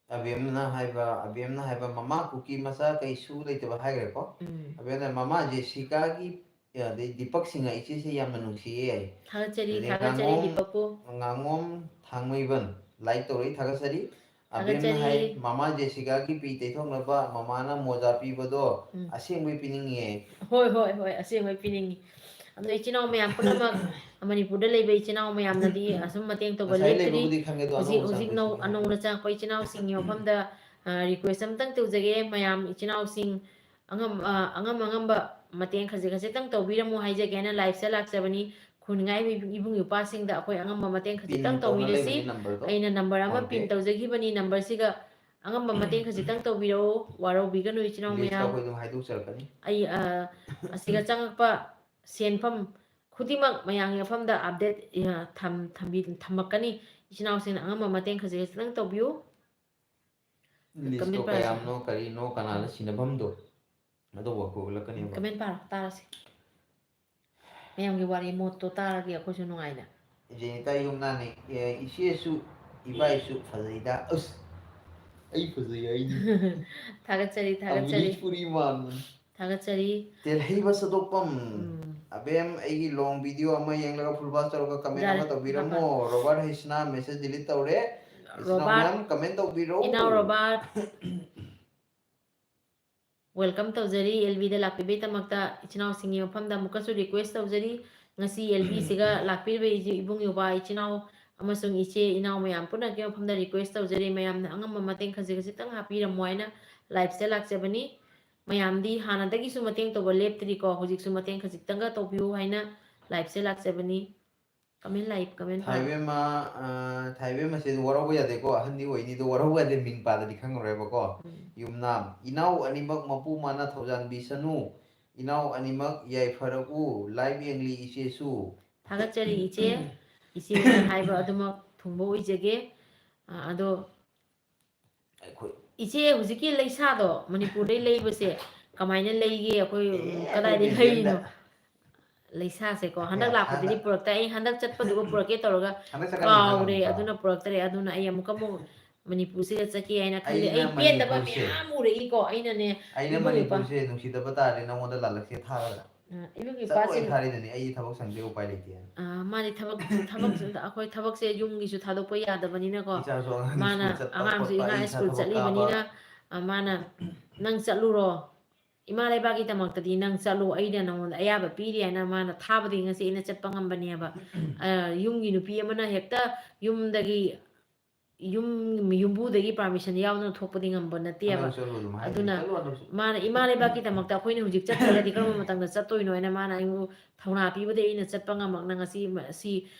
ꯑꯕꯦꯝꯅ ꯍꯥꯏꯕ, ꯑꯕꯦꯝꯅ ꯍꯥꯏꯕ, "ꯃꯃꯥ ꯀꯨꯀꯤ ꯃꯆꯥ ꯀꯩꯁꯨ ꯂꯩꯇꯕ" ꯍꯥꯏꯈ꯭ꯔꯦꯀꯣ꯫ ꯎꯝ꯫ ꯑꯕꯦꯝꯅ, "ꯃꯃꯥ ꯖꯦꯁꯤꯀꯥꯒꯤ, ꯑꯗꯩ ꯗꯤꯄꯛ ꯁꯤꯡꯍ ꯏꯆꯦꯁꯦ ꯌꯥꯝꯅ ꯅꯨꯡꯁꯤꯌꯦ" ꯍꯥꯏ꯫ ꯊꯥꯒꯠꯆꯔꯤ, ꯑꯗꯩ ꯊꯥꯒꯠꯆꯔꯤ ꯉꯥꯉꯣꯝ, ꯗꯤꯄꯛꯄꯨ꯫ ꯉꯥꯉꯣꯝ ꯊꯥꯡꯃꯩꯕꯟ ꯂꯥꯏꯛ ꯇꯧꯔꯛꯏ, ꯊꯥꯒꯠꯆꯔꯤ꯫ ꯑꯕꯦꯝꯅ ꯊꯥꯒꯠꯆꯔꯤ꯫ ꯍꯥꯏ, "ꯃꯃꯥ ꯖꯦꯁꯤꯀꯥꯒꯤ ꯄꯤ ꯇꯩꯊꯣꯛꯅꯕ ꯃꯃꯥꯅ ꯃꯣꯖꯥ ꯄꯤꯕꯗꯣ ꯎꯝ꯫ ꯑꯁꯦꯡꯕꯩ ꯄꯤꯅꯤꯡꯉꯦ"꯫ ꯍꯣꯏ, ꯍꯣꯏ, ꯍꯣꯏ, ꯑꯁꯦꯡꯕꯩ ꯄꯤꯅꯤꯡꯉꯤ꯫ ꯑꯗꯣ ꯏꯆꯤꯟ ꯏꯅꯥꯎ ꯃꯌꯥꯝ ꯄꯨꯝꯅꯃꯛ, ꯃꯅꯤꯄꯨꯔꯗ ꯂꯩꯕ ꯏꯆꯤꯟ ꯏꯅꯥꯎ ꯃꯌꯥꯝꯅꯗꯤ ꯑꯁꯨꯝ ꯃꯇꯦꯡ ꯇꯧꯕ ꯉꯁꯥꯏ ꯂꯦꯞꯇ꯭ꯔꯤ꯫ ꯂꯩꯕꯕꯨꯗꯤ ꯈꯪꯉꯦ, ꯑꯗꯣ ꯍꯧꯖꯤꯛ, ꯑꯅꯧꯕ ꯍꯧꯖꯤꯛ ꯅꯧ-, ꯆꯪꯉꯛꯄꯁꯤꯡꯒꯤ ꯑꯅꯧꯅ ꯍꯥꯏꯕꯅꯤ꯫ ꯆꯪꯉꯛꯄ ꯏꯆꯤꯟ ꯏꯅꯥꯎꯁꯤꯡꯒꯤ ꯃꯐꯝꯗ, ꯑ, ꯔꯤꯀ꯭ꯋꯦꯁ ꯑꯝꯇꯪ ꯇꯧꯖꯒꯦ꯫ ꯃꯌꯥꯝ ꯏꯆꯤꯟ ꯏꯅꯥꯎꯁꯤꯡ ꯑꯉꯝ-, ꯑ, ꯑꯉꯝ ꯑꯉꯝꯕ ꯃꯇꯦꯡ ꯈꯖꯤꯛ ꯈꯖꯤꯛꯇꯪ ꯇꯧꯕꯤꯔꯝꯃꯨ ꯍꯥꯏꯖꯒꯦ ꯍꯥꯏꯅ ꯂꯥꯏꯐꯁꯤꯗ ꯂꯥꯛꯆꯕꯅꯤ꯫ ꯈꯨꯟꯉꯥꯏꯕ ꯏꯕꯨꯡ ꯏꯄ꯭ꯋꯥꯁꯤꯡꯗ ꯑꯩꯈꯣꯏ ꯑꯉꯝꯕ ꯃꯇꯦꯡ ꯄꯤꯟ ꯈꯖꯤꯛꯇꯪ ꯇꯧꯅ ꯇꯧꯕꯤꯔꯁꯤ꯫ ꯂꯩꯕꯅꯤ ꯅꯝꯕꯔꯗꯣ, ꯑꯩꯅ ꯅꯝꯕꯔ ꯑꯃ ꯐꯣꯟ ꯄꯦ꯫ ꯄꯤꯟ ꯇꯧꯖꯈꯤꯕꯅꯤ꯫ ꯅꯝꯕꯔꯁꯤꯒ ꯑꯉꯝꯕ ꯃꯇꯦꯡ ꯈꯖꯤꯛꯇꯪ ꯇꯧꯕꯤꯔꯛꯎ꯫ ꯋꯥꯔꯧꯕꯤꯒꯅꯨ ꯏꯆꯤꯟ ꯏꯅꯥꯎ ꯂꯤꯁꯇ ꯃꯌꯥꯝ꯫ ꯑꯩꯈꯣꯏ ꯑꯗꯨꯝ ꯍꯥꯏꯗꯣꯛꯆꯔꯛꯀꯅꯤ꯫ ꯑꯩ, ꯑ, ꯑꯁꯤꯒ ꯆꯪꯉꯛꯄ ꯁꯦꯟꯐꯝ ꯈꯨꯗꯤꯡꯃꯛ ꯃꯌꯥꯝꯒꯤ ꯃꯐꯝꯗ ꯑꯞꯗꯦꯠ, ꯑ, ꯊꯝ-, ꯊꯝꯕꯤ-, ꯊꯝꯃꯛꯀꯅꯤ꯫ ꯏꯆꯤꯟ ꯏꯅꯥꯎꯁꯤꯡꯅ ꯑꯉꯝꯕ ꯃꯇꯦꯡ ꯈꯖꯤꯛ ꯈꯖꯤꯛꯇꯪ ꯇꯧꯕꯤꯌꯨ꯫ ꯂꯤꯁꯇꯣ ꯀꯃꯦꯟ ꯄꯥꯔꯁꯤ꯫ ꯀꯌꯥꯝꯅꯣ, ꯀꯔꯤꯅꯣ, ꯀꯅꯥꯅ ꯁꯤꯟꯅꯐꯝꯗꯣ ꯑꯗꯨꯕꯨ ꯎꯠꯂꯛꯀꯅꯦꯕ꯫ ꯀꯃꯦꯟ ꯄꯥꯔꯣ, ꯇꯥꯔꯁꯤ꯫ ꯃꯌꯥꯝꯒꯤ ꯋꯥꯔꯤ ꯃꯣꯠꯇꯣ ꯇꯥꯔꯗꯤ ꯑꯩꯈꯣꯏꯁꯨ ꯅꯨꯡꯉꯥꯏꯅ꯫ ꯖꯦꯅꯤꯇꯥ ꯌꯨꯝꯅꯥꯅꯤ, ꯑꯦ, ꯏꯆꯦꯁꯨ ꯏꯕꯥꯏꯁꯨ ꯐꯖꯩꯗ꯫ ꯑꯁ, ꯑꯩ ꯐꯖꯩ ꯍꯥꯏꯅꯤ꯫ ꯊꯥꯒꯠꯆꯔꯤ, ꯊꯥꯒꯠꯆꯔꯤ, ꯑꯃꯔꯤꯁ ꯄꯨꯔꯤ ꯃꯥꯟꯕꯅꯤ꯫ ꯊꯥꯒꯠꯆꯔꯤ꯫ ꯇꯦꯜꯍꯩꯕ ꯁꯗꯣꯛꯄꯝ꯫ ꯎꯝ, ꯑꯕꯦꯝ, ꯑꯩꯒꯤ ꯂꯣꯡ ꯚꯤꯗꯤꯑꯣ ꯑꯃ ꯌꯦꯡꯂꯒ ꯐꯨꯜ ꯄꯥꯁ ꯇꯧꯔꯒ ꯀꯃꯦꯟ ꯌꯥꯔꯦ, ꯑꯃ ꯇꯧꯕꯤꯔꯝꯃꯣ꯫ ꯃꯈꯥ꯫ ꯔꯣꯕꯥꯔꯠ ꯍꯩꯁꯅꯥ ꯃꯦꯁꯦꯖ ꯗꯤꯂꯤꯠ ꯇꯧꯔꯦ꯫ ꯏꯆꯤꯟ ꯏꯅꯥꯎ ꯔꯣꯕꯥꯔꯠ, ꯃꯌꯥꯝ ꯀꯃꯦꯟ ꯇꯧꯕꯤꯔꯣ꯫ ꯏꯅꯥꯎ ꯔꯣꯕꯥꯔꯠ, ꯋꯦꯜꯀꯝ ꯇꯧꯖꯔꯤ ꯑꯦꯜ ꯕꯤꯗ ꯂꯥꯛꯄꯤꯕꯒꯤꯗꯃꯛꯇ꯫ ꯏꯆꯤꯟ ꯏꯅꯥꯎꯁꯤꯡꯒꯤ ꯃꯐꯝꯗ ꯑꯃꯨꯛꯀꯁꯨ ꯔꯤꯀ꯭ꯋꯦꯁ ꯇꯧꯖꯔꯤ, ꯉꯁꯤ ꯑꯦꯜ ꯕꯤꯁꯤꯒ ꯂꯥꯛꯄꯤꯔꯤꯕ ꯏꯆꯦ, ꯏꯕꯨꯡ ꯏꯄ꯭ꯋꯥ, ꯏꯆꯤꯟ ꯏꯅꯥꯎ ꯑꯃꯁꯨꯡ ꯏꯆꯦ ꯏꯅꯥꯎ ꯃꯌꯥꯝ ꯄꯨꯝꯅꯃꯛꯀꯤ ꯃꯐꯝꯗ ꯔꯤꯀ꯭ꯋꯦꯁ ꯇꯧꯖꯔꯤ, ꯃꯌꯥꯝꯅ ꯑꯉꯝꯕ ꯃꯇꯦꯡ ꯈꯖꯤꯛ ꯈꯖꯤꯛꯇꯪ ꯍꯥꯞꯄꯤꯔꯝꯃꯣ ꯍꯥꯏꯅ ꯂꯥꯏꯞꯁꯦ ꯂꯥꯛꯆꯕꯅꯤ꯫ ꯃꯌꯥꯝꯗꯤ ꯍꯥꯟꯅꯗꯒꯤꯁꯨ ꯃꯇꯦꯡ ꯇꯧꯕ ꯂꯦꯞꯇ꯭ꯔꯤꯀꯣ, ꯍꯧꯖꯤꯛꯁꯨ ꯃꯇꯦꯡ ꯈꯖꯤꯛꯇꯪꯒ ꯇꯧꯕꯤꯌꯨ ꯍꯥꯏꯅ ꯂꯥꯏꯞꯁꯦ ꯂꯥꯛꯆꯕꯅꯤ꯫ ꯀꯃꯦꯟ ꯂꯥꯏꯞ, ꯀꯃꯦꯟ ꯄꯥꯎ꯫ ꯊꯥꯏꯕꯦꯝꯃ, ꯑ, ꯊꯥꯏꯕꯦꯝꯃꯁꯦ ꯋꯥꯔꯧꯕ ꯌꯥꯗꯦꯀꯣ, ꯑꯍꯟꯗꯤ ꯑꯣꯏꯅꯤ, ꯑꯗꯣ ꯋꯥꯔꯧꯕ ꯌꯥꯗꯦ, ꯃꯤꯡ ꯄꯥꯗꯗꯤ ꯈꯪꯉꯔꯣꯏꯕꯀꯣ꯫ ꯎꯝ꯫ ꯌꯨꯝꯅꯥꯝ, ꯏꯅꯥꯎ ꯑꯅꯤꯃꯛ ꯃꯄꯨ ꯃꯅꯥ ꯊꯧꯖꯥꯟꯕꯤꯁꯅꯨ, ꯏꯅꯥꯎ ꯑꯅꯤꯃꯛ ꯌꯥꯏꯐꯔꯛꯎ, ꯂꯥꯏꯚ ꯌꯦꯡꯂꯤ ꯏꯆꯦꯁꯨ꯫ ꯊꯥꯒꯠꯆꯔꯤ ꯏꯆꯦ, ꯏꯆꯦꯅ ꯍꯥꯏꯕ ꯑꯗꯨꯃꯛ ꯊꯨꯡꯕ ꯑꯣꯏꯖꯒꯦ꯫ ꯑ, ꯑꯗꯣ ꯑꯩꯈꯣꯏ ꯏꯆꯦ, ꯍꯧꯖꯤꯛꯀꯤ ꯂꯩꯁꯥꯗꯣ ꯃꯅꯤꯄꯨꯔꯗꯩ ꯂꯩꯕꯁꯦ ꯀꯃꯥꯏꯅ ꯂꯩꯒꯦ? ꯑꯩꯈꯣꯏ ꯑꯦ, ꯀꯗꯥꯏꯗꯩ ꯑꯩꯈꯣꯏ ꯂꯩꯔꯤꯅꯣ? agentꯗ꯫ ꯂꯩꯁꯥꯁꯦꯀꯣ, ꯑꯩꯈꯣꯏ ꯍꯟꯗꯛ ꯂꯥꯛꯄꯗꯗꯤ ꯑꯊꯥꯗ꯫ ꯄꯨꯔꯛꯇꯦ꯫ ꯑꯩ ꯍꯟꯗꯛ ꯆꯠꯄꯗꯨꯒ ꯄꯨꯔꯛꯀꯦ ꯇꯧꯔꯒ ꯍꯟꯗꯛ ꯆꯠꯀꯥꯟꯗ ꯀꯥꯎꯔꯦ, ꯈꯪꯉꯅꯤꯀꯣ꯫ ꯑꯗꯨꯅ ꯄꯨꯔꯛꯇꯔꯦ꯫ ꯑꯗꯨꯅ ꯑꯩ ꯑꯃꯨꯛꯀ ꯑꯃꯨꯛ ꯃꯅꯤꯄꯨꯔꯁꯤꯗ ꯆꯠꯀꯦ ꯍꯥꯏꯅ ꯈꯜꯂꯤ꯫ ꯑꯩꯅ ꯑꯩ ꯄꯦꯟꯗꯕ ꯃꯅꯤꯄꯨꯔꯁꯦ, ꯃꯌꯥꯝ ꯎꯔꯛꯏꯀꯣ꯫ ꯑꯩꯅꯅꯦ, ꯑꯩꯅ ꯏꯕꯨꯡ ꯏꯄ꯭ꯋꯥ-, ꯃꯅꯤꯄꯨꯔꯁꯦ ꯅꯨꯡꯁꯤꯗꯕ ꯇꯥꯔꯗꯤ ꯅꯉꯣꯟꯗ ꯂꯥꯜꯂꯛꯁꯦ ꯊꯥꯔꯒ꯫ ꯑ, ꯏꯕꯨꯡ ꯆꯠꯂꯣꯏ ꯏꯄ꯭ꯋꯥꯁꯤꯡ-, ꯊꯥꯔꯤꯗꯨꯅꯤ, ꯑꯩ ꯊꯕꯛ ꯁꯪꯗꯦ, ꯎꯄꯥꯏ ꯂꯩꯇꯦ꯫ ꯑ, ꯃꯥꯗꯤ ꯊꯕꯛ, ꯊꯕꯛ, ꯑꯩꯈꯣꯏ ꯊꯕꯛꯁꯦ ꯌꯨꯝꯒꯤꯁꯨ ꯊꯥꯗꯣꯛꯄ ꯌꯥꯗꯕꯅꯤꯅꯀꯣ꯫ ꯏꯆꯥꯁꯨ ꯑꯉꯥꯡ ꯃꯥꯅ ꯁ꯭ꯀꯨꯜ ꯆꯠꯄ ꯑꯉꯥꯡꯁꯨ ꯈꯣꯠꯄ, ꯑꯉꯥꯡ ꯑꯩ ꯏꯁꯥ ꯁ꯭ꯀꯨꯜ ꯊꯕꯛ ꯆꯠꯂꯤꯕꯅꯤꯅ, ꯀꯥꯕ꯫ ꯑ, ꯃꯥꯅ "ꯅꯪ ꯆꯠꯂꯨꯔꯣ, ꯏꯃꯥ ꯂꯩꯕꯥꯛꯀꯤꯗꯃꯛꯇꯗꯤ ꯅꯪ ꯆꯠꯂꯣ, ꯑꯩꯅ ꯅꯉꯣꯟꯗ ꯑꯌꯥꯕ ꯄꯤꯔꯤ" ꯍꯥꯏꯅ ꯃꯥꯅ ꯊꯥꯕꯗꯒꯤ ꯉꯁꯤ ꯑꯩꯅ ꯆꯠꯄ ꯉꯝꯕꯅꯦꯕ꯫ ꯑ, ꯌꯨꯝꯒꯤ ꯅꯨꯄꯤ ꯑꯃꯅ ꯍꯦꯛꯇ ꯌꯨꯝꯗꯒꯤ, ꯌꯨꯝ, ꯌꯨꯝꯕꯨꯗꯒꯤ permission ꯌꯥꯎꯗꯅ ꯊꯣꯛꯄꯗꯤ ꯉꯝꯕ ꯅꯠꯇꯦꯕ꯫ ꯍꯟꯗꯛ ꯆꯠꯂꯨ ꯑꯗꯨꯝ ꯍꯥꯏꯔꯤꯅꯦ, ꯑꯗꯨꯅ ꯆꯠꯂꯨ ꯍꯟꯗꯛꯁꯨ꯫ ꯃꯥꯅ ꯏꯃꯥ ꯂꯩꯕꯥꯛꯀꯤꯗꯃꯛꯇ ꯑꯩꯈꯣꯏꯅ ꯍꯧꯖꯤꯛ ꯆꯠꯇ꯭ꯔꯒꯗꯤ ꯀꯔꯝꯕ ꯃꯇꯝꯗ ꯆꯠꯇꯣꯏꯅꯣ ꯍꯥꯏꯅ ꯃꯥꯅ ꯑꯩꯕꯨ ꯊꯧꯅꯥ ꯄꯤꯕꯗꯒꯤ ꯑꯩꯅ ꯆꯠꯄ ꯉꯝꯃꯛꯅ ꯉꯁꯤ ꯃ-, ꯁꯤ,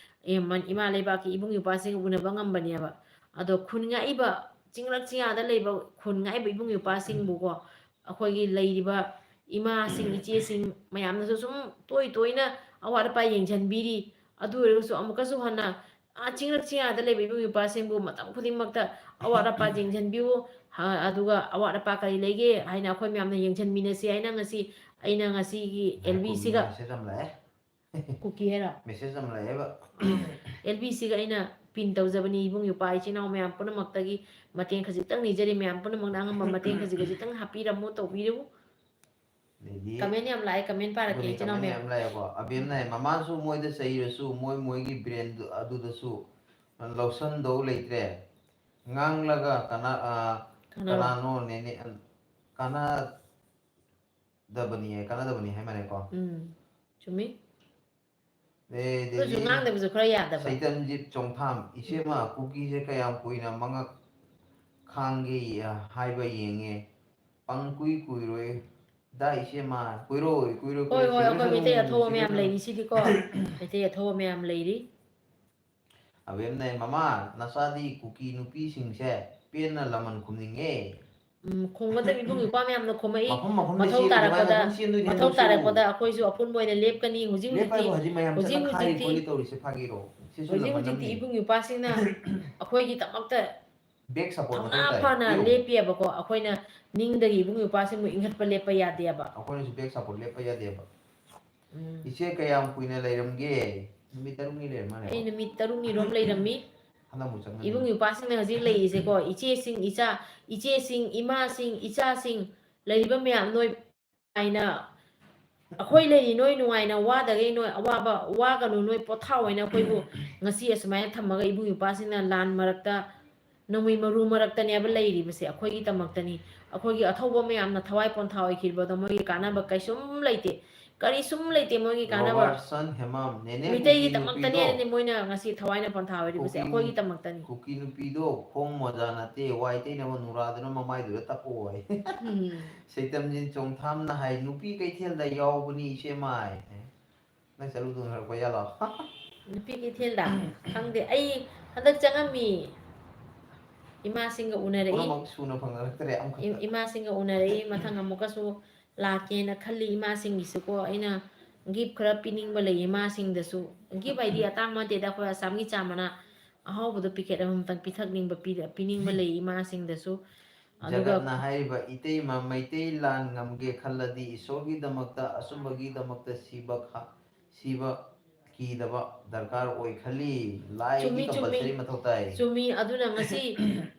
ꯑꯦ, ꯃꯟ-, ꯏꯃꯥ ꯂꯩꯕꯥꯛꯀꯤ ꯏꯕꯨꯡ ꯏꯄ꯭ꯋꯥꯁꯤꯡ ꯎꯅꯕ ꯉꯝꯕꯅꯦꯕ꯫ ꯑꯗꯣ ꯈꯨꯟ ꯉꯥꯛꯏꯕ, ꯆꯤꯡꯂꯛ ꯆꯤꯡꯌꯥꯗ ꯂꯩꯕ ꯈꯨꯟ ꯉꯥꯛꯏꯕ ꯏꯕꯨꯡ ꯏꯄ꯭ꯋꯥꯁꯤꯡꯕꯨꯀꯣ, ꯑꯩꯈꯣꯏꯒꯤ ꯂꯩꯔꯤꯕ ꯏꯃꯥꯁꯤꯡ, ꯏꯆꯦꯁꯤꯡ ꯃꯌꯥꯝꯅꯁꯨ ꯁꯨꯝ ꯇꯣꯏ ꯇꯣꯏꯅ ꯑꯋꯥꯠ ꯑꯄꯥ ꯌꯦꯡꯁꯤꯟꯕꯤꯔꯤ꯫ ꯑꯗꯨ ꯑꯣꯏꯔꯒꯁꯨ ꯑꯃꯨꯛꯀꯁꯨ ꯍꯟꯅ ꯑꯥ ꯆꯤꯡꯂꯛ ꯆꯤꯡꯌꯥꯗ ꯂꯩꯕ ꯏꯕꯨꯡ ꯏꯄ꯭ꯋꯥꯁꯤꯡꯕꯨ ꯃꯇꯝ ꯈꯨꯗꯤꯡꯃꯛꯇ ꯑꯋꯥꯠ ꯑꯄꯥ ꯌꯦꯡꯁꯤꯟꯕꯤꯌꯨ꯫ ꯍ-, ꯑꯗꯨꯒ ꯑꯋꯥꯠ ꯑꯄꯥ ꯀꯔꯤ ꯂꯩꯒꯦ ꯍꯥꯏꯅ ꯑꯩꯈꯣꯏ ꯃꯌꯥꯝꯅ ꯌꯦꯡꯁꯤꯟꯃꯤꯟꯅꯁꯤ ꯍꯥꯏꯅ ꯉꯁꯤ ꯑꯩꯅ ꯉꯁꯤꯒꯤ ꯑꯦꯜ ꯕꯤꯁꯤꯒ Message ꯑꯃ ꯂꯥꯛꯑꯦ꯫ ꯀꯨꯀꯤ ꯍꯥꯏꯔꯣ? ꯃꯦꯁꯦꯖ ꯑꯃ ꯂꯥꯛꯑꯦꯕ꯫ ꯑꯦꯜ ꯕꯤꯁꯤꯒ ꯑꯩꯅ ꯄꯤꯟ ꯇꯧꯖꯕꯅꯤ, ꯏꯕꯨꯡ ꯏꯄ꯭ꯋꯥ ꯏꯆꯤꯟ ꯏꯅꯥꯎ ꯃꯌꯥꯝ ꯄꯨꯝꯅꯃꯛꯇꯒꯤ ꯃꯇꯦꯡ ꯈꯖꯤꯛꯇꯪ ꯅꯤꯖꯔꯤ꯫ ꯃꯌꯥꯝ ꯄꯨꯝꯅꯃꯛꯅ ꯑꯉꯝꯕ ꯃꯇꯦꯡ ꯈꯖꯤꯛ ꯈꯖꯤꯛꯇꯪ ꯍꯥꯞꯄꯤꯔꯝꯃꯨ, ꯇꯧꯕꯤꯔꯝꯃꯨ꯫ ꯑꯗꯩꯗꯤ ꯀꯃꯦꯟ ꯌꯥꯝ ꯂꯥꯛꯑꯦ, ꯀꯃꯦꯟ ꯄꯥꯔꯛꯀꯦ ꯑꯗꯨꯅꯤ, ꯏꯆꯤꯟ ꯏꯅꯥꯎ ꯀꯃꯦꯟ ꯃꯌꯥꯝ꯫ ꯌꯥꯝ ꯂꯥꯛꯑꯦꯀꯣ꯫ ꯑꯕꯦꯝꯅ ꯍꯥꯏ, ꯃꯃꯥꯁꯨ ꯃꯣꯏꯗ ꯆꯩꯔꯁꯨ ꯃꯣꯏ ꯃꯣꯏꯒꯤ ꯕ꯭ꯔꯦꯟꯗꯨ ꯑꯗꯨꯗꯁꯨ ꯂꯧꯁꯟꯗꯧ ꯂꯩꯇ꯭ꯔꯦ꯫ ꯉꯥꯡꯂꯒ ꯀꯅꯥ-, ꯑ, ꯀꯅꯥꯅꯣ? ꯀꯅꯥꯅꯣ ꯅꯦꯅꯦ, ꯑ, ꯀꯥꯟꯅꯗꯕꯅꯤ, ꯀꯥꯟꯅꯗꯕꯅꯤ ꯍꯥꯏ ꯃꯥꯜꯂꯦꯀꯣ꯫ ꯎꯝ, ꯆꯨꯝꯃꯤ꯫ ꯑꯦ, ꯑꯗꯨꯁꯨ ꯑꯗꯩꯗꯤ ꯉꯥꯡꯗꯕꯁꯨ ꯈꯔ ꯌꯥꯗꯕ꯫ ꯁꯩꯇꯝꯖꯤꯠ ꯆꯣꯡꯊꯥꯝ, ꯏꯆꯦꯃ, ꯀꯨꯀꯤꯁꯦ ꯀꯌꯥꯝ ꯀꯨꯏꯅ ꯃꯉꯛ ꯈꯥꯡꯒꯦ ꯍꯥꯏꯕ ꯌꯦꯡꯉꯦ꯫ ꯄꯪꯀꯨꯏ ꯀꯨꯏꯔꯣꯏ꯫ ꯗꯥ ꯏꯆꯦꯃ, ꯀꯨꯏꯔꯣꯏ, ꯀꯨꯏꯔꯣꯏ, ꯍꯣꯏ, ꯀꯨꯏꯔꯣꯏ, ꯍꯣꯏ, ꯑꯩꯈꯣꯏ ꯁꯤꯡꯖꯁꯅꯨ, ꯃꯩꯇꯩ ꯑꯊꯧꯕ ꯃꯌꯥꯝ ꯁꯤꯡꯖꯁꯅꯨ꯫ ꯂꯩꯔꯤꯁꯤꯗꯤꯀꯣ꯫ ꯃꯩꯇꯩ ꯑꯊꯧꯕ ꯃꯌꯥꯝ ꯂꯩꯔꯤ꯫ ꯑꯕꯦꯝꯅ, ꯃꯃꯥ, ꯅꯆꯥꯗꯤ ꯀꯨꯀꯤ ꯅꯨꯄꯤꯁꯤꯡꯁꯦ ꯄꯦꯟꯅ ꯂꯃꯟ ꯈꯨꯝꯅꯤꯡꯉꯦ꯫ ꯎꯝ, ꯈꯨꯝꯒꯗꯕ ꯏꯕꯨꯡ ꯏꯄ꯭ꯋꯥ ꯃꯌꯥꯝꯅ ꯈꯨꯝꯃꯛꯏ꯫ ꯃꯐꯝ ꯃꯐꯝꯗ ꯃꯊꯧ ꯆꯦꯜꯂꯤ, ꯑꯗꯨꯃꯥꯏꯅ ꯇꯥꯔꯛꯄꯗ, ꯑꯗꯨꯝ ꯆꯦꯟꯗꯣꯏꯅꯦ ꯃꯊꯧ ꯅꯣꯏꯁꯨ꯫ ꯇꯥꯔꯛꯄꯗ ꯑꯩꯈꯣꯏꯁꯨ ꯑꯄꯨꯟꯕ ꯑꯣꯏꯅ ꯂꯦꯞꯀꯅꯤ꯫ ꯍꯧꯖꯤꯛ ꯂꯦꯞꯄ ꯍꯧꯖꯤꯛꯇꯤ, ꯍꯥꯏꯕꯨ ꯍꯧꯖꯤꯛ ꯃꯌꯥꯝ ꯍꯧꯖꯤꯛ ꯆꯠꯅ ꯈꯥꯏꯔꯤ ꯍꯧꯖꯤꯛꯇꯤ, ꯈꯣꯠꯂꯤ ꯇꯧꯔꯤꯁꯦ ꯐꯥꯒꯤꯔꯣ? ꯁꯤꯁꯨ ꯍꯧꯖꯤꯛ ꯂꯃꯟ ꯍꯧꯖꯤꯛꯇꯤ ꯑꯃꯅꯤ꯫ ꯏꯕꯨꯡ ꯏꯄ꯭ꯋꯥꯁꯤꯡꯅ ꯑꯩꯈꯣꯏꯒꯤꯗꯃꯛꯇ Back support ꯊꯧꯅꯥ ꯃꯊꯧ ꯇꯥꯏ꯫ ꯐꯅ ꯄꯤꯌꯨ꯫ ꯂꯦꯞꯄꯤꯑꯕꯀꯣ꯫ ꯑꯩꯈꯣꯏꯅ ꯅꯤꯡꯗꯒꯤ ꯏꯕꯨꯡ ꯏꯄ꯭ꯋꯥꯁꯤꯡꯕꯨ ꯏꯟꯈꯠꯄ ꯂꯦꯞꯄ ꯌꯥꯗꯦꯕ꯫ ꯑꯩꯈꯣꯏꯅꯁꯨ back support ꯂꯦꯞꯄ ꯌꯥꯗꯦꯕ꯫ ꯎꯝ꯫ ꯏꯆꯦ ꯀꯌꯥꯝ ꯀꯨꯏꯅ ꯂꯩꯔꯝꯒꯦ? ꯅꯨꯃꯤꯠ ꯇꯔꯨꯛꯅꯤ ꯂꯩꯔꯝ ꯃꯥꯜꯂꯦꯀꯣ꯫ ꯑꯩ ꯅꯨꯃꯤꯠ ꯇꯔꯨꯛꯅꯤꯔꯣꯝ ꯂꯩꯔꯝꯃꯤ꯫ ꯍꯟꯗꯛ ꯑꯃꯨꯛ ꯆꯪꯒꯅꯤ꯫ ꯏꯕꯨꯡ ꯏꯄ꯭ꯋꯥꯁꯤꯡꯅ ꯍꯧꯖꯤꯛ ꯂꯩꯔꯤꯁꯦꯀꯣ, ꯏꯆꯦꯁꯤꯡ, ꯏꯆꯥ, ꯏꯆꯦꯁꯤꯡ, ꯏꯃꯥꯁꯤꯡ, ꯏꯆꯥꯁꯤꯡ ꯂꯩꯔꯤꯕ ꯃꯌꯥꯝ, ꯅꯣꯏ ꯅꯨꯡꯉꯥꯏꯅ, ꯑꯩꯈꯣꯏ ꯂꯩꯔꯤ ꯅꯣꯏ ꯅꯨꯡꯉꯥꯏꯅ ꯋꯥꯗꯈꯩ ꯅꯣꯏ ꯑꯋꯥꯕ ꯋꯥꯒꯅꯨ, ꯅꯣꯏ ꯄꯣꯊꯥꯎ ꯍꯥꯏꯅ ꯑꯩꯈꯣꯏꯕꯨ ꯉꯁꯤ ꯑꯁꯨꯃꯥꯏꯅ ꯊꯝꯃꯒ ꯏꯕꯨꯡ ꯏꯄ꯭ꯋꯥꯁꯤꯡꯅ ꯂꯥꯟ ꯃꯔꯛꯇ, ꯅꯣꯡꯃꯩ ꯃꯔꯨ ꯃꯔꯛꯇꯅꯦꯕ ꯂꯩꯔꯤꯕꯁꯦ꯫ ꯑꯩꯈꯣꯏꯒꯤꯗꯃꯛꯇꯅꯤ, ꯑꯩꯈꯣꯏꯒꯤ ꯑꯊꯧꯕ ꯃꯌꯥꯝꯅ ꯊꯋꯥꯏ ꯄꯣꯟꯊꯥ ꯑꯣꯏꯈꯤꯕꯗꯣ ꯃꯣꯏꯒꯤ ꯀꯥꯟꯅꯕ ꯀꯩꯁꯨꯝ ꯂꯩꯇꯦ, ꯀꯔꯤꯁꯨꯝ ꯂꯩꯇꯦ ꯃꯣꯏꯒꯤ ꯀꯥꯟꯅꯕ꯫ ꯔꯣꯕꯥꯔꯠꯁꯟ ꯍꯦꯃꯝ, ꯅꯦꯅꯦ ꯀꯨꯀꯤ ꯃꯤꯇꯩꯒꯤꯗꯃꯛꯇꯅꯦ ꯅꯨꯄꯤꯗꯣ, ꯍꯥꯏꯅꯅꯦ ꯃꯣꯏꯅ ꯉꯁꯤ ꯊꯋꯥꯏꯅ ꯄꯣꯟꯊꯥ ꯑꯣꯏꯔꯤꯕꯁꯦ, ꯀꯨꯀꯤ, ꯑꯩꯈꯣꯏꯒꯤꯗꯃꯛꯇꯅꯤ꯫ ꯀꯨꯀꯤ ꯅꯨꯄꯤꯗꯣ ꯈꯣꯡ ꯃꯣꯖꯥ ꯅꯠꯇꯦ, ꯋꯥꯏ ꯇꯩꯅꯕ ꯅꯨꯔꯥꯗꯨꯅ ꯃꯃꯥꯏꯗꯨꯗ ꯇꯛꯑꯣ ꯍꯥꯏ꯫ ꯎꯝ꯫ ꯁꯩꯇꯝꯖꯤꯟ ꯆꯣꯡꯊꯥꯝꯅ ꯍꯥꯏ, ꯅꯨꯄꯤ ꯀꯩꯊꯦꯜꯗ ꯌꯥꯎꯕꯅꯤ ꯏꯆꯦ ꯃꯥꯏ꯫ ꯅꯪ ꯆꯠꯂꯨꯗꯨꯅ ꯍꯥꯏꯔꯛꯄ ꯌꯥꯂꯣ? ꯅꯨꯄꯤ ꯀꯩꯊꯦꯜꯗ? ꯈꯪꯗꯦ, ꯑꯩ ꯍꯟꯗꯛ ꯆꯪꯉꯝꯃꯤ꯫ ꯏꯃꯥꯁꯤꯡꯒ ꯎꯅꯔꯛꯏ꯫ ꯄꯨꯝꯅꯃꯛ ꯁꯨꯅ ꯐꯪꯅꯔꯛꯇ꯭ꯔꯦ ꯑꯃꯈꯛꯇ꯫ ꯏ-, ꯏꯃꯥꯁꯤꯡꯒ ꯎꯅꯔꯛꯏ꯫ ꯃꯊꯪ ꯑꯃꯨꯛꯀꯁꯨ ꯂꯥꯛꯀꯦꯅ ꯈꯜꯂꯤ꯫ ꯏꯃꯥꯁꯤꯡꯒꯤꯁꯨꯀꯣ ꯑꯩꯅ gift ꯈꯔ ꯄꯤꯅꯤꯡꯕ ꯂꯩ ꯏꯃꯥꯁꯤꯡꯗꯁꯨ꯫ Gift ꯍꯥꯏꯗꯤ ꯑꯇꯥꯡꯕ ꯅꯠꯇꯦꯗ, ꯑꯩꯈꯣꯏ ꯑꯁꯥꯝꯒꯤ ꯆꯥ ꯃꯅꯥ ꯑꯍꯥꯎꯕꯗꯣ packet ꯑꯃꯃꯝꯇꯪ ꯄꯤꯊꯛꯅꯤꯡꯕ, ꯄꯤꯗ-, ꯄꯤꯅꯤꯡꯕ ꯂꯩ ꯏꯃꯥꯁꯤꯡꯗꯁꯨ꯫ ꯑꯗꯨꯒ ꯖꯒꯠꯅ ꯍꯥꯏꯔꯤꯕ, "ꯏꯇꯩꯃ, ꯃꯩꯇꯩ ꯂꯥꯟ ꯉꯝꯒꯦ ꯈꯜꯂꯗꯤ ꯏꯁꯣꯔꯒꯤꯗꯃꯛꯇ, ꯑꯆꯨꯝꯕꯒꯤꯗꯃꯛꯇ ꯁꯤꯕ ꯈꯥ-, ꯁꯤꯕ ꯀꯤꯗꯕ ꯗꯔꯀꯥꯔ ꯑꯣꯏ ꯈꯜꯂꯤ꯫ ꯂꯥꯏꯒꯤ ꯆꯨꯝꯃꯤ, ꯆꯨꯝꯃꯤ꯫ ꯀꯝꯄꯜꯁꯔꯤ ꯃꯊꯧ ꯇꯥꯏ꯫ ꯆꯨꯝꯃꯤ꯫ ꯑꯗꯨꯅ ꯉꯁꯤ,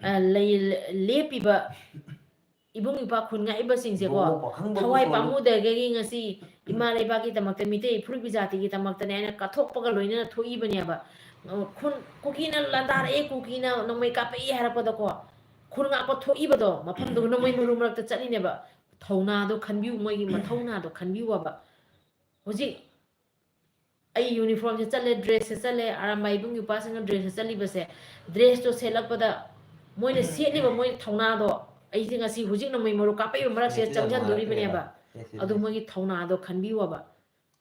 ꯑ, ꯂꯩ-, ꯂꯦꯞꯄꯤꯕ ꯏꯕꯨꯡ ꯏꯄ꯭ꯋꯥ ꯈꯨꯟ ꯉꯥꯛꯏꯕꯁꯤꯡꯁꯦꯀꯣ, ꯕꯣꯕꯣ ꯄꯥꯈꯪ ꯕꯣꯕꯣ ꯊꯋꯥꯏ ꯁꯣꯜꯂꯨ꯫ ꯄꯥꯝꯃꯨꯗꯕꯒꯤ ꯉꯁꯤ ꯏꯃꯥ ꯂꯩꯕꯥꯛꯀꯤꯗꯃꯛꯇ, ꯃꯤꯇꯩ ꯐꯨꯔꯨꯞ ꯖꯥꯇꯤꯒꯤꯗꯃꯛꯇꯅꯦ ꯍꯥꯏꯅ ꯀꯠꯊꯣꯛꯄꯒ ꯂꯣꯏꯅꯅ ꯊꯣꯛꯏꯕꯅꯦꯕ꯫ ꯑ, ꯈꯨꯟ, ꯀꯨꯀꯤꯅ ꯂꯥꯟꯗꯥꯔꯛꯑꯦ, ꯀꯨꯀꯤꯅ ꯅꯣꯡꯃꯩ ꯀꯥꯞꯄꯛꯑꯦ ꯍꯥꯏꯔꯛꯄꯗꯀꯣ, ꯈꯨꯟ ꯉꯥꯛꯄ ꯊꯣꯛꯏꯕꯗꯣ, ꯃꯐꯝꯗꯨꯒ ꯅꯣꯡꯃꯩ ꯃꯔꯨ ꯃꯔꯛꯇ ꯆꯠꯂꯤꯅꯦꯕ꯫ ꯊꯧꯅꯥꯗꯣ ꯈꯟꯕꯤꯌꯨ, ꯃꯣꯏꯒꯤ ꯃꯊꯧꯅꯥꯗꯣ ꯈꯟꯕꯤꯌꯨꯕ꯫ ꯍꯧꯖꯤꯛ ꯑꯩ ꯌꯨꯅꯤꯐꯣꯔꯝꯁꯦ ꯆꯠꯂꯦ, ꯗ꯭ꯔꯦꯁꯁꯦ ꯆꯠꯂꯦ, ꯑꯔꯥꯝꯕꯥꯏ ꯏꯕꯨꯡ ꯏꯄ꯭ꯋꯥꯁꯤꯡꯅ ꯗ꯭ꯔꯦꯁꯁꯦ ꯆꯠꯂꯤꯕꯁꯦ, ꯗ꯭ꯔꯦꯁꯇꯣ ꯁꯦꯠꯂꯛꯄꯗ ꯃꯣꯏꯅ ꯁꯦꯠꯂꯤꯕ ꯃꯣꯏ ꯊꯧꯅꯥꯗꯣ, ꯑꯩꯁꯦ ꯉꯁꯤ ꯍꯧꯖꯤꯛ ꯅꯣꯡꯃꯩ ꯃꯔꯨ ꯀꯥꯞꯄꯛꯏꯕ ꯃꯔꯛꯁꯤꯗ ꯁꯦꯠꯁꯤ ꯌꯥꯝ ꯅꯨꯡꯉꯥꯏꯔꯛꯇ꯭ꯔꯦꯗ꯫ ꯆꯪꯁꯤꯟꯗꯣꯔꯤꯕꯅꯦꯕ꯫ ꯁꯦꯠꯁꯤ, ꯑꯗꯨ ꯁꯦꯠꯁꯤ꯫ ꯃꯣꯏꯒꯤ ꯊꯧꯅꯥꯗꯣ ꯈꯟꯕꯤꯌꯣꯕ꯫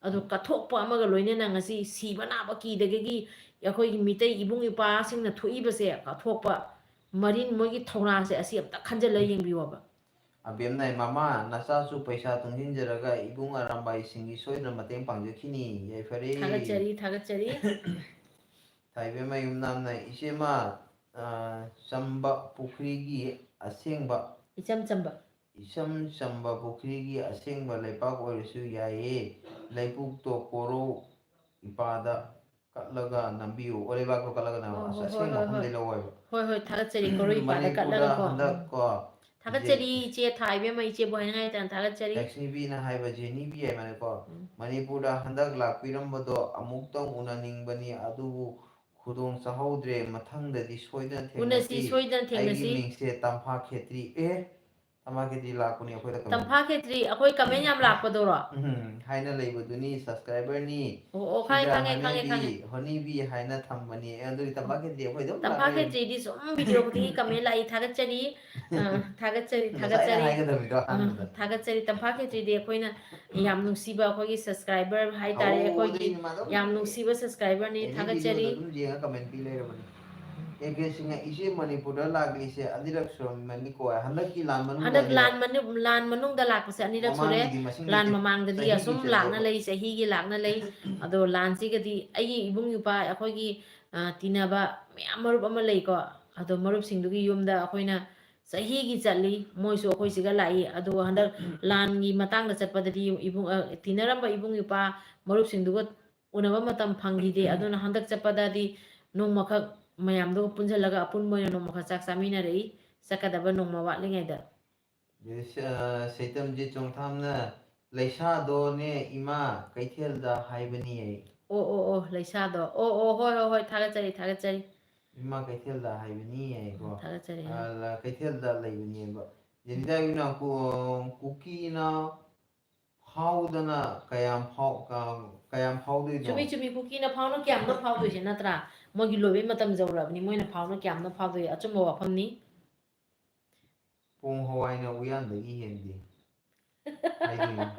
ꯑꯗꯨ ꯀꯠꯊꯣꯛꯄ ꯑꯃꯒ ꯂꯣꯏꯅꯅ ꯉꯁꯤ ꯁꯤꯕ ꯅꯥꯕ ꯀꯤꯗꯒꯤ ꯑꯩꯈꯣꯏꯒꯤ ꯃꯤꯇꯩ ꯏꯕꯨꯡ ꯏꯄ꯭ꯋꯥꯁꯤꯡꯅ ꯊꯣꯛꯏꯕꯁꯦ, ꯀꯠꯊꯣꯛꯄ ꯃꯔꯤꯟ, ꯃꯣꯏꯒꯤ ꯊꯧꯅꯥꯁꯦ ꯑꯁꯤ ꯑꯝꯇ ꯈꯟꯖꯤꯜꯂ ꯌꯦꯡꯕꯤꯌꯣꯕ꯫ ꯑꯕꯦꯝꯅ, "ꯃꯃꯥ, ꯅꯆꯥꯁꯨ ꯄꯩꯁꯥ ꯇꯨꯡꯁꯤꯟꯖꯔꯒ ꯏꯕꯨꯡ ꯑꯔꯥꯝꯕꯥꯏꯁꯤꯡꯒꯤ ꯁꯣꯏꯗꯅ ꯃꯇꯦꯡ ꯄꯥꯡꯖꯈꯤꯅꯤ꯫ ꯌꯥꯏꯐꯔꯦ꯫" ꯊꯥꯒꯠꯆꯔꯤ, ꯊꯥꯒꯠꯆꯔꯤ꯫ ꯊꯥꯏꯕꯦꯝꯃ ꯌꯨꯝꯅꯥꯝꯅ, "ꯏꯆꯦꯃ, ꯑ, ꯆꯝꯕ ꯄꯨꯈ꯭ꯔꯤꯒꯤ ꯑꯁꯦꯡꯕ, ꯏꯆꯝ ꯆꯝꯕ꯫ ꯏꯆꯝ ꯆꯝꯕ ꯄꯨꯈ꯭ꯔꯤꯒꯤ ꯑꯁꯦꯡꯕ ꯂꯩꯄꯥꯛ ꯑꯣꯏꯔꯁꯨ ꯌꯥꯏꯌꯦ꯫ ꯂꯩꯄꯨꯛꯇꯣ ꯀꯣꯔꯧ ꯏꯄꯥꯗ ꯀꯠꯂꯒ ꯅꯝꯕꯤꯌꯨ꯫" ꯑꯣ, ꯂꯩꯕꯥꯛꯇꯣ ꯀꯠꯂꯒ ꯅꯝꯕ꯫ ꯑꯣ, ꯑꯁ, ꯍꯣꯏ, ꯑꯁꯦꯡꯕ ꯍꯣꯏ, ꯍꯣꯏ꯫ ꯃꯐꯝꯗꯩ ꯂꯧꯋꯦꯕ꯫ ꯍꯣꯏ, ꯍꯣꯏ, ꯊꯥꯒꯠꯆꯔꯤ꯫ ꯀꯣꯔꯧ ꯏꯄꯥꯗ ꯃꯅꯤꯄꯨꯔꯗ ꯀꯠꯂꯒꯀꯣ꯫ ꯍꯟꯗꯛ ꯀꯣ, ꯊꯥꯒꯠꯆꯔꯤ ꯏꯆꯦ ꯊꯥꯏꯕꯦꯝꯃ, ꯏꯆꯦꯕꯨ ꯍꯥꯏꯅꯤꯡꯉꯥꯏ ꯂꯩꯇꯅ ꯊꯥꯒꯠꯆꯔꯤ꯫ ꯂꯛꯁꯃꯤꯕꯤꯅ ꯍꯥꯏꯕ, ꯖꯦꯅꯤꯕꯤ ꯍꯥꯏꯕꯅꯦꯀꯣ꯫ ꯎꯝ꯫ "ꯃꯅꯤꯄꯨꯔꯗ ꯍꯟꯗꯛ ꯂꯥꯛꯄꯤꯔꯝꯕꯗꯣ ꯑꯃꯨꯛꯇꯪ ꯎꯅꯅꯤꯡꯕꯅꯤ, ꯑꯗꯨꯕꯨ ꯈꯨꯗꯣꯡ ꯆꯥꯍꯧꯗ꯭ꯔꯦ꯫ ꯃꯊꯪꯗꯗꯤ ꯁꯣꯏꯗꯅ ꯎꯅꯁꯤ, ꯊꯦꯡꯅꯁꯤ꯫ ꯁꯣꯏꯗꯅ ꯑꯩꯒꯤ ꯊꯦꯡꯅꯁꯤ꯫ ꯃꯤꯡꯁꯦ ꯇꯝꯐꯥ ꯈꯦꯇ꯭ꯔꯤ꯫" ꯑꯦ, ꯇꯝꯐꯥ ꯈꯦꯇ꯭ꯔꯤ ꯂꯥꯛꯄꯅꯤ ꯑꯩꯈꯣꯏꯗ comment꯫ ꯇꯝꯐꯥ ꯈꯦꯇ꯭ꯔꯤ, ꯑꯩꯈꯣꯏ comment ꯌꯥꯝ ꯂꯥꯛꯄꯗꯣꯔꯣ? ꯎꯝ, ꯍꯥꯏꯅ ꯂꯩꯕꯗꯨꯅꯤ, subscriberꯅꯤ꯫ ꯑꯣ, ꯑꯣ, ꯈꯪꯉꯦ, ꯁꯤꯗ ꯈꯪꯉꯦ, ꯈꯪꯉꯦ, ꯍꯅꯨꯕꯤ, ꯈꯪꯉꯦ꯫ ꯍꯅꯨꯕꯤ ꯍꯥꯏꯅ ꯊꯝꯕꯅꯤ꯫ ꯑꯦ, ꯑꯗꯨꯗꯤ ꯇꯝꯐꯥ ꯈꯦꯇ꯭ꯔꯤ ꯑꯩꯈꯣꯏ ꯑꯗꯨꯝ ꯇꯝꯐꯥ ꯂꯥꯛꯂꯦ꯫ ꯈꯦꯇ꯭ꯔꯤꯗꯤ ꯁꯨꯝ video ꯈꯨꯗꯤꯡꯒꯤ comment ꯂꯥꯛꯏ, ꯊꯥꯒꯠꯆꯔꯤ꯫ ꯑ, ꯊꯥꯒꯠꯆꯔꯤ, ꯉꯁꯥꯏꯅ ꯊꯥꯒꯠꯆꯔꯤ꯫ ꯍꯥꯏꯒꯗꯕꯅꯤꯗꯣ ꯑ, ꯑꯍꯥꯟꯕꯗ꯫ ꯊꯥꯒꯠꯆꯔꯤ꯫ ꯇꯝꯐꯥ ꯈꯦꯇ꯭ꯔꯤꯗꯤ ꯑꯩꯈꯣꯏꯅ ꯌꯥꯝ ꯅꯨꯡꯁꯤꯕ ꯑꯩꯈꯣꯏꯒꯤ subscriber ꯍꯥꯏꯇꯥꯔꯦ, ꯑꯧ, ꯑꯩꯈꯣꯏꯒꯤ ꯑꯗꯨꯏꯅꯤ ꯃꯥꯗꯣ ꯌꯥꯝ ꯅꯨꯡꯁꯤꯕ subscriberꯅꯤ, ꯑꯦꯅꯤ ꯊꯥꯒꯠꯆꯔꯤ꯫ videoꯗ ꯑꯗꯨꯝ ꯌꯦꯡꯉ comment ꯄꯤ ꯂꯩꯔꯕꯅꯤ꯫ ꯑꯦ ꯀꯦ ꯁꯤꯡꯅ, "ꯏꯆꯦ, ꯃꯅꯤꯄꯨꯔꯗ ꯂꯥꯛꯂꯤꯁꯦ ꯑꯅꯤꯔꯛ ꯁꯨꯔꯝꯃꯅꯤꯀꯣ, ꯍꯟꯗꯛꯀꯤ ꯂꯥꯟ ꯃꯅꯨꯡꯗ ꯍꯟꯗꯛ ꯂꯥꯟ ꯑꯅꯤꯔꯛ?" ꯃꯅꯨ-, ꯂꯥꯟ ꯃꯅꯨꯡꯗ ꯂꯥꯛꯄꯁꯦ ꯑꯅꯤꯔꯛ ꯁꯨꯔꯦ꯫ ꯃꯃꯥꯡꯒꯤꯗꯤ ꯃꯁꯤꯡ ꯂꯥꯟ ꯂꯩꯇꯦ꯫ ꯃꯃꯥꯡꯗꯗꯤ ꯆꯍꯤꯒꯤ ꯑꯁꯨꯝ ꯂꯥꯛꯅ ꯆꯠꯂꯦꯕ꯫ ꯂꯩ, ꯆꯍꯤꯒꯤ ꯂꯥꯛꯅ ꯂꯩ꯫ ꯑꯗꯣ ꯂꯥꯟꯁꯤꯒꯗꯤ ꯑꯩꯒꯤ ꯏꯕꯨꯡ ꯏꯄ꯭ꯋꯥ, ꯑꯩꯈꯣꯏꯒꯤ, ꯑ, ꯇꯤꯟꯅꯕ ꯃꯌꯥꯝ ꯃꯔꯨꯞ ꯑꯃ ꯂꯩꯀꯣ꯫ ꯑꯗꯣ ꯃꯔꯨꯞꯁꯤꯡꯗꯨꯒꯤ ꯌꯨꯝꯗ ꯑꯩꯈꯣꯏꯅ ꯆꯍꯤꯒꯤ ꯆꯠꯂꯤ꯫ ꯃꯣꯏꯁꯨ ꯑꯩꯈꯣꯏ ꯁꯤꯒ ꯂꯥꯛꯏ꯫ ꯑꯗꯨꯒ ꯍꯟꯗꯛ ꯂꯥꯟꯒꯤ ꯃꯇꯥꯡꯗ ꯆꯠꯄꯗꯗꯤ ꯏꯕꯨꯡ, ꯑ, ꯇꯤꯟꯅꯔꯝꯕ ꯏꯕꯨꯡ ꯏꯄ꯭ꯋꯥ ꯃꯔꯨꯞꯁꯤꯡꯗꯨꯒ ꯎꯅꯕ ꯃꯇꯝ ꯐꯪꯈꯤꯗꯦ꯫ ꯑꯗꯨꯅ ꯍꯟꯗꯛ ꯆꯠꯄꯗꯗꯤ ꯅꯣꯡꯃꯈꯛ ꯃꯌꯥꯝꯗꯨꯒ ꯄꯨꯟꯁꯤꯜꯂꯒ ꯑꯄꯨꯟꯕ ꯑꯣꯏꯅ ꯅꯣꯡꯃꯈꯛ ꯆꯥꯛ ꯆꯥꯃꯤꯟꯅꯔꯛꯏ, ꯆꯠꯀꯗꯕ ꯅꯣꯡꯃ ꯋꯥꯠꯂꯤꯉꯩꯗ꯫ ꯁ-, ꯑ, ꯁꯩꯇꯝꯖꯤꯠ ꯆꯣꯡꯊꯥꯝꯅ ꯂꯩꯁꯥꯗꯣꯅꯦ ꯏꯃꯥ ꯀꯩꯊꯦꯜꯗ ꯍꯥꯏꯕꯅꯤ ꯑꯩ꯫ ꯑꯣ, ꯑꯣ, ꯑꯣ, ꯂꯩꯁꯥꯗꯣ꯫ ꯑꯣ, ꯑꯣ, ꯍꯣꯏ, ꯍꯣꯏ, ꯍꯣꯏ, ꯊꯥꯒꯠꯆꯔꯤ, ꯊꯥꯒꯠꯆꯔꯤ꯫ ꯏꯃꯥ ꯀꯩꯊꯦꯜꯗ ꯍꯥꯏꯕꯅꯤ ꯑꯩꯀꯣ꯫ ꯊꯥꯒꯠꯆꯔꯤ꯫ ꯑ, ꯂ-, ꯀꯩꯊꯦꯜꯗ ꯂꯩꯕꯅꯦꯕ꯫ ꯖꯦꯅꯤꯇꯥꯒꯤꯅ ꯀꯨ-, ꯀꯨꯀꯤꯅ ꯐꯥꯎꯗꯅ ꯀꯌꯥꯝ ꯐꯥꯎ-, ꯀ-, ꯀꯌꯥꯝ ꯐꯥꯎꯗꯣꯏꯅꯣ? ꯆꯨꯝꯃꯤ, ꯆꯨꯝꯃꯤ, ꯀꯨꯀꯤꯅ ꯐꯥꯎꯅ ꯀꯌꯥꯝꯅ ꯐꯥꯎꯗꯣꯏꯁꯦ ꯅꯠꯇ꯭ꯔꯥ? ꯃꯣꯏꯒꯤ ꯂꯣꯏꯕꯩ ꯃꯇꯝ ꯌꯧꯔꯛꯑꯕꯅꯤ, ꯃꯣꯏꯅ ꯐꯥꯎꯅ ꯀꯌꯥꯝꯅ ꯐꯥꯎꯗꯣꯏ? ꯑꯆꯨꯝꯕ ꯋꯥꯐꯝꯅꯤ꯫ ꯄꯣꯡ ꯍꯋꯥꯏꯅ ꯎꯌꯥꯟꯗꯒꯤ ꯍꯦꯟꯗꯦ ꯍꯥꯏꯗꯣꯏꯅꯤ꯫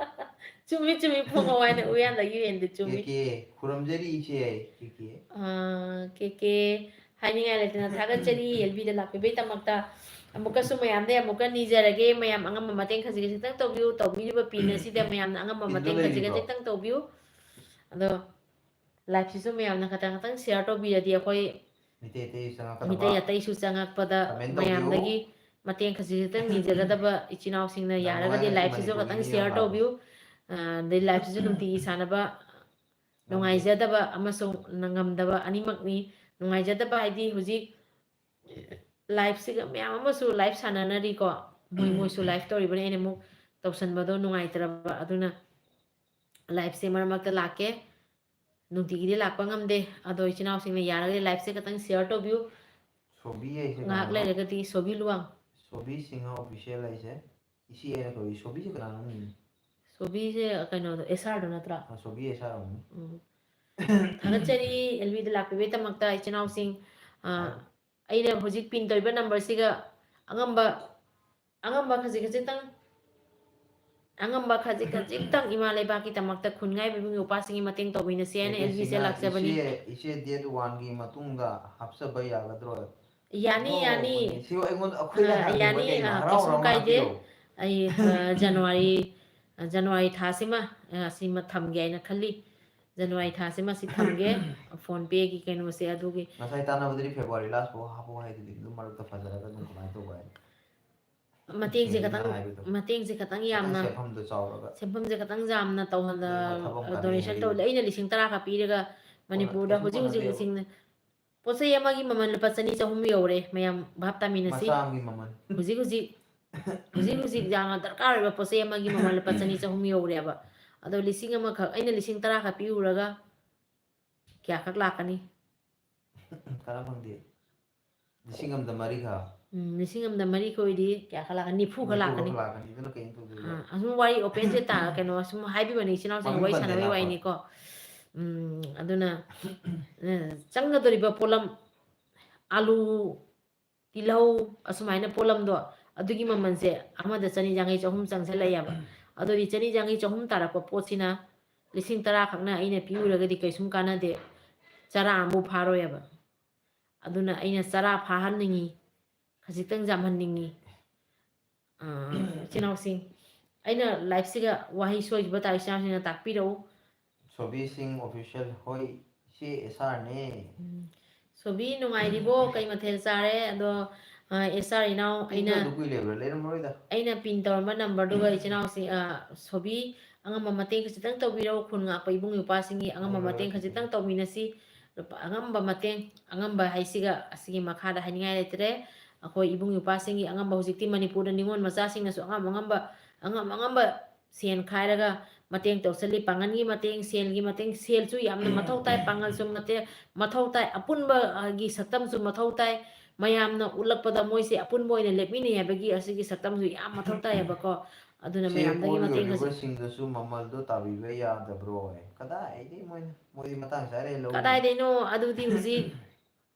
ꯆꯨꯝꯃꯤ, ꯆꯨꯝꯃꯤ, ꯄꯣꯡ ꯍꯋꯥꯏꯅ ꯎꯌꯥꯟꯗꯒꯤ ꯍꯦꯟꯗꯦ, ꯆꯨꯝꯃꯤ꯫ ꯀꯦ ꯀꯦ, ꯈꯨꯔꯨꯝꯖꯔꯤ ꯏꯆꯦ, ꯀꯦ ꯀꯦ꯫ ꯑꯥ, ꯀꯦ ꯀꯦ, ꯍꯥꯏꯅꯤꯡꯉꯥꯏ ꯂꯩꯇꯅ ꯊꯥꯒꯠꯆꯔꯤ ꯑꯦꯜ ꯕꯤꯗ ꯂꯥꯛꯄꯤꯕꯩꯗꯃꯛꯇ꯫ ꯑꯃꯨꯛꯀꯁꯨ ꯃꯌꯥꯝꯗꯩ ꯑꯃꯨꯛꯀ ꯅꯤꯖꯔꯒꯦ, ꯃꯌꯥꯝ ꯑꯉꯝꯕ ꯃꯇꯦꯡ ꯈꯖꯤꯛ ꯈꯖꯤꯛꯇꯪ ꯇꯧꯕꯤꯌꯨ, ꯇꯧꯕꯤꯔꯤꯕ ꯄꯤꯟ ꯑꯁꯤꯗ ꯃꯌꯥꯝꯅ ꯑꯉꯝꯕ ꯄꯤꯟꯗꯣ ꯃꯇꯦꯡ ꯈꯖꯤꯛ ꯂꯩꯔꯤꯕ꯭ꯔꯣ? ꯈꯖꯤꯛꯇꯪ ꯇꯧꯕꯤꯌꯨ꯫ ꯑꯗꯣ live ꯁꯤꯁꯨ ꯃꯌꯥꯝꯅ ꯈꯇꯪ ꯈꯇꯪ share ꯇꯧꯕꯤꯔꯗꯤ ꯑꯩꯈꯣꯏ ꯃꯤꯇꯩ ꯑꯇꯩ ꯆꯪꯉꯛꯀꯗꯕ ꯃꯤꯇꯩ ꯑꯇꯩꯁꯨ ꯆꯪꯉꯛꯄꯗ comment ꯇꯧꯕꯤꯌꯨ꯫ ꯃꯌꯥꯝꯗꯒꯤ ꯃꯇꯦꯡ ꯈꯖꯤꯛ ꯈꯖꯤꯛꯇꯪ ꯅꯤꯖꯒꯗꯕ ꯏꯆꯤꯟ ꯏꯅꯥꯎꯁꯤꯡꯅ ꯌꯥꯝ ꯌꯥꯔꯒꯗꯤ ꯅꯨꯡꯉꯥꯏ live ꯁꯤꯁꯨ ꯃꯅꯤꯄꯨꯔꯒꯤ ꯈꯇꯪ ꯃꯤ share ꯌꯥꯝ ꯇꯧꯕꯤꯌꯨ꯫ ꯑ, ꯑꯗꯩ live ꯁꯤꯁꯨ ꯅꯨꯡꯇꯤꯒꯤ ꯁꯥꯟꯅꯕ ꯅꯨꯡꯉꯥꯏꯖꯗꯕ ꯑꯃꯁꯨꯡ ꯉꯝꯗꯕ ꯑꯅꯤꯃꯛꯅꯤ꯫ ꯅꯨꯡꯉꯥꯏꯖꯗꯕ ꯍꯥꯏꯗꯤ ꯍꯧꯖꯤꯛ live ꯁꯤꯒ ꯃꯌꯥꯝ ꯑꯃꯁꯨ live ꯁꯥꯟꯅꯅꯔꯤꯀꯣ, ꯃꯣꯏ ꯃꯣꯏꯁꯨ live ꯇꯧꯔꯤꯕꯅꯤ, ꯑꯩꯅ ꯑꯃꯨꯛ ꯇꯧꯁꯟꯕꯗꯣ ꯅꯨꯡꯉꯥꯏꯇ꯭ꯔꯕ, ꯑꯗꯨꯅ live ꯁꯦ ꯃꯔꯛ ꯃꯔꯛꯇ ꯂꯥꯛꯀꯦ꯫ ꯅꯨꯡꯇꯤꯒꯤꯗꯤ ꯂꯥꯛꯄ ꯉꯝꯗꯦ, ꯑꯗꯣ ꯏꯆꯤꯟ ꯏꯅꯥꯎꯁꯤꯡꯅ ꯌꯥꯔꯒꯗꯤ live ꯁꯦ ꯈꯇꯪ share ꯇꯧꯕꯤꯌꯨ꯫ ꯁꯣꯕꯤ ꯍꯥꯏꯁꯦ ꯉꯥꯏꯍꯥꯛ ꯀꯅꯥꯅꯣ? ꯂꯩꯔꯒꯗꯤ ꯁꯣꯕꯤ ꯂꯨꯋꯥꯡ꯫ ꯁꯣꯕꯤ ꯁꯤꯡꯍ official ꯍꯥꯏꯁꯦ ꯏꯆꯦ ꯑꯩꯅ ꯀꯧꯏ꯫ ꯁꯣꯕꯤꯁꯦ ꯀꯅꯥꯅꯣ ꯈꯪꯗꯦ꯫ ꯁꯣꯕꯤꯁꯦ ꯀꯩꯅꯣꯗꯣ, ꯑꯦꯁ ꯑꯥꯔꯗꯣ ꯅꯠꯇ꯭ꯔꯥ? ꯑ, ꯁꯣꯕꯤ ꯑꯦꯁ ꯑꯥꯔ ꯑꯣꯏꯔꯝꯒꯅꯤ꯫ ꯎꯝ꯫ ꯊꯥꯒꯠꯆꯔꯤ ꯑꯦꯜ ꯕꯤꯗ ꯂꯥꯛꯄꯤꯕꯒꯤꯗꯃꯛꯇ ꯏꯆꯤꯟ ꯏꯅꯥꯎꯁꯤꯡ꯫ ꯑ, ꯑ, ꯑꯩꯅ ꯍꯧꯖꯤꯛ pin ꯇꯧꯔꯤꯕ number ꯁꯤꯒ ꯑꯉꯝꯕ, ꯑꯉꯝꯕ ꯈꯖꯤꯛ ꯈꯖꯤꯛꯇꯪ, ꯑꯉꯝꯕ ꯈꯖꯤꯛ ꯈꯖꯤꯛꯇꯪ ꯏꯃꯥ ꯂꯩꯕꯥꯛꯀꯤꯗꯃꯛꯇ ꯈꯨꯟꯉꯥꯏꯕ ꯏꯕꯨꯡ ꯏꯄ꯭ꯋꯥꯁꯤꯡꯒꯤ ꯃꯇꯦꯡ ꯇꯧꯕꯤꯅꯁꯦ ꯍꯥꯏꯅ ꯀꯦ ꯀꯦ ꯑꯦꯜ ꯕꯤꯁꯦ ꯁꯤꯡꯍ, ꯂꯥꯛꯆꯕꯅꯤ꯫ ꯏꯆꯦ, ꯏꯆꯦ date one ꯒꯤ ꯃꯇꯨꯡꯗ ꯍꯥꯞꯆꯕ ꯌꯥꯒꯗ꯭ꯔꯣ? ꯌꯥꯅꯤ, ꯅꯣ, ꯌꯥꯅꯤ꯫ ꯁꯤ ꯑꯩꯉꯣꯟꯗ, ꯑꯩꯈꯣꯏꯗ ꯑ, ꯍꯪꯕꯅꯦ, ꯌꯥꯅꯤ, ꯑ, ꯍꯔꯥꯎ ꯀꯩꯁꯨꯝ ꯍꯔꯥꯎꯅ ꯀꯥꯏꯗꯦ꯫ ꯍꯥꯞꯄꯤꯔꯣ꯫ ꯑꯩ, ꯑ, ꯖꯅꯋꯥꯔꯤ, ꯑ, ꯖꯅꯋꯥꯔꯤ ꯊꯥꯁꯤꯃ, ꯑ, ꯁꯤꯃ ꯊꯝꯒꯦ ꯍꯥꯏꯅ ꯈꯜꯂꯤ꯫ ꯖꯅꯋꯥꯔꯤ ꯊꯥꯁꯤꯃ ꯁꯤ ꯊꯝꯒꯦ꯫ PhonePe ꯒꯤ ꯀꯩꯅꯣꯁꯦ ꯑꯗꯨꯒꯤ꯫ ꯉꯁꯥꯏ ꯇꯥꯟꯅꯕꯗꯗꯤ February last ꯐꯥꯎ ꯍꯥꯞꯄꯣ ꯍꯥꯏꯗꯨꯗꯤ, ꯑꯗꯨꯝ ꯃꯔꯛꯇ ꯐꯖꯔꯒ ꯑꯗꯨꯝ ꯀꯃꯥꯏꯅ ꯇꯧꯕ ꯍꯥꯏꯅ꯫ ꯃꯇꯦꯡꯁꯦ ꯈꯤꯇꯪ, ꯍꯥꯏꯕꯗꯣ꯫ ꯃꯇꯦꯡꯁꯦ ꯈꯤꯇꯪ ꯈꯤꯇꯪ ꯌꯥꯝꯅ, ꯁꯦꯟꯐꯝꯗꯣ ꯆꯥꯎꯔꯒ ꯁꯦꯟꯐꯝꯁꯦ ꯈꯤꯇꯪ ꯌꯥꯝꯅ ꯇꯧꯍꯟꯗ-, ꯅꯪꯅ ꯊꯕꯛ ꯑꯃ ꯀꯥꯟꯅ donation ꯇꯧ-, ꯌꯦꯡꯉꯗꯤ ꯑꯩꯅ ꯂꯤꯁꯤꯡ ꯇꯔꯥ ꯈꯛ ꯄꯤꯔꯒ ꯃꯅꯤꯄꯨꯔꯗ ꯀꯩꯁꯨ ꯍꯧꯖꯤꯛ ꯍꯧꯖꯤꯛ ꯀꯣꯟꯅꯗꯦꯕ꯫ ꯂꯤꯁꯤꯡ, ꯄꯣꯠ ꯆꯩ ꯑꯃꯒꯤ ꯃꯃꯜ ꯂꯨꯄꯥ ꯆꯅꯤ ꯆꯍꯨꯝ ꯌꯧꯔꯦ, ꯃꯌꯥꯝ ꯚꯥꯞ ꯇꯥꯃꯤꯟꯅꯁꯤ꯫ ꯃꯆꯥ ꯑꯃꯒꯤ ꯃꯃꯜ꯫ ꯍꯧꯖꯤꯛ ꯍꯧꯖꯤꯛ, ꯍꯧꯖꯤꯛ ꯍꯧꯖꯤꯛ ꯌꯥꯝꯅ ꯗꯔꯀꯥꯔ ꯑꯣꯏꯕ ꯄꯣꯠ ꯆꯩ ꯑꯃꯒꯤ ꯃꯃꯜ ꯂꯨꯄꯥ ꯆꯅꯤ ꯆꯍꯨꯝ ꯌꯧꯔꯦꯕ꯫ ꯑꯗꯣ ꯂꯤꯁꯤꯡ ꯑꯃꯈꯛ, ꯑꯩꯅ ꯂꯤꯁꯤꯡ ꯇꯔꯥ ꯈꯛ ꯄꯤꯔꯨꯔꯒ ꯀꯌꯥꯈꯛ ꯂꯥꯛꯀꯅꯤ? ꯀꯅꯥ ꯐꯪꯗꯦ? ꯂꯤꯁꯤꯡ ꯑꯃꯗ ꯃꯔꯤꯈꯛ? ꯎꯝ, ꯂꯤꯁꯤꯡ ꯑꯃꯗ ꯃꯔꯤꯈꯛ ꯑꯣꯏꯗꯤ ꯀꯌꯥ ꯈꯛ ꯂꯥꯛꯀꯅꯤ? ꯅꯤꯐꯨ ꯈꯛ ꯅꯤꯐꯨ ꯂꯥꯛꯀꯅꯤ꯫ ꯈꯛ ꯂꯥꯛꯀꯅꯤ, ꯑꯗꯨꯅ ꯀꯩꯅꯣ ꯇꯧꯗꯣꯏꯕ? ꯑꯥ, ꯑꯁꯨꯝ ꯋꯥꯔꯤ open ꯁꯦ ꯇꯥ-, ꯀꯩꯅꯣ, ꯁꯨꯝ ꯍꯥꯏꯕꯤꯕꯅꯤ, ꯏꯆꯤꯟ ꯏꯅꯥꯎꯁꯤꯡꯒ ꯃꯃꯤꯡ ꯋꯥꯔꯤ ꯄꯟꯗꯦ ꯁꯥꯟꯅꯕꯒꯤ ꯂꯥꯛꯄ꯫ ꯋꯥꯔꯤꯅꯤꯀꯣ꯫ ꯎꯝ, ꯑꯗꯨꯅ, ꯑ, ꯆꯪꯒꯗꯧꯔꯤꯕ ꯄꯣꯠꯂꯝ, ꯑꯥꯂꯨ, ꯇꯤꯜꯍꯧ, ꯑꯁꯨꯃꯥꯏꯅ ꯄꯣꯠꯂꯝꯗꯣ, ꯑꯗꯨꯒꯤ ꯃꯃꯜꯁꯦ ꯑꯃꯗ ꯆꯅꯤ ꯌꯥꯡꯈꯩ, ꯆꯍꯨꯝ ꯆꯪꯁꯤꯜꯂꯛꯑꯦꯕ꯫ ꯑꯗꯨꯗꯤ ꯆꯅꯤ ꯌꯥꯡꯈꯩ, ꯆꯍꯨꯝ ꯇꯥꯔꯛꯄ ꯄꯣꯠꯁꯤꯅ ꯂꯤꯁꯤꯡ ꯇꯔꯥ ꯈꯛꯅ ꯑꯩꯅ ꯄꯤꯔꯨꯔꯒꯗꯤ ꯀꯩꯁꯨꯝ ꯀꯥꯟꯅꯗꯦ, ꯆꯔꯥ ꯑꯃꯕꯨ ꯐꯥꯔꯣꯏꯕ꯫ ꯑꯗꯨꯅ ꯑꯩꯅ ꯆꯔꯥ ꯐꯥꯍꯟꯅꯤꯡꯉꯤ, ꯈꯖꯤꯛꯇꯪ ꯌꯥꯝꯍꯟꯅꯤꯡꯉꯤ꯫ ꯑꯥ, ꯏꯆꯤꯟ ꯏꯅꯥꯎꯁꯤꯡ, ꯑꯩꯅ live ꯁꯤꯒ ꯋꯥꯍꯩ ꯁꯣꯏꯈꯤꯕ ꯇꯥꯔꯦ, ꯏꯆꯤꯟ ꯏꯅꯥꯎꯁꯤꯡꯅ ꯇꯥꯛꯄꯤꯔꯛꯎ꯫ ꯁꯣꯕꯤ ꯁꯤꯡ official, ꯍꯣꯏ, ꯏꯆꯦ S R ꯅꯦ꯫ ꯎꯝ꯫ ꯁꯣꯕꯤ, ꯅꯨꯡꯉꯥꯏꯔꯤꯕꯣ? ꯀꯩ ꯃꯊꯦꯜ ꯆꯥꯔꯦ? ꯑꯗꯣ, ꯑ, S R ꯏꯅꯥꯎ, ꯑꯩꯅ, ꯄꯤꯟꯗꯣ ꯑꯗꯨ ꯀꯨꯏ ꯂꯩꯕ꯭ꯔꯥ? ꯂꯩꯔꯝꯃꯔꯣꯏꯗ꯫ ꯑꯩꯅ pin ꯇꯧꯔꯝꯕ number ꯗꯨꯒ ꯏꯆꯤꯟ ꯏꯅꯥꯎꯁꯤꯡ, ꯑ, ꯁꯣꯕꯤ, ꯑꯉꯝꯕ ꯃꯇꯦꯡ ꯈꯖꯤꯛꯇꯪ ꯇꯧꯕꯤꯔꯛꯎ꯫ ꯈꯨꯟ ꯉꯥꯛꯄ ꯏꯕꯨꯡ ꯏꯄ꯭ꯋꯥꯁꯤꯡꯒꯤ ꯑꯉꯝꯕ ꯂꯩꯔꯝꯃꯔꯣꯏ ꯃꯇꯦꯡ ꯑꯗꯨꯗꯤ꯫ ꯈꯖꯤꯛꯇꯪ ꯇꯧꯃꯤꯟꯅꯁꯤ꯫ ꯂꯨꯄꯥ, ꯑꯉꯝꯕ ꯃꯇꯦꯡ, ꯑꯉꯝꯕ ꯍꯥꯏꯁꯤꯒ ꯑꯁꯤꯒꯤ ꯃꯈꯥꯗ ꯍꯥꯏꯅꯤꯡꯉꯥꯏ ꯂꯩꯇ꯭ꯔꯦ꯫ ꯑꯩꯈꯣꯏ ꯏꯕꯨꯡ ꯏꯄ꯭ꯋꯥꯁꯤꯡꯒꯤ ꯑꯉꯝꯕ, ꯍꯧꯖꯤꯛꯇꯤ ꯃꯅꯤꯄꯨꯔꯗ ꯅꯤꯉꯣꯜ ꯃꯆꯥꯁꯤꯡꯅꯁꯨ ꯑꯉꯝ ꯑꯉꯝꯕ, ꯑꯉꯝ ꯑꯉꯝꯕ ꯁꯦꯟ ꯈꯥꯏꯔꯒ ꯃꯇꯦꯡ ꯇꯧꯁꯜꯂꯤ꯫ ꯄꯥꯡꯒꯜꯒꯤ ꯃꯇꯦꯡ, ꯁꯦꯜꯒꯤ ꯃꯇꯦꯡ, ꯁꯦꯜꯁꯨ ꯌꯥꯝꯅ ꯃꯊꯧ ꯇꯥꯏ, ꯄꯥꯡꯒꯜꯁꯨ ꯃꯇꯦꯡ ꯃꯊꯧ ꯇꯥꯏ꯫ ꯑꯄꯨꯟꯕꯒꯤ ꯁꯛꯇꯝꯁꯨ ꯃꯊꯧ ꯇꯥꯏ꯫ ꯃꯌꯥꯝꯅ ꯎꯠꯂꯛꯄꯗ ꯃꯣꯏꯁꯦ ꯑꯄꯨꯟꯕ ꯑꯣꯏꯅ ꯂꯦꯞꯃꯤꯟꯅꯩ ꯍꯥꯏꯕꯒꯤ ꯑꯁꯤꯒꯤ ꯁꯛꯇꯝꯁꯨ ꯌꯥꯝ ꯃꯊꯧ ꯇꯥꯏꯌꯦꯕꯀꯣ꯫ ꯑꯗꯨꯅ ꯁꯤ ꯃꯌꯥꯝꯗꯒꯤ ꯄꯣꯠ ꯃꯇꯦꯡ ꯈꯖꯤꯛ ꯌꯣꯜꯂꯤꯕꯁꯤꯡꯗꯨꯁꯨ ꯃꯃꯜꯗꯣ ꯇꯥꯕꯤꯕ ꯌꯥꯗꯕ꯭ꯔꯣ? ꯀꯗꯥꯏꯗꯩ ꯃꯣꯏꯅ, ꯃꯣꯏꯗꯤ ꯃꯇꯥꯡ ꯆꯥꯔꯦ ꯂꯧ꯫ ꯀꯗꯥꯏꯗꯩꯅꯣ? ꯑꯗꯨꯗꯤ ꯍꯧꯖꯤꯛ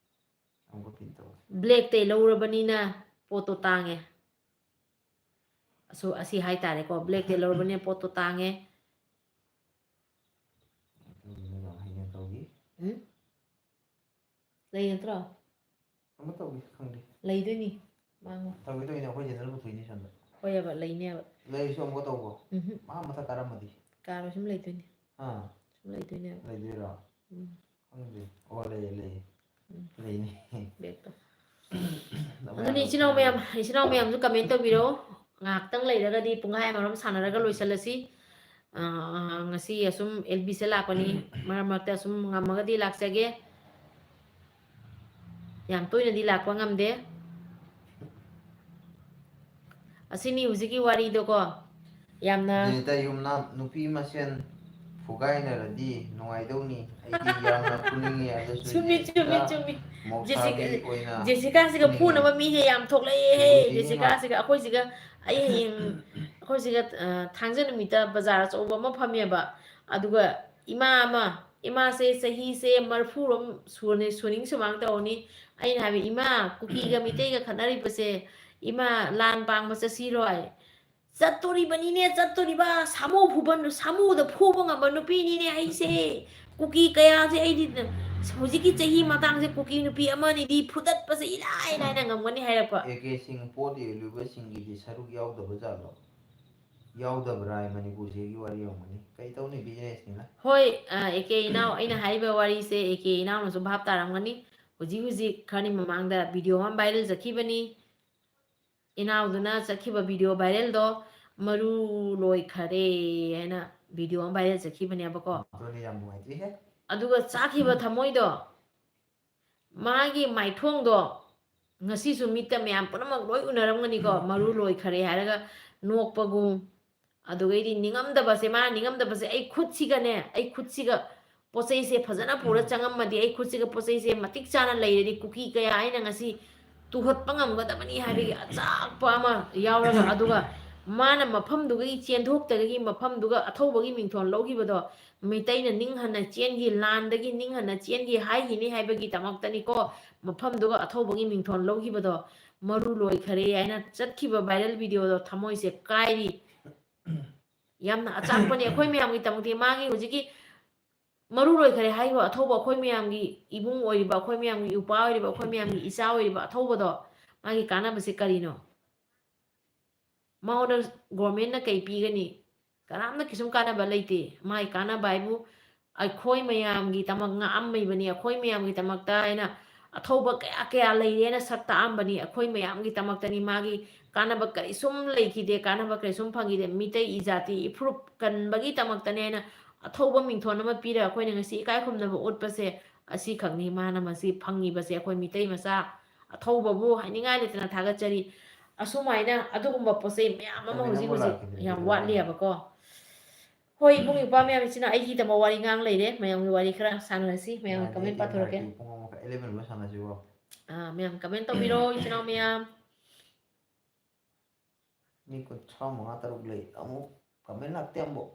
ꯑꯃꯨꯛꯀ pin ꯇꯧꯔꯦ꯫ Black ꯇꯩ ꯂꯧꯔꯕꯅꯤꯅ ꯄꯣꯠꯇꯣ ꯇꯥꯡꯉꯦ꯫ ꯑꯁꯨ-, ꯑꯁꯤ ꯍꯥꯏꯇꯥꯔꯦꯀꯣ, black ꯇꯩ ꯂꯧꯔꯕꯅꯤꯅ ꯄꯣꯠꯇꯣ ꯇꯥꯡꯉꯦ꯫ ꯑꯗꯨꯅ ꯌꯥꯝ ꯍꯩꯅ ꯇꯧꯏ꯫ ꯎꯝ? ꯂꯩ ꯅꯠꯇ꯭ꯔꯣ? ꯑꯃ ꯇꯧꯒꯦ, ꯈꯪꯗꯦ꯫ ꯂꯩꯗꯣꯏꯅꯤ꯫ ꯃꯥꯡꯉꯣ꯫ ꯇꯧꯒꯦ ꯇꯧꯏꯅꯦ, ꯑꯩꯈꯣꯏ ꯆꯦꯅꯦꯜ ꯄꯨꯊꯣꯛꯏꯅꯦ ꯁꯣꯝꯗ꯫ ꯍꯣꯏꯑꯕ, ꯂꯩꯅꯦꯕ꯫ ꯂꯩꯔꯁꯨ ꯑꯃꯨꯛꯀ ꯇꯧꯕ꯭ꯔꯣ? ꯎꯝꯍꯨꯝ꯫ ꯃꯥ ꯃꯊꯛ ꯀꯥꯔꯝꯃꯗꯤ? ꯀꯥꯔꯣꯏ, ꯁꯨꯝ ꯂꯩꯗꯣꯏꯅꯤ꯫ ꯑꯥ꯫ ꯁꯨꯝ ꯂꯩꯗꯣꯏꯅꯦꯕ꯫ ꯂꯩꯗꯣꯏꯔꯣ? ꯎꯝ꯫ ꯈꯪꯗꯦ꯫ ꯑꯣ, ꯂꯩꯌꯦ, ꯂꯩꯌꯦ꯫ ꯎꯝ꯫ ꯂꯩꯅꯤ꯫ Black ꯇꯣ꯫ ꯑꯃ ꯑꯗꯨꯅꯤ, ꯏꯆꯤꯟ ꯏꯅꯥꯎ ꯃꯌꯥꯝ, ꯏꯆꯤꯟ ꯏꯅꯥꯎ ꯃꯌꯥꯝꯁꯨ comment ꯇꯧꯕꯤꯔꯛꯑꯣ꯫ ꯉꯥꯏꯍꯥꯛꯇꯪ ꯂꯩꯔꯒꯗꯤ ꯄꯨꯡꯈꯥꯏ ꯑꯃꯔꯣꯝ ꯁꯥꯟꯅꯔꯒ ꯂꯣꯏꯁꯤꯜꯂꯁꯤ꯫ ꯑ, ꯉꯁꯤ ꯑꯁꯨꯝ ꯑꯦꯜ ꯕꯤꯁꯦ ꯂꯥꯛꯄꯅꯤ, ꯃꯔꯛ ꯃꯔꯛꯇ ꯑꯁꯨꯝ ꯉꯝꯃꯒꯗꯤ ꯂꯥꯛꯆꯒꯦ꯫ ꯌꯥꯝ ꯇꯣꯏꯅꯗꯤ ꯂꯥꯛꯄ ꯉꯝꯗꯦ꯫ ꯑꯁꯤꯅꯤ ꯍꯧꯖꯤꯛꯀꯤ ꯋꯥꯔꯤꯗꯣꯀꯣ꯫ ꯌꯥꯝꯅ ꯖꯦꯅꯤꯇꯥ, ꯌꯨꯝꯅꯥꯝ ꯅꯨꯄꯤ ꯃꯁꯦꯟ ꯐꯨꯒꯥꯏꯅꯔꯗꯤ ꯅꯨꯡꯉꯥꯏꯗꯧꯅꯤ꯫ ꯑꯩꯗꯤ ꯌꯥꯝꯅ ꯐꯨꯅꯤꯡꯉꯤ, ꯑꯗꯨꯁꯨ ꯆꯨꯝꯃꯤ, ꯆꯨꯝꯃꯤ, ꯖꯦꯁꯤꯀꯥ ꯆꯨꯝꯃꯤ꯫ ꯃꯧꯁꯥꯕꯤ ꯖꯦꯁꯤꯀꯥ, ꯑꯣꯏꯅ ꯖꯦꯁꯤꯀꯥꯁꯤꯒ ꯐꯨꯅꯤꯡꯉꯤ꯫ ꯐꯨꯅꯕ ꯃꯤꯒ ꯌꯥꯝ ꯊꯣꯛꯂꯛꯑꯦꯍꯦ꯫ ꯍꯧꯖꯤꯛꯀꯤ ꯖꯦꯁꯤꯀꯥꯁꯤꯒ, ꯑꯩꯈꯣꯏꯁꯤꯒ, ꯑꯩ ꯍꯌꯦꯡ, ꯑꯩꯈꯣꯏꯁꯤꯒ, ꯑ, ꯊꯥꯡꯖ ꯅꯨꯃꯤꯠꯇ ꯕꯖꯥꯔ ꯑꯆꯧꯕ ꯑꯃ ꯐꯝꯃꯦꯕ꯫ ꯑꯗꯨꯒ ꯏꯃꯥ ꯑꯃ, ꯏꯃꯥꯁꯦ ꯆꯍꯤꯁꯦ ꯃꯔꯐꯨꯔꯣꯝ ꯁꯨꯔꯅꯤ, ꯁꯨꯅꯤꯡ ꯁꯨꯃꯥꯡ ꯇꯧꯔꯅꯤ꯫ ꯑꯩꯅ ꯍꯥꯏꯕ, "ꯏꯃꯥ, ꯀꯨꯀꯤꯒ ꯃꯤꯇꯩꯒ ꯈꯠꯅꯔꯤꯕꯁꯦ, ꯏꯃꯥ, ꯂꯥꯟ ꯄꯥꯡꯕ ꯆꯠꯁꯤꯔꯣꯏ?" "ꯆꯠꯇꯣꯔꯤꯕꯅꯤꯅꯦ, ꯆꯠꯇꯣꯔꯤꯕ, ꯁꯥꯃꯨ ꯐꯨꯕ, ꯁꯥꯃꯨꯗ ꯐꯨꯕ ꯉꯝꯕ ꯅꯨꯄꯤꯅꯤꯅꯦ ꯑꯩꯁꯦ꯫ ꯀꯨꯀꯤ ꯀꯌꯥꯁꯦ ꯑꯩꯗꯤ ꯍꯧꯖꯤꯛꯀꯤ ꯆꯍꯤ ꯃꯇꯥꯡꯁꯦ ꯀꯨꯀꯤ ꯅꯨꯄꯤ ꯑꯃꯅꯤꯗꯤ ꯐꯨꯗꯠꯄꯁꯦ ꯏꯂꯥꯏ ꯂꯥꯏꯅ ꯉꯝꯒꯅꯤ" ꯍꯥꯏꯔꯛꯄ꯫ ꯑꯦ ꯀꯦ ꯁꯤꯡ ꯄꯣꯠ ꯌꯣꯜꯂꯤꯕꯁꯤꯡꯒꯤꯗꯤ ꯁꯔꯨꯛ ꯌꯥꯎꯗꯕ ꯖꯥꯠꯂꯣ? ꯌꯥꯎꯗꯕ꯭ꯔꯥ ꯍꯥꯏ ꯃꯅꯤꯄꯨꯔꯁꯤꯒꯤ ꯋꯥꯔꯤ ꯌꯦꯡꯉꯨꯅꯤ꯫ ꯀꯩ ꯇꯧꯅꯤ businessꯅꯤꯅ꯫ ꯍꯣꯏ, ꯑ, ꯑꯦ ꯀꯦ ꯏꯅꯥꯎ, ꯑꯩꯅ ꯍꯥꯏꯔꯤꯕ ꯋꯥꯔꯤꯁꯦ ꯑꯦ ꯀꯦ ꯏꯅꯥꯎꯅꯁꯨ ꯚꯥꯞ ꯇꯥꯔꯝꯒꯅꯤ꯫ ꯍꯧꯖꯤꯛ ꯍꯧꯖꯤꯛ ꯈꯔꯅꯤ ꯃꯃꯥꯡꯗ video ꯑꯃ viral ꯆꯠꯈꯤꯕꯅꯤ꯫ ꯏꯅꯥꯎꯗꯨꯅ ꯆꯠꯈꯤꯕ video viralꯗꯣ "ꯃꯔꯨ ꯂꯣꯏꯈꯔꯦ" ꯍꯥꯏꯅ video ꯑꯃ viral ꯆꯠꯈꯤꯕꯅꯦꯕꯀꯣ꯫ ꯑꯗꯨꯅ ꯌꯥꯝ ꯅꯨꯡꯉꯥꯏꯇꯦꯍꯦ꯫ ꯑꯗꯨꯒ ꯆꯥꯈꯤꯕ ꯊꯃꯣꯏꯗꯣ, ꯃꯥꯒꯤ ꯃꯥꯏꯊꯣꯡꯗꯣ ꯉꯁꯤꯁꯨ ꯃꯤꯠꯇ ꯃꯌꯥꯝ ꯄꯨꯝꯅꯃꯛ ꯂꯣꯏ ꯎꯅꯔꯝꯒꯅꯤꯀꯣ, "ꯃꯔꯨ ꯂꯣꯏꯈꯔꯦ" ꯍꯥꯏꯔꯒ ꯅꯣꯛꯄꯒꯨꯝ, ꯑꯗꯨꯒꯩꯗꯤ ꯅꯤꯡꯉꯝꯗꯕꯁꯦ, ꯃꯥ ꯅꯤꯡꯉꯝꯗꯕꯁꯦ, "ꯑꯩ ꯈꯨꯠꯁꯤꯒꯅꯦ, ꯑꯩ ꯈꯨꯠꯁꯤꯒ ꯄꯣꯠ ꯆꯩꯁꯦ ꯐꯖꯅ ꯄꯨꯔ ꯆꯪꯉꯝꯃꯗꯤ, ꯑꯩ ꯈꯨꯠꯁꯤꯒ ꯄꯣꯠ ꯆꯩꯁꯦ ꯃꯇꯤꯛ ꯆꯥꯅ ꯂꯩꯔꯗꯤ, ꯀꯨꯀꯤ ꯀꯌꯥ ꯑꯩꯅ ꯉꯁꯤ ꯇꯨꯍꯠꯄ ꯉꯝꯒꯗꯕꯅꯤ" ꯍꯥꯏꯕꯒꯤ ꯑꯆꯥꯛꯄ ꯑꯃ ꯌꯥꯎꯔꯒ, ꯑꯗꯨꯒ ꯃꯥꯅ ꯃꯐꯝꯗꯨꯗꯒꯤ ꯆꯦꯟꯊꯣꯛꯇ꯭ꯔꯒꯗꯤ, ꯃꯐꯝꯗꯨꯒ ꯑꯊꯧꯕꯒꯤ ꯃꯤꯡꯊꯣꯜ ꯂꯧꯈꯤꯕꯗꯣ, ꯃꯩꯇꯩꯅ ꯅꯤꯡꯍꯟꯅ ꯆꯦꯟꯈꯤ, ꯂꯥꯟꯗꯒꯤ ꯅꯤꯡꯍꯟꯅ ꯆꯦꯟꯈꯤ ꯍꯥꯏꯈꯤꯅꯤ ꯍꯥꯏꯕꯒꯤꯗꯃꯛꯇꯅꯤꯀꯣ, ꯃꯐꯝꯗꯨꯒ ꯑꯊꯧꯕꯒꯤ ꯃꯤꯡꯊꯣꯜ ꯂꯧꯈꯤꯕꯗꯣ꯫ "ꯃꯔꯨ ꯂꯣꯏꯈꯔꯦ" ꯍꯥꯏꯅ ꯆꯠꯈꯤꯕ viral videoꯗꯣ ꯊꯃꯣꯏꯁꯦ ꯀꯥꯏꯔꯤ꯫ ꯌꯥꯝꯅ ꯑꯆꯥꯛꯄꯅꯦ ꯑꯩꯈꯣꯏ ꯃꯌꯥꯝꯒꯤꯗꯃꯛꯇꯤ꯫ ꯃꯥꯒꯤ ꯍꯧꯖꯤꯛꯀꯤ "ꯃꯔꯨ ꯂꯣꯏꯈꯔꯦ" ꯍꯥꯏꯔꯤꯕ ꯑꯊꯧꯕ, ꯑꯩꯈꯣꯏ ꯃꯌꯥꯝꯒꯤ ꯏꯕꯨꯡ ꯑꯣꯏꯔꯤꯕ, ꯑꯩꯈꯣꯏ ꯃꯌꯥꯝꯒꯤ ꯏꯄ꯭ꯋꯥ ꯑꯣꯏꯔꯤꯕ, ꯑꯩꯈꯣꯏ ꯃꯌꯥꯝꯒꯤ ꯏꯆꯥ ꯑꯣꯏꯔꯤꯕ ꯑꯊꯧꯕꯗꯣ, ꯃꯥꯒꯤ ꯀꯥꯟꯅꯕꯁꯦ ꯀꯔꯤꯅꯣ? ꯃꯉꯣꯟꯗ governmentꯅ ꯀꯩ ꯄꯤꯒꯅꯤ? ꯀꯅꯥꯝꯅ ꯀꯩꯁꯨꯝ ꯀꯥꯟꯅꯕ ꯂꯩꯇꯦ꯫ ꯃꯥꯒꯤ ꯀꯥꯟꯅꯕ ꯍꯥꯏꯕꯨ ꯑꯩꯈꯣꯏ ꯃꯌꯥꯝꯒꯤꯗꯃꯛ ꯉꯥꯛꯑꯝꯃꯤꯕꯅꯤ, ꯑꯩꯈꯣꯏ ꯃꯌꯥꯝꯒꯤꯗꯃꯛꯇ ꯍꯥꯏꯅ ꯑꯊꯧꯕ ꯀꯌꯥ ꯀꯌꯥ ꯂꯩꯔꯦꯅ ꯁꯛ ꯇꯥꯛꯑꯝꯕꯅꯤ꯫ ꯑꯩꯈꯣꯏ ꯃꯌꯥꯝꯒꯤꯗꯃꯛꯇꯅꯤ꯫ ꯃꯥꯒꯤ ꯀꯥꯟꯅꯕ ꯀꯔꯤꯁꯨꯝ ꯂꯩꯈꯤꯗꯦ, ꯀꯥꯟꯅꯕ ꯀꯔꯤꯁꯨꯝ ꯐꯪꯈꯤꯗꯦ꯫ ꯃꯤꯇꯩ ꯏꯖꯥꯇꯤ ꯏꯐꯨꯔꯨꯞ ꯀꯟꯕꯒꯤꯗꯃꯛꯇꯅꯦ ꯍꯥꯏꯅ ꯑꯊꯧꯕ ꯃꯤꯡꯊꯣꯟ ꯑꯃ ꯄꯤꯔꯒ ꯑꯩꯈꯣꯏꯅ ꯉꯁꯤ ꯏꯀꯥꯏ ꯈꯨꯝꯅꯕ ꯎꯠꯄꯁꯦ ꯑꯁꯤꯈꯛꯅꯤ꯫ ꯃꯥꯅ ꯃꯁꯤ ꯐꯪꯉꯤꯕꯁꯦ ꯑꯩꯈꯣꯏ ꯃꯤꯇꯩ ꯃꯆꯥ ꯑꯊꯧꯕꯕꯨ ꯍꯥꯏꯅꯤꯡꯉꯥꯏ ꯂꯩꯇꯅ ꯊꯥꯒꯠꯆꯔꯤ꯫ ꯑꯁꯨꯃꯥꯏꯅ ꯑꯗꯨꯒꯨꯝꯕ ꯄꯣꯠ ꯆꯩ ꯃꯌꯥꯝ ꯑꯃ ꯍꯧꯖꯤꯛ ꯍꯧꯖꯤꯛ ꯌꯥꯝ ꯋꯥꯠꯂꯤꯑꯕꯀꯣ꯫ ꯍꯣꯏ, ꯏꯕꯨꯡ ꯏꯄ꯭ꯋꯥ ꯃꯌꯥꯝ, ꯏꯆꯤꯟ ꯏꯅꯥꯎ, ꯑꯩꯒꯤꯗꯃꯛ ꯋꯥꯔꯤ ꯉꯥꯡ ꯂꯩꯔꯦ꯫ ꯃꯌꯥꯝꯒꯤ ꯋꯥꯔꯤ ꯈꯔ ꯁꯥꯟꯅꯔꯁꯤ, ꯃꯌꯥꯝꯒꯤ comment ꯄꯥꯊꯣꯔꯛꯀꯦ꯫ ꯄꯨꯡ ꯑꯃꯈꯛ eleven ꯂꯣꯏ ꯁꯥꯟꯅꯁꯤꯀꯣ꯫ ꯑꯥ, ꯃꯌꯥꯝ comment ꯇꯧꯕꯤꯔꯣ, ꯏꯆꯤꯟ ꯏꯅꯥꯎ ꯃꯌꯥꯝ꯫ ꯃꯤ ꯀꯨꯟꯊ꯭ꯔꯥ ꯃꯉꯥ ꯇꯔꯨꯛ ꯂꯩ, ꯑꯃꯨꯛ comment ꯂꯥꯛꯇꯦ ꯑꯃꯨꯛ꯫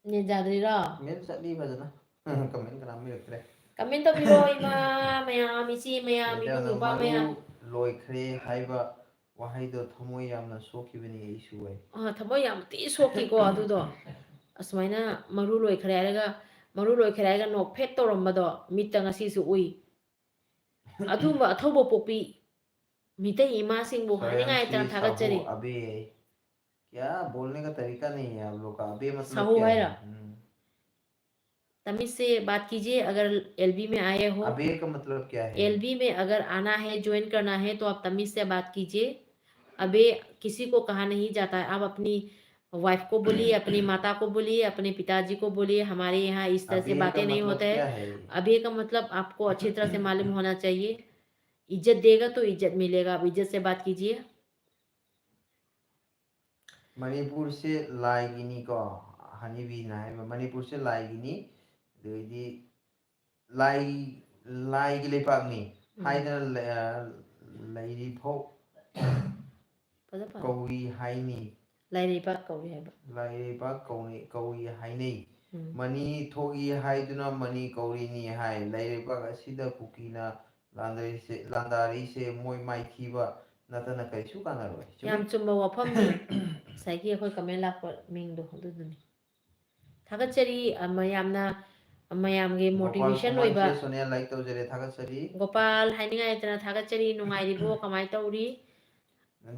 Net ꯌꯥꯗ꯭ꯔꯤꯔꯣ? Net ꯆꯠꯂꯤ ꯐꯖꯅ꯫ Comment ꯀꯅꯥꯝ ꯏꯔꯛꯇ꯭ꯔꯦ꯫ Comment ꯇꯧꯕꯤꯔꯣ, ꯏꯃꯥ ꯃꯌꯥꯝ, ꯏꯆꯦ ꯃꯌꯥꯝ, ꯏꯕꯨꯡ ꯏꯄ꯭ꯋꯥ ꯃꯌꯥꯝ꯫ ꯃꯔꯨ ꯂꯣꯏꯈ꯭ꯔꯦ ꯍꯥꯏꯕ ꯋꯥꯍꯩꯗꯣ ꯊꯃꯣꯏ ꯌꯥꯝꯅ ꯁꯣꯛꯈꯤꯕꯅꯤ ꯑꯩꯁꯨ ꯑꯩ꯫ ꯑꯥ, ꯊꯃꯣꯏ ꯌꯥꯝ ꯊꯤ ꯁꯣꯛꯈꯤꯀꯣ ꯑꯗꯨꯗꯣ꯫ ꯑꯁꯨꯃꯥꯏꯅ ꯃꯔꯨ ꯂꯣꯏꯈ꯭ꯔꯦ ꯍꯥꯏꯔꯒ, ꯃꯔꯨ ꯂꯣꯏꯈ꯭ꯔꯦ ꯍꯥꯏꯔꯒ ꯅꯣꯛꯐꯦꯠ ꯇꯧꯔꯝꯕꯗꯣ ꯃꯤꯠꯇ ꯉꯁꯤꯁꯨ ꯎꯏ꯫ ꯑꯗꯨꯒꯨꯝꯕ ꯑꯊꯧꯕ ꯄꯣꯛꯄꯤ ꯃꯤꯇꯩ ꯏꯃꯥꯁꯤꯡꯕꯨ ꯍꯥꯏꯅꯤꯡꯉꯥꯏ ꯂꯩꯇꯅ ꯊꯥꯒꯠꯆꯔꯤ꯫ ꯁꯥꯍꯨ ꯑꯕꯦ꯫ क्या बोलने का तरीका नहीं है आप लोग का? अबे मतलब ꯁꯥꯍꯨ क्या है? ꯍꯥꯏꯔꯣ? ꯎꯝ꯫ तमीज से बात कीजिए, अगर एलबी में आए हो। अबे का मतलब क्या है? एलबी में अगर आना है, ज्वाइन करना है, तो आप तमीज से बात कीजिए। अबे किसी को कहा नहीं जाता है। आप अपनी वाइफ को बोलिए, अपनी माता को बोलिए, अपने पिताजी को बोलिए, हमारे यहाँ इस तरह से बातें नहीं होते हैं। अबे का मतलब आपको अच्छी तरह से मालूम होना चाहिए। इज्जत देगा तो इज्जत मिलेगा। आप इज्जत से बात कीजिए। ꯃꯅꯤꯄꯨꯔꯁꯦ ꯂꯥꯏꯒꯤꯅꯤꯀꯣ, ꯍꯅꯤꯕꯤꯅ ꯍꯥꯏꯕ, ꯃꯅꯤꯄꯨꯔꯁꯦ ꯂꯥꯏꯒꯤꯅꯤ, ꯑꯗꯩꯗꯤ ꯂꯥꯏ, ꯂꯥꯏꯒꯤ ꯂꯩꯄꯥꯛꯅꯤ ꯎꯝ꯫ ꯍꯥꯏꯗꯅ ꯂꯩ-, ꯑ, ꯂꯩꯔꯤꯐꯥꯎ ꯐꯖ ꯐꯖ꯫ ꯀꯧꯏ ꯍꯥꯏꯅꯤ꯫ ꯂꯥꯏꯔꯩꯕꯥꯛ ꯀꯧꯏ ꯍꯥꯏꯕ꯫ ꯂꯥꯏꯔꯩꯕꯥꯛ ꯀꯧꯅꯤ, ꯀꯧꯏ ꯍꯥꯏꯅꯩ꯫ ꯎꯝ꯫ ꯃꯅꯤ ꯊꯣꯛꯏ ꯍꯥꯏꯗꯨꯅ ꯃꯅꯤ ꯀꯧꯔꯤꯅꯤ ꯍꯥꯏ꯫ ꯂꯩꯔꯩꯕꯥꯛ ꯑꯁꯤꯗ ꯀꯨꯀꯤꯅ ꯂꯥꯟꯗꯔꯤꯁꯦ, ꯂꯥꯟꯗꯥꯔꯤꯁꯦ ꯃꯣꯏ ꯃꯥꯏꯊꯤꯕ ꯅꯠꯇꯅ ꯀꯔꯤꯁꯨ ꯀꯥꯟꯅꯔꯣꯏ꯫ ꯆꯨꯝꯃꯤ? ꯌꯥꯝ ꯆꯨꯝꯕ ꯋꯥꯐꯝꯅꯤ꯫ ꯉꯁꯥꯏꯒꯤ ꯑꯩꯈꯣꯏ comment ꯂꯥꯛꯄ ꯃꯤꯡꯗꯣ ꯑꯗꯨꯗꯨꯅꯤ꯫ ꯊꯥꯒꯠꯆꯔꯤ, ꯑ, ꯃꯌꯥꯝꯅ, ꯃꯌꯥꯝꯒꯤ ꯒꯣꯄꯥꯜ motivation ꯀꯨꯃꯥꯔ ꯑꯣꯏꯕ꯫ ꯁꯦ ꯁꯣꯅꯤꯌꯥ like ꯇꯧꯖꯔꯦ, ꯊꯥꯒꯠꯆꯔꯤ꯫ ꯒꯣꯄꯥꯜ ꯍꯥꯏꯅꯤꯡꯉꯥꯏ ꯂꯩꯇꯅ ꯊꯥꯒꯠꯆꯔꯤ, ꯅꯨꯡꯉꯥꯏꯔꯤꯕꯣ, ꯀꯃꯥꯏꯅ ꯇꯧꯔꯤ?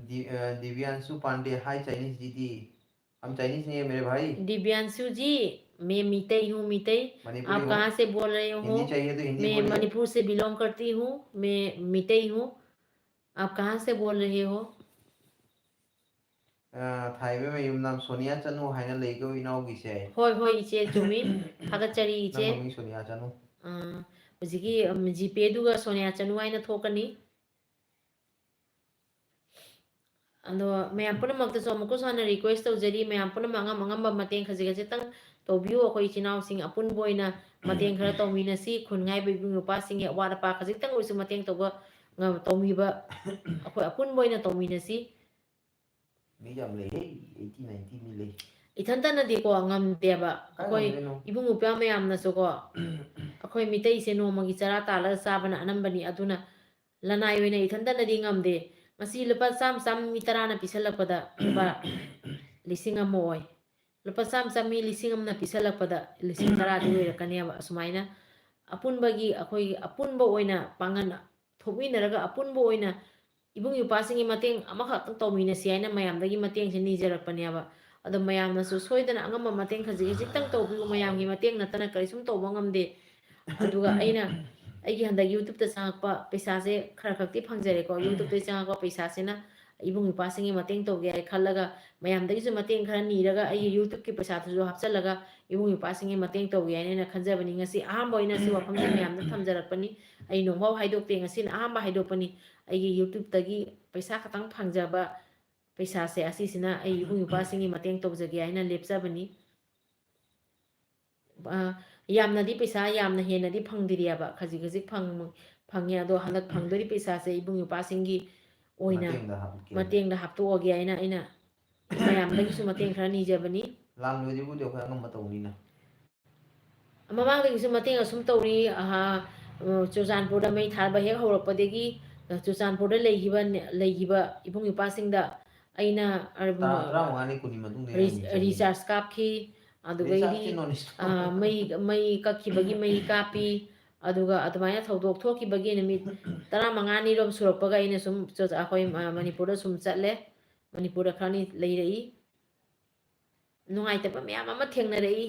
ꯗꯤ-, ꯑ, ꯗꯤꯕ꯭ꯌꯥꯟꯁꯨ ꯄꯥꯟꯗꯦ, hi Chinese ꯗꯤꯗꯤ꯫ हम Chinese नहीं है मेरे भाई। दिव्यांशु जी, मैं मितई हूँ, मितई। मणिपुरी आप हूँ। कहाँ से बोल रहे हो? हिंदी चाहिए तो हिंदी मैं बोलिए। मणिपुर से बिलोंग करती हूँ, मैं मितई हूँ। आप कहाँ से बोल रहे हो? ꯑ, ꯊꯥꯏꯕꯦꯝꯃ ꯌꯨꯝꯅꯥꯝ ꯁꯣꯅꯤꯌꯥ ꯆꯅꯨ ꯍꯥꯏꯅ ꯂꯩꯀꯣ ꯏꯅꯥꯎꯒꯤꯁꯦ꯫ ꯍꯣꯏ, ꯍꯣꯏ, ꯏꯆꯦ, ꯆꯨꯝꯃꯤ꯫ ꯊꯥꯒꯠꯆꯔꯤ, ꯏꯆꯦ꯫ ꯅꯪ ꯃꯃꯤꯡ ꯁꯣꯅꯤꯌꯥ ꯆꯅꯨ꯫ ꯑ, ꯍꯧꯖꯤꯛꯀꯤ, ꯎꯝ, ꯖꯤꯄꯦꯗꯨꯒ ꯁꯣꯅꯤꯌꯥ ꯆꯅꯨ ꯍꯥꯏꯅ ꯊꯣꯛꯀꯅꯤ꯫ ꯑꯗꯣ ꯃꯌꯥꯝ ꯄꯨꯝꯅꯃꯛꯇꯁꯨ ꯑꯃꯨꯛꯀꯁꯨ ꯍꯟꯅ request ꯇꯧꯖꯔꯤ, ꯃꯌꯥꯝ ꯄꯨꯝꯅꯃꯛ ꯑꯉꯝ ꯑꯉꯝꯕ ꯃꯇꯦꯡ ꯈꯖꯤꯛ ꯈꯖꯤꯛꯇꯪ ꯇꯧꯕꯤꯌꯨ꯫ ꯑꯩꯈꯣꯏ ꯏꯆꯤꯟ ꯏꯅꯥꯎꯁꯤꯡ ꯑꯄꯨꯟꯕ ꯑꯣꯏꯅ ꯃꯇꯦꯡ ꯈꯔ ꯇꯧꯃꯤꯟꯅꯁꯤ꯫ ꯈꯨꯟꯉꯥꯏꯕ ꯏꯕꯨꯡ ꯅꯨꯄꯥꯁꯤꯡꯒꯤ ꯑꯋꯥꯠ ꯑꯄꯥ ꯈꯖꯤꯛꯇꯪ ꯑꯣꯏꯔꯁꯨ ꯃꯇꯦꯡ ꯇꯧꯕ ꯉꯝ-, ꯇꯧꯕꯤꯕ ꯑꯩꯈꯣꯏ ꯑꯄꯨꯟꯕ ꯑꯣꯏꯅ ꯇꯧꯃꯤꯟꯅꯁꯤ꯫ ꯃꯤ ꯌꯥꯝ ꯂꯩꯍꯦ, eighty ninety ꯃꯤ ꯂꯩ꯫ ꯏꯊꯟꯇꯅꯗꯤꯀꯣ ꯉꯝꯗꯦꯕ꯫ ꯀꯥꯏ ꯑꯩꯈꯣꯏ ꯉꯝꯗꯣꯏꯅꯣ? ꯏꯕꯨꯡ ꯏꯄ꯭ꯋꯥ ꯃꯌꯥꯝꯅꯁꯨꯀꯣ, ꯑꯩꯈꯣꯏ ꯃꯤꯇꯩꯁꯦ ꯅꯣꯡꯃꯒꯤ ꯆꯔꯥ ꯇꯥꯜꯂꯒ ꯆꯥꯕꯅ ꯑꯅꯝꯕꯅꯤ꯫ ꯑꯗꯨꯅ ꯂꯅꯥꯏ ꯑꯣꯏꯅ ꯏꯊꯟꯇꯅꯗꯤ ꯉꯝꯗꯦ꯫ ꯉꯁꯤ ꯂꯨꯄꯥ ꯆꯥꯝꯃ ꯆꯥꯝꯃ ꯃꯤ ꯇꯔꯥꯅ ꯄꯤꯁꯜꯂꯛꯄꯗ ꯂꯨꯄꯥ ꯂꯤꯁꯤꯡ ꯑꯃ ꯑꯣꯏ꯫ ꯂꯨꯄꯥ ꯆꯥꯝꯃ ꯆꯥꯝꯃ ꯃꯤ ꯂꯤꯁꯤꯡ ꯑꯃꯅ ꯄꯤꯁꯜꯂꯛꯄꯗ ꯂꯤꯁꯤꯡ ꯇꯔꯥꯗꯤ ꯑꯣꯏꯔꯛꯀꯅꯦꯕ꯫ ꯑꯁꯨꯃꯥꯏꯅ ꯑꯄꯨꯟꯕꯒꯤ, ꯑꯩꯈꯣꯏꯒꯤ ꯑꯄꯨꯟꯕ ꯑꯣꯏꯅ ꯄꯥꯡꯒꯜ ꯊꯣꯛꯃꯤꯟꯅꯔꯒ ꯑꯄꯨꯟꯕ ꯑꯣꯏꯅ ꯏꯕꯨꯡ ꯏꯄ꯭ꯋꯥꯁꯤꯡꯒꯤ ꯃꯇꯦꯡ ꯑꯃꯈꯛꯇꯪ ꯇꯧꯃꯤꯟꯅꯁꯤ ꯍꯥꯏꯅ ꯃꯌꯥꯝꯗꯒꯤ ꯃꯇꯦꯡꯁꯦ ꯅꯤꯖꯔꯛꯄꯅꯦꯕ꯫ ꯑꯗꯣ ꯃꯌꯥꯝꯅꯁꯨ ꯁꯣꯏꯗꯅ ꯑꯉꯝꯕ ꯃꯇꯦꯡ ꯈꯖꯤꯛ ꯈꯖꯤꯛꯇꯪ ꯇꯧꯕꯤꯌꯨ꯫ ꯃꯌꯥꯝꯒꯤ ꯃꯇꯦꯡ ꯅꯠꯇꯅ ꯀꯔꯤꯁꯨꯝ ꯇꯧꯕ ꯉꯝꯗꯦ꯫ ꯑꯗꯨꯒ ꯑꯩꯅ ꯑꯩꯒꯤ ꯍꯟꯗꯛ YouTube-ꯇ ꯆꯪꯉꯛꯄ ꯄꯩꯁꯥꯁꯦ ꯈꯔ ꯈꯛꯇꯤ ꯐꯪꯖꯔꯦꯀꯣ꯫ YouTube-ꯇꯒꯤ ꯆꯪꯉꯛꯄ ꯄꯩꯁꯥꯁꯤꯅ ꯏꯕꯨꯡ ꯏꯄ꯭ꯋꯥꯁꯤꯡꯒꯤ ꯃꯇꯦꯡ ꯇꯧꯒꯦ ꯍꯥꯏ ꯈꯜꯂꯒ ꯃꯌꯥꯝꯗꯒꯤꯁꯨ ꯃꯇꯦꯡ ꯈꯔ ꯅꯤꯔꯒ ꯑꯩꯒꯤ YouTube-ꯀꯤ ꯄꯩꯁꯥꯗꯨꯁꯨ ꯍꯥꯞꯆꯤꯜꯂꯒ ꯏꯕꯨꯡ ꯏꯄ꯭ꯋꯥꯁꯤꯡꯒꯤ ꯃꯇꯦꯡ ꯇꯧꯒꯦ ꯍꯥꯏꯅ ꯑꯩꯅ ꯈꯟꯖꯕꯅꯤ꯫ ꯉꯁꯤ ꯑꯍꯥꯟꯕ ꯑꯣꯏꯅ ꯁꯤ ꯋꯥꯐꯝꯁꯦ ꯃꯌꯥꯝꯗ ꯊꯝꯖꯔꯛꯄꯅꯤ꯫ ꯑꯩ ꯅꯣꯡꯐꯥꯎ ꯍꯥꯏꯗꯣꯛꯇꯦ, ꯉꯁꯤꯅ ꯑꯍꯥꯟꯕ ꯍꯥꯏꯗꯣꯛꯄꯅꯤ꯫ ꯑꯩꯒꯤ YouTube-ꯇꯒꯤ ꯄꯩꯁꯥ ꯈꯛꯇꯪ ꯐꯪꯖꯕ ꯄꯩꯁꯥꯁꯦ ꯑꯁꯤꯁꯤꯅ ꯑꯩ ꯏꯕꯨꯡ ꯏꯄ꯭ꯋꯥꯁꯤꯡꯒꯤ ꯃꯇꯦꯡ ꯇꯧꯖꯒꯦ ꯍꯥꯏꯅ ꯂꯦꯞꯆꯕꯅꯤ꯫ ꯑ, ꯌꯥꯝꯅꯗꯤ ꯄꯩꯁꯥ ꯌꯥꯝꯅ ꯍꯦꯟꯅꯗꯤ ꯐꯪꯗ꯭ꯔꯤꯑꯕ, ꯈꯖꯤꯛ ꯈꯖꯤꯛ ꯐꯪ-, ꯐꯪꯉꯦ꯫ ꯑꯗꯣ ꯍꯟꯗꯛ ꯐꯪꯗꯣꯔꯤ ꯄꯩꯁꯥꯁꯦ ꯏꯕꯨꯡ ꯏꯄ꯭ꯋꯥꯁꯤꯡꯒꯤ ꯑꯣꯏꯅ ꯃꯇꯦꯡꯗ ꯍꯥꯞꯀꯦ꯫ ꯃꯇꯦꯡꯗ ꯍꯥꯞꯇꯣꯛꯑꯒꯦ ꯍꯥꯏꯅ ꯑꯩꯅ ꯃꯌꯥꯝꯗꯒꯤꯁꯨ ꯃꯇꯦꯡ ꯈꯔ ꯅꯤꯖꯕꯅꯤ꯫ ꯂꯥꯟ ꯂꯣꯏꯗ꯭ꯔꯤꯕꯨꯗꯤ ꯑꯩꯈꯣꯏ ꯑꯉꯝꯕ ꯇꯧꯅꯤꯅ꯫ ꯃꯃꯥꯡꯗꯒꯤꯁꯨ ꯃꯇꯦꯡ ꯑꯁꯨꯝ ꯇꯧꯔꯤ꯫ ꯑꯍꯥ, ꯆꯨꯔꯆꯥꯟꯄꯨꯔꯗ ꯃꯩ ꯊꯥꯕ ꯍꯦꯛ ꯍꯧꯔꯛꯄꯗꯒꯤ ꯆꯨꯔꯆꯥꯟꯄꯨꯔꯗ ꯂꯩꯈꯤꯕ, ꯂꯩꯈꯤꯕ ꯏꯕꯨꯡ ꯏꯄ꯭ꯋꯥꯁꯤꯡꯗ ꯑꯩꯅ, ꯑ, ꯇꯔꯥ, ꯇꯔꯥꯃꯉꯥꯅꯤ, ꯀꯨꯟꯅꯤ ꯃꯇꯨꯡꯗ ꯔꯤ-, ꯌꯦꯡꯉꯁꯦ꯫ recharge ꯀꯥꯞꯈꯤ, ꯑꯗꯨꯗꯒꯤꯗꯤ, Recharge-ꯇꯤ non-stop꯫ ꯑ, ꯃꯩ, ꯃꯩ ꯀꯛꯈꯤꯕꯒꯤ ꯃꯩ ꯀꯥꯞꯄꯤ, ꯑꯗꯨꯒ ꯑꯗꯨꯃꯥꯏꯅ ꯊꯧꯗꯣꯛ ꯊꯣꯛꯈꯤꯕꯒꯤ ꯅꯨꯃꯤꯠ ꯇꯔꯥꯃꯉꯥꯅꯤꯔꯣꯝ ꯁꯨꯔꯛꯄꯒ ꯑꯩꯅ ꯁꯨꯝ ꯆꯨꯔꯆꯥ-, ꯑꯩꯈꯣꯏ, ꯑ, ꯃꯅꯤꯄꯨꯔꯗ ꯁꯨꯝ ꯆꯠꯂꯦ꯫ ꯃꯅꯤꯄꯨꯔꯗ ꯈꯔꯅꯤ ꯂꯩꯔꯛꯏ꯫ ꯅꯨꯡꯉꯥꯏꯇꯕ ꯃꯌꯥꯝ ꯑꯃ ꯊꯦꯡꯅꯔꯛꯏ꯫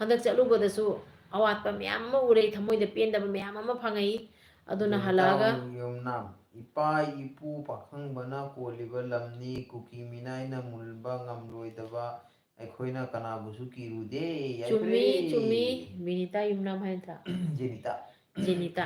ꯍꯟꯗꯛ ꯆꯠꯂꯨꯕꯗꯁꯨ ꯑꯋꯥꯠꯄ ꯃꯌꯥꯝ ꯑꯃ ꯎꯔꯦ, ꯊꯃꯣꯏꯗ ꯄꯦꯟꯗꯕ ꯃꯌꯥꯝ ꯑꯃ ꯐꯪꯉꯛꯏ꯫ ꯑꯗꯨꯅ ꯍꯜꯂꯛꯑꯒ ꯌꯨꯝꯅꯥꯝ, ꯏꯄꯥ ꯏꯄꯨ ꯄꯥꯈꯪꯕꯅ ꯀꯣꯜꯂꯤꯕ ꯂꯝꯅꯤ, ꯀꯨꯀꯤ ꯃꯤꯅꯥꯏꯅ ꯃꯨꯟꯕ ꯉꯝꯂꯣꯏꯗꯕ, ꯑꯩꯈꯣꯏꯅ ꯀꯅꯥꯕꯨꯁꯨ ꯀꯤꯔꯨꯗꯦ꯫ ꯌꯥꯏꯐꯔꯦ꯫ ꯆꯨꯝꯃꯤ, ꯆꯨꯝꯃꯤ꯫ ꯕꯤꯅꯤꯇꯥ ꯌꯨꯝꯅꯥꯝ ꯍꯥꯏ ꯅꯠꯇ꯭ꯔꯥ? ꯖꯦꯅꯤꯇꯥ꯫ ꯖꯦꯅꯤꯇꯥ꯫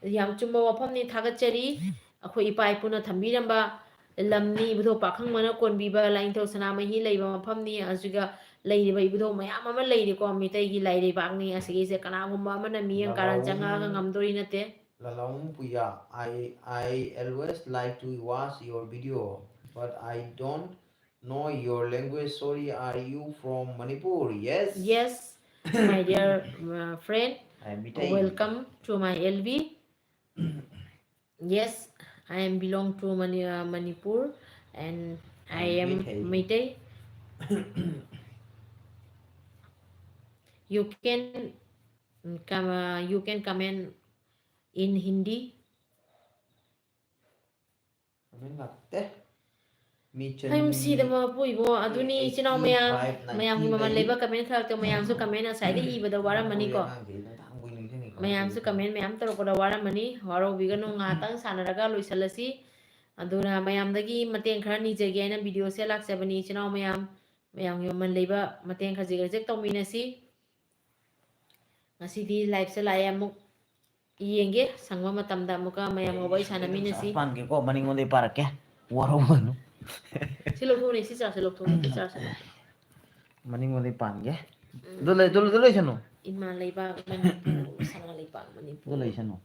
ꯌꯥꯝ ꯆꯨꯝꯕ ꯋꯥꯐꯝꯅꯤ, ꯊꯥꯒꯠꯆꯔꯤ꯫ ꯑꯩꯈꯣꯏ ꯏꯄꯥ ꯏꯄꯨꯅ ꯊꯝꯕꯤꯔꯝꯕ ꯂꯝꯅꯤ, ꯏꯕꯨꯙꯧ ꯄꯥꯈꯪꯕꯅ ꯀꯣꯟꯕꯤꯕ ꯂꯥꯏꯅꯤꯡꯊꯧ ꯁꯅꯥꯃꯍꯤ ꯂꯩꯕ ꯃꯐꯝꯅꯤ꯫ ꯑꯗꯨꯒ ꯂꯩꯔꯤꯕ ꯏꯕꯨꯙꯧ ꯃꯌꯥꯝ ꯑꯃ ꯂꯩꯔꯤꯀꯣ, ꯃꯤꯇꯩꯒꯤ ꯂꯥꯏꯔꯩꯕꯥꯛꯅꯤ꯫ ꯑꯁꯤꯒꯤꯁꯦ ꯀꯅꯥꯒꯨꯝꯕ ꯑꯃꯅ ꯃꯤꯠꯌꯦꯡ ꯀꯥꯔꯟ ꯆꯪꯉꯛꯑꯒ ꯉꯝꯗꯣꯔꯤ ꯅꯠꯇꯦ꯫ Lalaung Puya, I, I always like to watch your video, but I don't know your language. Sorry, are you from Manipur? Yes. Yes, my dear uh, friend, I am Mitai. Welcome to my L V. Yes, I am belong to Mani- uh, Manipur and I am Meitei. You can mm, come, uh, you can comment in Hindi. Comment ꯉꯥꯛꯇꯦ꯫ ꯍꯩꯝ ꯁꯤꯗ ꯃꯄꯨ ꯏꯕꯣ, ꯑꯗꯨꯅꯤ ꯏꯆꯤꯟ ꯏꯅꯥꯎ ꯃꯌꯥꯝ, ꯃꯌꯥꯝꯒꯤ ꯃꯃꯜ ꯂꯩꯕ comment ꯈꯔ ꯃꯌꯥꯝꯁꯨ comment ꯉꯁꯥꯏꯗ ꯏꯕꯗ ꯋꯥꯔꯝꯃꯅꯤꯀꯣ꯫ ꯃꯌꯥꯝꯁꯨ comment ꯃꯌꯥꯝ ꯇꯧꯔꯛꯄꯗ ꯋꯥꯔꯝꯃꯅꯤ, ꯋꯥꯔꯧꯕꯤꯒꯅꯨ꯫ ꯉꯥꯏꯍꯥꯛꯇꯪ ꯁꯥꯟꯅꯔꯒ ꯂꯣꯏꯁꯤꯜꯂꯁꯤ꯫ ꯑꯗꯨꯅ ꯃꯌꯥꯝꯗꯒꯤ ꯃꯇꯦꯡ ꯈꯔ ꯅꯤꯖꯒꯦ ꯍꯥꯏꯅ video ꯁꯦ ꯂꯥꯛꯆꯕꯅꯤ ꯏꯆꯤꯟ ꯏꯅꯥꯎ ꯃꯌꯥꯝ꯫ ꯃꯌꯥꯝꯒꯤ ꯃꯃꯜ ꯂꯩꯕ ꯃꯇꯦꯡ ꯈꯖꯤꯛ ꯈꯖꯤꯛ ꯇꯧꯃꯤꯟꯅꯁꯤ꯫ ꯉꯁꯤꯗꯤ live ꯁꯦ ꯂꯥꯛꯑꯦ, ꯑꯃꯨꯛ ꯌꯦꯡꯒꯦ, ꯁꯪꯕ ꯃꯇꯝꯗ ꯑꯃꯨꯛꯀ ꯃꯌꯥꯝꯒ ꯋꯥꯔꯤ ꯁꯥꯟꯅꯃꯤꯟꯅꯁꯤ꯫ ꯄꯥꯟꯒꯦꯀꯣ, ꯃꯅꯤꯡꯉꯣꯟꯗꯩ ꯄꯥꯔꯛꯀꯦ, ꯋꯥꯔꯧꯒꯅꯨ꯫ ꯁꯤ ꯂꯧꯊꯣꯛꯎꯅꯦ, ꯁꯤ ꯆꯥꯔꯁꯦ ꯂꯧꯊꯣꯛꯎꯅꯦ, ꯁꯤ ꯆꯥꯔꯁꯦ ꯂꯧꯊꯣꯛꯎꯅꯦ꯫ ꯃꯅꯤꯡꯉꯣꯟꯗꯩ ꯄꯥꯟꯒꯦ꯫ ꯑꯗꯨ ꯂꯩ-, ꯑꯗꯨ, ꯑꯗꯨ ꯂꯩꯁꯅꯨ꯫ ꯏꯃꯥ ꯂꯩꯕꯥꯛ ꯃꯅꯤꯄꯨꯔ, ꯁꯅꯥ ꯂꯩꯕꯥꯛ ꯃꯅꯤꯄꯨꯔ꯫ ꯑꯗꯨ ꯂꯩꯁꯅꯨ꯫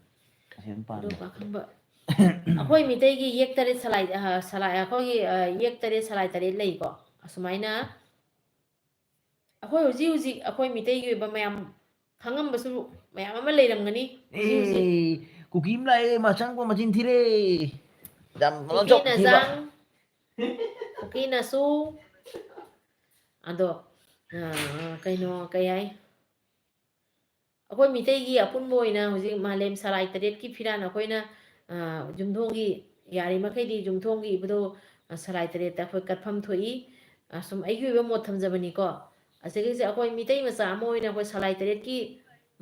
ꯑꯁꯤ ꯑꯗꯨꯝ ꯑꯗꯣ ꯄꯥꯟꯒꯦ꯫ ꯄꯥꯈꯪꯕ, ꯑꯩꯈꯣꯏ ꯃꯤꯇꯩꯒꯤ ꯌꯦꯛ ꯇꯔꯦꯠ ꯁꯂꯥꯏ, ꯑ, ꯁꯂꯥꯏ, ꯑꯩꯈꯣꯏꯒꯤ, ꯑ, ꯌꯦꯛ ꯇꯔꯦꯠ ꯁꯂꯥꯏ ꯇꯔꯦꯠ ꯂꯩꯀꯣ꯫ ꯑꯁꯨꯃꯥꯏꯅ ꯑꯩꯈꯣꯏ ꯍꯧꯖꯤꯛ ꯍꯧꯖꯤꯛ ꯑꯩꯈꯣꯏ ꯃꯤꯇꯩꯒꯤ ꯑꯣꯏꯕ ꯃꯌꯥꯝ ꯈꯪꯉꯝꯕꯁꯨ ꯃꯌꯥꯝ ꯑꯃ ꯂꯩꯔꯝꯒꯅꯤ ꯍꯧꯖꯤꯛ ꯍꯧꯖꯤꯛ꯫ ꯑꯦ, ꯀꯨꯀꯤ ꯑꯃ ꯂꯥꯛꯑꯦ, ꯃꯆꯪꯕ ꯃꯆꯤꯟ ꯊꯤꯔꯦ꯫ ꯌꯥꯝ ꯀꯨꯀꯤ ꯃꯆꯣꯛ ꯊꯤꯕ꯫ ꯅꯖꯥꯡ, ꯀꯨꯀꯤ ꯅꯁꯨ꯫ ꯑꯗꯣ, ꯑ, ꯀꯩꯅꯣ, ꯀꯩ ꯍꯥꯏ? ꯑꯩꯈꯣꯏ ꯃꯤꯇꯩꯒꯤ ꯑꯄꯨꯟꯕ ꯑꯣꯏꯅ ꯍꯧꯖꯤꯛ ꯃꯥꯂꯦꯝ ꯁꯂꯥꯏ ꯇꯔꯦꯠꯀꯤ ꯐꯤꯔꯥꯟ ꯑꯩꯈꯣꯏꯅ, ꯑ, ꯌꯨꯝꯊꯣꯡꯒꯤ, ꯌꯥꯔꯤꯃꯈꯩꯗꯤ ꯌꯨꯝꯊꯣꯡꯒꯤ ꯏꯕꯨꯙꯧ, ꯑ, ꯁꯂꯥꯏ ꯇꯔꯦꯠꯇ ꯑꯩꯈꯣꯏ ꯀꯠꯐꯝ ꯊꯣꯛꯏ꯫ ꯑ, ꯁꯨꯝ ꯑꯩꯒꯤ ꯑꯣꯏꯕ ꯃꯣꯠ ꯊꯝꯖꯕꯅꯤꯀꯣ꯫ ꯑꯁꯤꯒꯤꯁꯦ ꯑꯩꯈꯣꯏ ꯃꯤꯇꯩ ꯃꯆꯥ ꯑꯃ ꯑꯣꯏꯅ ꯑꯩꯈꯣꯏ ꯁꯂꯥꯏ ꯇꯔꯦꯠꯀꯤ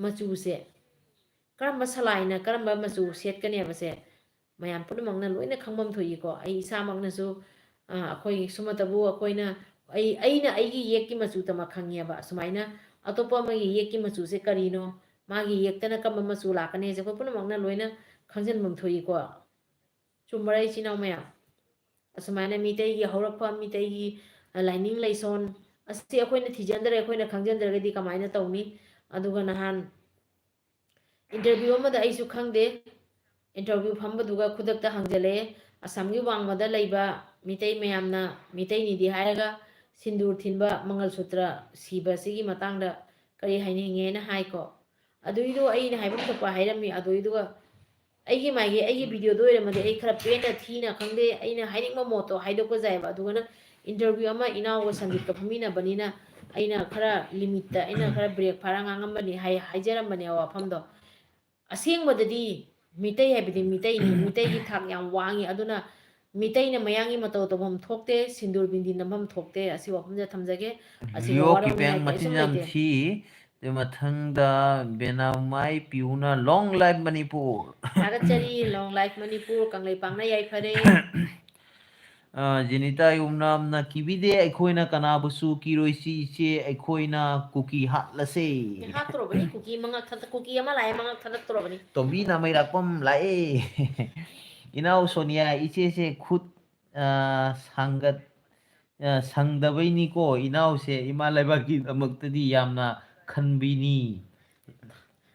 ꯃꯆꯨꯁꯦ, ꯀꯔꯝꯕ ꯁꯂꯥꯏꯅ ꯀꯔꯝꯕ ꯃꯆꯨ ꯁꯦꯠꯀꯅꯤ ꯍꯥꯏꯕꯁꯦ ꯃꯌꯥꯝ ꯄꯨꯝꯅꯃꯛꯅ ꯂꯣꯏꯅ ꯈꯪꯐꯝ ꯊꯣꯛꯏꯀꯣ꯫ ꯑꯩ ꯏꯁꯥꯃꯛꯅꯁꯨ, ꯑ, ꯑꯩꯈꯣꯏꯒꯤ ꯁꯨꯝꯃꯇꯕꯨ ꯑꯩꯈꯣꯏꯅ, ꯑꯩ, ꯑꯩꯅ ꯑꯩꯒꯤ ꯌꯦꯛꯀꯤ ꯃꯆꯨꯇꯃꯛ ꯈꯪꯉꯦꯕ꯫ ꯑꯁꯨꯃꯥꯏꯅ ꯑꯇꯣꯞꯄ ꯑꯃꯒꯤ ꯌꯦꯛꯀꯤ ꯃꯆꯨꯁꯦ ꯀꯔꯤꯅꯣ, ꯃꯥꯒꯤ ꯌꯦꯛꯇꯅ ꯀꯔꯝꯕ ꯃꯆꯨ ꯂꯥꯛꯀꯅꯤ ꯍꯥꯏꯁꯦ ꯑꯩꯈꯣꯏ ꯄꯨꯝꯅꯃꯛꯅ ꯂꯣꯏꯅ ꯈꯪꯖꯤꯟꯐꯝ ꯊꯣꯛꯏꯀꯣ꯫ ꯆꯨꯝꯕ꯭ꯔꯥ, ꯏꯆꯤꯟ ꯏꯅꯥꯎ ꯃꯌꯥꯝ? ꯑꯁꯨꯃꯥꯏꯅ ꯃꯤꯇꯩꯒꯤ ꯍꯧꯔꯛꯐꯝ, ꯃꯤꯇꯩꯒꯤ, ꯑ, ꯂꯥꯏꯅꯤꯡ ꯂꯥꯏꯁꯣꯟ ꯑꯁꯤ ꯑꯩꯈꯣꯏꯅ ꯊꯤꯖꯤꯟꯗ꯭ꯔꯦ, ꯑꯩꯈꯣꯏꯅ ꯈꯪꯖꯤꯟꯗ꯭ꯔꯒꯗꯤ ꯀꯃꯥꯏꯅ ꯇꯧꯅꯤ? ꯑꯗꯨꯒ ꯅꯍꯥꯟ interview ꯑꯃꯗ ꯑꯩꯁꯨ ꯈꯪꯗꯦ, interview ꯐꯝꯕꯗꯨꯒ ꯈꯨꯗꯛꯇ ꯍꯪꯖꯜꯂꯛꯑꯦ, "ꯑꯁꯥꯝꯒꯤ ꯋꯥꯡꯃꯗ ꯂꯩꯕ ꯃꯤꯇꯩ ꯃꯌꯥꯝꯅ ꯃꯤꯇꯩꯅꯤꯗꯤ ꯍꯥꯏꯔꯒ ꯁꯤꯟꯗꯨꯔ ꯊꯤꯟꯕ, ꯃꯪꯒꯜ ꯁꯨꯇ꯭ꯔ ꯁꯤꯕ ꯑꯁꯤꯒꯤ ꯃꯇꯥꯡꯗ ꯀꯔꯤ ꯍꯥꯏꯅꯤꯡꯉꯦꯅ?" ꯍꯥꯏꯀꯣ꯫ ꯑꯗꯨꯏꯗꯣ ꯑꯩꯅ ꯍꯥꯏꯐꯝ ꯊꯣꯛꯄ ꯍꯥꯏꯔꯝꯃꯤ꯫ ꯑꯗꯨꯏꯗꯨꯒ ꯑꯩꯒꯤ ꯃꯥꯏꯒꯤ, ꯑꯩꯒꯤ videoꯗ ꯑꯣꯏꯔꯝꯃꯗꯤ ꯑꯩ ꯈꯔ ꯄꯦꯟꯅ ꯊꯤꯅ ꯈꯪꯗꯦ, ꯑꯩꯅ ꯍꯥꯏꯅꯤꯡꯕ ꯃꯣꯠꯇꯣ ꯍꯥꯏꯗꯣꯛꯄ ꯌꯥꯏꯑꯕ꯫ ꯑꯗꯨꯒꯅ interview ꯑꯃ ꯏꯅꯥꯎꯒ ꯁꯟꯗꯤꯞꯀ ꯐꯝꯃꯤꯟꯅꯕꯅꯤꯅ ꯑꯩꯅ ꯈꯔ limitꯇ, ꯑꯩꯅ ꯈꯔ break ꯐꯥꯔ ꯉꯥꯡꯉꯝꯕꯅꯤ, ꯍꯥꯏ-, ꯍꯥꯏꯖꯔꯝꯕꯅꯦꯕ ꯋꯥꯐꯝꯗꯣ꯫ ꯑꯁꯦꯡꯕꯗꯗꯤ ꯃꯤꯇꯩ ꯍꯥꯏꯕꯗꯤ ꯃꯤꯇꯩꯅꯤ, ꯃꯤꯇꯩꯒꯤ ꯊꯥꯛ ꯌꯥꯝ ꯋꯥꯡꯉꯤ꯫ ꯑꯗꯨꯅ ꯃꯤꯇꯩꯅ ꯃꯌꯥꯡꯒꯤ ꯃꯇꯧ ꯇꯧꯐꯝ ꯊꯣꯛꯇꯦ, ꯁꯤꯟꯗꯨꯔ ꯕꯤꯟꯗꯤ ꯅꯝꯐꯝ ꯊꯣꯛꯇꯦ꯫ ꯑꯁꯤ ꯋꯥꯐꯝꯁꯦ ꯊꯝꯖꯒꯦ꯫ ꯑꯁꯤꯕꯨ ꯂꯤꯑꯣ ꯋꯥꯔꯧꯅꯤꯡꯉꯥꯏ ꯀꯤꯄꯦꯡ ꯃꯆꯤꯟ ꯀꯩꯁꯨꯝ ꯌꯥꯝ ꯂꯩꯇꯦ꯫ ꯊꯤ꯫ ꯑꯗꯨ ꯃꯊꯪꯗ ꯕꯦꯅꯥꯃꯥꯏ ꯄꯤꯌꯨꯅ long live ꯃꯅꯤꯄꯨꯔ꯫ ꯊꯥꯒꯠꯆꯔꯤ, long live ꯃꯅꯤꯄꯨꯔ, ꯀꯪꯂꯩꯄꯥꯛꯅ ꯌꯥꯏꯐꯔꯦ꯫ ꯑ, ꯖꯦꯅꯤꯇꯥ ꯌꯨꯝꯅꯥꯝꯅ ꯀꯤꯕꯤꯗꯦ, ꯑꯩꯈꯣꯏꯅ ꯀꯅꯥꯕꯨꯁꯨ ꯀꯤꯔꯣꯏꯁꯤ ꯏꯆꯦ, ꯑꯩꯈꯣꯏꯅ ꯀꯨꯀꯤ ꯍꯥꯠꯂꯁꯦ꯫ ꯍꯥꯠꯇꯣꯔꯕꯅꯤ, ꯀꯨꯀꯤ ꯃꯉꯛ ꯊꯠ-, ꯀꯨꯀꯤ ꯑꯃ ꯂꯥꯛꯑꯦ, ꯃꯉꯛ ꯊꯠꯂꯛꯇꯣꯔꯕꯅꯤ꯫ ꯇꯣꯝꯕꯤꯅ ꯃꯩꯔꯥꯛꯄꯝ ꯂꯥꯛꯑꯦ꯫ ꯏꯅꯥꯎ ꯁꯣꯅꯤꯌꯥ, ꯏꯆꯦꯁꯦ ꯈꯨꯠ, ꯑ, ꯁꯥꯡꯒꯠ-, ꯑ, ꯁꯪꯗꯕꯩꯅꯤꯀꯣ, ꯏꯅꯥꯎꯁꯦ ꯏꯃꯥ ꯂꯩꯕꯥꯛꯀꯤꯗꯃꯛꯇꯗꯤ ꯌꯥꯝꯅ ꯈꯟꯕꯤꯅꯤ꯫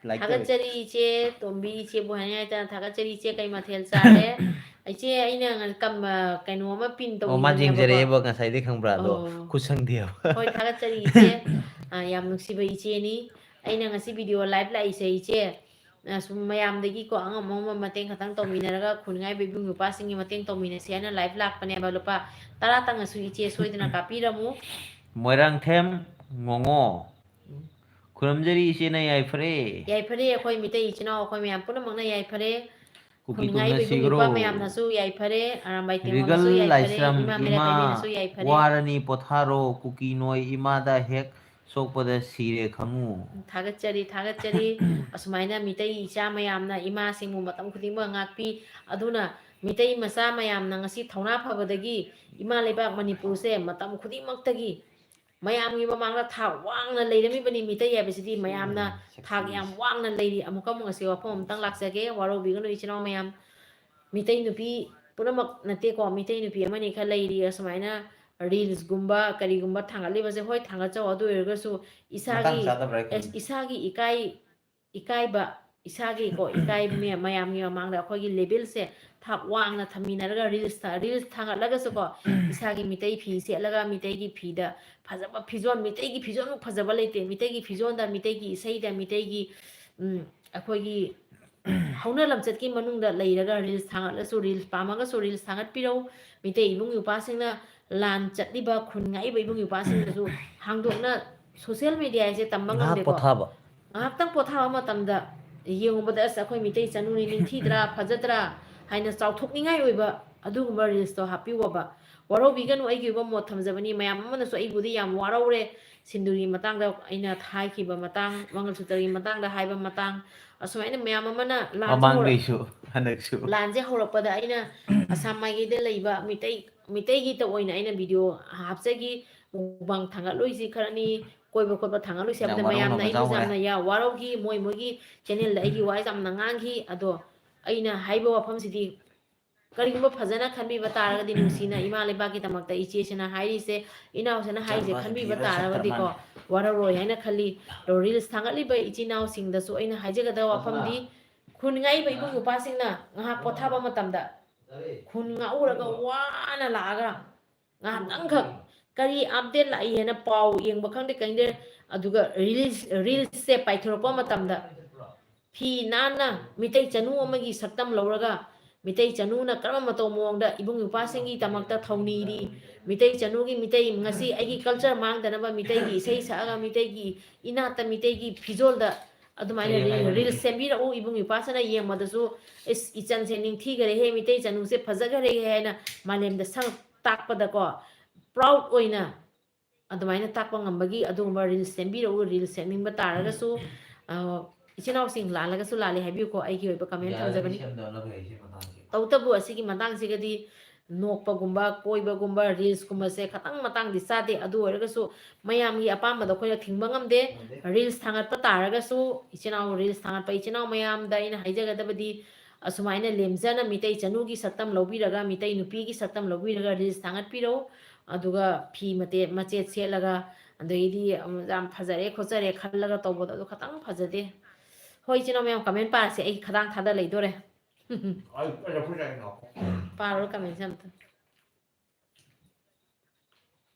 Like ꯇꯧꯋꯦ꯫ ꯊꯥꯒꯠꯆꯔꯤ ꯏꯆꯦ ꯇꯣꯝꯕꯤ, ꯏꯆꯦꯕꯨ ꯍꯥꯏꯅꯤꯡꯉꯥꯏ ꯂꯩꯇꯅ ꯊꯥꯒꯠꯆꯔꯤ꯫ ꯏꯆꯦ, ꯀꯩ ꯃꯊꯦꯜ ꯆꯥꯔꯦ? ꯏꯆꯦ, ꯑꯩꯅ ꯉ-, ꯀꯝ-, ꯑ, ꯀꯩꯅꯣ ꯑꯃ pin ꯑꯣ, ꯃꯥ ꯇꯧꯕꯤꯕꯅꯦꯕꯀꯣ꯫ ꯌꯦꯡꯖꯔꯛꯑꯦꯕ ꯉꯁꯥꯏꯗꯩ ꯈꯪꯕ꯭ꯔꯥ? ꯑꯗꯣ ꯑꯣ꯫ ꯈꯨꯠ ꯁꯪꯗꯦꯕ꯫ ꯍꯣꯏ, ꯊꯥꯒꯠꯆꯔꯤ ꯏꯆꯦ꯫ ꯑ, ꯌꯥꯝ ꯅꯨꯡꯁꯤꯕ ꯏꯆꯦꯅꯤ꯫ ꯑꯩꯅ ꯉꯁꯤ video live ꯂꯥꯛꯏꯁꯦ ꯏꯆꯦ, ꯑ, ꯁꯨꯝ ꯃꯌꯥꯝꯗꯒꯤꯀꯣ ꯑꯉꯝ ꯑꯉꯝꯕ ꯃꯇꯦꯡ ꯈꯛꯇꯪ ꯇꯧꯃꯤꯟꯅꯔꯒ ꯈꯨꯟꯉꯥꯏꯕ ꯏꯕꯨꯡ ꯅꯨꯄꯥꯁꯤꯡꯒꯤ ꯃꯇꯦꯡ ꯇꯧꯃꯤꯟꯅꯁꯤ ꯍꯥꯏꯅ live ꯂꯥꯛꯄꯅꯦꯕ꯫ ꯂꯨꯄꯥ ꯇꯔꯥꯇꯪꯅꯁꯨ ꯏꯆꯦ ꯁꯣꯏꯗꯅ ꯀꯥꯞꯄꯤꯔꯝꯃꯨ꯫ ꯃꯣꯏꯔꯥꯡꯊꯦꯝ ꯉꯣꯉꯣ꯫ ꯎꯝ꯫ ꯈꯨꯔꯨꯝꯖꯔꯤ ꯏꯆꯦꯅ ꯌꯥꯏꯐꯔꯦ꯫ ꯌꯥꯏꯐꯔꯦ, ꯑꯩꯈꯣꯏ ꯃꯤꯇꯩ ꯏꯆꯤꯟ ꯏꯅꯥꯎ ꯑꯩꯈꯣꯏ ꯃꯌꯥꯝ ꯄꯨꯝꯅꯃꯛꯅ ꯌꯥꯏꯐꯔꯦ꯫ ꯀꯨꯀꯤ ꯈꯨꯟꯉꯥꯏꯕ ꯇꯨꯝꯅ ꯏꯕꯨꯡ ꯁꯤꯈ꯭ꯔꯣ꯫ ꯏꯄ꯭ꯋꯥ ꯃꯌꯥꯝꯅꯁꯨ ꯌꯥꯏꯐꯔꯦ, ꯑꯔꯥꯝꯕꯥꯏ ꯇꯦꯡꯒꯣꯜꯅꯁꯨ ꯔꯤꯒꯜ ꯌꯥꯏꯐꯔꯦ, ꯂꯥꯏꯁ꯭ꯔꯝ ꯏꯃꯥ ꯃꯦꯔꯥ ꯏꯃꯥ, ꯀꯥꯏꯕꯤꯅꯁꯨ ꯌꯥꯏꯐꯔꯦ꯫ ꯋꯥꯔꯅꯤ ꯄꯣꯊꯥꯔꯣ, ꯀꯨꯀꯤ ꯅꯣꯏ ꯏꯃꯥꯗ ꯍꯦꯛ ꯁꯣꯛꯄꯗ ꯁꯤꯔꯦ ꯈꯪꯉꯨ꯫ ꯊꯥꯒꯠꯆꯔꯤ, ꯊꯥꯒꯠꯆꯔꯤ꯫ ꯑꯁꯨꯃꯥꯏꯅ ꯃꯤꯇꯩ ꯏꯆꯥ ꯃꯌꯥꯝꯅ ꯏꯃꯥꯁꯤꯡꯕꯨ ꯃꯇꯝ ꯈꯨꯗꯤꯡꯃꯛ ꯉꯥꯛꯄꯤ꯫ ꯑꯗꯨꯅ ꯃꯤꯇꯩ ꯃꯆꯥ ꯃꯌꯥꯝꯅ ꯉꯁꯤ ꯊꯧꯅꯥ ꯐꯕꯗꯒꯤ ꯏꯃꯥ ꯂꯩꯕꯥꯛ ꯃꯅꯤꯄꯨꯔꯁꯦ ꯃꯇꯝ ꯈꯨꯗꯤꯡꯃꯛꯇꯒꯤ ꯃꯌꯥꯝꯒꯤ ꯃꯃꯥꯡꯗ ꯊꯥꯛ ꯋꯥꯡꯅ ꯂꯩꯔꯝꯃꯤꯕꯅꯤ꯫ ꯃꯤꯇꯩ ꯍꯥꯏꯕꯁꯤꯗꯤ ꯃꯌꯥꯝꯅ ꯎꯝ, ꯊꯥꯛ ꯌꯥꯝ ꯋꯥꯡꯅ ꯂꯩꯔꯤ꯫ ꯑꯃꯨꯛꯀ ꯑꯃꯨꯛ ꯉꯁꯤ ꯋꯥꯐꯝ ꯑꯃꯇꯪ ꯂꯥꯛꯆꯒꯦ, ꯋꯥꯔꯧꯕꯤꯒꯅꯨ ꯏꯆꯤꯟ ꯏꯅꯥꯎ ꯃꯌꯥꯝ꯫ ꯃꯤꯇꯩ ꯅꯨꯄꯤ ꯄꯨꯝꯅꯃꯛ ꯅꯠꯇꯦꯀꯣ, ꯃꯤꯇꯩ ꯅꯨꯄꯤ ꯑꯃꯅꯤ ꯈꯔ ꯂꯩꯔꯤ ꯑꯁꯨꯃꯥꯏꯅ ꯔꯤꯜꯁꯀꯨꯝꯕ ꯀꯔꯤꯒꯨꯝꯕ ꯊꯥꯡꯒꯠꯂꯤꯕꯁꯦ꯫ ꯍꯣꯏ, ꯊꯥꯡꯒꯠꯆꯧ, ꯑꯗꯨ ꯑꯣꯏꯔꯒꯁꯨ ꯃꯇꯥꯡ ꯏꯁꯥꯒꯤ, ꯆꯥꯗꯕ꯭ꯔꯥ ꯍꯥꯏ ꯈꯟꯕꯅꯤ꯫ ꯏꯁꯥꯒꯤ ꯏꯀꯥꯏ, ꯏꯀꯥꯏꯕ, ꯏꯁꯥꯒꯤꯀꯣ ꯏꯀꯥꯏ ꯃꯌꯥꯝ, ꯃꯌꯥꯝꯒꯤ ꯃꯃꯥꯡꯗ ꯑꯩꯈꯣꯏꯒꯤ ꯂꯦꯚꯦꯜꯁꯦ ꯊꯥꯛ ꯋꯥꯡꯅ ꯊꯝꯃꯤꯟꯅꯔꯒ ꯔꯤꯜꯁ ꯊꯥ-, ꯔꯤꯜꯁ ꯊꯥꯡꯒꯠꯂꯒꯁꯨꯀꯣ, ꯏꯁꯥꯒꯤ ꯃꯤꯇꯩ ꯐꯤ ꯁꯦꯠꯂꯒ ꯃꯤꯇꯩꯒꯤ ꯐꯤꯗ ꯐꯖꯕ ꯐꯤꯖꯣꯜ, ꯃꯤꯇꯩꯒꯤ ꯐꯤꯖꯣꯜꯃꯨꯛ ꯐꯖꯕ ꯂꯩꯇꯦ꯫ ꯃꯤꯇꯩꯒꯤ ꯐꯤꯖꯣꯜꯗ, ꯃꯤꯇꯩꯒꯤ ꯏꯁꯩꯗ, ꯃꯤꯇꯩꯒꯤ, ꯎꯝ, ꯑꯩꯈꯣꯏꯒꯤ ꯍꯧꯅ ꯂꯝꯆꯠꯀꯤ ꯃꯅꯨꯡꯗ ꯂꯩꯔꯒ ꯔꯤꯜꯁ ꯊꯥꯡꯒꯠꯂꯁꯨ, ꯔꯤꯜꯁ ꯄꯥꯝꯃꯒꯁꯨ ꯔꯤꯜꯁ ꯊꯥꯡꯒꯠꯄꯤꯔꯧ꯫ ꯃꯤꯇꯩ ꯏꯕꯨꯡ ꯏꯄ꯭ꯋꯥꯁꯤꯡꯅ ꯂꯥꯟ ꯆꯠꯂꯤꯕ ꯈꯨꯟ ꯉꯥꯛꯏꯕ ꯏꯕꯨꯡ ꯏꯄ꯭ꯋꯥꯁꯤꯡꯅꯁꯨ ꯍꯥꯡꯗꯣꯛꯅ, ꯁꯣꯁꯤꯌꯦꯜ ꯃꯦꯗꯤꯌꯥ ꯍꯥꯏꯁꯦ ꯇꯝꯕ ꯉꯥꯏꯍꯥꯛ ꯉꯝꯗꯦꯀꯣ꯫ ꯄꯣꯊꯥꯕ꯫ ꯉꯥꯏꯍꯥꯛꯇꯪ ꯄꯣꯊꯥꯕ ꯃꯇꯝꯗ ꯌꯦꯡꯉꯨꯕꯗ, "ꯑꯁ, ꯑꯩꯈꯣꯏ ꯃꯤꯇꯩ ꯆꯅꯨꯅꯤ ꯅꯤꯡꯊꯤꯗ꯭ꯔꯥ, ꯐꯖꯗ꯭ꯔꯥ?" ꯍꯥꯏꯅ ꯆꯥꯎꯊꯣꯛꯅꯤꯡꯉꯥꯏ ꯑꯣꯏꯕ ꯑꯗꯨꯒꯨꯝꯕ ꯔꯤꯜꯁꯇꯣ ꯍꯥꯞꯄꯤꯌꯣꯕ꯫ ꯋꯥꯔꯧꯕꯤꯒꯅꯨ, ꯑꯩꯒꯤ ꯑꯣꯏꯕ ꯃꯣꯠ ꯊꯝꯖꯕꯅꯤ꯫ ꯃꯌꯥꯝ ꯑꯃꯅꯁꯨ ꯑꯩꯕꯨꯗꯤ ꯌꯥꯝ ꯋꯥꯔꯧꯔꯦ꯫ ꯁꯤꯟꯗꯨꯔꯤ ꯃꯇꯥꯡꯗ ꯑꯩꯅ ꯍꯥꯏꯈꯤꯕ ꯃꯇꯥꯡ, ꯃꯪꯒꯜꯁꯨꯇ꯭ꯔꯒꯤ ꯃꯇꯥꯡꯗ ꯍꯥꯏꯕ ꯃꯇꯥꯡ, ꯑꯁꯨꯃꯥꯏꯅ ꯃꯌꯥꯝ ꯑꯃꯅ ꯂꯥꯟꯁꯦ ꯍꯧꯔꯛ-, ꯃꯃꯥꯡꯗꯩꯁꯨ, ꯍꯟꯗꯛꯁꯨ꯫ ꯂꯥꯟꯁꯦ ꯍꯧꯔꯛꯄꯗ ꯑꯩꯅ ꯑꯁꯥꯝ ꯃꯥꯏꯀꯩꯗ ꯂꯩꯕ ꯃꯤꯇꯩ, ꯃꯤꯇꯩꯒꯤꯇ ꯑꯣꯏꯅ ꯑꯩꯅ ꯚꯤꯗꯤꯑꯣ ꯍꯥꯞꯆꯈꯤ꯫ ꯃꯨꯛꯕꯥꯡ ꯊꯥꯡꯒꯠꯂꯣꯏꯁꯤ ꯈꯔꯅꯤ, ꯀꯣꯏꯕ ꯈꯣꯠꯄ ꯊꯥꯡꯒꯠꯂꯣꯏꯁꯤ ꯌꯥꯝ ꯍꯥꯏꯕꯗ ꯋꯥꯔꯧꯅ ꯃꯌꯥꯝꯅ ꯑꯩꯕꯨꯁꯨ ꯃꯆꯥ ꯌꯥꯝꯅ ꯌꯥ-, ꯋꯥꯔꯧꯈꯤ꯫ ꯃꯣꯏ ꯃꯣꯏꯒꯤ ꯆꯦꯅꯦꯜꯗ ꯑꯩꯒꯤ ꯋꯥ ꯌꯥꯝꯅ ꯉꯥꯡꯈꯤ꯫ ꯑꯗꯣ ꯑꯩꯅ ꯍꯥꯏꯕ ꯋꯥꯐꯝꯁꯤꯗꯤ, ꯀꯔꯤꯒꯨꯝꯕ ꯐꯖꯅ ꯈꯟꯕꯤꯕ ꯇꯥꯔꯒꯗꯤ, ꯅꯨꯡꯁꯤꯅ ꯏꯃꯥ ꯂꯩꯕꯥꯛꯀꯤꯗꯃꯛꯇ ꯏꯆꯦꯁꯤꯅ ꯍꯥꯏꯔꯤꯁꯦ, ꯏꯅꯥꯎꯁꯤꯅ ꯍꯥꯏꯔꯤꯁꯦ ꯈꯟꯕꯤꯕ ꯇꯥꯔꯒꯗꯤꯀꯣ, ꯋꯥꯔꯧꯔꯣꯏ ꯍꯥꯏꯅ ꯈꯜꯂꯤ꯫ ꯑꯗꯣ ꯔꯤꯜꯁ ꯊꯥꯡꯒꯠꯂꯤꯕ ꯏꯆꯤꯟ ꯏꯅꯥꯎꯁꯤꯡꯗꯁꯨ ꯑꯩꯅ ꯍꯥꯏꯖꯒꯗꯕ ꯋꯥꯐꯝꯗꯤ, ꯈꯨꯟ ꯉꯥꯛꯏꯕ ꯏꯕꯨꯡ ꯏꯄ꯭ꯋꯥꯁꯤꯡꯅ ꯉꯥꯏꯍꯥꯛ ꯄꯣꯊꯥꯕ ꯃꯇꯝꯗ, ꯈꯨꯟ ꯉꯥꯛꯎꯔꯒ ꯋꯥꯅ ꯂꯥꯛꯑꯒ ꯉꯥꯏꯍꯥꯛꯇꯪꯈꯛ ꯀꯔꯤ ꯑꯞꯗꯦꯠ ꯂꯥꯛꯏ ꯍꯥꯏꯅ ꯄꯥꯎ ꯌꯦꯡꯕ ꯈꯪꯗꯦ, ꯈꯪꯗꯦ, ꯑꯗꯨꯒ ꯔꯤꯜꯁ, ꯔꯤꯜꯁꯁꯦ ꯄꯥꯏꯊꯣꯔꯛꯄ ꯃꯇꯝꯗ ꯐꯤ ꯅꯥꯟꯅ ꯃꯤꯇꯩ ꯆꯅꯨ ꯑꯃꯒꯤ ꯁꯛꯇꯝ ꯂꯧꯔꯒ, ꯃꯤꯇꯩ ꯆꯅꯨꯅ ꯀꯔꯝꯕ ꯃꯇꯧ ꯃꯑꯣꯡꯗ ꯏꯕꯨꯡ ꯏꯄ꯭ꯋꯥꯁꯤꯡꯒꯤꯗꯃꯛꯇ ꯊꯧꯅꯤꯔꯤ, ꯃꯤꯇꯩ ꯆꯅꯨꯒꯤ, ꯃꯤꯇꯩ ꯉꯁꯤ ꯑꯩꯒꯤ ꯀꯜꯆꯔ ꯃꯥꯡꯗꯅꯕ ꯃꯤꯇꯩꯒꯤ ꯏꯁꯩ ꯁꯛꯑꯒ, ꯃꯤꯇꯩꯒꯤ ꯏꯅꯥꯠꯇ, ꯃꯤꯇꯩꯒꯤ ꯐꯤꯖꯣꯜꯗ ꯑꯗꯨꯃꯥꯏꯅ ꯀꯔꯤ ꯍꯥꯏꯕ? Reels ꯁꯦꯝꯕꯤꯔꯛꯎ꯫ ꯏꯕꯨꯡ ꯏꯄ꯭ꯋꯥꯁꯤꯅ ꯌꯦꯡꯕꯗꯁꯨ, "ꯏꯁ, ꯏꯆꯟꯁꯦ ꯅꯤꯡꯊꯤꯈꯔꯦꯍꯦ, ꯃꯤꯇꯩ ꯆꯅꯨꯁꯦ ꯐꯖꯈꯔꯦꯍꯦ" ꯍꯥꯏꯅ ꯃꯥꯂꯦꯝꯗ ꯁꯛ ꯇꯥꯛꯄꯗꯀꯣ, proud ꯑꯣꯏꯅ ꯑꯗꯨꯃꯥꯏꯅ ꯇꯥꯛꯄ ꯉꯝꯕꯒꯤ ꯑꯗꯨꯒꯨꯝꯕ Reels ꯁꯦꯝꯕꯤꯔꯛꯎ꯫ Reels ꯁꯦꯝꯅꯤꯡꯕ ꯇꯥꯔꯒꯁꯨ, ꯑ, ꯏꯆꯤꯟ ꯏꯅꯥꯎꯁꯤꯡ ꯂꯥꯜꯂꯒꯁꯨ ꯂꯥꯜꯂꯦ ꯍꯥꯏꯕꯤꯌꯨꯀꯣ, ꯑꯩꯒꯤ ꯑꯣꯏꯕ comment ꯌꯥꯔꯦ, ꯊꯝꯖꯕꯅꯤ꯫ ꯁꯦꯝꯗꯕꯅ ꯐꯩ ꯁꯤ ꯃꯇꯥꯡꯁꯦ꯫ ꯇꯧꯕꯇꯕꯨ ꯑꯁꯤꯒꯤ ꯃꯇꯥꯡꯁꯤꯒꯗꯤ ꯅꯣꯛꯄꯒꯨꯝꯕ, ꯀꯣꯏꯕꯒꯨꯝꯕ, Reels ꯀꯨꯝꯕꯁꯦ ꯈꯇꯪ ꯃꯇꯥꯡꯗꯤ ꯆꯥꯗꯦ꯫ ꯑꯗꯨ ꯑꯣꯏꯔꯒꯁꯨ ꯃꯌꯥꯝꯒꯤ ꯑꯄꯥꯝꯕꯗꯣ ꯑꯩꯈꯣꯏꯅ ꯊꯤꯡꯕ ꯉꯝꯗꯦ꯫ ꯉꯝꯗꯦ꯫ Reels ꯊꯥꯡꯒꯠꯄ ꯇꯥꯔꯒꯁꯨ, ꯏꯆꯤꯟ ꯏꯅꯥꯎ Reels ꯊꯥꯡꯒꯠꯄ ꯏꯆꯤꯟ ꯏꯅꯥꯎ ꯃꯌꯥꯝꯗ ꯑꯩꯅ ꯍꯥꯏꯖꯒꯗꯕꯗꯤ, ꯑꯁꯨꯃꯥꯏꯅ ꯂꯦꯝꯖꯅ ꯃꯤꯇꯩ ꯆꯅꯨꯒꯤ ꯁꯛꯇꯝ ꯂꯧꯕꯤꯔꯒ, ꯃꯤꯇꯩ ꯅꯨꯄꯤꯒꯤ ꯁꯛꯇꯝ ꯂꯧꯕꯤꯔꯒ Reels ꯊꯥꯡꯒꯠꯄꯤꯔꯧ꯫ ꯑꯗꯨꯒ ꯐꯤ ꯃꯇꯦꯛ ꯃꯆꯦꯠ ꯁꯦꯠꯂꯒ, ꯑꯗꯩꯗꯤ, ꯎꯝ, ꯌꯥꯝ ꯐꯖꯔꯦ ꯈꯣꯠꯆꯔꯦ ꯈꯜꯂꯒ ꯇꯧꯕꯗꯣ ꯑꯗꯨ ꯈꯇꯪ ꯐꯖꯗꯦ꯫ ꯍꯣꯏ, ꯏꯆꯤꯟ ꯏꯅꯥꯎ ꯃꯌꯥꯝ, comment ꯄꯥꯔꯁꯦ, ꯑꯩ ꯈꯗꯥꯡ ꯊꯥꯗ ꯂꯩꯗꯣꯔꯦ꯫ ꯑꯩ, ꯑꯩ ꯂꯐꯨ ꯆꯥꯏ ꯉꯥꯏꯈꯣ꯫ ꯄꯥꯔꯣ comment ꯁꯦ ꯑꯝꯇ꯫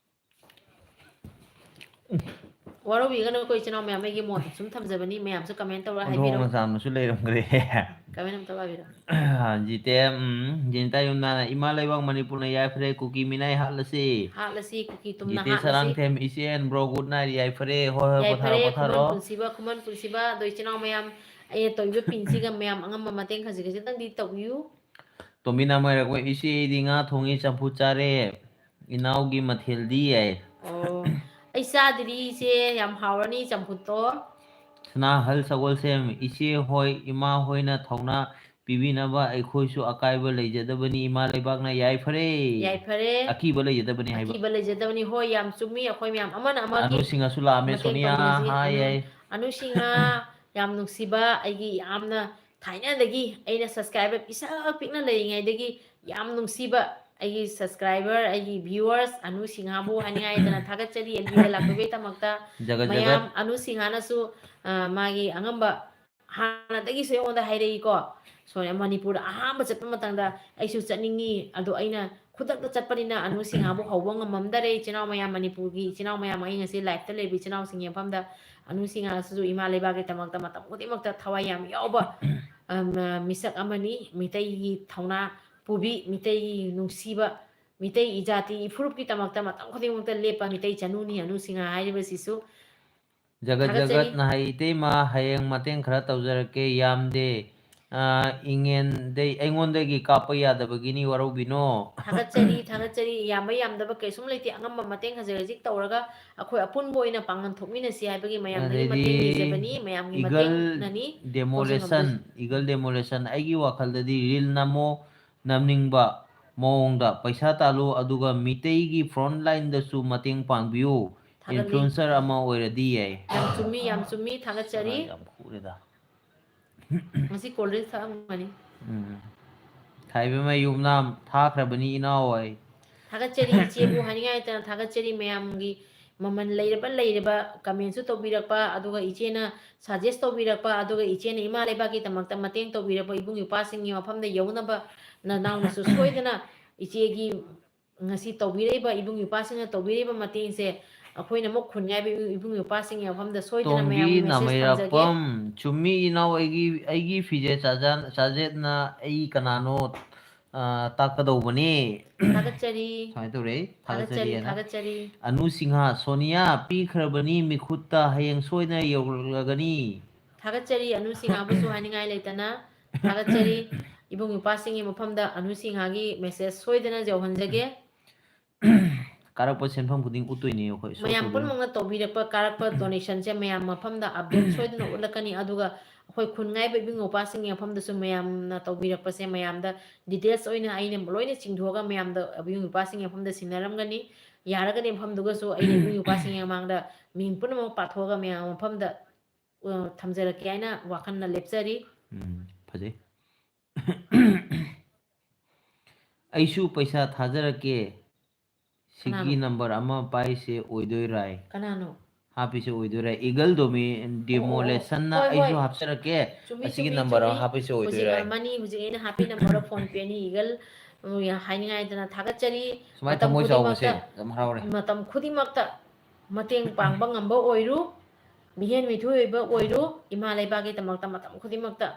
ꯋꯥꯔꯧꯕꯤꯒꯅꯨꯀꯣ ꯏꯆꯤꯟ ꯏꯅꯥꯎ ꯃꯌꯥꯝ, ꯑꯩꯒꯤ ꯃꯣꯠ ꯁꯨꯝ ꯊꯝꯖꯕꯅꯤ, ꯃꯌꯥꯝꯁꯨ comment ꯇꯧꯔ ꯑꯣꯟꯊꯣꯛꯅ ꯍꯥꯏꯕꯤꯔꯛꯎ꯫ ꯆꯥꯝꯅꯁꯨ ꯂꯩꯔꯝꯈ꯭ꯔꯦ꯫ Comment ꯑꯝꯇ ꯄꯥꯕꯤꯔꯛꯎ꯫ ꯖꯤꯇꯦ, ꯎꯝ, ꯖꯤꯅꯤꯇꯥ ꯌꯨꯝꯅꯥꯅ, "ꯏꯃꯥ ꯂꯩꯕꯥꯛ ꯃꯅꯤꯄꯨꯔꯅ ꯌꯥꯏꯐꯔꯦ, ꯀꯨꯀꯤ ꯃꯤꯅꯥꯏ ꯍꯥꯠꯂꯁꯤ"꯫ ꯍꯥꯠꯂꯁꯤ, ꯀꯨꯀꯤ ꯇꯨꯝꯅ ꯖꯤꯇꯦ ꯍꯥꯠꯂꯁꯤ꯫ ꯁꯔꯥꯡꯊꯦꯝ, "ꯏꯆꯦ and bro, good night, ꯌꯥꯏꯐꯔꯦ, ꯍꯣꯏ, ꯍꯣꯏ, ꯌꯥꯏꯐꯔꯦ, ꯄꯣꯊꯥꯔꯣ, ꯈꯨꯃꯟ ꯄꯣꯊꯥꯔꯣ"꯫ ꯄꯨꯟꯁꯤꯕ, ꯈꯨꯃꯟ ꯄꯨꯟꯁꯤꯕ, ꯑꯗꯣ ꯏꯆꯤꯟ ꯏꯅꯥꯎ ꯃꯌꯥꯝ, ꯑꯩꯅ ꯇꯧꯔꯤꯕ ꯄꯤꯟꯁꯤꯒ ꯃꯌꯥꯝ ꯑꯉꯝꯕ ꯃꯇꯦꯡ ꯈꯖꯤꯛ ꯈꯖꯤꯛꯇꯪꯗꯤ ꯇꯧꯕꯤꯌꯨ꯫ ꯇꯣꯝꯕꯤꯅ ꯃꯣꯏꯔꯛꯄ, "ꯏꯆꯦ, ꯑꯩꯗꯤ ꯉꯥ ꯊꯣꯡꯉꯦ, ꯆꯝꯐꯨꯠ ꯆꯥꯔꯦ꯫ ꯏꯅꯥꯎꯒꯤ ꯃꯊꯦꯜꯗꯤ?" ꯍꯥꯏ꯫ ꯑꯣ, ꯑꯩ ꯆꯥꯗ꯭ꯔꯤ ꯏꯆꯦ, ꯌꯥꯝ ꯍꯥꯎꯔꯅꯤ ꯆꯝꯐꯨꯠꯇꯣ꯫ ꯁꯅꯥꯍꯜ ꯁꯒꯣꯜꯁꯦꯝ, "ꯏꯆꯦ ꯍꯣꯏ, ꯏꯃꯥ ꯍꯣꯏꯅ ꯊꯧꯅꯥ ꯄꯤꯕꯤꯅꯕ ꯑꯩꯈꯣꯏꯁꯨ ꯑꯀꯥꯏꯕ ꯂꯩꯖꯗꯕꯅꯤ, ꯏꯃꯥ ꯂꯩꯕꯥꯛꯅ ꯌꯥꯏꯐꯔꯦ"꯫ ꯌꯥꯏꯐꯔꯦ꯫ ꯑꯀꯤꯕ ꯂꯩꯖꯗꯕꯅꯤ ꯍꯥꯏꯕ꯫ ꯑꯀꯤꯕ ꯂꯩꯖꯗꯕꯅꯤ꯫ ꯍꯣꯏ, ꯌꯥꯝ ꯆꯨꯝꯃꯤ꯫ ꯑꯩꯈꯣꯏ ꯃꯌꯥꯝ ꯑꯃꯅ ꯑꯃꯒꯤ ꯑꯅꯨ ꯁꯤꯡꯍꯁꯨ ꯂꯥꯛꯑꯝꯃꯦ, ꯃꯇꯦꯡ ꯁꯣꯅꯤꯌꯥ, ꯄꯥꯡꯃꯤꯟꯅꯁꯤ꯫ ꯍꯥꯏ, ꯑꯅꯨ, ꯍꯥꯏ꯫ ꯑꯅꯨ ꯁꯤꯡꯍ, ꯌꯥꯝ ꯅꯨꯡꯁꯤꯕ, ꯑꯩꯒꯤ ꯌꯥꯝꯅ ꯊꯥꯏꯅꯗꯒꯤ ꯑꯩꯅ subscriber ꯄꯤꯁꯛ ꯄꯤꯛꯅ ꯂꯩꯔꯤꯉꯩꯗꯒꯤ ꯌꯥꯝ ꯅꯨꯡꯁꯤꯕ ꯑꯩꯒꯤ subscriber, ꯑꯩꯒꯤ viewers, ꯑꯅꯨ ꯁꯤꯡꯍꯕꯨ ꯍꯥꯏꯅꯤꯡꯉꯥꯏ ꯂꯩꯇꯅ ꯊꯥꯒꯠꯆꯔꯤ, ꯑꯦꯜ ꯕꯤꯗ ꯂꯥꯛꯄꯤꯕꯒꯤꯗꯃꯛꯇ꯫ ꯖꯒꯠ ꯖꯒꯠ꯫ ꯃꯌꯥꯝ, ꯑꯅꯨ ꯁꯤꯡꯍꯅꯁꯨ, ꯑ, ꯃꯥꯒꯤ ꯑꯉꯝꯕ ꯍꯥꯟꯅꯗꯒꯤꯁꯨ ꯑꯩꯉꯣꯟꯗ ꯍꯥꯏꯔꯛꯏꯀꯣ, ꯁꯣꯅꯤꯌꯥ, ꯃꯅꯤꯄꯨꯔꯗ ꯑꯍꯥꯟꯕ ꯆꯠꯄ ꯃꯇꯝꯗ ꯑꯩꯁꯨ ꯆꯠꯅꯤꯡꯉꯤ, ꯑꯗꯣ ꯑꯩꯅ ꯈꯨꯗꯛꯇ ꯆꯠꯄꯅꯤꯅ ꯑꯅꯨ ꯁꯤꯡꯍꯕꯨ ꯍꯧꯕ ꯉꯝꯃꯝꯗꯔꯦ꯫ ꯏꯆꯤꯟ ꯏꯅꯥꯎ ꯃꯌꯥꯝ, ꯃꯅꯤꯄꯨꯔꯒꯤ ꯏꯆꯤꯟ ꯏꯅꯥꯎ ꯃꯌꯥꯝ, ꯑꯩ ꯉꯁꯤ live ꯇ ꯂꯩꯕ ꯏꯆꯤꯟ ꯏꯅꯥꯎꯁꯤꯡ ꯌꯦꯡꯐꯝꯗ, ꯑꯅꯨ ꯁꯤꯡꯍꯁꯤꯁꯨ ꯏꯃꯥ ꯂꯩꯕꯥꯛꯀꯤꯗꯃꯛꯇ ꯃꯇꯝ ꯈꯨꯗꯤꯡꯃꯛꯇ ꯊꯋꯥꯏ ꯌꯥꯝ ꯌꯥꯎꯕ, ꯑꯝ, ꯃꯤꯁꯛ ꯑꯃꯅꯤ꯫ ꯃꯤꯇꯩꯒꯤ ꯊꯧꯅꯥ ꯄꯨꯕꯤ, ꯃꯤꯇꯩꯒꯤ ꯅꯨꯡꯁꯤꯕ, ꯃꯤꯇꯩ ꯏꯖꯥꯇꯤ ꯏꯐꯨꯔꯨꯞꯀꯤꯗꯃꯛꯇ ꯃꯇꯝ ꯈꯨꯗꯤꯡꯃꯛꯇ ꯂꯦꯞꯄ ꯃꯤꯇꯩ ꯆꯅꯨꯅꯤ ꯑꯅꯨ ꯁꯤꯡꯍ ꯍꯥꯏꯔꯤꯕꯁꯤꯁꯨ꯫ ꯖꯒꯠ ꯊꯥꯒꯠꯆꯔꯤ꯫ ꯖꯒꯠꯅ ꯍꯥꯏ, "ꯏꯇꯩꯃ, ꯍꯌꯦꯡ ꯃꯇꯦꯡ ꯈꯔ ꯇꯧꯖꯔꯛꯀꯦ, ꯌꯥꯝꯗꯦ꯫ ꯑ, ꯏꯉꯦꯟꯗꯩ-, ꯑꯩꯉꯣꯟꯗꯒꯤ ꯀꯥꯞꯄ ꯌꯥꯗꯕꯒꯤꯅꯤ, ꯋꯥꯔꯧꯕꯤꯅꯣ"꯫ ꯊꯥꯒꯠꯆꯔꯤ, ꯊꯥꯒꯠꯆꯔꯤ꯫ ꯌꯥꯝꯕ ꯌꯥꯝꯗꯕ ꯀꯩꯁꯨꯝ ꯂꯩꯇꯦ꯫ ꯑꯉꯝꯕ ꯃꯇꯦꯡ ꯈꯖꯤꯛ ꯈꯖꯤꯛ ꯇꯧꯔꯒ ꯑꯩꯈꯣꯏ ꯑꯄꯨꯟꯕ ꯑꯣꯏꯅ ꯄꯥꯡꯒꯜ ꯊꯣꯛꯃꯤꯟꯅꯁꯤ ꯍꯥꯏꯕꯒꯤ ꯃꯌꯥꯝꯗꯒꯤ ꯑꯗꯩꯗꯤ ꯃꯇꯦꯡ ꯅꯤꯖꯕꯅꯤ꯫ ꯃꯌꯥꯝꯒꯤ Eagle ꯃꯇꯦꯡꯅꯅꯤ ꯍꯧꯖꯤꯛ Demolition, ꯉꯝꯗꯣꯏꯁꯦ꯫ Eagle Demolition, ꯑꯩꯒꯤ ꯋꯥꯈꯜꯗꯗꯤ reel ꯅꯝꯃꯣ, ꯅꯝꯅꯤꯡꯕ ꯃꯑꯣꯡꯗ ꯄꯩꯁꯥ ꯇꯥꯜꯂꯨ, ꯑꯗꯨꯒ ꯃꯤꯇꯩꯒꯤ front lineꯗꯁꯨ ꯃꯇꯦꯡ ꯄꯥꯡꯕꯤꯌꯨ꯫ ꯊꯥꯒꯠꯂꯤ꯫ Influencer ꯑꯃ ꯑꯣꯏꯔꯗꯤ ꯌꯥꯏ꯫ ꯌꯥꯝ ꯆꯨꯝꯃꯤ, ꯌꯥꯝ ꯆꯨꯝꯃꯤ, ꯊꯥꯒꯠꯆꯔꯤ꯫ ꯑꯁ, ꯌꯥꯝ ꯈꯨꯔꯦꯗ꯫ ꯉꯁꯤ cold drink ꯊꯛꯑꯝꯒꯅꯤ꯫ ꯎꯝ꯫ ꯊꯥꯏꯕꯦꯝꯃ ꯌꯨꯝꯅꯥꯝ ꯊꯥꯈ꯭ꯔꯕꯅꯤ ꯏꯅꯥꯎ ꯑꯩ꯫ ꯊꯥꯒꯠꯆꯔꯤ ꯏꯆꯦꯕꯨ ꯍꯥꯏꯅꯤꯡꯉꯥꯏ ꯂꯩꯇꯅ ꯊꯥꯒꯠꯆꯔꯤ꯫ ꯃꯌꯥꯝꯒꯤ ꯃꯃꯜ ꯂꯩꯔꯕ ꯂꯩꯔꯕ commentꯁꯨ ꯇꯧꯕꯤꯔꯛꯄ, ꯑꯗꯨꯒ ꯏꯆꯦꯅ suggest ꯇꯧꯕꯤꯔꯛꯄ, ꯑꯗꯨꯒ ꯏꯆꯦꯅ ꯏꯃꯥ ꯂꯩꯕꯥꯛꯀꯤꯗꯃꯛꯇ ꯃꯇꯦꯡ ꯇꯧꯕꯤꯔꯛꯄ ꯏꯕꯨꯡ ꯏꯄ꯭ꯋꯥꯁꯤꯡꯒꯤ ꯃꯐꯝꯗ ꯌꯧꯅꯕ ꯅꯅꯥꯎꯅꯁꯨ ꯁꯣꯏꯗꯅ ꯏꯆꯦꯒꯤ ꯉꯁꯤ ꯇꯧꯕꯤꯔꯛꯏꯕ ꯏꯕꯨꯡ ꯏꯄ꯭ꯋꯥꯁꯤꯡꯅ ꯇꯧꯕꯤꯔꯛꯏꯕ ꯃꯇꯦꯡꯁꯦ ꯑꯩꯈꯣꯏꯅ ꯑꯃꯨꯛ ꯈꯨꯟꯉꯥꯏꯕ ꯏꯕꯨꯡ ꯏꯄ꯭ꯋꯥꯁꯤꯡꯒꯤ ꯃꯐꯝꯗ ꯁꯣꯏꯗꯅ ꯇꯣꯝꯕꯤ ꯃꯌꯥꯝꯒꯤ message ꯊꯝꯖꯒꯦ꯫ ꯅꯥꯃꯩꯔꯥꯛꯄꯝ, ꯆꯨꯝꯃꯤ ꯏꯅꯥꯎ, ꯑꯩꯒꯤ, ꯑꯩꯒꯤ ꯐꯤꯖꯦꯠ ꯆꯥꯖ-, ꯆꯥꯖꯦꯠꯅ ꯑꯩ ꯀꯅꯥꯅꯣ, ꯑ, ꯇꯥꯛꯀꯗꯧꯕꯅꯤ꯫ ꯊꯥꯒꯠꯆꯔꯤ꯫ ꯁꯨꯃꯥꯏꯅ ꯇꯧꯔꯦ, ꯊꯥꯒꯠꯆꯔꯤ, ꯊꯥꯒꯠꯆꯔꯤꯑꯅ꯫ ꯊꯥꯒꯠꯆꯔꯤ꯫ ꯑꯅꯨ ꯁꯤꯡꯍ, ꯁꯣꯅꯤꯌꯥ, ꯄꯤꯈ꯭ꯔꯕꯅꯤ ꯃꯤꯈꯨꯠꯇ, ꯍꯌꯦꯡ ꯁꯣꯏꯗꯅ ꯌꯧꯔꯛꯂꯒꯅꯤ꯫ ꯊꯥꯒꯠꯆꯔꯤ꯫ ꯑꯅꯨ ꯁꯤꯡꯍꯕꯨꯁꯨ ꯍꯥꯏꯅꯤꯡꯉꯥꯏ ꯂꯩꯇꯅ ꯊꯥꯒꯠꯆꯔꯤ꯫ ꯏꯕꯨꯡ ꯏꯄ꯭ꯋꯥꯁꯤꯡꯒꯤ ꯃꯐꯝꯗ ꯑꯅꯨ ꯁꯤꯡꯍꯒꯤ message ꯁꯣꯏꯗꯅ ꯌꯧꯍꯟꯖꯒꯦ꯫ ꯀꯥꯔꯛꯄ ꯁꯦꯟꯐꯝ ꯈꯨꯗꯤꯡ ꯎꯠꯇꯣꯏꯅꯦ ꯑꯩꯈꯣꯏ, show ꯃꯌꯥꯝ ꯇꯧꯗꯣꯏꯅꯦ꯫ ꯄꯨꯝꯅꯃꯛꯅ ꯇꯧꯕꯤꯔꯛꯄ, ꯀꯥꯔꯛꯄ donationꯁꯦ ꯃꯌꯥꯝ ꯃꯐꯝꯗ update ꯁꯣꯏꯗꯅ ꯎꯠꯂꯛꯀꯅꯤ꯫ ꯑꯗꯨꯒ ꯑꯩꯈꯣꯏ ꯈꯨꯟ ꯉꯥꯏꯕ ꯏꯕꯨꯡ ꯏꯄ꯭ꯋꯥꯁꯤꯡꯒꯤ ꯃꯐꯝꯗꯁꯨ ꯃꯌꯥꯝꯅ ꯇꯧꯕꯤꯔꯛꯄꯁꯦ ꯃꯌꯥꯝꯗ details ꯑꯣꯏꯅ ꯑꯩꯅ ꯂꯣꯏꯅ ꯆꯤꯡꯊꯣꯛꯑꯒ ꯃꯌꯥꯝꯗ ꯏꯕꯨꯡ ꯏꯄ꯭ꯋꯥꯁꯤꯡꯒꯤ ꯃꯐꯝꯗ ꯁꯤꯟꯅꯔꯝꯒꯅꯤ꯫ ꯌꯥꯔꯒꯗꯤ ꯃꯐꯝꯗꯨꯒꯁꯨ ꯑꯩꯅ ꯏꯕꯨꯡ ꯏꯄ꯭ꯋꯥꯁꯤꯡꯒꯤ ꯃꯃꯥꯡꯗ ꯃꯤꯡ ꯄꯨꯝꯅꯃꯛ ꯄꯥꯊꯣꯛꯑꯒ ꯃꯌꯥꯝ ꯃꯐꯝꯗ, ꯑ, ꯊꯝꯖꯔꯛꯀꯦ ꯍꯥꯏꯅ ꯋꯥꯈꯜꯅ ꯂꯦꯞꯆꯔꯤ꯫ ꯎꯝ, ꯐꯖꯩ꯫ ꯑꯩꯁꯨ ꯄꯩꯁꯥ ꯊꯥꯖꯔꯛꯀꯦ꯫ ꯁꯤꯒꯤ ꯀꯅꯥꯅꯣ? Number ꯑꯃ ꯄꯥꯏꯁꯦ ꯑꯣꯏꯗꯣꯏꯔꯥꯏ? ꯀꯅꯥꯅꯣ? ꯍꯥꯞꯄꯤꯁꯦ ꯑꯣꯏꯗꯣꯏꯔꯥꯏ? Eagle Domi-, ꯑꯣ, ꯑꯣ, ꯑꯣ꯫ Demolitionꯅ ꯍꯣꯏ, ꯍꯣꯏ꯫ ꯑꯩꯁꯨ ꯍꯥꯞꯆꯔꯛꯀꯦ꯫ ꯆꯨꯝꯃꯤ, ꯑꯁꯤꯒꯤ ꯆꯨꯝꯃꯤ, number ꯑꯃ ꯆꯨꯝꯃꯤ꯫ ꯍꯥꯞꯄꯤꯁꯦ ꯍꯧꯖꯤꯛ ꯑꯣꯏꯗꯣꯏꯔꯥꯏ? ꯑꯃꯅꯤ, ꯍꯧꯖꯤꯛ ꯑꯩꯅ ꯍꯥꯞꯄꯤ number phone payꯅꯤ, Eagle꯫ ꯎꯝ, ꯌꯥ-, ꯍꯥꯏꯅꯤꯡꯉꯥꯏꯗꯅ ꯊꯥꯒꯠꯆꯔꯤ꯫ ꯁꯨꯃꯥꯏꯅ ꯃꯇꯝ ꯊꯃꯣꯏ ꯆꯥꯎꯕꯁꯦ ꯈꯨꯗꯤꯡꯃꯛꯇ, ꯌꯥꯝ ꯍꯔꯥꯎꯔꯦ꯫ ꯃꯇꯝ ꯈꯨꯗꯤꯡꯃꯛꯇ ꯃꯇꯦꯡ ꯄꯥꯡꯕ ꯉꯝꯕ ꯑꯣꯏꯔꯨ, ꯃꯤꯍꯦꯟ ꯃꯤꯊꯣꯏ ꯑꯣꯏꯕ ꯑꯣꯏꯔꯨ, ꯏꯃꯥ ꯂꯩꯕꯥꯛꯀꯤꯗꯃꯛꯇ ꯃꯇꯝ ꯈꯨꯗꯤꯡꯃꯛꯇ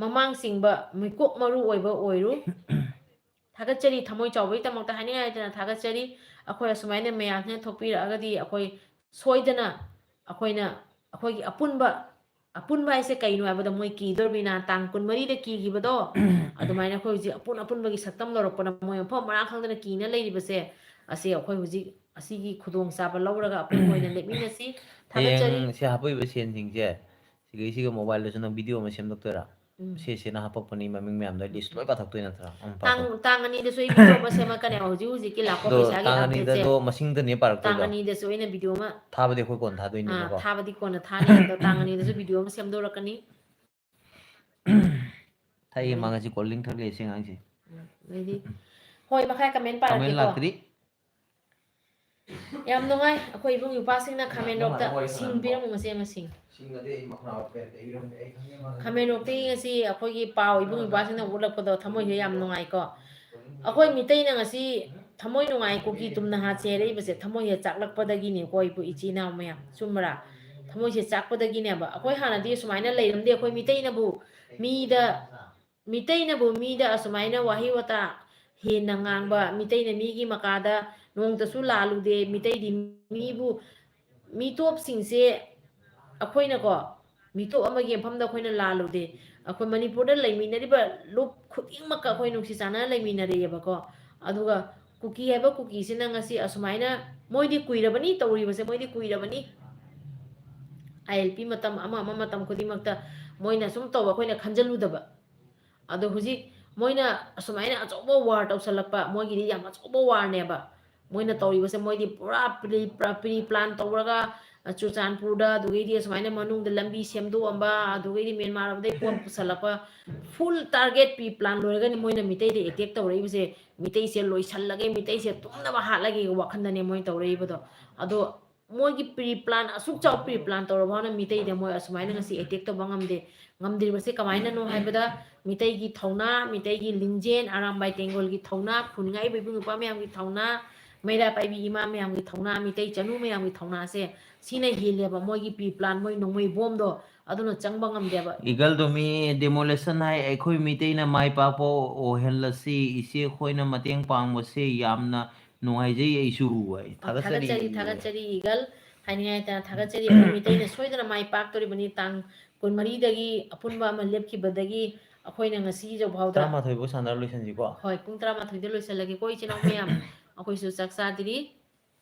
ꯃꯃꯥꯡ ꯆꯤꯡꯕ ꯃꯤꯀꯣꯛ ꯃꯔꯨ ꯑꯣꯏꯕ ꯑꯣꯏꯔꯨ꯫ ꯊꯥꯒꯠꯆꯔꯤ, ꯊꯃꯣꯏ ꯆꯥꯎꯕꯒꯤꯗꯃꯛꯇ ꯍꯥꯏꯅꯤꯡꯉꯥꯏ ꯂꯩꯇꯅ ꯊꯥꯒꯠꯆꯔꯤ꯫ ꯑꯩꯈꯣꯏ ꯑꯁꯨꯃꯥꯏꯅ ꯃꯌꯥꯝꯁꯤꯅ ꯊꯣꯛꯄꯤꯔꯛꯑꯒꯗꯤ ꯑꯩꯈꯣꯏ ꯁꯣꯏꯗꯅ ꯑꯩꯈꯣꯏꯅ ꯑꯩꯈꯣꯏꯒꯤ ꯑꯄꯨꯟꯕ, ꯑꯄꯨꯟꯕ ꯍꯥꯏꯁꯦ ꯀꯩꯅꯣ ꯍꯥꯏꯕꯗ, ꯃꯣꯏ ꯀꯤꯗꯣꯔꯕꯤꯅ ꯇꯥꯡ ꯀꯨꯟꯃꯔꯤꯗ ꯀꯤꯈꯤꯕꯗꯣ, ꯑꯗꯨꯃꯥꯏꯅ ꯑꯩꯈꯣꯏ ꯍꯧꯖꯤꯛ ꯑꯄꯨꯟ ꯑꯄꯨꯟꯕꯒꯤ ꯁꯛꯇꯝ ꯂꯧꯔꯛꯄꯅ ꯃꯣꯏ ꯃꯐꯝ ꯃꯔꯥꯡ ꯈꯪꯗꯅ ꯀꯤꯅ ꯂꯩꯔꯤꯕꯁꯦ, ꯑꯁꯤ ꯑꯩꯈꯣꯏ ꯍꯧꯖꯤꯛ ꯑꯁꯤꯒꯤ ꯈꯨꯗꯣꯡꯆꯥꯕ ꯂꯧꯔꯒ ꯑꯄꯨꯟꯕ ꯑꯣꯏꯅ ꯂꯦꯞꯃꯤꯟꯅꯁꯤ꯫ ꯊꯥꯒꯠꯆꯔꯤ꯫ ꯍꯌꯦꯡ ꯁꯤ ꯍꯥꯞꯄꯛꯏꯕ ꯁꯦꯟꯁꯤꯡꯁꯦ ꯁꯤꯒꯩꯁꯤꯒ ꯃꯣꯕꯥꯏꯜꯗꯁꯨ ꯅꯪ ꯚꯤꯗꯤꯑꯣ ꯑꯃ ꯁꯦꯝꯗꯣꯛꯇꯣꯏꯔꯥ? ꯎꯝ꯫ ꯁꯦ ꯁꯦꯅ ꯍꯥꯄꯛꯄꯅꯤ ꯃꯃꯤꯡ ꯃꯌꯥꯝꯗꯣ ꯂꯤꯁ ꯂꯣꯏ ꯄꯥꯊꯣꯛꯇꯣꯏ ꯅꯠꯇ꯭ꯔꯥ? ꯎꯝ, ꯇꯥꯡ ꯄꯥꯊꯣꯛ꯫ ꯇꯥꯡ ꯑꯅꯤꯗꯁꯨ ꯑꯩ ꯚꯤꯗꯤꯑꯣ ꯑꯃ ꯁꯦꯝꯃꯛꯀꯅꯦꯕ, ꯍꯧꯖꯤꯛ ꯍꯧꯖꯤꯛꯀꯤ ꯂꯥꯛꯄ ꯑꯗꯣ ꯄꯩꯁꯥꯒꯤ ꯇꯥꯡ ꯑꯞꯗꯦꯠꯁꯦ꯫ ꯑꯅꯤꯗꯗꯣ ꯃꯁꯤꯡꯗꯅꯦ ꯇꯥꯡ ꯄꯥꯔꯛꯇꯣꯏꯗꯣ? ꯑꯅꯤꯗꯁꯨ ꯑꯩꯅ ꯚꯤꯗꯤꯑꯣ ꯑꯃ ꯊꯥꯕꯗꯤ ꯑꯩꯈꯣꯏ ꯀꯣꯟ ꯑꯥ, ꯊꯥꯗꯣꯏꯅꯦꯕꯀꯣ? ꯊꯥꯕꯗꯤ ꯀꯣꯟꯅ ꯊꯥꯅꯤ꯫ ꯑꯗꯣ ꯇꯥꯡ ꯑꯅꯤꯗꯁꯨ ꯚꯤꯗꯤꯑꯣ ꯑꯃ ꯁꯦꯝꯗꯣꯔꯛꯀꯅꯤ꯫ ꯊꯛꯏ ꯃꯥ ꯉꯁꯤ ꯀꯣꯜ ꯗ꯭ꯔꯤꯡ ꯊꯛꯂꯛꯑꯦ ꯁꯤ ꯑꯉꯥꯡꯁꯦ꯫ ꯎꯝ, ꯑꯗꯩꯗꯤ ꯍꯣꯏ, ꯃꯈꯥ ꯀꯃꯦꯟ ꯀꯃꯦꯟ ꯄꯥꯔꯛꯀꯦꯀꯣ꯫ ꯂꯥꯛꯇ꯭ꯔꯤ꯫ ꯌꯥꯝ ꯅꯨꯡꯉꯥꯏ, ꯑꯩꯈꯣꯏ ꯏꯕꯨꯡ ꯏꯄ꯭ꯋꯥꯁꯤꯡꯅ ꯈꯥꯃꯦꯟ ꯂꯣꯛꯇ ꯁꯤꯡ ꯄꯤꯔꯝꯃꯨ, ꯃꯆꯦ ꯑꯃ ꯁꯤꯡ꯫ ꯈꯥꯃꯦꯟ ꯂꯣꯛꯇꯒꯤ ꯉꯁꯤ ꯑꯩꯈꯣꯏꯒꯤ ꯄꯥꯎ ꯏꯕꯨꯡ ꯏꯄ꯭ꯋꯥꯁꯤꯡꯅ ꯎꯠꯂꯛꯄꯗꯣ ꯊꯃꯣꯏꯁꯦ ꯌꯥꯝ ꯅꯨꯡꯉꯥꯏꯀꯣ꯫ ꯑꯩꯈꯣꯏ ꯃꯤꯇꯩꯅ ꯉꯁꯤ ꯊꯃꯣꯏ ꯅꯨꯡꯉꯥꯏ ꯀꯨꯀꯤ ꯇꯨꯝꯅ ꯍꯥꯠꯁꯦ ꯍꯥꯏꯔꯛꯏꯕꯁꯦ ꯊꯃꯣꯏꯁꯦ ꯆꯥꯛꯂꯛꯄꯗꯒꯤꯅꯦꯀꯣ, ꯏꯕꯨ-, ꯏꯆꯤꯟ ꯏꯅꯥꯎ ꯃꯌꯥꯝ, ꯆꯨꯝꯕ꯭ꯔꯥ? ꯊꯃꯣꯏꯁꯦ ꯆꯥꯛꯄꯗꯒꯤꯅꯦꯕ꯫ ꯑꯩꯈꯣꯏ ꯍꯥꯟꯅꯗꯤ ꯁꯨꯃꯥꯏꯅ ꯂꯩꯔꯝꯗꯦ꯫ ꯑꯩꯈꯣꯏ ꯃꯤꯇꯩꯅꯕꯨ ꯃꯤꯗ, ꯃꯤꯇꯩꯅꯕꯨ ꯃꯤꯗ ꯑꯁꯨꯃꯥꯏꯅ ꯋꯥꯍꯩ ꯋꯥꯇꯥ ꯍꯦꯟꯅ ꯉꯥꯡꯕ, ꯃꯤꯇꯩꯅ ꯃꯤꯒꯤ ꯃꯀꯥꯗ ꯅꯣꯡꯇꯁꯨ ꯂꯥꯜꯂꯨꯗꯦ꯫ ꯃꯤꯇꯩꯗꯤ ꯃꯤꯕꯨ, ꯃꯤꯇꯣꯞꯁꯤꯡꯁꯦ ꯑꯩꯈꯣꯏꯅꯀꯣ, ꯃꯤꯇꯣꯞ ꯑꯃꯒꯤ ꯃꯐꯝꯗ ꯑꯩꯈꯣꯏꯅ ꯂꯥꯜꯂꯨꯗꯦ꯫ ꯑꯩꯈꯣꯏ ꯃꯅꯤꯄꯨꯔꯗ ꯂꯩꯃꯤꯟꯅꯔꯤꯕ ꯂꯨꯞ ꯈꯨꯗꯤꯡꯃꯛꯀ ꯑꯩꯈꯣꯏ ꯅꯨꯡꯁꯤ ꯆꯥꯟꯅꯅ ꯂꯩꯃꯤꯟꯅꯔꯛꯑꯦꯕꯀꯣ꯫ ꯑꯗꯨꯒ ꯀꯨꯀꯤ ꯍꯥꯏꯕ ꯀꯨꯀꯤꯁꯤꯅ ꯉꯁꯤ ꯑꯁꯨꯃꯥꯏꯅ, ꯃꯣꯏꯗꯤ ꯀꯨꯏꯔꯕꯅꯤ ꯇꯧꯔꯤꯕꯁꯦ, ꯃꯣꯏꯗꯤ ꯀꯨꯏꯔꯕꯅꯤ꯫ ꯑꯥꯏ ꯑꯦꯜ ꯄꯤ ꯃꯇꯝ, ꯑꯃ ꯑꯃ ꯃꯇꯝ ꯈꯨꯗꯤꯡꯃꯛꯇ ꯃꯣꯏꯅ ꯁꯨꯝ ꯇꯧꯕ ꯑꯩꯈꯣꯏꯅ ꯈꯟꯖꯜꯂꯨꯗꯕ꯫ ꯑꯗꯣ ꯍꯧꯖꯤꯛ ꯃꯣꯏꯅ ꯑꯁꯨꯃꯥꯏꯅ ꯑꯆꯧꯕ ꯋꯥꯔ ꯇꯧꯁꯜꯂꯛꯄ, ꯃꯣꯏꯒꯤꯗꯤ ꯌꯥꯝ ꯑꯆꯧꯕ ꯋꯥꯔꯅꯦꯕ ꯃꯣꯏꯅ ꯇꯧꯔꯤꯕꯁꯦ꯫ ꯃꯣꯏꯗꯤ ꯄꯨꯔꯥ ꯄ꯭ꯔꯤ, ꯄ꯭ꯔꯤ ꯄ꯭ꯂꯥꯟ ꯇꯧꯔꯒ, ꯑ, ꯆꯨꯔꯆꯥꯟꯄꯨꯔꯗ, ꯑꯗꯨꯗꯒꯤꯗꯤ ꯑꯁꯨꯃꯥꯏꯅ ꯃꯅꯨꯡꯗ ꯂꯝꯕꯤ ꯁꯦꯝꯗꯣꯛꯑꯝꯕ, ꯑꯗꯨꯗꯒꯤꯗꯤ ꯃ꯭ꯌꯥꯟꯃꯥꯔ ꯂꯣꯝꯗꯒꯤ ꯄꯣꯠ ꯄꯨꯁꯜꯂꯛꯄ, ꯐꯨꯜ ꯇꯥꯔꯒꯦꯠ ꯄ꯭ꯔꯤ ꯄ꯭ꯂꯥꯟ ꯂꯣꯏꯔꯒꯅꯤ ꯃꯣꯏꯅ ꯃꯤꯇꯩꯗ ꯑꯦꯇꯦꯛ ꯇꯧꯔꯛꯏꯕꯁꯦ꯫ ꯃꯤꯇꯩꯁꯦ ꯂꯣꯏꯁꯜꯂꯒꯦ, ꯃꯤꯇꯩꯁꯦ ꯇꯨꯝꯅꯕ ꯍꯥꯠꯂꯒꯦ ꯋꯥꯈꯜꯗꯅꯦ ꯃꯣꯏꯅ ꯇꯧꯔꯛꯏꯕꯗꯣ꯫ ꯑꯗꯣ ꯃꯣꯏꯒꯤ ꯄ꯭ꯔꯤ ꯄ꯭ꯂꯥꯟ, ꯑꯁꯨꯛ ꯆꯥꯎ ꯄ꯭ꯔꯤ ꯄ꯭ꯂꯥꯟ ꯇꯧꯔ ꯐꯥꯎꯅ ꯃꯤꯇꯩꯗ ꯃꯣꯏ ꯑꯁꯨꯃꯥꯏꯅ ꯉꯁꯤ ꯑꯦꯇꯦꯛ ꯇꯧꯕ ꯉꯝꯗꯦ꯫ ꯉꯝꯗ꯭ꯔꯤꯕꯁꯦ ꯀꯃꯥꯏꯅꯅꯣ ꯍꯥꯏꯕꯗ, ꯃꯤꯇꯩꯒꯤ ꯊꯧꯅꯥ, ꯃꯤꯇꯩꯒꯤ ꯂꯤꯡꯖꯦꯜ, ꯑꯔꯥꯝꯕꯥꯏ ꯇꯦꯡꯒꯣꯜꯒꯤ ꯊꯧꯅꯥ, ꯈꯨꯟ ꯉꯥꯛꯏꯕ ꯏꯕꯨꯡ ꯏꯄ꯭ꯋꯥ ꯃꯌꯥꯝꯒꯤ ꯊꯧꯅꯥ, ꯃꯩꯔꯥ ꯄꯥꯏꯕꯤ ꯏꯃꯥ ꯃꯌꯥꯝꯒꯤ ꯊꯧꯅꯥ, ꯃꯤꯇꯩ ꯆꯅꯨ ꯃꯌꯥꯝꯒꯤ ꯊꯧꯅꯥꯁꯦ, ꯁꯤꯅ ꯍꯦꯜꯂꯦꯕ ꯃꯣꯏꯒꯤ ꯄ꯭ꯔꯤ ꯄ꯭ꯂꯥꯟ, ꯃꯣꯏ ꯅꯣꯡꯃꯩ ꯕꯣꯝꯗꯣ ꯑꯗꯨꯅ ꯆꯪꯕ ꯉꯝꯗꯦꯕ꯫ ꯏꯒꯜꯗꯣ ꯃꯤ demolition ꯍꯥꯏ, ꯑꯩꯈꯣꯏ ꯃꯤꯇꯩꯅ ꯃꯥꯏ ꯄꯥꯛꯄ ꯑꯣꯏꯍꯜꯂꯁꯤ, ꯏꯆꯦ ꯑꯩꯈꯣꯏꯅ ꯃꯇꯦꯡ ꯄꯥꯡꯕꯁꯦ ꯌꯥꯝꯅ ꯅꯨꯡꯉꯥꯏꯖꯩ, ꯑꯩꯁꯨ ꯍꯥꯏ꯫ ꯊꯥꯒꯠꯆꯔꯤ꯫ ꯊꯥꯒꯠꯆꯔꯤ, ꯊꯥꯒꯠꯆꯔꯤ ꯏꯒꯜ꯫ ꯍꯥꯏꯅꯤꯡꯉꯥꯏ ꯂꯩꯇꯅ ꯊꯥꯒꯠꯆꯔꯤ꯫ ꯑꯩꯈꯣꯏ ꯃꯤꯇꯩꯅ ꯁꯣꯏꯗꯅ ꯃꯥꯏ ꯄꯥꯛꯇꯣꯔꯤꯕꯅꯤ꯫ ꯇꯥꯡ ꯀꯨꯟꯃꯔꯤꯗꯒꯤ ꯑꯄꯨꯟꯕ ꯑꯃ ꯂꯦꯞꯈꯤꯕꯗꯒꯤ ꯑꯩꯈꯣꯏꯅ ꯉꯁꯤ ꯐꯥꯎꯗ ꯇꯔꯥꯃꯥꯊꯣꯏ ꯐꯥꯎ ꯁꯥꯟꯅꯔ ꯂꯣꯏꯁꯤꯟꯁꯤꯀꯣ꯫ ꯍꯣꯏ, ꯄꯨꯡ ꯇꯔꯥꯃꯥꯊꯣꯏꯗ ꯂꯣꯏꯁꯤꯜꯂꯒꯦꯀꯣ, ꯏꯆꯤꯟ ꯏꯅꯥꯎ ꯃꯌꯥꯝ꯫ ꯑꯩꯈꯣꯏꯁꯨ ꯆꯥꯛ ꯆꯥꯗ꯭ꯔꯤ꯫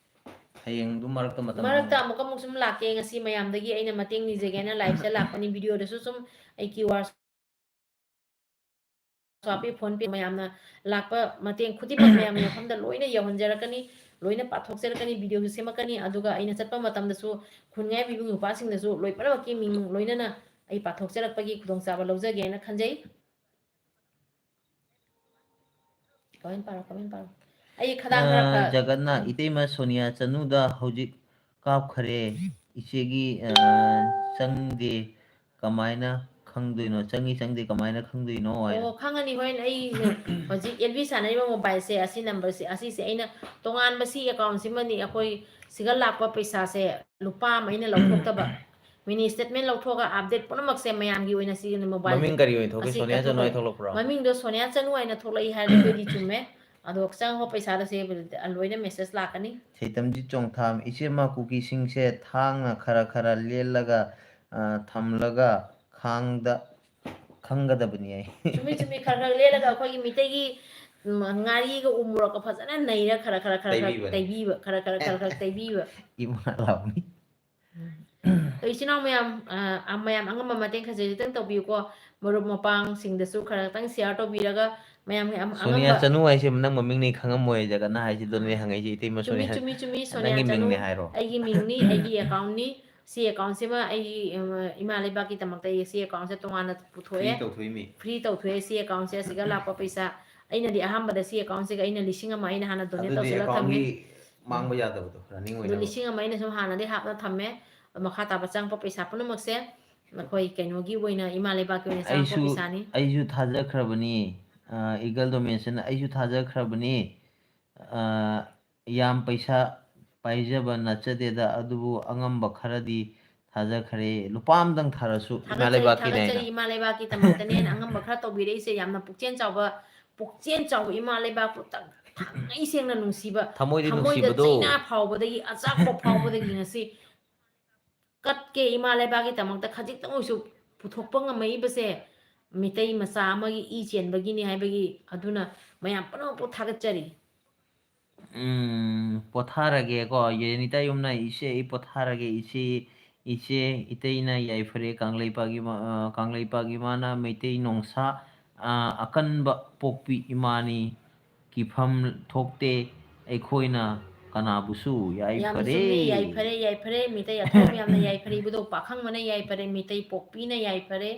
ꯍꯌꯦꯡ ꯑꯗꯨꯝ ꯃꯔꯛꯇ ꯃꯇꯝ ꯃꯔꯛꯇ ꯐꯪꯕ꯫ ꯑꯃꯨꯛꯀ ꯑꯃꯨꯛ ꯁꯨꯝ ꯂꯥꯛꯀꯦ꯫ ꯉꯁꯤ ꯃꯌꯥꯝꯗꯒꯤ ꯑꯩꯅ ꯃꯇꯦꯡ ꯅꯤꯖꯒꯦꯅ live ꯁꯤꯗ ꯂꯥꯛꯄꯅꯤ꯫ Video ꯗꯁꯨ ꯁꯨꯝ ꯑꯩ QR ꯁ꯭ꯋꯥꯄꯤ, PhonePe, ꯃꯌꯥꯝꯅ ꯂꯥꯛꯄ ꯃꯇꯦꯡ ꯈꯨꯗꯤꯡꯃꯛ ꯃꯌꯥꯝꯒꯤ ꯃꯐꯝꯗ ꯂꯣꯏꯅ ꯌꯧꯍꯟꯖꯔꯛꯀꯅꯤ, ꯂꯣꯏꯅ ꯄꯥꯊꯣꯛꯆꯔꯛꯀꯅꯤ, video ꯁꯨ ꯁꯦꯝꯃꯛꯀꯅꯤ꯫ ꯑꯗꯨꯒ ꯑꯩꯅ ꯆꯠꯄ ꯃꯇꯝꯗꯁꯨ ꯈꯨꯟꯉꯥꯏ ꯏꯕꯨꯡ ꯅꯨꯄꯥꯁꯤꯡꯗꯁꯨ ꯂꯣꯏ ꯄꯨꯝꯅꯃꯛꯀꯤ ꯃꯤꯡ ꯂꯣꯏꯅꯅ ꯑꯩ ꯄꯥꯊꯣꯛꯆꯔꯛꯄꯒꯤ ꯈꯨꯗꯣꯡꯆꯥꯕ ꯂꯧꯖꯒꯦꯅ ꯈꯟꯖꯩ꯫ Comment ꯄꯥꯔꯣ, comment ꯄꯥꯔꯣ꯫ ꯑꯩ ꯈꯗꯥꯡ ꯈꯔ ꯑ, ꯐ- ꯖꯒꯠꯅ, ꯎꯝ꯫ "ꯏꯇꯩꯃ ꯁꯣꯅꯤꯌꯥ ꯆꯅꯨꯗ ꯍꯧꯖꯤꯛ ꯀꯥꯞꯈꯔꯦ꯫ ꯏꯆꯦꯒꯤ, ꯑ, ꯆꯪꯗꯦ, ꯀꯃꯥꯏꯅ ꯈꯪꯗꯣꯏꯅꯣ? ꯆꯪꯉꯤ ꯆꯪꯗꯦ ꯀꯃꯥꯏꯅ ꯈꯪꯗꯣꯏꯅꯣ?" ꯍꯥꯏꯅ꯫ ꯑꯣ, ꯈꯪꯉꯅꯤ꯫ ꯍꯣꯔꯦꯟ ꯑꯩ ꯍꯧꯖꯤꯛ ꯑꯦꯜꯕꯤ ꯁꯥꯟꯅꯔꯤꯕ mobile ꯁꯦ, ꯑꯁꯤ number ꯁꯦ, ꯑꯁꯤꯁꯦ ꯑꯩꯅ ꯇꯣꯉꯥꯟꯕ ꯁꯤ account ꯁꯤꯃꯅꯤ꯫ ꯑꯩꯈꯣꯏ ꯁꯤꯒ ꯂꯥꯛꯄ ꯄꯩꯁꯥꯁꯦ ꯂꯨꯄꯥ ꯑꯃ ꯑꯩꯅ ꯂꯧꯊꯣꯛꯇꯕ꯫ Mini statement ꯂꯧꯊꯣꯛꯑꯒ update ꯄꯨꯝꯅꯃꯛꯁꯦ ꯃꯌꯥꯝꯒꯤ ꯑꯣꯏꯅ ꯁꯤꯒꯤ mobile ꯃꯃꯤꯡ ꯀꯔꯤ ꯑꯣꯏꯅ ꯊꯣꯛꯀꯦ? ꯑꯁꯤ ꯁꯣꯅꯤꯌꯥ ꯆꯅꯨ ꯍꯥꯏ ꯀꯛꯊꯠꯄ-, ꯊꯣꯛꯂꯛꯄ꯭ꯔꯣ? ꯃꯃꯤꯡꯗꯣ ꯁꯣꯅꯤꯌꯥ ꯆꯅꯨ ꯍꯥꯏꯅ ꯊꯣꯛꯂꯛꯏ ꯍꯥꯏꯔꯗꯤ ꯑꯗꯨꯗꯤ ꯆꯨꯝꯃꯦ꯫ ꯑꯗꯣ ꯆꯪꯉꯛꯄ ꯄꯩꯁꯥꯗꯣ ꯁꯤ ꯂꯣꯏꯅ message ꯂꯥꯛꯀꯅꯤ꯫ ꯁꯩꯇꯝꯖꯤꯠ ꯆꯣꯡꯊꯥꯝ, "ꯏꯆꯦꯃ, ꯀꯨꯀꯤꯁꯤꯡꯁꯦ ꯊꯥꯡꯅ ꯈꯔ ꯈꯔ ꯂꯦꯜꯂꯒ, ꯑ, ꯊꯝꯂꯒ ꯈꯥꯡꯗ ꯈꯪꯒꯗꯕꯅꯤ" ꯍꯥꯏ꯫ ꯆꯨꯝꯃꯤ, ꯆꯨꯝꯃꯤ꯫ ꯈꯔ ꯈꯔ ꯂꯦꯜꯂꯒ ꯑꯩꯈꯣꯏꯒꯤ ꯃꯤꯇꯩꯒꯤ, ꯎꯝ, ꯉꯥꯔꯤꯒ ꯎ ꯃꯣꯔꯣꯛꯀ ꯐꯖꯅ ꯅꯩꯔ ꯈꯔ ꯈꯔ ꯈꯔ ꯈꯔ ꯇꯩꯕꯤꯕꯅꯦ꯫ ꯇꯩꯕꯤꯕ, ꯈꯔ ꯈꯔ ꯈꯔ ꯈꯔ ꯇꯩꯕꯤꯕ꯫ ꯏꯃꯥ ꯂꯥꯎꯅꯤ꯫ ꯑꯗꯣ ꯏꯆꯤꯟ ꯏꯅꯥꯎ ꯃꯌꯥꯝ, ꯑ, ꯃꯌꯥꯝ ꯑꯉꯝꯕ ꯃꯇꯦꯡ ꯈꯖꯤꯛꯇꯪ ꯇꯧꯕꯤꯌꯨꯀꯣ꯫ ꯃꯔꯨꯞ ꯃꯄꯥꯡꯁꯤꯡꯗꯁꯨ ꯈꯔꯇꯪ share ꯇꯧꯕꯤꯔꯒ ꯃꯌꯥꯝꯒꯤ ꯑꯃ-, ꯁꯣꯅꯤꯌꯥ ꯑꯉꯝꯕ ꯆꯅꯨ ꯍꯥꯏꯁꯦ ꯅꯪ ꯃꯃꯤꯡꯅꯤ ꯈꯪꯉꯝꯃꯣꯏ, ꯖꯒꯠꯅ ꯍꯥꯏꯁꯤꯗꯅꯦ ꯍꯪꯉꯛꯏꯁꯦ, "ꯏꯇꯩꯃ ꯆꯨꯝꯃꯤ, ꯁꯣꯅꯤꯌꯥ, ꯆꯨꯝꯃꯤ, ꯆꯨꯝꯃꯤ, ꯁꯣꯅꯤꯌꯥ ꯅꯪꯒꯤ ꯆꯅꯨ꯫ ꯃꯤꯡꯅꯦ ꯍꯥꯏꯔꯣ?" ꯑꯩꯒꯤ ꯃꯤꯡꯅꯤ, ꯑꯩꯒꯤ account ꯅꯤ꯫ ꯁꯤ account ꯁꯤꯃ ꯑꯩꯒꯤ, ꯎꯝ, ꯏꯃꯥ ꯂꯩꯕꯥꯛꯀꯤꯗꯃꯛꯇ ꯑꯩ ꯁꯤ account ꯁꯦ ꯇꯣꯉꯥꯟꯅ ꯄꯨꯊꯣꯛꯑꯦ꯫ Free ꯇꯧꯊꯣꯛꯏꯃꯤ꯫ Free ꯇꯧꯊꯣꯛꯑꯦ꯫ ꯁꯤ account ꯁꯦ ꯑꯁꯤꯒ ꯂꯥꯛꯄ ꯄꯩꯁꯥ, ꯑꯩꯅꯗꯤ ꯑꯍꯥꯟꯕꯗ ꯁꯤ account ꯁꯤꯒ ꯑꯩꯅ ꯂꯤꯁꯤꯡ ꯑꯃ ꯑꯩꯅ ꯍꯥꯟꯅ donate ꯑꯗꯨꯗꯤ ꯇꯧꯁꯤꯜꯂ account ꯊꯝꯃꯦ꯫ ꯒꯤ ꯃꯥꯡꯕ ꯌꯥꯗꯕꯗꯣ, running ꯑꯗꯨ ꯑꯣꯏꯅꯕ꯫ ꯂꯤꯁꯤꯡ ꯑꯃ ꯑꯩꯅ ꯁꯨꯝ ꯍꯥꯟꯅꯗꯤ ꯍꯥꯞꯅ ꯊꯝꯃꯦ꯫ ꯃꯈꯥ ꯇꯥꯕ ꯆꯪꯉꯛꯄ ꯄꯩꯁꯥ ꯄꯨꯝꯅꯃꯛꯁꯦ ꯑꯩꯈꯣꯏ ꯀꯩꯅꯣꯒꯤ ꯑꯣꯏꯅ, ꯏꯃꯥ ꯂꯩꯕꯥꯛꯀꯤ ꯑꯣꯏꯅ ꯆꯪꯉꯛꯄ ꯑꯩꯁꯨ, ꯄꯩꯁꯥꯅꯤ꯫ ꯑꯩꯁꯨ ꯊꯥꯖꯈ꯭ꯔꯕꯅꯤ, ꯑ, Eagle Donation, ꯑꯩꯁꯨ ꯊꯥꯖꯈ꯭ꯔꯕꯅꯤ꯫ ꯑ, ꯌꯥꯝ ꯄꯩꯁꯥ ꯄꯥꯏꯖꯕ ꯅꯠꯆꯗꯦꯗ, ꯑꯗꯨꯕꯨ ꯑꯉꯝꯕ ꯈꯔꯗꯤ ꯊꯥꯖꯈ꯭ꯔꯦ꯫ ꯂꯨꯄꯥ ꯑꯃꯗꯪ ꯊꯥꯔꯁꯨ ꯏꯃꯥ ꯊꯥꯒꯠꯆꯔꯤ, ꯂꯩꯕꯥꯛꯀꯤꯅꯦ ꯊꯥꯒꯠꯆꯔꯤ, ꯍꯥꯏꯅ꯫ ꯏꯃꯥ ꯂꯩꯕꯥꯛꯀꯤꯗꯃꯛꯇꯅꯦꯅ ꯑꯉꯝꯕ ꯈꯔ ꯇꯧꯕꯤꯔꯛꯏꯁꯦ꯫ ꯌꯥꯝꯅ ꯄꯨꯛꯆꯦꯜ ꯆꯥꯎꯕ ꯄꯨꯛꯆꯦꯜ ꯆꯥꯎꯕ ꯏꯃꯥ ꯂꯩꯕꯥꯛꯄꯨ ꯊ-, ꯊꯃꯣꯏ ꯁꯦꯡꯅ ꯅꯨꯡꯁꯤꯕ, ꯊꯃꯣꯏꯗꯤ ꯊꯃꯣꯏꯗ ꯅꯨꯡꯁꯤꯕꯗꯣ꯫ ꯆꯩꯅꯥ ꯐꯥꯎꯕꯗꯒꯤ, ꯑꯆꯥꯛꯄ ꯐꯥꯎꯕꯗꯒꯤ ꯉꯁꯤ ꯀꯠꯀꯦ ꯏꯃꯥ ꯂꯩꯕꯥꯛꯀꯤꯗꯃꯛꯇ ꯈꯖꯤꯛꯇꯪ ꯑꯣꯏꯁꯨ ꯄꯨꯊꯣꯛꯄ ꯉꯝꯃꯛꯏꯕꯁꯦ ꯃꯤꯇꯩ ꯃꯆꯥ ꯑꯃꯒꯤ ꯏ ꯆꯦꯟꯕꯒꯤꯅꯤ ꯍꯥꯏꯕꯒꯤ ꯑꯗꯨꯅ ꯃꯌꯥꯝ ꯄꯨꯝꯅꯃꯛꯄꯨ ꯊꯥꯒꯠꯆꯔꯤ꯫ ꯎꯝ, ꯄꯣꯊꯥꯔꯒꯦꯀꯣ꯫ ꯌꯦꯅꯤꯇꯥ ꯌꯨꯝꯅ, "ꯏꯆꯦ, ꯑꯩ ꯄꯣꯊꯥꯔꯒꯦ, ꯏꯆꯦ, ꯏꯆꯦ, ꯏꯇꯩꯅ ꯌꯥꯏꯐꯔꯦ, ꯀꯪꯂꯩꯄꯥꯛ ꯏꯃꯥ-, ꯑ, ꯀꯪꯂꯩꯄꯥꯛ ꯏꯃꯥꯅ ꯃꯩꯇꯩ ꯅꯣꯡꯁꯥ, ꯑ, ꯑꯀꯟꯕ ꯄꯣꯛꯄꯤ ꯏꯃꯥꯅꯤ, ꯀꯤꯐꯝ ꯊꯣꯛꯇꯦ ꯑꯩꯈꯣꯏꯅ ꯀꯅꯥꯕꯨꯁꯨ", ꯌꯥꯝꯅ ꯌꯥꯏꯐꯔꯦ꯫ ꯆꯨꯝꯃꯤ, ꯌꯥꯏꯐꯔꯦ, ꯌꯥꯏꯐꯔꯦ, ꯃꯤꯇꯩ ꯑꯊꯧꯕ ꯌꯥꯝꯅ ꯌꯥꯏꯐꯔꯦ, ꯏꯕꯨꯙꯧ ꯄꯥꯈꯪꯕꯅ ꯌꯥꯏꯐꯔꯦ, ꯃꯤꯇꯩ ꯄꯣꯛꯄꯤꯅ ꯌꯥꯏꯐꯔꯦ,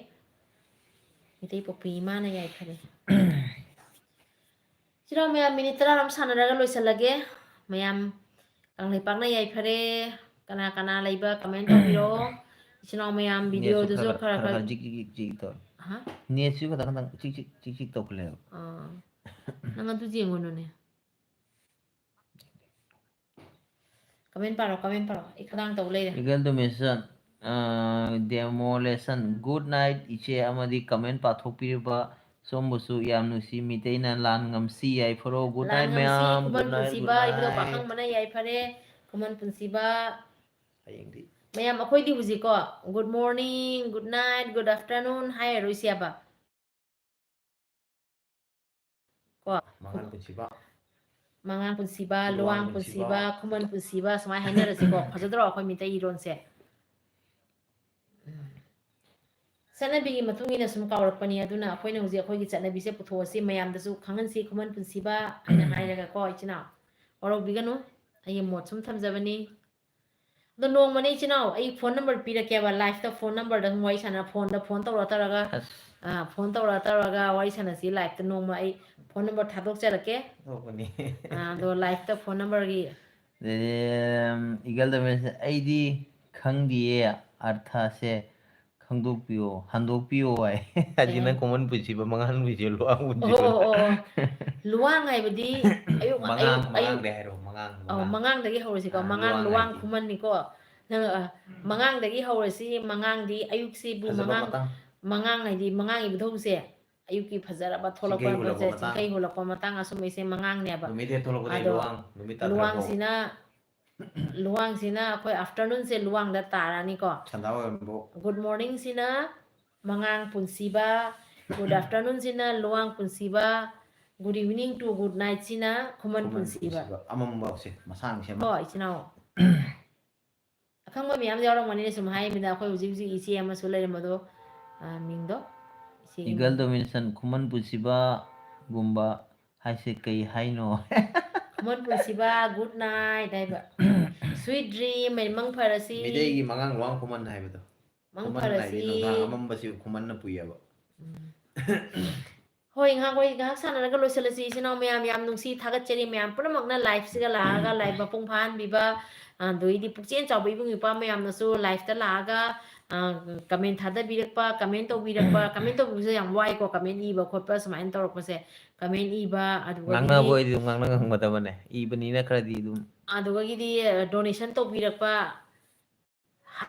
ꯃꯤꯇꯩ ꯄꯣꯛꯄꯤ ꯏꯃꯥꯅ ꯌꯥꯏꯐꯔꯦ꯫ ꯏꯆꯤꯟ ꯏꯅꯥꯎ ꯃꯌꯥꯝ, ꯃꯤꯅꯤꯠ ꯇꯔꯥꯔꯣꯝ ꯁꯥꯟꯅꯔꯒ ꯂꯣꯏꯁꯤꯜꯂꯒꯦ꯫ ꯃꯌꯥꯝ ꯀꯪꯂꯩꯄꯥꯛꯅ ꯌꯥꯏꯐꯔꯦ꯫ ꯀꯅꯥ ꯀꯅꯥ ꯂꯩꯕ comment ꯇꯧꯕꯤꯔꯛꯑꯣ꯫ ꯏꯆꯤꯟ ꯏꯅꯥꯎ ꯃꯌꯥꯝ, ꯅꯦꯠꯁꯨ videoꯗꯨꯁꯨ ꯈꯔ ꯈꯔ ꯈꯔ ꯈꯔ, ꯖꯤꯛ ꯖꯤꯛ ꯖꯤꯛ ꯇꯧꯔꯦ꯫ ꯍꯥ? ꯅꯦꯠꯁꯨ ꯈꯇꯪ ꯈꯇꯪ ꯆꯤꯛ ꯆꯤꯛ ꯆꯤꯛ ꯆꯤꯛ ꯇꯧꯈꯠꯂꯦꯕ꯫ ꯑꯥ꯫ ꯅꯪ ꯑꯗꯨ ꯌꯦꯡꯉꯨꯅꯨꯅꯦ꯫ Comment ꯄꯥꯔꯣ, comment ꯄꯥꯔꯣ꯫ ꯑꯩ ꯈꯗꯥꯡ ꯇꯧ ꯂꯩꯔꯦ꯫ Eagle Donation, ꯑ, Demolition, good night ꯏꯆꯦ ꯑꯃꯗꯤ comment ꯄꯥꯊꯣꯛꯄꯤꯔꯤꯕ ꯁꯣꯝꯕꯨꯁꯨ ꯌꯥꯝ ꯅꯨꯡꯁꯤ, ꯃꯤꯇꯩꯅ ꯂꯥꯟ ꯉꯝꯁꯤ, ꯌꯥꯏꯐꯔꯣ, good ꯂꯥꯟ night ꯉꯝꯁꯤ, ꯃꯌꯥꯝ, ꯈꯨꯃꯟ good night, ꯄꯨꯟꯁꯤꯕ, good ꯏꯕꯨꯙꯧ night꯫ ꯄꯥꯈꯪꯕꯅ ꯌꯥꯏꯐꯔꯦ, ꯈꯨꯃꯟ ꯄꯨꯟꯁꯤꯕ꯫ ꯍꯌꯦꯡꯗꯤ꯫ ꯃꯌꯥꯝ, ꯑꯩꯈꯣꯏꯗꯤ ꯍꯧꯖꯤꯛꯀꯣ, good morning, good night, good afternoon ꯍꯥꯏꯔꯔꯣꯏꯁꯦꯕ꯫ ꯀꯣ? ꯃꯉꯥꯡ ꯄꯨꯟꯁꯤꯕ꯫ ꯃꯉꯥꯡ ꯄꯨꯟꯁꯤꯕ, ꯂꯨꯋꯥꯡ ꯂꯨꯋꯥꯡ ꯄꯨꯟꯁꯤꯕ꯫ ꯄꯨꯟꯁꯤꯕ, ꯈꯨꯃꯟ ꯄꯨꯟꯁꯤꯕ, ꯁꯨꯃꯥꯏꯅ ꯍꯥꯏꯅꯔꯁꯤꯀꯣ꯫ ꯐꯖꯗ꯭ꯔꯣ ꯑꯩꯈꯣꯏ ꯃꯤꯇꯩ ꯏꯔꯣꯟꯁꯦ? ꯎꯝ꯫ ꯆꯠꯅꯕꯤꯒꯤ ꯃꯇꯨꯡ ꯏꯟꯅ ꯁꯨꯝ ꯀꯥꯎꯔꯛꯄꯅꯤ꯫ ꯑꯗꯨꯅ ꯑꯩꯈꯣꯏꯅ ꯍꯧꯖꯤꯛ ꯑꯩꯈꯣꯏꯒꯤ ꯆꯠꯅꯕꯤꯁꯦ ꯄꯨꯊꯣꯛꯑꯁꯤ, ꯃꯌꯥꯝꯗꯁꯨ ꯈꯪꯍꯟꯁꯤ, ꯈꯨꯃꯟ ꯄꯨꯟꯁꯤꯕ ꯍꯥꯏꯅ ꯍꯥꯏꯔꯒꯀꯣ, ꯏꯆꯤꯟ ꯏꯅꯥꯎ꯫ ꯋꯥꯔꯧꯕꯤꯒꯅꯨ, ꯑꯩꯒꯤ ꯃꯣꯠ ꯁꯨꯝ ꯊꯝꯖꯕꯅꯤ꯫ ꯑꯗꯣ ꯅꯣꯡꯃꯅꯦ ꯏꯆꯤꯟ ꯏꯅꯥꯎ, ꯑꯩ phone number ꯄꯤꯔꯛꯀꯦꯕ, liveꯇ phone numberꯗ ꯁꯨꯝ ꯋꯥꯔꯤ ꯁꯥꯟꯅ, phoneꯗ phone ꯇꯧꯔ ꯇꯧꯔꯒ, ꯑꯁ꯫ ꯑ, phone ꯇꯧꯔ ꯇꯧꯔꯒ ꯋꯥꯔꯤ ꯁꯥꯟꯅꯁꯤ liveꯇ ꯅꯣꯡꯃ꯫ ꯑꯩ phone number ꯊꯥꯗꯣꯛꯆꯔꯛꯀꯦ꯫ ꯊꯥꯗꯣꯛꯄꯅꯤ꯫ ꯑ, ꯑꯗꯣ liveꯇ phone numberꯒꯤ꯫ ꯑꯦꯝ, Eagle Donation, ꯑꯩꯗꯤ ꯈꯪꯗꯤꯌꯦ, ꯑꯔꯊꯁꯦ ꯈꯪꯗꯣꯛꯄꯤꯌꯣ, ꯍꯟꯗꯣꯛꯄꯤꯌꯣ ꯍꯥꯏ꯫ ꯍꯥꯏꯗꯤ ꯅꯪ ꯈꯨꯃꯟ ꯄꯨꯟꯁꯤꯕ, ꯃꯉꯥꯡ ꯄꯨꯟꯁꯤꯕ, ꯂꯨꯋꯥꯡ ꯄꯨꯟꯁꯤꯕ꯫ ꯑꯣ, ꯑꯣ, ꯑꯣ꯫ ꯂꯨꯋꯥꯡ ꯍꯥꯏꯕꯗꯤ ꯑꯌꯨꯛ, ꯃꯉꯥꯡ, ꯑꯌꯨꯛ, ꯑꯌꯨꯛ꯫ ꯃꯉꯥꯡꯗꯩ ꯍꯥꯏꯔꯣ, ꯃꯉꯥꯡ, ꯑꯧ, ꯃꯉꯥꯡ꯫ ꯃꯉꯥꯡꯗꯒꯤ ꯍꯧꯔꯁꯤꯀꯣ꯫ ꯑ, ꯃꯉꯥꯡ, ꯂꯨꯋꯥꯡ ꯂꯨꯋꯥꯡ ꯍꯥꯏꯗꯤ꯫ ꯈꯨꯃꯟꯅꯤꯀꯣ꯫ ꯅꯪ, ꯑ, ꯃꯉꯥꯡꯗꯒꯤ ꯍꯧꯔꯁꯤ, ꯃꯉꯥꯡꯗꯤ ꯑꯌꯨꯛꯁꯤꯕꯨ ꯐꯖꯕ ꯃꯉꯥꯡ, ꯃꯇꯥꯡ꯫ ꯃꯉꯥꯡ ꯍꯥꯏꯗꯤ ꯃꯉꯥꯡ ꯏꯕꯨꯙꯧꯁꯦ꯫ ꯑꯌꯨꯛꯀꯤ ꯐꯖꯔꯕ ꯊꯣꯛꯂꯛꯄ ꯍꯨꯜꯂꯛꯄ ꯃꯇꯥꯡ, ꯆꯤꯡꯈꯩ ꯍꯨꯜꯂꯛꯄ ꯃꯇꯥꯡ ꯑꯁꯨꯝꯕꯩꯁꯦ ꯃꯉꯥꯡꯅꯦꯕ꯫ ꯅꯨꯃꯤꯠ ꯍꯦꯛ ꯊꯣꯛꯂꯛꯄꯗꯩ ꯑꯗꯣ ꯂꯨꯋꯥꯡ, ꯅꯨꯃꯤꯠ ꯇꯥꯊꯔꯛꯄ꯫ ꯂꯨꯋꯥꯡꯁꯤꯅ, ꯂꯨꯋꯥꯡꯁꯤꯅ ꯑꯩꯈꯣꯏ afternoon ꯁꯦ ꯂꯨꯋꯥꯡꯗ ꯇꯥꯔꯅꯤꯀꯣ꯫ ꯁꯟꯗꯥ ꯑꯣꯏꯔꯝꯕꯨ꯫ Good morning ꯁꯤꯅ ꯃꯉꯥꯡ ꯄꯨꯟꯁꯤꯕ, good afternoon ꯁꯤꯅ Luwang ꯄꯨꯟꯁꯤꯕ, good evening to good night ꯁꯤꯅ ꯈꯨꯃꯟ ꯈꯨꯃꯟ ꯄꯨꯟꯁꯤꯕ꯫ ꯄꯨꯟꯁꯤꯕ꯫ ꯑꯃꯝꯕꯁꯦ, ꯃꯁꯥꯡꯁꯦ ꯑꯃ꯫ ꯀꯣ, ꯏꯆꯤꯟ ꯏꯅꯥꯎ꯫ ꯑꯈꯪꯕ ꯃꯌꯥꯝ ꯌꯥꯎꯔꯝꯒꯅꯤꯅꯦ, ꯁꯨꯝ ꯍꯥꯏꯃꯤꯅ ꯑꯩꯈꯣꯏ ꯍꯧꯖꯤꯛ ꯍꯧꯖꯤꯛ ꯏꯆꯦ ꯑꯃꯁꯨ ꯂꯩꯔꯝꯕꯗꯣ, ꯑ, ꯃꯤꯡꯗꯣ? ꯏꯆꯦꯒꯤ Eagle ꯃꯤꯡ? Domination, ꯈꯨꯃꯟ ꯄꯨꯟꯁꯤꯕꯒꯨꯝꯕ ꯍꯥꯏꯁꯦ ꯀꯩ ꯍꯥꯏꯅꯣ? ꯈꯨꯃꯟ ꯄꯨꯟꯁꯤꯕ, good night ꯍꯥꯏꯕ꯫ Sweet dream, ꯃꯪ ꯐꯔꯁꯤ꯫ ꯃꯤꯇꯩꯒꯤ ꯃꯉꯥꯡ ꯂꯨꯋꯥꯡ ꯈꯨꯃꯟ ꯍꯥꯏꯕꯗꯣ꯫ ꯃꯪ ꯈꯨꯃꯟ ꯍꯥꯏꯗꯤ ꯐꯔꯁꯤ꯫ ꯅꯨꯡꯗꯥꯡ ꯑꯃꯝꯕꯁꯤ ꯈꯨꯃꯟꯅ ꯄꯨꯏꯌꯦꯕ꯫ ꯎꯝ꯫ ꯍꯣꯏ, ꯉꯥꯏꯍꯥꯛ ꯋꯥꯔꯤ ꯉꯥꯏꯍꯥꯛ ꯁꯥꯟꯅꯔꯒ ꯂꯣꯏꯁꯤꯜꯂꯁꯤ, ꯏꯆꯤꯟ ꯏꯅꯥꯎ ꯃꯌꯥꯝ꯫ ꯌꯥꯝ ꯅꯨꯡꯁꯤ, ꯊꯥꯒꯠꯆꯔꯤ ꯃꯌꯥꯝ ꯄꯨꯝꯅꯃꯛꯅ live ꯁꯤꯒ ꯂꯥꯛꯑꯒ live ꯃꯄꯨꯡ ꯐꯥꯍꯟꯕꯤꯕ, ꯑꯗꯩꯗꯤ ꯄꯨꯛꯆꯦꯜ ꯆꯥꯎꯕ ꯏꯕꯨꯡ ꯏꯄ꯭ꯋꯥ ꯃꯌꯥꯝꯅꯁꯨ live ꯇ ꯂꯥꯛꯑꯒ, ꯑ, comment ꯊꯥꯗꯕꯤꯔꯛꯄ, comment ꯇꯧꯕꯤꯔꯛꯄ, comment ꯇꯧꯕꯤꯕꯁꯦ ꯌꯥꯝ ꯋꯥꯏꯀꯣ, comment ꯏꯕ ꯈꯣꯠꯄ ꯁꯨꯃꯥꯏꯅ ꯇꯧꯔꯛꯄꯁꯦ꯫ Comment ꯏꯕ, ꯑꯗꯨꯒ ꯉꯥꯡꯅꯕ ꯑꯣꯏꯗꯤ ꯑꯗꯨꯝ ꯉꯥꯡꯅ ꯉꯝꯒꯗꯕꯅꯦ, ꯏꯕꯅꯤꯅ ꯈꯔꯗꯤ ꯑꯗꯨꯝ꯫ ꯑꯗꯨꯒꯤꯗꯤ, ꯑ, donation ꯇꯧꯕꯤꯔꯛꯄ,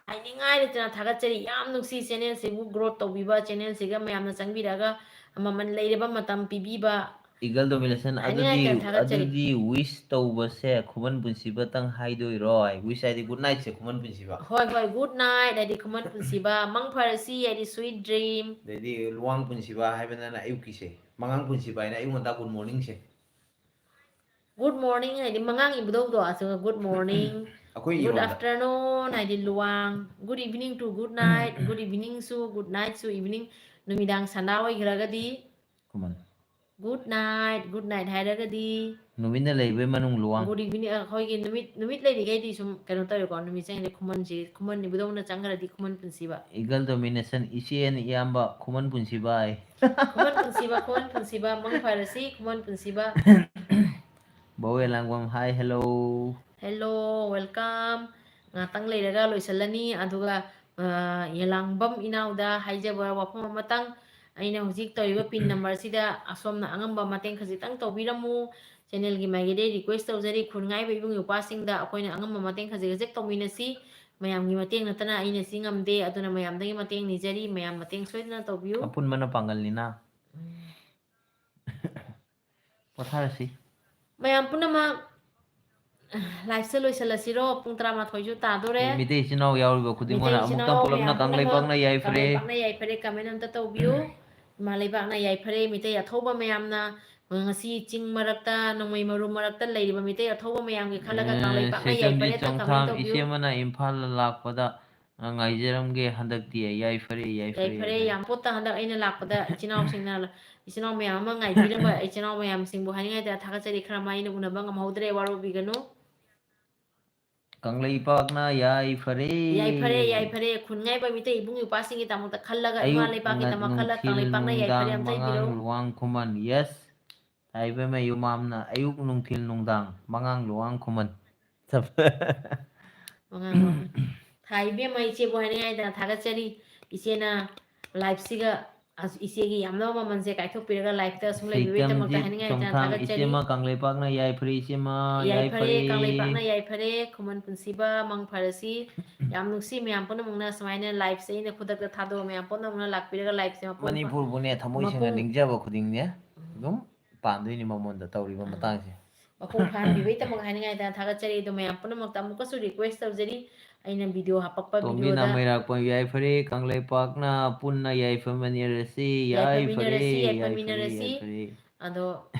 ꯍꯥꯏꯅꯤꯡꯉꯥꯏ ꯂꯩꯇꯅ ꯊꯥꯒꯠꯆꯔꯤ꯫ ꯌꯥꯝ ꯅꯨꯡꯁꯤ channel ꯁꯤꯕꯨ growth ꯇꯧꯕꯤꯕ, channel ꯁꯤꯒ ꯃꯌꯥꯝꯅ ꯆꯪꯕꯤꯔꯛꯑꯒ ꯃꯃꯜ ꯂꯩꯔꯕ ꯃꯇꯝ ꯄꯤꯕꯤꯕ꯫ Eagle Domination, ꯍꯥꯏꯅꯤꯡꯉꯥꯏ ꯑꯗꯨꯗꯤ, ꯂꯩꯇꯅ ꯊꯥꯒꯠꯆꯔꯤ꯫ ꯑꯗꯨꯗꯤ wish ꯇꯧꯕꯁꯦ ꯈꯨꯃꯟ ꯄꯨꯟꯁꯤꯕꯇꯪ ꯍꯥꯏꯗꯣꯏꯔꯣ? Wish ꯍꯥꯏꯗꯤ good night ꯁꯦ ꯈꯨꯃꯟ ꯄꯨꯟꯁꯤꯕ꯫ ꯍꯣꯏ, ꯍꯣꯏ, good night ꯍꯥꯏꯗꯤ ꯈꯨꯃꯟ ꯄꯨꯟꯁꯤꯕ, ꯃꯪ ꯐꯔꯁꯤ ꯍꯥꯏꯗꯤ sweet dream꯫ ꯑꯗꯩꯗꯤ ꯂꯨꯋꯥꯡ ꯄꯨꯟꯁꯤꯕ ꯍꯥꯏꯕꯅ ꯑꯌꯨꯛꯀꯤꯁꯦ, ꯃꯉꯥꯡ ꯄꯨꯟꯁꯤꯕ ꯍꯥꯏꯅ ꯑꯌꯨꯛ ꯉꯟꯇꯥ good morning ꯁꯦ꯫ Good morning ꯍꯥꯏꯗꯤ ꯃꯉꯥꯡ ꯏꯕꯨꯙꯧꯗꯣ, ꯑꯗꯨꯒ good morning, ꯑꯩꯈꯣꯏ good ꯏꯔꯣꯟꯗ꯫ Afternoon ꯍꯥꯏꯗꯤ Luwang, good evening to good night, good evening ꯁꯨ, good night ꯁꯨ, evening, ꯅꯨꯃꯤꯗꯥꯡ ꯁꯟꯗꯥ ꯑꯣꯏꯈ꯭ꯔꯒꯗꯤ ꯈꯨꯃꯟ꯫ Good night, good night ꯍꯥꯏꯔꯒꯗꯤ ꯅꯨꯃꯤꯠꯅ ꯂꯩꯕꯩ ꯃꯅꯨꯡ ꯂꯨꯋꯥꯡ꯫ Good evening, ꯑꯩꯈꯣꯏꯒꯤ ꯅꯨꯃꯤꯠ, ꯅꯨꯃꯤꯠ ꯂꯩꯔꯤꯈꯩꯗꯤ ꯁꯨꯝ ꯀꯩꯅꯣ ꯇꯧꯔꯦꯀꯣ, ꯅꯨꯃꯤꯠ ꯆꯪꯉꯗꯤ ꯈꯨꯃꯟꯁꯤ, ꯈꯨꯃꯟ ꯏꯕꯨꯙꯧꯅ ꯆꯪꯈ꯭ꯔꯗꯤ ꯈꯨꯃꯟ ꯄꯨꯟꯁꯤꯕ꯫ Eagle Domination, ꯏꯆꯦ ꯑꯦꯟ ꯏꯌꯥꯝꯕ ꯈꯨꯃꯟ ꯄꯨꯟꯁꯤꯕ ꯍꯥꯏ꯫ ꯈꯨꯃꯟ ꯄꯨꯟꯁꯤꯕ, ꯈꯨꯃꯟ ꯄꯨꯟꯁꯤꯕ, ꯃꯪ ꯐꯔꯁꯤ, ꯈꯨꯃꯟ ꯄꯨꯟꯁꯤꯕ꯫ ꯕꯧꯋꯦ ꯂꯥꯡꯕꯝ, hi, hello꯫ Hello, welcome꯫ ꯉꯥꯛꯇꯪ ꯂꯩꯔꯒ ꯂꯣꯏꯁꯤꯜꯂꯅꯤ꯫ ꯑꯗꯨꯒ, ꯑ, ꯌꯦꯂꯥꯡꯕꯝ ꯏꯅꯥꯎꯗ ꯍꯥꯏꯖꯕ ꯋꯥꯐꯝ ꯑꯃꯇꯪ, ꯑꯩꯅ ꯍꯧꯖꯤꯛ ꯇꯧꯔꯤꯕ pin number ꯁꯤꯗ ꯑꯁꯣꯝꯅ ꯑꯉꯝꯕ ꯃꯇꯦꯡ ꯈꯖꯤꯛꯇꯪ ꯇꯧꯕꯤꯔꯝꯃꯨ꯫ Channel ꯒꯤ ꯃꯥꯏꯀꯩꯗꯒꯤ request ꯇꯧꯖꯔꯤ, ꯈꯨꯟꯉꯥꯏꯕ ꯏꯕꯨꯡ ꯏꯄ꯭ꯋꯥꯁꯤꯡꯗ ꯑꯩꯈꯣꯏꯅ ꯑꯉꯝꯕ ꯃꯇꯦꯡ ꯈꯖꯤꯛ ꯈꯖꯤꯛ ꯇꯧꯃꯤꯟꯅꯁꯤ꯫ ꯃꯌꯥꯝꯒꯤ ꯃꯇꯦꯡ ꯅꯠꯇꯅ ꯑꯩꯅ ꯁꯤ ꯉꯝꯗꯦ, ꯑꯗꯨꯅ ꯃꯌꯥꯝꯗꯒꯤ ꯃꯇꯦꯡ ꯅꯤꯖꯔꯤ, ꯃꯌꯥꯝ ꯃꯇꯦꯡ ꯁꯣꯏꯗꯅ ꯇꯧꯕꯤꯌꯨ꯫ ꯑꯄꯨꯟꯕꯅ ꯄꯥꯡꯒꯜꯅꯤꯅ꯫ ꯄꯣꯊꯥꯔꯁꯤ꯫ ꯃꯌꯥꯝ ꯄꯨꯝꯅꯃꯛ, live ꯁꯦ ꯂꯣꯏꯁꯤꯜꯂꯁꯤꯔꯣ? ꯄꯨꯡ ꯇꯔꯥꯃꯥꯊꯣꯏꯁꯨ ꯇꯥꯗꯣꯔꯦ꯫ ꯃꯤꯇꯩ ꯏꯆꯤꯟ ꯏꯅꯥꯎ ꯌꯥꯎꯔꯤꯕ ꯈꯨꯗꯤꯡꯃꯛꯅ ꯃꯤꯇꯩ ꯏꯆꯤꯟ ꯑꯃꯨꯛꯇꯪ ꯏꯅꯥꯎ ꯄꯨꯂꯞꯅ ꯃꯌꯥꯝ ꯀꯪꯂꯩꯄꯥꯛꯅ ꯄꯨꯝꯅꯃꯛ ꯌꯥꯏꯐꯔꯦ꯫ ꯀꯪꯂꯩꯄꯥꯛꯅ ꯌꯥꯏꯐꯔꯦ, comment ꯑꯝꯇ ꯇꯧꯕꯤꯌꯨ꯫ ꯏꯃꯥ ꯂꯩꯕꯥꯛꯅ ꯌꯥꯏꯐꯔꯦ꯫ ꯃꯤꯇꯩ ꯑꯊꯧꯕ ꯃꯌꯥꯝꯅ ꯉꯁꯤ ꯆꯤꯡ ꯃꯔꯛꯇ, ꯅꯣꯡꯃꯩ ꯃꯔꯨ ꯃꯔꯛꯇ ꯂꯩꯔꯤꯕ ꯃꯤꯇꯩ ꯑꯊꯧꯕ ꯃꯌꯥꯝꯒꯤ ꯈꯜꯂꯒ ꯀꯪꯂꯩꯄꯥꯛꯅ ꯌꯥꯏꯐꯔꯦ, ꯈꯔ comment ꯇꯧꯕꯤꯌꯨ꯫ ꯏꯆꯦ ꯑꯃꯅ ꯏꯝꯐꯥꯜꯗ ꯂꯥꯛꯄꯗ, ꯑ, ꯉꯥꯏꯖꯔꯝꯒꯦ ꯍꯟꯗꯛꯇꯤ꯫ ꯌꯥꯏꯐꯔꯦ, ꯌꯥꯏꯐꯔꯦ, ꯌꯥꯏꯐꯔꯦ꯫ ꯌꯥꯝ ꯄꯣꯠꯇ ꯍꯟꯗꯛ ꯑꯩꯅ ꯂꯥꯛꯄꯗ ꯏꯆꯤꯟ ꯏꯅꯥꯎꯁꯤꯡꯅ, ꯏꯆꯤꯟ ꯏꯅꯥꯎ ꯃꯌꯥꯝ ꯑꯃ ꯉꯥꯏꯕꯤꯔꯝꯕ ꯏꯆꯤꯟ ꯏꯅꯥꯎ ꯃꯌꯥꯝꯁꯤꯡꯕꯨ ꯍꯥꯏꯅꯤꯡꯉꯥꯏꯗ ꯊꯥꯒꯠꯆꯔꯤ꯫ ꯈꯔ ꯃꯥꯏꯅ ꯎꯅꯕ ꯉꯝꯍꯧꯗ꯭ꯔꯦ, ꯋꯥꯔꯧꯕꯤꯒꯅꯨ꯫ ꯀꯪꯂꯩꯄꯥꯛꯅ ꯌꯥꯏꯐꯔꯦ꯫ ꯌꯥꯏꯐꯔꯦ, ꯌꯥꯏꯐꯔꯦ꯫ ꯈꯨꯟ ꯉꯥꯏꯕ ꯃꯤꯇꯩ ꯏꯕꯨꯡ ꯏꯄ꯭ꯋꯥꯁꯤꯡꯒꯤꯗꯃꯛꯇ ꯈꯜꯂꯒ ꯏꯃꯥ ꯑꯌꯨꯛ ꯂꯩꯕꯥꯛꯀꯤꯗꯃꯛ ꯈꯜꯂ ꯅꯨꯡꯊꯤꯜ ꯀꯪꯂꯩꯄꯥꯛꯅ ꯌꯥꯏꯐꯔꯦ ꯅꯨꯡꯗꯥꯡ ꯑꯝꯇ ꯃꯉꯥꯡ ꯏꯕꯤꯔꯧ꯫ ꯂꯨꯋꯥꯡ ꯈꯨꯃꯟ꯫ Yes꯫ ꯇꯥꯏꯕꯦꯝꯃ ꯌꯨꯝꯕꯥꯝꯅ ꯑꯌꯨꯛ ꯅꯨꯡꯊꯤꯜ ꯅꯨꯡꯗꯥꯡ ꯃꯉꯥꯡ ꯂꯨꯋꯥꯡ ꯈꯨꯃꯟ꯫ ꯃꯉꯥꯡ ꯂꯨꯋꯥꯡ꯫ ꯊꯥ ꯏꯕꯦꯝꯃ, ꯏꯆꯦꯕꯨ ꯍꯥꯏꯅꯤꯡꯉꯥꯏꯗ ꯊꯥꯒꯠꯆꯔꯤ꯫ ꯏꯆꯦꯅ live ꯁꯤꯒ ꯑꯁ, ꯏꯆꯦꯒꯤ ꯌꯥꯝꯂꯕ ꯃꯃꯜꯁꯦ ꯀꯥꯏꯊꯣꯛꯄꯤꯔꯒ live ꯇ ꯑꯁꯨꯝ ꯂꯩꯕꯤꯕꯒꯤꯗꯃꯛꯇ ꯍꯥꯏꯅꯤꯡꯉꯥꯏꯗ ꯊꯥꯒꯠꯆꯔꯤ꯫ ꯏꯆꯦꯃ ꯀꯪꯂꯩꯄꯥꯛꯅ ꯌꯥꯏꯐꯔꯦ, ꯏꯆꯦꯃ ꯌꯥꯏꯐꯔꯦ, ꯌꯥꯏꯐꯔꯦ꯫ ꯀꯪꯂꯩꯄꯥꯛꯅ ꯌꯥꯏꯐꯔꯦ, ꯈꯨꯃꯟ ꯄꯨꯟꯁꯤꯕ ꯃꯪ ꯐꯔꯁꯤ꯫ ꯌꯥꯝ ꯅꯨꯡꯁꯤ ꯃꯌꯥꯝ ꯄꯨꯝꯅꯃꯛꯅ ꯁꯨꯃꯥꯏꯅ live ꯁꯦ ꯑꯩꯅ ꯈꯨꯗꯛꯇ ꯊꯥꯗꯣꯛꯑ ꯃꯌꯥꯝ ꯄꯨꯝꯅꯃꯛꯅ ꯂꯥꯛꯄꯤꯔꯒ live ꯁꯦ ꯃꯄꯨꯡ ꯐꯥ-, ꯃꯅꯤꯄꯨꯔꯕꯨꯅꯦ ꯊꯃꯣꯏ ꯁꯦꯡꯅ ꯃꯄꯨꯡ ꯅꯤꯡꯖꯕ ꯈꯨꯗꯤꯡꯅꯦ ꯑꯗꯨꯝ ꯄꯥꯟꯗꯣꯏꯅꯤ ꯃꯉꯣꯟꯗ ꯇꯧꯔꯤꯕ ꯃꯇꯥꯡꯁꯦ꯫ ꯃꯄꯨꯡ ꯐꯥꯍꯟꯕꯤꯕꯒꯤꯗꯃꯛ ꯍꯥꯏꯅꯤꯡꯉꯥꯏꯗ ꯊꯥꯒꯠꯆꯔꯤ꯫ ꯑꯗꯣ ꯃꯌꯥꯝ ꯄꯨꯝꯅꯃꯛꯇ ꯑꯃꯨꯛꯀꯁꯨ request ꯇꯧꯖꯔꯤ, ꯑꯩꯅ video ꯍꯥꯄꯛꯄ ꯇꯣꯝꯕꯤꯅ video ꯗ ꯃꯩꯔꯥꯛꯄꯝ ꯌꯥꯏꯐꯔꯦ, ꯀꯪꯂꯩꯄꯥꯛꯅ ꯄꯨꯟꯅ ꯌꯥꯏꯐꯃꯤꯟꯅꯔꯁꯤ, ꯌꯥꯏꯐꯔꯦ, ꯌꯥꯏꯐꯃꯤꯟꯅꯔꯁꯤ, ꯌꯥꯏꯐꯔꯦ, ꯌꯥꯏꯐꯃꯤꯟꯅꯔꯁꯤ꯫ ꯌꯥꯏꯐꯔꯦ꯫ ꯑꯗꯣ,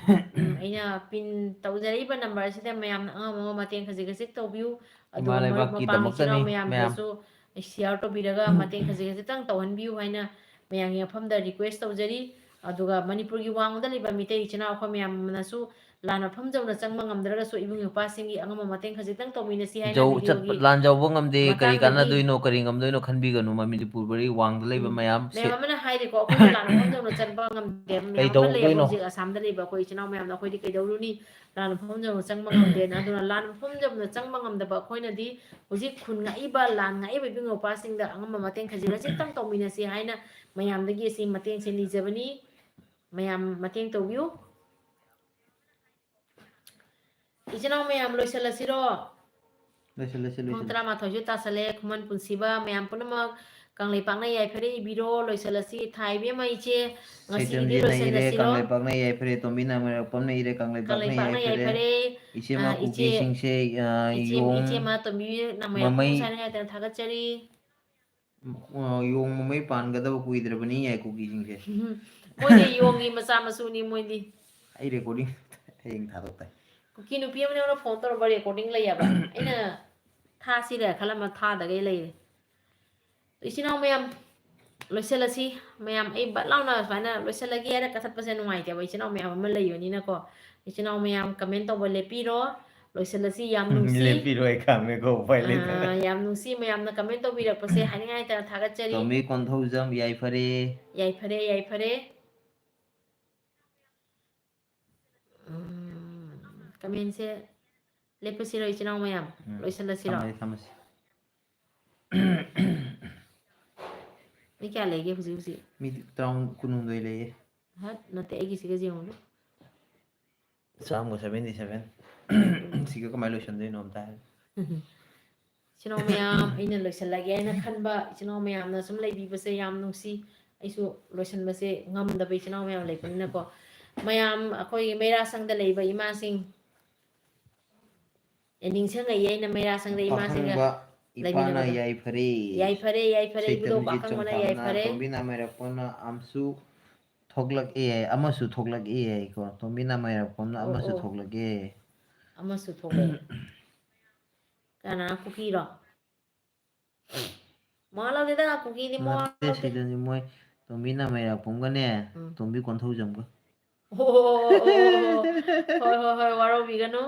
ꯎꯝ, ꯑꯩꯅ pin ꯇꯧꯖꯔꯛꯏꯕ number ꯁꯤꯗ ꯃꯌꯥꯝꯅ ꯑꯉꯝ ꯑꯉꯝꯕ ꯃꯇꯦꯡ ꯈꯖꯤꯛ ꯈꯖꯤꯛ ꯇꯧꯕꯤꯌꯨ꯫ ꯑꯗꯨꯒ ꯏꯃꯥ ꯃꯔꯨꯞ ꯃꯄꯥꯡ ꯏꯆꯤꯟ ꯏꯅꯥꯎ ꯂꯩꯕꯥꯛꯀꯤꯗꯃꯛꯇꯅꯤ, ꯃꯌꯥꯝ꯫ ꯃꯌꯥꯝꯗꯁꯨ share ꯇꯧꯕꯤꯔꯒ ꯃꯇꯦꯡ ꯈꯖꯤꯛ ꯈꯖꯤꯛꯇꯪ ꯇꯧꯍꯟꯕꯤꯌꯨ ꯍꯥꯏꯅ ꯃꯌꯥꯝꯒꯤ ꯃꯐꯝꯗ request ꯇꯧꯖꯔꯤ꯫ ꯑꯗꯨꯒ ꯃꯅꯤꯄꯨꯔꯒꯤ ꯋꯥꯡꯃꯗ ꯂꯩꯕ ꯃꯤꯇꯩ ꯏꯆꯤꯟ ꯏꯅꯥꯎ ꯑꯩꯈꯣꯏ ꯃꯌꯥꯝꯅꯁꯨ ꯂꯥꯟ ꯃꯐꯝ ꯌꯧꯅ ꯆꯪꯕ ꯉꯝꯗ꯭ꯔꯒꯁꯨ ꯏꯕꯨꯡ ꯏꯄ꯭ꯋꯥꯁꯤꯡꯒꯤ ꯑꯉꯝꯕ ꯃꯇꯦꯡ ꯈꯖꯤꯛꯇꯪ ꯇꯧꯃꯤꯟꯅꯁꯤ ꯍꯥꯏꯅ ꯖꯧ-, video ꯆꯠꯄ, ꯒꯤ ꯂꯥꯟ ꯖꯧꯕ ꯉꯝꯗꯦ, ꯀꯔꯤ ꯃꯇꯥꯡꯗꯗꯤ ꯀꯥꯟꯅꯗꯣꯏꯅꯣ, ꯀꯔꯤ ꯉꯝꯗꯣꯏꯅꯣ ꯈꯟꯕꯤꯒꯅꯨ, ꯃꯅꯤꯄꯨꯔ ꯋꯥꯡꯗ ꯂꯩꯕ ꯎꯝ, ꯃꯌꯥꯝ꯫ ꯃꯌꯥꯝ ꯑꯃꯅ ꯍꯥꯏꯔꯤꯀꯣ, ꯑꯩꯈꯣꯏꯅ ꯂꯥꯟ ꯃꯐꯝ ꯌꯧꯅ ꯆꯪꯕ ꯉꯝꯗꯦ ꯍꯥꯏꯕ ꯃꯌꯥꯝ ꯑꯃ ꯂꯩꯌꯦꯕ꯫ ꯀꯩꯗꯧꯗꯣꯏꯅꯣ? ꯍꯧꯖꯤꯛ ꯑꯁꯥꯝꯗ ꯂꯩꯕ ꯑꯩꯈꯣꯏ ꯏꯆꯤꯟ ꯏꯅꯥꯎ ꯃꯌꯥꯝꯗꯣ ꯑꯩꯈꯣꯏꯗꯤ ꯀꯩꯗꯧꯔꯨꯅꯤ? ꯂꯥꯟ ꯃꯐꯝ ꯌꯧꯅ ꯆꯪꯕ ꯉꯝꯗꯦꯅ꯫ ꯑꯗꯨꯅ ꯂꯥꯟ ꯃꯐꯝ ꯌꯧꯅ ꯆꯪꯕ ꯉꯝꯗꯕ ꯑꯩꯈꯣꯏꯅꯗꯤ ꯍꯧꯖꯤꯛ ꯈꯨꯟ ꯉꯥꯛꯏꯕ, ꯂꯥꯟ ꯉꯥꯛꯏꯕ ꯏꯕꯨꯡ ꯏꯄ꯭ꯋꯥꯁꯤꯡꯗ ꯑꯉꯝꯕ ꯃꯇꯦꯡ ꯈꯖꯤꯛ ꯈꯖꯤꯛꯇꯪ ꯇꯧꯃꯤꯟꯅꯁꯤ ꯍꯥꯏꯅ ꯃꯌꯥꯝꯗꯒꯤ ꯑꯁꯤ ꯃꯇꯦꯡꯁꯦ ꯅꯤꯖꯕꯅꯤ꯫ ꯃꯌꯥꯝ ꯃꯇꯦꯡ ꯇꯧꯕꯤꯌꯨ꯫ ꯏꯆꯤꯟ ꯏꯅꯥꯎ ꯃꯌꯥꯝ ꯂꯣꯏꯁꯤꯜꯂꯁꯤꯔꯣ? ꯂꯣꯏꯁꯤꯜꯂꯁꯤ, ꯄꯨꯡ ꯂꯣꯏꯁꯤꯜꯂꯁꯤ꯫ ꯇꯔꯥꯃꯥꯊꯣꯏꯁꯨ ꯇꯥꯁꯜꯂꯦ꯫ ꯈꯨꯃꯟ ꯄꯨꯟꯁꯤꯕ ꯃꯌꯥꯝ ꯄꯨꯝꯅꯃꯛ ꯀꯪꯂꯩꯄꯥꯛꯅ ꯌꯥꯏꯐꯔꯦ ꯏꯕꯤꯔꯣ, ꯂꯣꯏꯁꯤꯜꯂꯁꯤ꯫ ꯊꯥ ꯏꯕꯦꯝꯃ ꯏꯆꯦ, ꯉꯁꯤꯒꯤꯗꯤ ꯁꯩꯇꯝꯖꯤꯠꯅ ꯏꯔꯦ, ꯂꯣꯏꯁꯤꯜꯂꯁꯤꯔꯣ꯫ ꯀꯪꯂꯩꯄꯥꯛꯅ ꯌꯥꯏꯐꯔꯦ, ꯇꯣꯝꯕꯤ ꯅꯥꯃꯩꯔꯥꯛꯄꯝꯅ ꯏꯔꯦ, ꯀꯪꯂꯩꯄꯥꯛꯅ ꯀꯪꯂꯩꯄꯥꯛꯅ ꯌꯥꯏꯐꯔꯦ꯫ ꯌꯥꯏꯐꯔꯦ꯫ ꯏꯆꯦꯃ ꯑ, ꯏꯆꯦ, ꯏꯆꯦ ꯃꯀꯨꯀꯤꯁꯤꯡꯁꯦ, ꯑ, ꯏꯆꯦ, ꯌꯣꯡ ꯏꯆꯦꯃ ꯇꯣꯝꯕꯤ ꯅꯥꯃꯩꯔꯥꯛꯄꯝ ꯃꯃꯩ ꯁꯥꯏꯅ ꯍꯥꯏꯗꯅ ꯊꯥꯒꯠꯆꯔꯤ꯫ ꯑ, ꯌꯣꯡ ꯃꯃꯩ ꯄꯥꯟꯒꯗꯕ ꯀꯨꯏꯗ꯭ꯔꯕꯅꯤ ꯌꯥꯏ ꯀꯨꯀꯤꯁꯤꯡꯁꯦ꯫ ꯃꯣꯏꯗꯤ ꯌꯣꯡꯒꯤ ꯃꯆꯥ ꯃꯁꯨꯅꯤ ꯃꯣꯏꯗꯤ꯫ ꯑꯩ recording ꯍꯌꯦꯡ ꯊꯥꯗꯣꯛ ꯇꯥꯏ꯫ ꯀꯨꯀꯤ ꯅꯨꯄꯤ ꯑꯃꯅ ꯑꯩꯉꯣꯟꯗ phone ꯇꯧꯔꯛꯄ, recording ꯂꯩ ꯍꯥꯏꯕ꯫ ꯑꯩꯅ ꯊꯥꯁꯤꯔ ꯈꯜꯂꯝꯃ ꯊꯥꯗꯒꯩ ꯂꯩꯔꯦ꯫ ꯏꯆꯤꯟ ꯏꯅꯥꯎ ꯃꯌꯥꯝ, ꯂꯣꯏꯁꯤꯜꯂꯁꯤ꯫ ꯃꯌꯥꯝ, ꯑꯩ ꯕꯠ ꯂꯥꯎꯅ ꯁꯨꯃꯥꯏꯅ ꯂꯣꯏꯁꯤꯜꯂꯒꯦ ꯍꯥꯏꯅ ꯀꯛꯊꯠꯄꯁꯦ ꯅꯨꯡꯉꯥꯏꯇꯦꯕ, ꯏꯆꯤꯟ ꯏꯅꯥꯎ ꯃꯌꯥꯝ ꯑꯃ ꯂꯩꯕꯅꯤꯅꯀꯣ꯫ ꯏꯆꯤꯟ ꯏꯅꯥꯎ ꯃꯌꯥꯝ, comment ꯇꯧꯕ ꯂꯦꯞꯄꯤꯔꯣ꯫ ꯂꯣꯏꯁꯤꯜꯂꯁꯤ꯫ ꯌꯥꯝ ꯅꯨꯡꯁꯤ꯫ ꯂꯦꯞꯄꯤꯔꯣꯏ ꯈꯥꯝꯃꯦꯀꯣ, ꯎꯄꯥꯏ ꯂꯩꯇꯅ꯫ ꯑꯥ, ꯌꯥꯝ ꯅꯨꯡꯁꯤ ꯃꯌꯥꯝꯅ comment ꯇꯧꯕꯤꯔꯛꯄꯁꯦ, ꯍꯥꯏꯅꯤꯡꯉꯥꯏ ꯂꯩꯇꯅ ꯊꯥꯒꯠꯆꯔꯤ꯫ ꯇꯣꯝꯕꯤ ꯀꯣꯟꯊꯧꯖꯝ, ꯌꯥꯏꯐꯔꯦ꯫ ꯌꯥꯏꯐꯔꯦ, ꯌꯥꯏꯐꯔꯦ꯫ ꯎꯝ, commentꯁꯦ ꯂꯦꯞꯄꯁꯤꯔꯣ, ꯏꯆꯤꯟ ꯏꯅꯥꯎ ꯃꯌꯥꯝ? ꯎꯝ, ꯂꯣꯏꯁꯤꯜꯂꯁꯤꯔꯣ? ꯊꯝꯃꯁꯤ, ꯊꯝꯃꯁꯤ꯫ ꯃꯤ ꯀꯌꯥ ꯂꯩꯒꯦ ꯍꯧꯖꯤꯛ ꯍꯧꯖꯤꯛ? ꯃꯤꯗꯤ ꯇꯔꯥꯃꯉꯥ, ꯀꯨꯟꯍꯨꯝꯗꯣꯏ ꯂꯩꯌꯦ꯫ ꯍꯠ, ꯅꯠꯇꯦ, ꯑꯩꯒꯤꯁꯤꯒ ꯌꯦꯡꯉꯨꯅꯦ꯫ ꯆꯥꯝꯃꯒ seventy seven꯫ ꯁꯤꯒ ꯀꯃꯥꯏꯅ ꯂꯣꯏꯁꯟꯗꯣꯏꯅꯣ ꯑꯝꯇ ꯍꯥꯏꯔꯣ꯫ ꯏꯆꯤꯟ ꯏꯅꯥꯎ ꯃꯌꯥꯝ, ꯑꯩꯅ ꯂꯣꯏꯁꯤꯜꯂꯒꯦ ꯍꯥꯏꯅ ꯈꯟꯕ ꯏꯆꯤꯟ ꯏꯅꯥꯎ ꯃꯌꯥꯝꯅ ꯁꯨꯝ ꯂꯩꯕꯤꯕꯁꯦ ꯌꯥꯝ ꯅꯨꯡꯁꯤ꯫ ꯑꯩꯁꯨ ꯂꯣꯏꯁꯤꯟꯕꯁꯦ ꯉꯝꯗꯕ ꯏꯆꯤꯟ ꯏꯅꯥꯎ ꯃꯌꯥꯝ ꯂꯩꯕꯅꯤꯅꯀꯣ꯫ ꯃꯌꯥꯝ, ꯑꯩꯈꯣꯏꯒꯤ ꯃꯩꯔꯥ ꯁꯪꯗ ꯂꯩꯕ ꯏꯃꯥꯁꯤꯡ, ꯑꯦ, ꯅꯤꯡꯁꯤꯡꯉꯛꯏ ꯑꯩꯅ ꯃꯩꯔꯥ ꯁꯪꯗ ꯏꯃꯥꯁꯤꯡꯒ ꯄꯥꯈꯪꯕ ꯏꯄꯥꯅ ꯂꯩꯃꯤꯟꯅꯕꯗꯣ꯫ ꯌꯥꯏꯐꯔꯦ꯫ ꯌꯥꯏꯐꯔꯦ, ꯌꯥꯏꯐꯔꯦ, ꯏꯕꯨꯙꯧ ꯁꯩꯇꯝꯖꯤꯠ ꯄꯥꯈꯪꯕꯅ ꯆꯣꯡꯊꯥꯝꯅ ꯌꯥꯏꯐꯔꯦ꯫ ꯇꯣꯝꯕꯤ ꯅꯥꯃꯩꯔꯥꯛꯄꯝꯅ ꯑꯃꯁꯨ ꯊꯣꯛꯂꯛꯑꯦ, ꯑꯃꯁꯨ ꯊꯣꯛꯂꯛꯑꯦ ꯍꯥꯏꯀꯣ꯫ ꯇꯣꯝꯕꯤ ꯅꯥꯃꯩꯔꯥꯛꯄꯝꯅ ꯑꯣ, ꯑꯃꯁꯨ ꯑꯣ꯫ ꯊꯣꯛꯂꯛꯑꯦ꯫ ꯑꯃꯁꯨ ꯊꯣꯛꯂꯛꯑꯦ꯫ ꯀꯅꯥ, ꯀꯨꯀꯤꯔꯣ? ꯃꯋꯥ ꯂꯧꯗꯦꯗ, ꯀꯨꯀꯤꯗꯤ ꯃꯋꯥ ꯅꯠꯇꯦ, ꯂꯧꯗꯦ꯫ ꯁꯤꯗꯅꯤ ꯃꯣꯏ ꯇꯣꯝꯕꯤ ꯅꯥꯃꯩꯔꯥꯛꯄꯝꯒꯅꯦ, ꯎꯝ꯫ ꯇꯣꯝꯕꯤ ꯀꯣꯟꯊꯧꯖꯝꯒ꯫ ꯑꯣ, ꯑꯣ, ꯑꯣ, ꯑꯣ, ꯑꯣ꯫ ꯍꯣꯏ, ꯍꯣꯏ, ꯍꯣꯏ, ꯋꯥꯔꯧꯕꯤꯒꯅꯨ,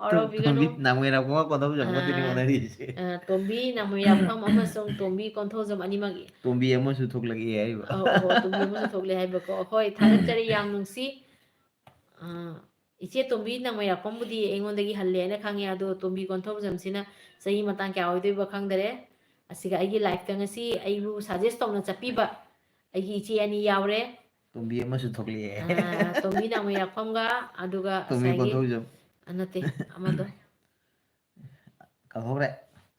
ꯇꯣꯝ-, ꯇꯣꯝꯕꯤ ꯋꯥꯔꯧꯕꯤꯒꯅꯨ꯫ ꯅꯥꯃꯩꯔꯥꯛꯄꯝꯒ ꯀꯣꯟꯊꯧꯖꯝꯒꯗꯨꯅꯤ ꯑꯥ, ꯑꯣꯟꯅꯔꯤꯁꯦ꯫ ꯑꯥ, ꯇꯣꯝꯕꯤ ꯅꯥꯃꯩꯔꯥꯛꯄꯝ ꯑꯃꯁꯨꯡ ꯇꯣꯝꯕꯤ ꯀꯣꯟꯊꯧꯖꯝ ꯑꯅꯤꯃꯛ꯫ ꯇꯣꯝꯕꯤ ꯑꯃꯁꯨ ꯊꯣꯛꯂꯛꯑꯦ ꯍꯥꯏꯔꯤꯕ꯫ ꯑꯧ, ꯑꯧ, ꯇꯣꯝꯕꯤ ꯑꯃꯁꯨ ꯊꯣꯛꯂꯛꯑꯦ ꯍꯥꯏꯕꯀꯣ꯫ ꯍꯣꯏ, ꯊꯥꯒꯠꯆꯔꯤ, ꯌꯥꯝ ꯅꯨꯡꯁꯤ꯫ ꯑꯥ, ꯏꯆꯦ ꯇꯣꯝꯕꯤ ꯅꯥꯃꯩꯔꯥꯛꯄꯝꯕꯨꯗꯤ ꯑꯩꯉꯣꯟꯗꯒꯤ ꯍꯜꯂꯦ ꯍꯥꯏꯅ ꯈꯪꯉꯦ, ꯑꯗꯣ ꯇꯣꯝꯕꯤ ꯀꯣꯟꯊꯧꯖꯝꯁꯤꯅ ꯆꯍꯤ ꯃꯇꯥꯡ ꯀꯌꯥ ꯑꯣꯏꯗꯣꯏꯕ ꯈꯪꯗꯔꯦ꯫ ꯑꯁꯤꯒ ꯑꯩꯒꯤ liveꯇ ꯉꯁꯤ ꯑꯩꯕꯨ suggest ꯇꯧꯅ ꯆꯠꯄꯤꯕ ꯑꯩꯒꯤ ꯏꯆꯦ ꯑꯅꯤ ꯌꯥꯎꯔꯦ꯫ ꯇꯣꯝꯕꯤ ꯑꯃꯁꯨ ꯊꯣꯛꯂꯛꯑꯦ꯫ ꯑꯥ, ꯇꯣꯝꯕꯤ ꯅꯥꯃꯩꯔꯥꯛꯄꯝꯒ, ꯑꯗꯨꯒ ꯇꯣꯝꯕꯤ ꯉꯁꯥꯏꯒꯤ, ꯀꯣꯟꯊꯧꯖꯝ꯫ ꯑ, ꯅꯠꯇꯦ, ꯑꯃꯗꯣ꯫ ꯀꯥꯎꯊꯣꯛꯈ꯭ꯔꯦ꯫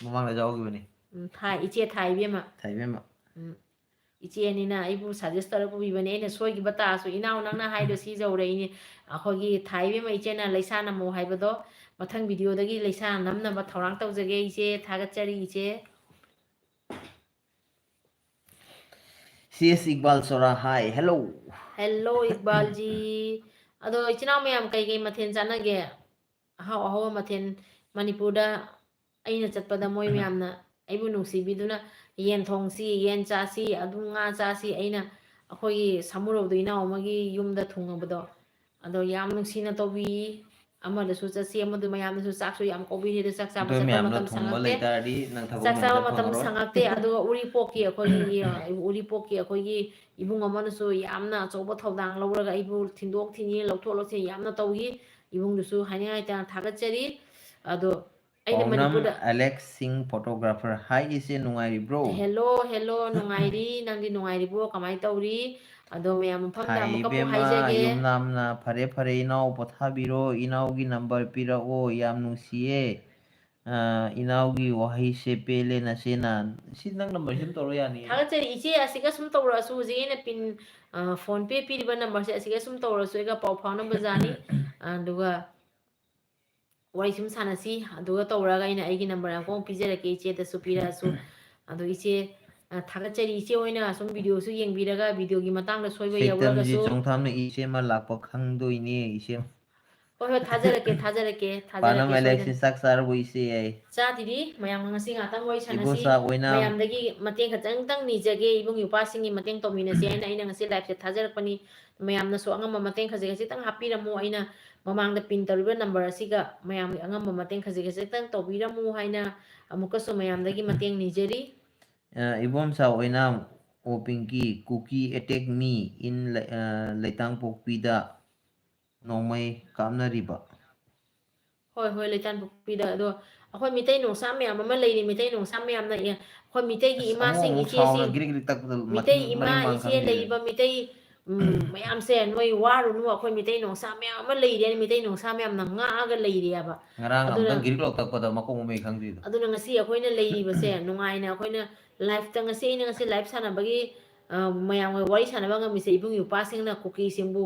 ꯃꯃꯥꯡꯗ ꯌꯥꯎꯈꯤꯕꯅꯤ꯫ ꯎꯝ, ꯊꯥꯏ, ꯏꯆꯦ ꯊꯥꯏ ꯏꯕꯦꯝꯃ꯫ ꯊꯥꯏ ꯏꯕꯦꯝꯃ꯫ ꯎꯝ, ꯏꯆꯦꯅꯤꯅ ꯑꯩꯕꯨ suggest ꯇꯧꯔꯒ ꯄꯨꯕꯤꯕꯅꯦ꯫ ꯑꯩꯅ ꯁꯣꯏꯈꯤꯕ ꯇꯥꯔꯁꯨ, "ꯏꯅꯥꯎ, ꯅꯪꯅ ꯍꯥꯏꯗꯣ ꯁꯤ ꯌꯧꯔꯛꯏꯅꯦ, ꯑꯩꯈꯣꯏꯒꯤ ꯊꯥ ꯏꯕꯦꯝꯃ ꯏꯆꯦꯅ ꯂꯩꯁꯥ ꯅꯝꯃꯣ ꯍꯥꯏꯕꯗꯣ, ꯃꯊꯪ videoꯗꯒꯤ ꯂꯩꯁꯥ ꯅꯝꯅꯕ ꯊꯧꯔꯥꯡ ꯇꯧꯖꯒꯦ ꯏꯆꯦ꯫ ꯊꯥꯒꯠꯆꯔꯤ ꯏꯆꯦ꯫" C S Iqbal ꯁꯣꯔꯥ, hi, hello꯫ Hello, ꯏꯛꯕꯥꯜꯖꯤ꯫ ꯑꯗꯣ, ꯏꯆꯤꯟ ꯏꯅꯥꯎ ꯃꯌꯥꯝ ꯀꯩ ꯀꯩ ꯃꯊꯦꯜ ꯆꯥꯟꯅꯒꯦ? ꯑꯍꯥꯎ ꯑꯍꯥꯎꯕ ꯃꯊꯦꯜ꯫ ꯃꯅꯤꯄꯨꯔꯗ ꯑꯩꯅ ꯆꯠꯄꯗ ꯃꯣꯏ ꯃꯌꯥꯝꯅ ꯑꯩꯕꯨ ꯅꯨꯡꯁꯤꯕꯤꯗꯨꯅ ꯌꯦꯟ ꯊꯣꯡꯁꯤ, ꯌꯦꯟ ꯆꯥꯁꯤ, ꯑꯗꯨ ꯉꯥ ꯆꯥꯁꯤ, ꯑꯩꯅ ꯑꯩꯈꯣꯏꯒꯤ ꯁꯥꯃꯨꯔꯧꯗ ꯏꯅꯥꯎ ꯑꯃꯒꯤ ꯌꯨꯝꯗ ꯊꯨꯡꯉꯕꯗꯣ, ꯑꯗꯣ ꯌꯥꯝ ꯅꯨꯡꯁꯤꯅ ꯇꯧꯕꯤ꯫ ꯑꯃꯗꯁꯨ ꯆꯠꯁꯤ, ꯑꯃꯗ ꯃꯌꯥꯝꯅꯁꯨ ꯆꯥꯛꯁꯨ ꯌꯥꯝ ꯀꯧꯕꯤꯔꯦ, ꯑꯗꯣ ꯆꯥꯛ ꯆꯥꯕ ꯑꯩꯈꯣꯏ ꯆꯠꯄ ꯃꯌꯥꯝꯗꯣ ꯃꯇꯝ ꯊꯨꯡꯕ ꯁꯪꯉꯛꯇꯦ꯫ ꯂꯩꯇꯥꯔꯗꯤ ꯅꯪ ꯊꯕꯛ ꯆꯥꯛ ꯃꯌꯥꯝ ꯆꯥꯕ ꯆꯠ ꯃꯇꯝ ꯐꯪꯉꯔꯣꯏ꯫ ꯁꯪꯉꯛꯇꯦ꯫ ꯑꯗꯨꯒ ꯎꯔꯤꯄꯣꯛꯀꯤ ꯑꯩꯈꯣꯏꯒꯤ, ꯎꯔꯤꯄꯣꯛꯀꯤ ꯑꯩꯈꯣꯏꯒꯤ ꯏꯕꯨꯡ ꯑꯃꯅꯁꯨ ꯌꯥꯝꯅ ꯑꯆꯧꯕ ꯊꯧꯗꯥꯡ ꯂꯧꯔꯒ ꯑꯩꯕꯨ ꯊꯤꯟꯗꯣꯛ ꯊꯤꯟꯖꯤꯟ, ꯂꯧꯊꯣꯛ ꯂꯧꯁꯤꯟ ꯌꯥꯝꯅ ꯇꯧꯈꯤ꯫ ꯏꯕꯨꯡꯗꯨꯁꯨ ꯍꯥꯏꯅꯤꯡꯉꯥꯏ ꯂꯩꯇꯅ ꯊꯥꯒꯠꯆꯔꯤ꯫ ꯑꯗꯣ ꯑꯩꯅ ꯄꯥꯎꯅꯝ ꯃꯅꯤꯄꯨꯔꯗ ꯑꯦꯂꯦꯛꯁ ꯁꯤꯡ photographer, hi ꯏꯆꯦ, ꯅꯨꯡꯉꯥꯏꯔꯤꯕ꯭ꯔꯣ? ꯍꯦꯜꯂꯣ, ꯍꯦꯜꯂꯣ, ꯅꯨꯡꯉꯥꯏꯔꯤ꯫ ꯅꯪꯗꯤ ꯅꯨꯡꯉꯥꯏꯔꯤꯕ꯭ꯔꯣ? ꯀꯃꯥꯏꯅ ꯇꯧꯔꯤ? ꯑꯗꯣ ꯃꯌꯥꯝ ꯃꯐꯝꯗ Hi ꯑꯃꯨꯛꯀꯕꯨ ꯏꯕꯦꯝꯃ, ꯍꯥꯏꯖꯒꯦ꯫ ꯌꯨꯝ ꯅꯥꯝꯅ꯫ ꯐꯔꯦ ꯐꯔꯦ ꯏꯅꯥꯎ, ꯄꯣꯊꯥꯕꯤꯔꯣ꯫ ꯏꯅꯥꯎꯒꯤ number ꯄꯤꯔꯛꯑꯣ, ꯌꯥꯝ ꯅꯨꯡꯁꯤꯌꯦ꯫ ꯑ, ꯏꯅꯥꯎꯒꯤ ꯋꯥꯍꯩꯁꯦ ꯄꯦꯜꯂꯦ ꯅꯆꯦꯅ꯫ ꯁꯤ ꯅꯪ number ꯁꯤ ꯑꯗꯨꯝ ꯇꯧꯔꯣ, ꯌꯥꯅꯤꯌꯦ꯫ ꯊꯥꯒꯠꯆꯔꯤ ꯏꯆꯦ, ꯑꯁꯤꯒ ꯁꯨꯝ ꯇꯧꯔꯛꯑꯁꯨ, ꯍꯧꯖꯤꯛ ꯑꯩꯅ pin, ꯑ, PhonePe ꯄꯤꯔꯤꯕ number ꯁꯦ, ꯑꯁꯤꯒ ꯁꯨꯝ ꯇꯧꯔꯁꯨ ꯑꯩꯒ ꯄꯥꯎ ꯐꯥꯎꯅꯕ ꯌꯥꯅꯤ꯫ ꯑꯗꯨꯒ ꯋꯥꯔꯤ ꯁꯨꯝ ꯁꯥꯟꯅꯁꯤ꯫ ꯑꯗꯨꯒ ꯇꯧꯔꯒ ꯑꯩꯅ ꯑꯩꯒꯤ number ꯑꯃꯨꯛ ꯄꯤꯖꯔꯛꯀꯦ, ꯏꯆꯦꯗꯁꯨ ꯄꯤꯔꯛꯑꯁꯨ꯫ ꯑꯗꯣ ꯏꯆꯦ, ꯑ, ꯊꯥꯒꯠꯆꯔꯤ, ꯏꯆꯦ ꯍꯣꯏꯅ ꯁꯨꯝ video ꯁꯨ ꯌꯦꯡꯕꯤꯔꯒ video ꯒꯤ ꯃꯇꯥꯡꯗ ꯁꯣꯏꯕ ꯁꯩꯇꯝꯁꯤ ꯌꯥꯎꯔꯒꯁꯨ꯫ ꯆꯣꯡꯊꯥꯝꯅ ꯏꯆꯦ ꯑꯃ ꯂꯥꯛꯄ ꯈꯪꯗꯣꯏꯅꯦ, ꯏꯆꯦ꯫ ꯍꯣꯏ, ꯍꯣꯏ, ꯊꯥꯖꯔꯛꯀꯦ, ꯊꯥꯖꯔꯛꯀꯦ, ꯄꯥꯅꯝ ꯊꯥꯖꯔꯛꯀꯦ ꯑꯦꯂꯦꯛꯁ, ꯁꯣꯏꯗꯅ꯫ ꯆꯥꯛ ꯆꯥꯔꯕꯣ ꯏꯆꯦ? ꯆꯥꯗ꯭ꯔꯤ, ꯃꯌꯥꯝꯒ ꯉꯁꯤ ꯉꯥꯛꯇꯪ ꯋꯥꯔꯤ ꯁꯥꯟꯅꯁꯤ꯫ ꯏꯕꯣꯆꯥ ꯑꯣꯏꯅ꯫ ꯃꯌꯥꯝꯗꯒꯤ ꯃꯇꯦꯡ ꯈꯛꯇꯪꯇꯪ ꯅꯤꯖꯒꯦ, ꯏꯕꯨꯡ ꯏꯄ꯭ꯋꯥꯁꯤꯡꯒꯤ ꯃꯇꯦꯡ ꯇꯧꯃꯤꯟꯅꯁꯦ ꯍꯥꯏꯅ ꯑꯩꯅ ꯉꯁꯤ live ꯁꯦ ꯊꯥꯖꯔꯛꯄꯅꯤ꯫ ꯃꯌꯥꯝꯅꯁꯨ ꯑꯉꯝꯕ ꯃꯇꯦꯡ ꯈꯖꯤꯛ ꯈꯖꯤꯛꯇꯪ ꯍꯥꯞꯄꯤꯔꯝꯃꯨ꯫ ꯑꯩꯅ ꯃꯃꯥꯡꯗ pin ꯇꯧꯔꯤꯕ number ꯑꯁꯤꯒ ꯃꯌꯥꯝꯒꯤ ꯑꯉꯝꯕ ꯃꯇꯦꯡ ꯈꯖꯤꯛ ꯈꯖꯤꯛꯇꯪ ꯇꯧꯕꯤꯔꯝꯃꯨ ꯍꯥꯏꯅ ꯑꯃꯨꯛꯀꯁꯨ ꯃꯌꯥꯝꯗꯒꯤ ꯃꯇꯦꯡ ꯅꯤꯖꯔꯤ꯫ ꯑ, ꯏꯕꯣꯝꯆꯥ ꯑꯣꯏꯅ, ꯑꯣ ꯄꯤꯡꯀꯤ, ꯀꯨꯀꯤ attack me in ꯂꯩ-, ꯑ, ꯂꯩꯇꯥꯡꯄꯣꯛꯄꯤꯗ ꯅꯣꯡꯃꯩ ꯀꯥꯞꯅꯔꯤꯕ꯫ ꯍꯣꯏ, ꯍꯣꯏ, ꯂꯩꯇꯥꯟꯄꯣꯛꯄꯤꯗ꯫ ꯑꯗꯣ ꯑꯩꯈꯣꯏ ꯃꯤꯇꯩ ꯅꯣꯡꯁꯥ ꯃꯌꯥꯝ ꯑꯃ ꯂꯩꯔꯤ, ꯃꯤꯇꯩ ꯅꯣꯡꯁꯥ ꯃꯌꯥꯝꯅ, ꯑꯦ, ꯑꯩꯈꯣꯏ ꯃꯤꯇꯩꯒꯤ ꯑꯁ, ꯑꯃꯨꯛ ꯏꯃꯥꯁꯤꯡ, ꯑꯃꯨꯛ ꯏꯆꯦꯁꯤꯡ, ꯁꯥꯎꯅ ꯒ꯭ꯔꯤꯛ ꯒ꯭ꯔꯤꯛ ꯇꯛꯄꯗ ꯃꯠ-, ꯃꯤꯇꯩ ꯏꯃꯥ, ꯃꯔꯤꯡ ꯃꯥꯡ ꯏꯆꯦ ꯈꯪꯗꯦ꯫ ꯂꯩꯔꯤꯕ ꯃꯤꯇꯩ ꯎꯝ, ꯃꯌꯥꯝꯁꯦ ꯅꯣꯏ ꯋꯥꯔꯨꯅꯨ, ꯑꯩꯈꯣꯏ ꯃꯤꯇꯩ ꯅꯣꯡꯁꯥ ꯃꯌꯥꯝ ꯑꯃ ꯂꯩꯔꯦ, ꯃꯤꯇꯩ ꯅꯣꯡꯁꯥ ꯃꯌꯥꯝꯅ ꯉꯥꯛꯑꯒ ꯂꯩꯔꯦꯕ꯫ ꯉꯔꯥꯡ ꯑꯗꯨꯅ ꯑꯃꯨꯛꯇꯪ ꯒꯤꯔꯤꯛ ꯂꯧꯊꯣꯛꯄꯗ ꯃꯀꯣꯛ ꯃꯃꯩ ꯈꯪꯗ꯭ꯔꯤꯗꯣ꯫ ꯑꯗꯨꯅ ꯉꯁꯤ ꯑꯩꯈꯣꯏꯅ ꯂꯩꯔꯤꯕꯁꯦ ꯅꯨꯡꯉꯥꯏꯅ ꯑꯩꯈꯣꯏꯅ live-ꯇ, ꯉꯁꯤ ꯑꯩꯅ ꯉꯁꯤ live ꯁꯥꯟꯅꯕꯒꯤ, ꯑ, ꯃꯌꯥꯝꯒ ꯋꯥꯔꯤ ꯁꯥꯟꯅꯕ ꯉꯝꯃꯤꯁꯦ ꯏꯕꯨꯡ ꯏꯄ꯭ꯋꯥꯁꯤꯡꯅ ꯀꯨꯀꯤꯁꯤꯡꯕꯨ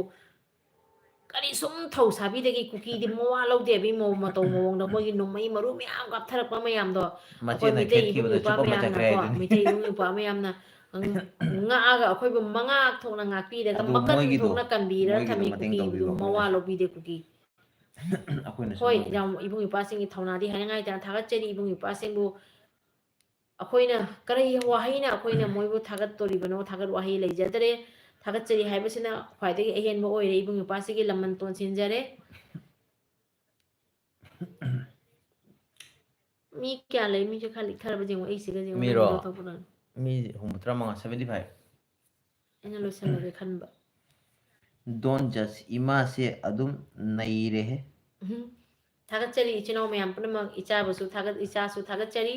ꯀꯔꯤꯁꯨꯝ ꯊꯧ ꯁꯥꯕꯤꯗꯒꯤ ꯀꯨꯀꯤꯗꯤ ꯃꯋꯥ ꯂꯧꯗꯦꯕ, ꯃꯧ ꯃꯇꯧ ꯃꯑꯣꯡꯗ ꯃꯣꯏꯒꯤ ꯅꯣꯡꯃꯩ ꯃꯔꯨ ꯃꯌꯥꯝ ꯀꯥꯞꯊꯔꯛꯄ ꯃꯌꯥꯝꯗꯣ ꯑꯩꯈꯣꯏ ꯃꯆꯦꯅ ꯃꯤꯇꯩ ꯏꯕꯨꯡ ꯈꯦꯠꯈꯤꯕꯗ ꯏꯄ꯭ꯋꯥ ꯆꯨꯞꯄ ꯃꯆꯈ꯭ꯔꯦ ꯃꯌꯥꯝꯅꯀꯣ, ꯍꯥꯏꯗꯨꯅꯤ꯫ ꯃꯤꯇꯩ ꯏꯕꯨꯡ ꯏꯄ꯭ꯋꯥ ꯃꯌꯥꯝꯅ ꯉꯥꯛꯑꯒ ꯑꯩꯈꯣꯏꯕꯨ ꯃꯉꯥꯛ ꯊꯣꯛꯅ ꯉꯥꯛꯄꯤꯔꯒ ꯑꯗꯨ ꯃꯀꯟ ꯃꯣꯏꯒꯤꯗꯣ, ꯊꯣꯛꯅ ꯀꯟꯕꯤꯔ ꯃꯣꯏꯒꯤꯗꯣ ꯊꯝꯃꯤ꯫ ꯃꯇꯦꯡ ꯀꯨꯀꯤꯕꯨ ꯇꯧꯕꯤꯕ ꯃꯋꯥ ꯑꯩꯈꯣꯏꯅꯁꯨ꯫ ꯂꯧꯕꯤꯗꯦ ꯀꯨꯀꯤ꯫ ꯑꯩꯈꯣꯏꯅꯁꯨ ꯍꯣꯏ, ꯃꯣꯏꯒꯤ ꯌꯥꯝ ꯏꯕꯨꯡ ꯏꯄ꯭ꯋꯥꯁꯤꯡꯒꯤ ꯊꯧꯅꯥꯗꯤ ꯍꯥꯏꯅꯤꯡꯉꯥꯏ ꯂꯩꯇꯅ ꯊꯥꯒꯠꯆꯔꯤ꯫ ꯏꯕꯨꯡ ꯏꯄ꯭ꯋꯥꯁꯤꯡꯕꯨ ꯑꯩꯈꯣꯏꯅ ꯀꯔꯤ ꯋꯥꯍꯩꯅ ꯑꯩꯈꯣꯏꯅ ꯃꯣꯏꯕꯨ ꯊꯥꯒꯠꯇꯣꯔꯤꯕꯅꯣ? ꯊꯥꯒꯠ ꯋꯥꯍꯩ ꯂꯩꯖꯗ꯭ꯔꯦ꯫ ꯊꯥꯒꯠꯆꯔꯤ ꯍꯥꯏꯕꯁꯤꯅ ꯈ꯭ꯋꯥꯏꯗꯒꯤ ꯑꯍꯦꯟꯕ ꯑꯣꯏꯔꯦ꯫ ꯏꯕꯨꯡ ꯏꯄ꯭ꯋꯥꯁꯤꯒꯤ ꯂꯃꯟ ꯇꯣꯟ ꯁꯤꯟꯖꯔꯦ꯫ ꯃꯤ ꯀꯌꯥ ꯂꯩ? ꯃꯤꯁꯦ ꯈꯔ ꯂꯤꯛꯊꯔꯕ ꯌꯦꯡꯉꯣ, ꯑꯩꯁꯤꯒ ꯌꯦꯡꯉꯣ, ꯅꯪ ꯃꯤꯔꯣ? ꯂꯧꯊꯣꯛꯄ ꯂꯣꯏꯔꯦ꯫ ꯃꯤ ꯍꯨꯝꯐꯨꯇꯔꯥ ꯃꯉꯥ, seventy five꯫ ꯑꯩꯅ ꯂꯣꯏꯁꯜꯂꯒꯦ ꯈꯟꯕ꯫ Don't judge, ꯏꯃꯥꯁꯦ ꯑꯗꯨꯝ ꯅꯩꯔꯦꯍꯦ꯫ ꯎꯝ꯫ ꯊꯥꯒꯠꯆꯔꯤ ꯏꯆꯤꯟ ꯏꯅꯥꯎ ꯃꯌꯥꯝ ꯄꯨꯝꯅꯃꯛ, ꯏꯆꯥꯕꯨꯁꯨ ꯊꯥꯒꯠ-, ꯏꯆꯥꯁꯨ ꯊꯥꯒꯠꯆꯔꯤ꯫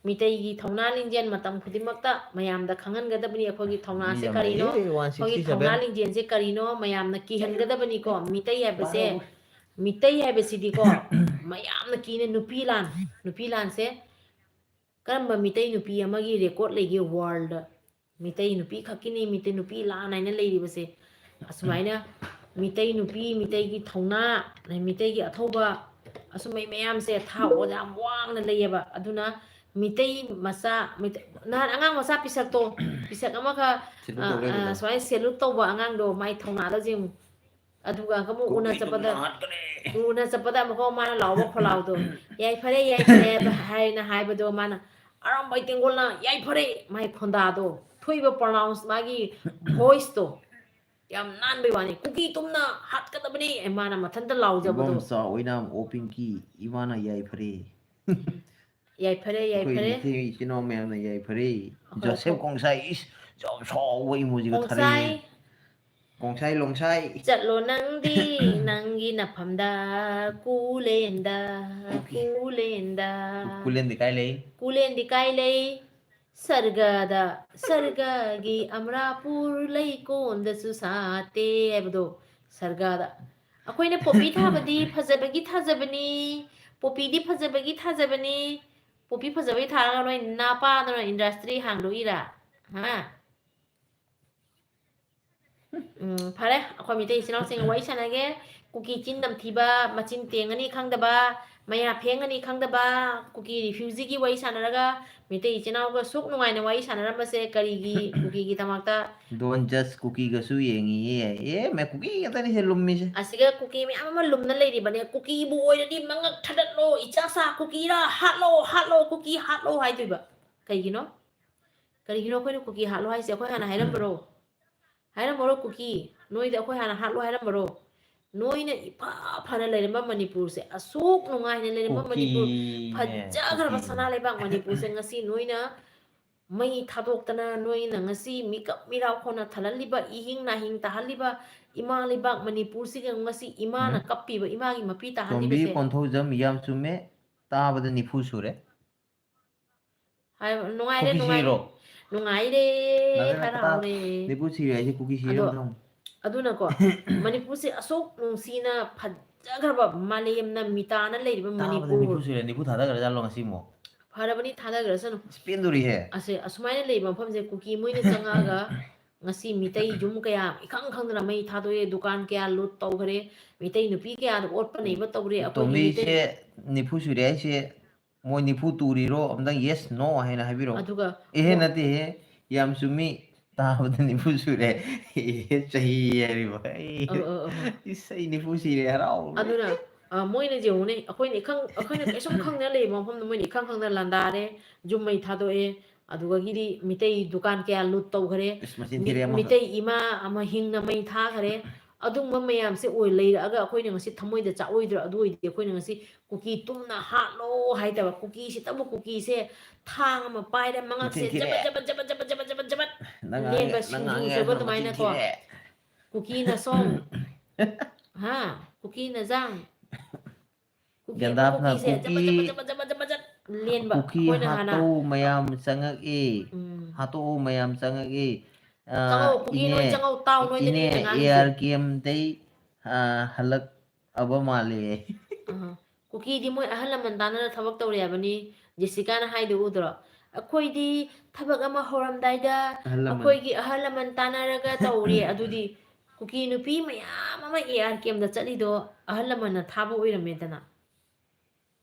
ꯃꯤꯇꯩꯒꯤ ꯊꯧꯅꯥ ꯂꯤꯡꯖꯦꯜ ꯃꯇꯝ ꯈꯨꯗꯤꯡꯃꯛꯇ ꯃꯌꯥꯝꯗ ꯈꯪꯍꯟꯒꯗꯕꯅꯤ ꯑꯩꯈꯣꯏꯒꯤ ꯃꯤ ꯊꯧꯅꯥꯁꯦ ꯌꯥꯝ ꯀꯔꯤꯅꯣ, ꯂꯩꯌꯦ, ꯑꯩꯈꯣꯏꯒꯤ one sixty seven꯫ ꯊꯧꯅꯥ ꯂꯤꯡꯖꯦꯜꯁꯦ ꯀꯔꯤꯅꯣ ꯃꯌꯥꯝꯅ ꯀꯤꯍꯟꯒꯗꯕꯅꯤꯀꯣ꯫ ꯃꯤꯇꯩ ꯍꯥꯏꯕꯁꯦ, ꯃꯤꯇꯩ ꯍꯥꯏꯕꯁꯤꯗꯤꯀꯣ ꯃꯌꯥꯝꯅ ꯀꯤꯅ ꯅꯨꯄꯤ ꯂꯥꯟ, ꯅꯨꯄꯤ ꯂꯥꯟꯁꯦ ꯀꯔꯝꯕ ꯃꯤꯇꯩ ꯅꯨꯄꯤ ꯑꯃꯒꯤ record ꯂꯩꯒꯦ world? ꯃꯤꯇꯩ ꯅꯨꯄꯤ ꯈꯛꯀꯤꯅꯤ, ꯃꯤꯇꯩ ꯅꯨꯄꯤ ꯂꯥꯟ ꯍꯥꯏꯅ ꯂꯩꯔꯤꯕꯁꯦ꯫ ꯑꯁꯨꯃꯥꯏꯅ ꯃꯤꯇꯩ ꯅꯨꯄꯤ, ꯃꯤꯇꯩꯒꯤ ꯊꯧꯅꯥ, ꯃꯤꯇꯩꯒꯤ ꯑꯊꯧꯕ, ꯑꯁꯨꯝꯕꯩ ꯃꯌꯥꯝꯁꯦ ꯊꯥꯛ ꯌꯥꯝ ꯋꯥꯡꯅ ꯂꯩꯌꯦꯕ꯫ ꯑꯗꯨꯅ ꯃꯤꯇꯩ ꯃꯆꯥ, ꯃꯤꯇꯩ-, ꯅꯍꯥꯟ ꯑꯉꯥꯡ ꯃꯆꯥ ꯄꯤꯁꯛꯇꯣ, ꯄꯤꯁꯛ ꯑꯃꯈꯛ, Salute ꯑ, ꯇꯧ ꯑ, ꯂꯩꯕꯗꯣ꯫ ꯁꯨꯃꯥꯏꯅ salute ꯇꯧꯕ ꯑꯉꯥꯡꯗꯣ, ꯃꯥꯏ ꯊꯧꯅꯥꯗꯣ ꯌꯦꯡꯉꯨ꯫ ꯑꯗꯨꯒ ꯑꯃꯨꯛ ꯎꯅ ꯀꯨꯀꯤ ꯆꯠꯄꯗ, ꯇꯨꯝꯅ ꯍꯥꯠꯀꯅꯤ꯫ ꯎꯅ ꯆꯠꯄꯗ ꯑꯃꯨꯛꯀ ꯃꯥꯅ ꯂꯥꯎꯕ ꯈꯣꯜꯂꯥꯎꯗꯣ, "ꯌꯥꯏꯐꯔꯦ, ꯌꯥꯏꯐꯔꯦ" ꯍꯥꯏꯅ ꯍꯥꯏꯕꯗꯣ ꯃꯥꯅ, "ꯑꯔꯥꯝꯕꯥꯏ ꯇꯦꯡꯒꯣꯜꯅ ꯌꯥꯏꯐꯔꯦ", ꯃꯥꯏ ꯈꯣꯟꯗꯥꯗꯣ, ꯊꯣꯛꯏꯕ pronounce, ꯃꯥꯒꯤ voice-ꯇꯣ ꯌꯥꯝ ꯅꯥꯟꯕꯩ ꯋꯥꯅꯤ꯫ "ꯀꯨꯀꯤ ꯇꯨꯝꯅ ꯍꯥꯠꯀꯗꯕꯅꯤ", ꯑꯦ, ꯃꯥꯅ ꯃꯊꯟꯇ ꯂꯥꯎꯖꯕꯗꯣ꯫ ꯏꯕꯣꯝꯆꯥ ꯑꯣꯏꯅꯥꯝ ꯑꯣ ꯄꯤꯡꯀꯤ, ꯏꯃꯥꯅ ꯌꯥꯏꯐꯔꯦ꯫ ꯌꯥꯏꯐꯔꯦ, ꯑꯩꯈꯣꯏ ꯌꯥꯏꯐꯔꯦ꯫ ꯃꯩꯇꯩ ꯏꯆꯤꯟ ꯏꯅꯥꯎ ꯃꯌꯥꯝꯅ ꯌꯥꯏꯐꯔꯦ꯫ ꯑꯩꯈꯣꯏ ꯖꯣꯁꯦꯐ ꯀꯣꯡ-, ꯀꯣꯡꯁꯥꯏ, ꯏꯁ, ꯌꯥꯝ ꯁꯥꯎꯕ emoji-ꯒ ꯀꯣꯡꯁꯥꯏ꯫ ꯊꯥꯔꯛꯏ꯫ ꯀꯣꯡꯁꯥꯏ ꯂꯣꯡꯁꯥꯏ꯫ ꯆꯠꯂꯣ ꯅꯪꯗꯤ ꯅꯪꯒꯤ ꯅꯐꯝꯗ, ꯀꯨꯂꯦꯟꯗ, ꯀꯨꯂꯦꯟꯗ꯫ ꯀꯨꯂꯦꯟꯗꯤ ꯀꯥꯏ ꯂꯩ? ꯀꯨꯂꯦꯟꯗꯤ ꯀꯥꯏ ꯂꯩ? ꯁꯔꯒꯗ, ꯁꯔꯒꯒꯤ ꯑꯃꯔꯥꯄꯨꯔ ꯂꯩꯀꯣꯟꯗꯁꯨ ꯁꯥꯠꯇꯦ ꯍꯥꯏꯕꯗꯣ, ꯁꯔꯒꯗ꯫ ꯑꯩꯈꯣꯏꯅ ꯄꯣꯄꯤ ꯊꯥꯕꯗꯤ ꯐꯖꯕꯒꯤ ꯊꯥꯖꯕꯅꯤ, ꯄꯣꯄꯤꯗꯤ ꯐꯖꯕꯒꯤ ꯊꯥꯖꯕꯅꯤ꯫ ꯄꯣꯄꯤ ꯐꯖꯕꯒꯤ ꯊꯥꯔꯒ ꯅꯣꯏ ꯅꯄꯥꯗꯨꯅ industry ꯍꯥꯡꯗꯣꯛꯏꯔꯥ? ꯍꯥ? ꯎꯝ, ꯐꯔꯦ, ꯑꯩꯈꯣꯏ ꯃꯤꯇꯩ ꯏꯆꯤꯟ ꯏꯅꯥꯎꯁꯤꯡꯒ ꯋꯥꯔꯤ ꯁꯥꯟꯅꯒꯦ꯫ ꯀꯨꯀꯤ ꯆꯤꯟ ꯅꯝꯊꯤꯕ, ꯃꯆꯤꯟ ꯇꯦꯡꯉꯅꯤ ꯈꯪꯗꯕ, ꯃꯌꯥ ꯐꯦꯡꯉꯅꯤ ꯈꯪꯗꯕ, ꯀꯨꯀꯤ refugeeꯒꯤ ꯋꯥꯔꯤ ꯁꯥꯟꯅꯔꯒ ꯃꯤꯇꯩ ꯏꯆꯤꯟ ꯏꯅꯥꯎꯒ ꯁꯨꯛ ꯅꯨꯡꯉꯥꯏꯅ ꯋꯥꯔꯤ ꯁꯥꯟꯅꯔꯝꯕꯁꯦ ꯀꯔꯤꯒꯤ, ꯀꯨꯀꯤꯒꯤꯗꯃꯛꯇ? Don't judge, ꯀꯨꯀꯤꯒꯁꯨ ꯌꯦꯡꯉꯤꯌꯦ꯫ ꯑꯦ, ꯃꯦ, ꯀꯨꯀꯤ ꯉꯥꯛꯇꯅꯤ ꯁꯤ ꯂꯨꯝꯃꯤꯁꯦ꯫ ꯑꯁꯤꯒ ꯀꯨꯀꯤ ꯃꯌꯥꯝ ꯑꯃ ꯂꯨꯝꯅ ꯂꯩꯔꯤꯕꯅꯦ꯫ ꯀꯨꯀꯤꯕꯨ ꯑꯣꯏꯔꯗꯤ ꯃꯉꯛ ꯊꯗꯠꯂꯣ, ꯏꯆꯥꯁꯥ ꯀꯨꯀꯤꯔꯥ, ꯍꯥꯠꯂꯣ, ꯍꯥꯠꯂꯣ, ꯀꯨꯀꯤ ꯍꯥꯠꯂꯣ ꯍꯥꯏꯗꯣꯏꯕ꯫ ꯀꯩꯒꯤꯅꯣ? ꯀꯔꯤꯒꯤꯅꯣ ꯑꯩꯈꯣꯏꯅ ꯀꯨꯀꯤ ꯍꯥꯠꯂꯣ ꯍꯥꯏꯁꯦ? ꯑꯩꯈꯣꯏ ꯍꯥꯟꯅ ꯍꯥꯏꯔꯝꯕ꯭ꯔꯣ? ꯍꯥꯏꯔꯝꯃꯔꯣ ꯀꯨꯀꯤ꯫ ꯅꯣꯏꯗ ꯑꯩꯈꯣꯏ ꯍꯥꯟꯅ ꯍꯥꯠꯂꯣ ꯍꯥꯏꯔꯝꯃꯔꯣ? ꯅꯣꯏꯅ ꯏꯐ ꯐꯅ ꯂꯩꯔꯝꯕ ꯃꯅꯤꯄꯨꯔꯁꯦ, ꯑꯁꯨꯛ ꯅꯨꯡꯉꯥꯏꯅ ꯂꯩꯔꯝꯕ ꯃꯅꯤꯄꯨꯔ, ꯀꯨꯀꯤꯅꯦ, ꯐꯖꯈ꯭ꯔꯕ ꯀꯨꯀꯤꯅꯦ꯫ ꯁꯅꯥ ꯂꯩꯕꯥꯛ ꯃꯅꯤꯄꯨꯔꯁꯦ ꯉꯁꯤ ꯅꯣꯏꯅ ꯃꯩ ꯊꯥꯗꯣꯛꯇꯅ, ꯅꯣꯏꯅ ꯉꯁꯤ ꯃꯤꯀꯞ ꯃꯤꯔꯥꯎ ꯈꯣꯟꯅ ꯊꯜꯍꯜꯂꯤꯕ, ꯏꯍꯤꯡ ꯅꯥꯍꯤꯡ ꯇꯥꯍꯜꯂꯤꯕ ꯏꯃꯥ ꯂꯩꯕꯥꯛ ꯃꯅꯤꯄꯨꯔꯁꯤꯒ ꯉꯁꯤ ꯏꯃꯥꯅ ꯎꯝ꯫ ꯀꯞꯄꯤꯕ, ꯏꯃꯥꯒꯤ ꯃꯄꯤ ꯇꯣꯝꯕꯤ ꯇꯥꯍꯜꯂꯤꯕꯁꯦ꯫ ꯀꯣꯟꯊꯧꯖꯝ, ꯌꯥꯝ ꯆꯨꯝꯃꯦ, ꯇꯥꯕꯗ ꯅꯤꯐꯨ ꯁꯨꯔꯦ꯫ ꯍꯥꯏ, ꯅꯨꯡꯉꯥꯏꯔꯦ, ꯀꯨꯀꯤ ꯅꯨꯡꯉꯥꯏꯔꯦ꯫ ꯁꯤꯔꯣ? ꯅꯨꯡꯉꯥꯏꯔꯦ, ꯅꯠꯇꯦ, ꯅꯠꯇꯦ, ꯍꯔꯥꯎꯔꯦ꯫ ꯅꯤꯐꯨ ꯁꯤꯔꯦ ꯍꯥꯏꯁꯦ ꯀꯨꯀꯤ ꯁꯤꯔꯦ ꯑꯗꯣ, ꯍꯥꯏꯕ ꯅꯠꯇ꯭ꯔꯣ? ꯑꯗꯨꯅꯀꯣ, ꯃꯅꯤꯄꯨꯔꯁꯦ ꯑꯁꯨꯛ ꯅꯨꯡꯁꯤꯅ ꯐꯖꯈ꯭ꯔꯕ ꯃꯥꯂꯦꯝꯅ ꯃꯤꯇꯥꯅ ꯂꯩꯔꯤꯕ ꯇꯥꯕꯗ ꯃꯅꯤꯄꯨꯔ꯫ ꯅꯤꯐꯨ ꯁꯤꯔꯦ, ꯅꯤꯐꯨ ꯊꯥꯗꯈ꯭ꯔꯖꯥꯠꯂꯣ ꯉꯁꯤ ꯑꯃꯨꯛ? ꯐꯔꯕꯅꯤ, ꯊꯥꯗꯈ꯭ꯔꯁꯅꯨ꯫ ꯑꯁ, ꯄꯦꯟꯗꯣꯔꯤꯍꯦ꯫ ꯑꯁꯦ, ꯑꯁꯨꯃꯥꯏꯅ ꯂꯩꯕ ꯃꯐꯝꯁꯦ ꯀꯨꯀꯤ ꯃꯣꯏꯅ ꯆꯪꯉꯛꯑꯒ ꯉꯁꯤ ꯃꯤꯇꯩ ꯌꯨꯝ ꯀꯌꯥ ꯏꯈꯪ ꯈꯪꯗꯅ ꯃꯩ ꯊꯥꯗꯣꯛꯑꯦ, ꯗꯨꯀꯥꯟ ꯀꯌꯥ ꯂꯨꯠ ꯇꯧꯈ꯭ꯔꯦ, ꯃꯤꯇꯩ ꯅꯨꯄꯤ ꯀꯌꯥꯗ ꯑꯣꯠꯄ ꯅꯩꯕ ꯇꯧꯔꯦ꯫ ꯑꯩꯈꯣꯏꯒꯤ ꯇꯣꯝꯕꯤꯁꯦ ꯃꯤꯇꯩ ꯅꯤꯐꯨ ꯁꯨꯔꯦ ꯍꯥꯏꯁꯦ, ꯃꯣꯏ ꯅꯤꯐꯨ ꯇꯨꯔꯤꯔꯣ? ꯑꯝꯇꯪ yes, no ꯍꯥꯏꯅ ꯍꯥꯏꯕꯤꯔꯛꯑꯣ꯫ ꯑꯗꯨꯒ ꯑꯦꯍꯦ, ꯃꯣ- ꯅꯠꯇꯦꯍꯦ, ꯌꯥꯝ ꯆꯨꯝꯃꯤ, ꯇꯥꯕꯗ ꯅꯤꯐꯨ ꯁꯨꯔꯦ꯫ ꯑꯦꯍꯦ, ꯆꯍꯤ ꯍꯥꯏꯔꯤꯕ꯫ ꯑꯩ, ꯑꯧ, ꯑꯧ, ꯑꯧ꯫ ꯏꯁ, ꯑꯩ ꯅꯤꯐꯨ ꯁꯤꯔꯦ, ꯍꯔꯥꯎꯔꯦ꯫ ꯑꯗꯨꯅ, ꯑ, ꯃꯣꯏꯅ ꯌꯦꯡꯉꯨꯅꯦ, ꯑꯩꯈꯣꯏꯅ ꯏꯈꯪ-, ꯑꯩꯈꯣꯏꯅ ꯀꯩꯁꯨꯝ ꯈꯪꯗꯅ ꯂꯩꯕ ꯃꯐꯝꯗ ꯃꯣꯏꯅ ꯏꯈꯪ ꯈꯪꯗꯅ ꯂꯥꯟꯗꯥꯔꯦ, ꯌꯨꯝ ꯃꯩ ꯊꯥꯗꯣꯛꯑꯦ, ꯑꯗꯨꯗꯒꯤꯗꯤ ꯃꯤꯇꯩ ꯗꯨꯀꯥꯟ ꯀꯌꯥ ꯂꯨꯠ ꯇꯧꯈ꯭ꯔꯦ, ꯏꯁ, ꯃꯆꯤꯟ ꯃꯤ-, ꯊꯤꯔꯦ ꯑꯃꯈꯛ꯫ ꯃꯤꯇꯩ ꯏꯃꯥ ꯑꯃ ꯍꯤꯡꯅ ꯃꯩ ꯊꯥꯈ꯭ꯔꯦ꯫ ꯑꯗꯨꯒꯨꯝꯕ ꯃꯌꯥꯝꯁꯦ ꯑꯣꯏ ꯂꯩꯔꯛꯑꯒ ꯑꯩꯈꯣꯏꯅ ꯉꯁꯤ ꯊꯃꯣꯏꯗ ꯆꯥꯛꯑꯣꯏꯗ꯭ꯔꯣ? ꯑꯗꯨ ꯑꯣꯏꯗꯤ ꯑꯩꯈꯣꯏꯅ ꯉꯁꯤ ꯀꯨꯀꯤ ꯇꯨꯝꯅ ꯍꯥꯠꯂꯣ ꯍꯥꯏꯗꯕ꯫ ꯀꯨꯀꯤꯁꯤꯗꯕꯨ, ꯀꯨꯀꯤꯁꯦ ꯊꯥꯡ ꯑꯃ ꯄꯥꯏꯔꯦ, ꯃꯉꯛꯁꯦ ꯃꯆꯤꯟ ꯊꯤꯔꯦ꯫ ꯖꯕꯠ, ꯖꯕꯠ, ꯖꯕꯠ, ꯅꯪ ꯉꯥꯡꯉꯦ, ꯖꯕꯠ, ꯅꯪ ꯉꯥꯡꯉꯦ, ꯅꯦꯟꯕ ꯅꯪ ꯃꯆꯤꯟ ꯁꯤꯡꯖꯨ ꯁꯨꯕ ꯊꯤꯔꯦ꯫ ꯑꯗꯨꯃꯥꯏꯅꯀꯣ꯫ ꯀꯨꯀꯤꯅ ꯁꯣꯝ, ꯍꯥ? ꯀꯨꯀꯤꯅ ꯖꯥꯡ꯫ ꯀꯨꯀꯤ ꯑꯃ ꯒꯟꯗꯥꯐꯅ ꯀꯨꯀꯤꯁꯦ ꯖꯕꯠ, ꯀꯨꯀꯤ꯫ ꯖꯕꯠ, ꯖꯕꯠ, ꯖꯕꯠ, ꯖꯕꯠ, ꯖꯕꯠ꯫ ꯂꯦꯟꯕ꯫ ꯀꯨꯀꯤ ꯑꯩꯈꯣꯏꯅ ꯍꯥꯟꯅ ꯍꯥꯠꯇꯣꯛꯎ ꯃꯌꯥꯝ ꯆꯪꯉꯛꯏ꯫ ꯎꯝ꯫ ꯍꯥꯠꯇꯣꯛꯎ ꯃꯌꯥꯝ ꯆꯪꯉꯛꯏ꯫ ꯑ, ꯆꯪꯉꯛꯎ, ꯀꯨꯀꯤ ꯅꯣꯏ ꯏꯅꯦ, ꯆꯪꯉꯛꯎ, ꯇꯥꯎ, ꯅꯣꯏꯗꯅꯦ ꯏꯅꯦ, ꯑꯩꯅ ꯑꯦ ꯉꯥꯡꯉꯤꯁꯦ꯫ ꯑꯥꯔ ꯀꯦ ꯑꯦꯝꯗꯩ, ꯑ, ꯍꯜꯂꯛꯑꯕ ꯃꯥꯜꯂꯦ꯫ ꯑ, ꯀꯨꯀꯤꯗꯤ ꯃꯣꯏ ꯑꯍꯜ ꯂꯃꯟ ꯇꯥꯟꯅꯔ ꯊꯕꯛ ꯇꯧꯔꯦ ꯍꯥꯏꯕꯅꯤ, ꯖꯦꯁꯤꯀꯥꯅ ꯍꯥꯏꯗꯣ ꯎꯗ꯭ꯔꯣ? "ꯑꯩꯈꯣꯏꯗꯤ ꯊꯕꯛ ꯑꯃ ꯍꯧꯔꯝꯗꯥꯏꯗ ꯑꯍꯜ ꯂꯃꯟ꯫ ꯑꯩꯈꯣꯏꯒꯤ ꯑꯍꯜ ꯂꯃꯟ ꯇꯥꯟꯅꯔꯒ ꯇꯧꯔꯦ"꯫ ꯑꯗꯨꯗꯤ ꯀꯨꯀꯤ ꯅꯨꯄꯤ ꯃꯌꯥꯝ ꯑꯃ ꯑꯦ ꯑꯥꯔ ꯀꯦꯝꯗ ꯆꯠꯂꯤꯗꯣ ꯑꯍꯜ ꯂꯃꯟꯅ ꯊꯥꯕ ꯑꯣꯏꯔꯝꯃꯦꯗꯅ꯫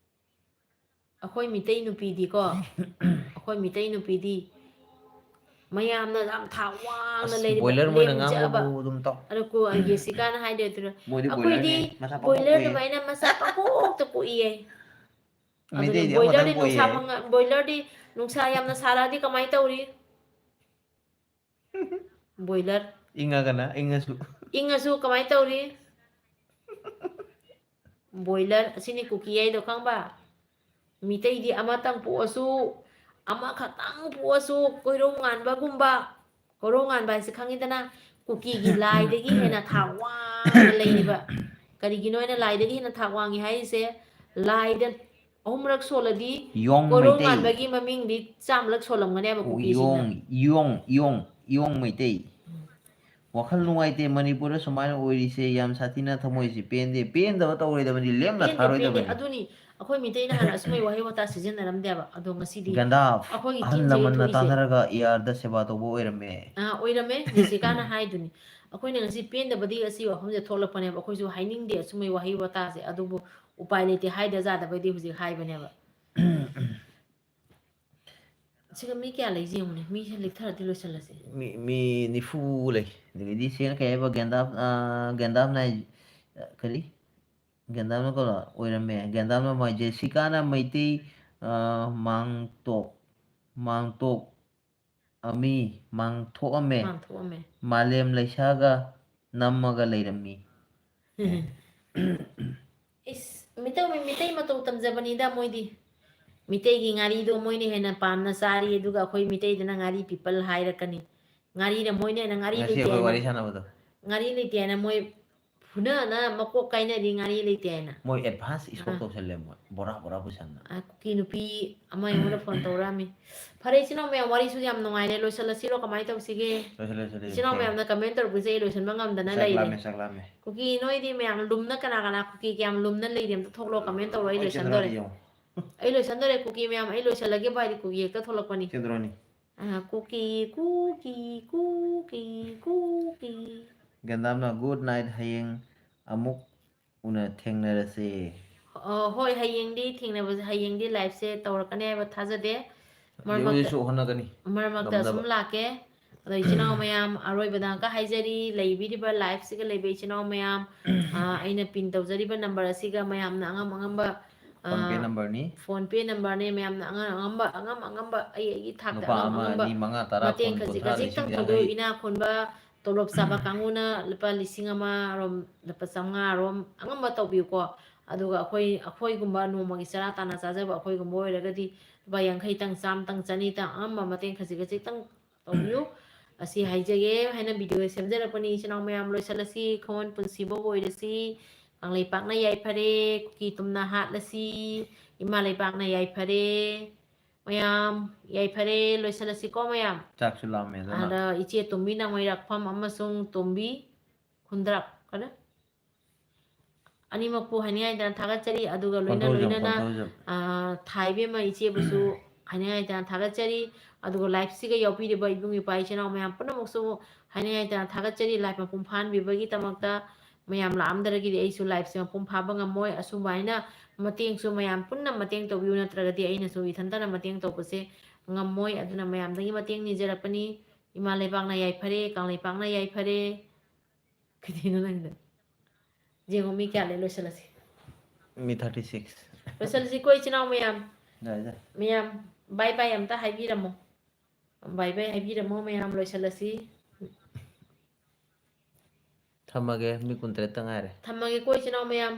ꯑꯩꯈꯣꯏ ꯃꯤꯇꯩ ꯅꯨꯄꯤꯗꯤꯀꯣ, ꯑꯩꯈꯣꯏ ꯃꯤꯇꯩ ꯅꯨꯄꯤꯗꯤ ꯃꯌꯥꯝꯅ ꯌꯥꯝ ꯊꯥꯛ ꯋꯥꯡꯅ ꯑꯁ, ꯂꯩꯔꯤꯕ, ꯕꯣꯏꯂꯔ ꯃꯣꯏꯅ ꯂꯦꯝꯖꯕ꯫ ꯉꯥꯡꯕꯕꯨ ꯑꯗꯨꯝ ꯇꯧ꯫ ꯑꯗꯣ ꯀꯣ-, ꯖꯦꯁꯤꯀꯥꯅ ꯍꯥꯏꯗꯣꯏꯗꯨꯅ, ꯃꯣꯏꯗꯤ "ꯑꯩꯈꯣꯏꯗꯤ ꯕꯣꯏꯂꯔꯅꯤ, ꯃꯁꯥ ꯄꯪꯄꯣꯛ ꯕꯣꯏꯂꯔ ꯄꯣꯛꯏ꯫ ꯑꯗꯨꯃꯥꯏꯅ ꯃꯁꯥ ꯄꯪꯄꯣꯛꯇ ꯄꯣꯛꯏꯌꯦ"꯫ ꯑꯗꯨꯅ ꯃꯤꯇꯩꯗꯤ ꯕꯣꯏꯂꯔꯗꯤ ꯑꯃꯇꯪ ꯅꯨꯡꯁꯥ ꯄꯣꯛꯏꯌꯦ꯫ ꯐꯪꯉ-, ꯕꯣꯏꯂꯔꯗꯤ ꯅꯨꯡꯁꯥ ꯌꯥꯝꯅ ꯁꯥꯔꯛꯑꯗꯤ ꯀꯃꯥꯏꯅ ꯇꯧꯔꯤ? ꯕꯣꯏꯂꯔ꯫ ꯏꯪꯉꯒꯅ, ꯏꯪꯉꯁꯨ꯫ ꯏꯪꯉꯁꯨ ꯀꯃꯥꯏꯅ ꯇꯧꯔꯤ? ꯕꯣꯏꯂꯔ꯫ ꯑꯁꯤꯅꯤ ꯀꯨꯀꯤ ꯍꯥꯏꯗꯣ, ꯈꯪꯕ? ꯃꯤꯇꯩꯗꯤ ꯑꯃꯇꯪ ꯄꯣꯛꯑꯁꯨ, ꯑꯃꯈꯛꯇꯪ ꯄꯣꯛꯑꯁꯨ, ꯀꯣꯏꯔꯣꯡ ꯉꯥꯟꯕꯒꯨꯝꯕ, ꯀꯣꯏꯔꯣꯡ ꯉꯥꯟꯕ ꯍꯥꯏꯁꯦ ꯈꯪꯉꯤꯗꯅ, ꯀꯨꯀꯤꯒꯤ ꯂꯥꯏꯗꯒꯤ ꯍꯦꯟꯅ ꯊꯥꯛ ꯋꯥꯡꯅ ꯂꯩꯔꯤꯕ꯫ ꯀꯔꯤꯒꯤꯅꯣ ꯍꯥꯏꯅ ꯂꯥꯏꯗꯒꯤ ꯍꯦꯟꯅ ꯊꯥꯛ ꯋꯥꯡꯉꯤ ꯍꯥꯏꯔꯤꯁꯦ? ꯂꯥꯏꯗ ꯑꯍꯨꯝꯔꯛ ꯁꯣꯜꯂꯗꯤ, ꯌꯣꯡ ꯀꯣꯏꯔꯣꯡ ꯃꯩꯇꯩ꯫ ꯉꯥꯟꯕꯒꯤ ꯃꯃꯤꯡꯗꯤ ꯆꯥꯝꯂꯛ ꯁꯣꯜꯂꯝꯒꯅꯦꯕ ꯀꯨꯀꯤꯁꯤꯡꯅ꯫ ꯌꯣꯡ, ꯌꯣꯡ, ꯌꯣꯡ, ꯌꯣꯡ ꯃꯩꯇꯩ꯫ ꯋꯥꯈꯜ ꯅꯨꯡꯉꯥꯏꯇꯦ ꯃꯅꯤꯄꯨꯔꯗ ꯁꯨꯃꯥꯏꯅ ꯑꯣꯏꯔꯤꯁꯦ, ꯌꯥꯝ ꯁꯥꯊꯤꯅ ꯊꯃꯣꯏꯁꯦ ꯄꯦꯟꯗꯦ꯫ ꯄꯦꯟꯗꯕ ꯇꯧꯔꯣꯏꯗꯕꯅꯤ, ꯂꯦꯝꯅ ꯄꯦꯟꯗꯦ, ꯄꯦꯟꯗꯦ꯫ ꯊꯥꯔꯣꯏꯗꯕꯅꯤ꯫ ꯑꯗꯨꯅꯤ, ꯑꯩꯈꯣꯏ ꯃꯤꯇꯩꯅ ꯍꯥꯟꯅ ꯑꯁꯨꯝꯕꯩ ꯋꯥꯍꯩ ꯋꯥꯇꯥ ꯁꯤꯖꯤꯟꯅꯔꯝꯗꯦꯕ꯫ ꯑꯗꯣ ꯉꯁꯤꯗꯤ ꯒꯟꯗꯥꯐ, ꯑꯩꯈꯣꯏꯒꯤ ꯑꯍꯜ ꯀꯤꯟꯁꯦ ꯂꯃꯟꯅ ꯊꯣꯛꯏꯁꯦ꯫ ꯇꯥꯟꯅꯔꯒ ꯑꯦ ꯑꯥꯔꯗ ꯁꯦꯕꯥ ꯇꯧꯕ ꯑꯣꯏꯔꯝꯃꯦ꯫ ꯑꯥ, ꯑꯣꯏꯔꯝꯃꯦ꯫ ꯖꯦꯁꯤꯀꯥꯅ ꯍꯥꯏꯗꯨꯅꯤ꯫ ꯑꯩꯈꯣꯏꯅ ꯉꯁꯤ ꯄꯦꯟꯗꯕꯗꯤ ꯑꯁꯤ ꯋꯥꯐꯝꯁꯦ ꯊꯣꯛꯂꯛꯄꯅꯦꯕ꯫ ꯑꯩꯈꯣꯏꯁꯨ ꯍꯥꯏꯅꯤꯡꯗꯦ ꯑꯁꯨꯝꯕꯩ ꯋꯥꯍꯩ ꯋꯥꯇꯥꯁꯦ, ꯑꯗꯨꯕꯨ ꯎꯄꯥꯏ ꯂꯩꯇꯦ, ꯍꯥꯏꯗ ꯌꯥꯗꯕꯩꯗꯤ ꯍꯧꯖꯤꯛ ꯍꯥꯏꯕꯅꯦꯕ꯫ ꯁꯤꯒ ꯃꯤ ꯀꯌꯥ ꯂꯩꯁꯦ ꯌꯦꯡꯉꯨꯅꯦ꯫ ꯃꯤꯁꯦ ꯂꯦꯛꯊꯔꯗꯤ ꯂꯣꯏꯁꯤꯜꯂꯁꯦ꯫ ꯃꯤ, ꯃꯤ ꯅꯤꯐꯨ ꯂꯩ꯫ ꯑꯗꯒꯤꯗꯤ ꯁꯤꯅ ꯀꯩ ꯍꯥꯏꯕ? ꯒꯦꯟꯗꯥꯞ-, ꯑ, ꯒꯦꯟꯗꯥꯞꯅ ꯍꯥꯏ-, ꯑ, ꯀꯔꯤ? ꯒꯦꯟꯗꯥꯞꯅ ꯀꯣ ꯑꯣꯏꯔꯝꯃꯦ꯫ ꯒꯦꯟꯗꯥꯞꯅ ꯃꯣꯏ ꯖꯦꯁꯤꯀꯥꯅ ꯃꯩꯇꯩ, ꯑ, ꯃꯥꯡꯇꯣꯛ, ꯃꯥꯡꯇꯣꯛ ꯑꯃꯤ, ꯃꯥꯡꯊꯣꯛꯑꯝꯃꯦ꯫ ꯃꯥꯡꯊꯣꯛꯑꯝꯃꯦ꯫ ꯃꯥꯂꯦꯝ ꯂꯩꯁꯥꯒ ꯅꯝꯃꯒ ꯂꯩꯔꯝꯃꯤ꯫ ꯏꯁ, ꯃꯤꯇꯩ, ꯃꯤꯇꯩ ꯃꯇꯧ ꯇꯝꯖꯕꯅꯤꯗ ꯃꯣꯏꯗꯤ꯫ ꯃꯤꯇꯩꯒꯤ ꯉꯥꯔꯤꯗꯣ ꯃꯣꯏꯅ ꯍꯦꯟꯅ ꯄꯥꯝꯅ ꯆꯥꯔꯤ, ꯑꯗꯨꯒ ꯑꯩꯈꯣꯏ ꯃꯤꯇꯩꯗꯅ ꯉꯥꯔꯤ people ꯍꯥꯏꯔꯛꯀꯅꯤ꯫ ꯉꯥꯔꯤꯅ ꯃꯣꯏꯅ ꯍꯦꯟꯅ ꯉꯥꯔꯤ ꯉꯁꯤ ꯂꯩꯇꯦ ꯑꯩꯈꯣꯏ ꯍꯥꯏꯅ, ꯋꯥꯔꯤ ꯁꯥꯟꯅꯕꯗꯣ꯫ ꯉꯥꯔꯤ ꯂꯩꯇꯦ ꯍꯥꯏꯅ ꯃꯣꯏ ꯐꯨꯅꯅ ꯃꯀꯣꯛ ꯀꯥꯏꯅꯔꯤ ꯉꯥꯔꯤ ꯂꯩꯇꯦ ꯍꯥꯏꯅ꯫ ꯃꯣꯏ ꯑꯦꯗꯚꯥꯟꯁ ꯏꯁꯣꯛ ꯇꯧꯁꯜꯂꯦ ꯃꯣꯏ ꯕꯣꯔꯥ ꯕꯣꯔꯥ ꯄꯨꯁꯟꯅ꯫ ꯀꯨꯀꯤ ꯅꯨꯄꯤ ꯑꯃ ꯑꯩꯉꯣꯟꯗ ꯐꯣꯟ ꯇꯧꯔꯛꯑꯝꯃꯤ꯫ ꯐꯔꯦ ꯏꯆꯤꯟ ꯏꯅꯥꯎ ꯃꯌꯥꯝ, ꯋꯥꯔꯤꯁꯨ ꯌꯥꯝ ꯅꯨꯡꯉꯥꯏꯔꯦ, ꯂꯣꯏꯁꯤꯜꯂꯁꯤꯔꯣ? ꯀꯃꯥꯏꯅ ꯇꯧꯁꯤꯒꯦ? ꯂꯣꯏꯁꯤꯜꯂꯦ, ꯂꯣꯏꯁꯤꯜꯂꯦ, ꯏꯆꯤꯟ ꯏꯅꯥꯎ ꯊꯦꯡꯉꯦ꯫ ꯃꯌꯥꯝꯅ ꯀꯃꯦꯟ ꯇꯧꯔꯛꯄꯁꯦ ꯑꯩ ꯂꯣꯏꯁꯤꯟꯕ ꯉꯝꯗꯅ ꯆꯥꯛ ꯂꯩꯔꯦ꯫ ꯂꯥꯝꯃꯦ, ꯆꯥꯛ ꯂꯥꯝꯃꯦ꯫ ꯀꯨꯀꯤ ꯅꯣꯏꯗꯤ ꯃꯌꯥꯝ ꯂꯨꯝꯅ ꯀꯅꯥ ꯀꯅꯥ ꯀꯨꯀꯤ ꯀꯌꯥꯝ ꯂꯨꯝꯅ ꯂꯩꯔꯤ ꯑꯝꯇ ꯊꯣꯛꯂꯛꯑꯣ, ꯀꯃꯦꯟ ꯇꯧꯔꯣ, ꯑꯩ ꯂꯣꯏ ꯂꯣꯏꯁꯤꯟꯗꯣꯔꯦ꯫ ꯆꯦꯟꯊꯣꯔꯛꯑꯦ ꯌꯦꯡꯉꯣ꯫ ꯑꯩ ꯂꯣꯏꯁꯤꯟꯗꯣꯔꯦ ꯀꯨꯀꯤ ꯃꯌꯥꯝ, ꯑꯩ ꯂꯣꯏꯁꯤꯜꯂꯒꯦ ꯚꯥꯏꯗꯤ ꯀꯨꯀꯤ ꯍꯦꯛꯇ ꯊꯣꯛꯂꯛꯄꯅꯤ꯫ ꯆꯦꯟꯊꯣꯔꯛꯑꯅꯤ꯫ ꯑ, ꯀꯨꯀꯤ, ꯀꯨꯀꯤ, ꯀꯨꯀꯤ, ꯀꯨꯀꯤ꯫ ꯒꯦꯟꯗꯥꯝꯅ good night, ꯍꯌꯦꯡ ꯑꯃꯨꯛ ꯎꯅ ꯊꯦꯡꯅꯔꯁꯦ꯫ ꯑ, ꯍꯣꯏ, ꯍꯌꯦꯡꯗꯤ ꯊꯦꯡꯅꯕꯁꯦ, ꯍꯌꯦꯡꯗꯤ liveꯁꯦ ꯇꯧꯔꯛꯀꯅꯤ ꯍꯥꯏꯕ ꯊꯥꯖꯗꯦ꯫ ꯃꯔꯛ ꯍꯧꯖꯤꯛ ꯃꯔꯛꯇ ꯍꯧꯖꯤꯛꯁꯨ ꯍꯣꯠꯅꯒꯅꯤ꯫ ꯃꯔꯛ ꯃꯔꯛꯇ ꯉꯝꯅꯕ꯫ ꯑꯁꯨꯝ ꯂꯥꯛꯀꯦ꯫ ꯑꯗꯣ ꯏꯆꯤꯟ ꯏꯅꯥꯎ ꯃꯌꯥꯝ, ꯑꯔꯣꯏꯕꯗ ꯑꯃꯨꯛꯀ ꯍꯥꯏꯖꯔꯤ, ꯂꯩꯕꯤꯔꯤꯕ liveꯁꯤꯒ ꯂꯩꯕ ꯏꯆꯤꯟ ꯏꯅꯥꯎ ꯃꯌꯥꯝ, ꯑ, ꯑꯩꯅ pin ꯇꯧꯖꯔꯤꯕ number ꯑꯁꯤꯒ ꯃꯌꯥꯝꯅ ꯑꯉꯝ ꯑꯉꯝꯕ, ꯑ, PhonePe numberꯅꯤ꯫ PhonePe numberꯅꯦ, ꯃꯌꯥꯝꯅ ꯑꯉꯝ ꯑꯉꯝꯕ, ꯑꯉꯝ ꯑꯉꯝꯕ, ꯑꯩ ꯑꯩꯒꯤ ꯊꯥꯛꯇ ꯅꯨꯄꯥ ꯑꯉꯝ ꯑꯃ, ꯑꯉꯝꯕ ꯑꯅꯤ, ꯃꯉꯥ, ꯇꯔꯥ, ꯃꯇꯦꯡ ꯀꯨꯟ, ꯈꯖꯤꯛ ꯀꯨꯟꯊ꯭ꯔꯥ, ꯈꯖꯤꯛꯇꯪ ꯂꯤꯁꯤꯡ ꯇꯧꯕꯤꯌꯨ꯫ ꯌꯥꯡꯈꯩ꯫ ꯏꯅꯥꯛ ꯈꯨꯟꯕ ꯇꯣꯂꯣꯞ ꯆꯥꯕ ꯀꯥꯡꯕꯨꯅ ꯂꯨꯄꯥ ꯂꯤꯁꯤꯡ ꯑꯃꯔꯣꯝ, ꯂꯨꯄꯥ ꯆꯥꯝꯃꯉꯥꯔꯣꯝ ꯑꯉꯝꯕ ꯇꯧꯕꯤꯌꯨꯀꯣ꯫ ꯑꯗꯨꯒ ꯑꯩꯈꯣꯏ, ꯑꯩꯈꯣꯏꯒꯨꯝꯕ ꯅꯣꯡꯃꯒꯤ ꯆꯔꯥ ꯇꯥꯟꯅ ꯆꯥꯖꯕ ꯑꯩꯈꯣꯏꯒꯨꯝꯕ ꯑꯣꯏꯔꯒꯗꯤ ꯂꯨꯄꯥ ꯌꯥꯡꯈꯩꯇꯪ, ꯆꯥꯝꯃꯇꯪ, ꯆꯅꯤꯇꯪ, ꯑꯉꯝꯕ ꯃꯇꯦꯡ ꯈꯖꯤꯛ ꯈꯖꯤꯛꯇꯪ ꯇꯧꯕꯤꯌꯨ꯫ ꯑꯁꯤ ꯍꯥꯏꯖꯒꯦ ꯍꯥꯏꯅ videoꯁꯦ ꯁꯦꯝꯖꯔꯛꯄꯅꯤ꯫ ꯏꯆꯤꯟ ꯏꯅꯥꯎ ꯃꯌꯥꯝ, ꯂꯣꯏꯁꯤꯜꯂꯁꯤ, ꯈꯣꯡꯒꯣꯟ ꯄꯨꯟꯁꯤꯕꯧ ꯑꯣꯏꯔꯁꯤ, ꯀꯪꯂꯩꯄꯥꯛꯅ ꯌꯥꯏꯐꯔꯦ, ꯀꯨꯀꯤ ꯇꯨꯝꯅ ꯍꯥꯠꯂꯁꯤ, ꯏꯃꯥ ꯂꯩꯕꯥꯛꯅ ꯌꯥꯏꯐꯔꯦ꯫ ꯃꯌꯥꯝ ꯌꯥꯏꯐꯔꯦ, ꯂꯣꯏꯁꯤꯜꯂꯁꯤꯀꯣ ꯃꯌꯥꯝ꯫ ꯆꯥꯛꯁꯨ ꯂꯥꯝꯃꯦ ꯑꯗꯨꯅ꯫ ꯑꯗ ꯏꯆꯦ ꯇꯣꯝꯕꯤ ꯅꯥꯡꯃꯩꯔꯥꯛꯐꯝ ꯑꯃꯁꯨꯡ ꯇꯣꯝꯕꯤ ꯈꯨꯟꯗ꯭ꯔꯥꯛ, ꯀꯔꯤ? ꯑꯅꯤꯃꯛꯄꯨ ꯍꯥꯏꯅꯤꯡꯉꯥꯏꯗꯅ ꯊꯥꯒꯠꯆꯔꯤ꯫ ꯑꯗꯨꯒ ꯂꯣꯏꯅ ꯀꯣꯟꯊꯧꯖꯝ, ꯂꯣꯏꯅꯅ, ꯀꯣꯟꯊꯧꯖꯝ꯫ ꯑ, ꯊꯥ ꯏꯕꯦꯝꯃ ꯏꯆꯦꯕꯨꯁꯨ ꯍꯥꯏꯅꯤꯡꯉꯥꯏꯗꯅ ꯊꯥꯒꯠꯆꯔꯤ꯫ ꯑꯗꯨꯒ liveꯁꯤꯒ ꯌꯥꯎꯕꯤꯔꯤꯕ ꯏꯕꯨꯡ ꯏꯄ꯭ꯋꯥ ꯏꯆꯤꯟ ꯏꯅꯥꯎ ꯃꯌꯥꯝ ꯄꯨꯝꯅꯃꯛꯁꯨ ꯍꯥꯏꯅꯤꯡꯉꯥꯏꯗꯅ ꯊꯥꯒꯠꯆꯔꯤ꯫ Live ꯃꯄꯨꯡ ꯐꯥꯍꯟꯕꯤꯕꯒꯤꯗꯃꯛꯇ ꯃꯌꯥꯝ ꯂꯥꯛꯑꯝꯗ꯭ꯔꯒꯗꯤ ꯑꯩꯁꯨ liveꯁꯦ ꯃꯄꯨꯡ ꯐꯥꯕ ꯉꯝꯃꯣꯏ꯫ ꯑꯁꯨꯃꯥꯏꯅ ꯃꯇꯦꯡꯁꯨ ꯃꯌꯥꯝ ꯄꯨꯟꯅ ꯃꯇꯦꯡ ꯇꯧꯕꯤꯌꯨ, ꯅꯠꯇ꯭ꯔꯒꯗꯤ ꯑꯩꯅꯁꯨ ꯏꯊꯟꯇꯅ ꯃꯇꯦꯡ ꯇꯧꯕꯁꯦ ꯉꯝꯃꯣꯏ꯫ ꯑꯗꯨꯅ ꯃꯌꯥꯝꯗꯒꯤ ꯃꯇꯦꯡ ꯅꯤꯖꯔꯛꯄꯅꯤ꯫ ꯏꯃꯥ ꯂꯩꯕꯥꯛꯅ ꯌꯥꯏꯐꯔꯦ, ꯀꯪꯂꯩꯄꯥꯛꯅ ꯌꯥꯏꯐꯔꯦ꯫ ꯀꯩꯗꯩꯅꯣ ꯅꯪꯗꯣ? ꯌꯦꯡꯉꯣ, ꯃꯤ ꯀꯌꯥ ꯂꯩ? ꯂꯣꯏꯁꯤꯜꯂꯁꯤ꯫ ꯃꯤ thirty six꯫ ꯂꯣꯏꯁꯤꯜꯂꯁꯤ ꯀꯣ, ꯏꯆꯤꯟ ꯏꯅꯥꯎ ꯃꯌꯥꯝ꯫ ꯌꯥꯏꯗ꯫ ꯃꯌꯥꯝ, bye bye ꯑꯝꯇ ꯍꯥꯏꯕꯤꯔꯝꯃꯣ꯫ Bye bye ꯍꯥꯏꯕꯤꯔꯝꯃꯣ ꯃꯌꯥꯝ, ꯂꯣꯏꯁꯤꯜꯂꯁꯤ꯫ ꯊꯝꯃꯒꯦ, ꯃꯤ ꯀꯨꯟꯇꯔꯦꯠꯇ ꯉꯥꯏꯔꯦ꯫ ꯊꯝꯃꯒꯦ ꯀꯣ, ꯏꯆꯤꯟ ꯏꯅꯥꯎ ꯃꯌꯥꯝ꯫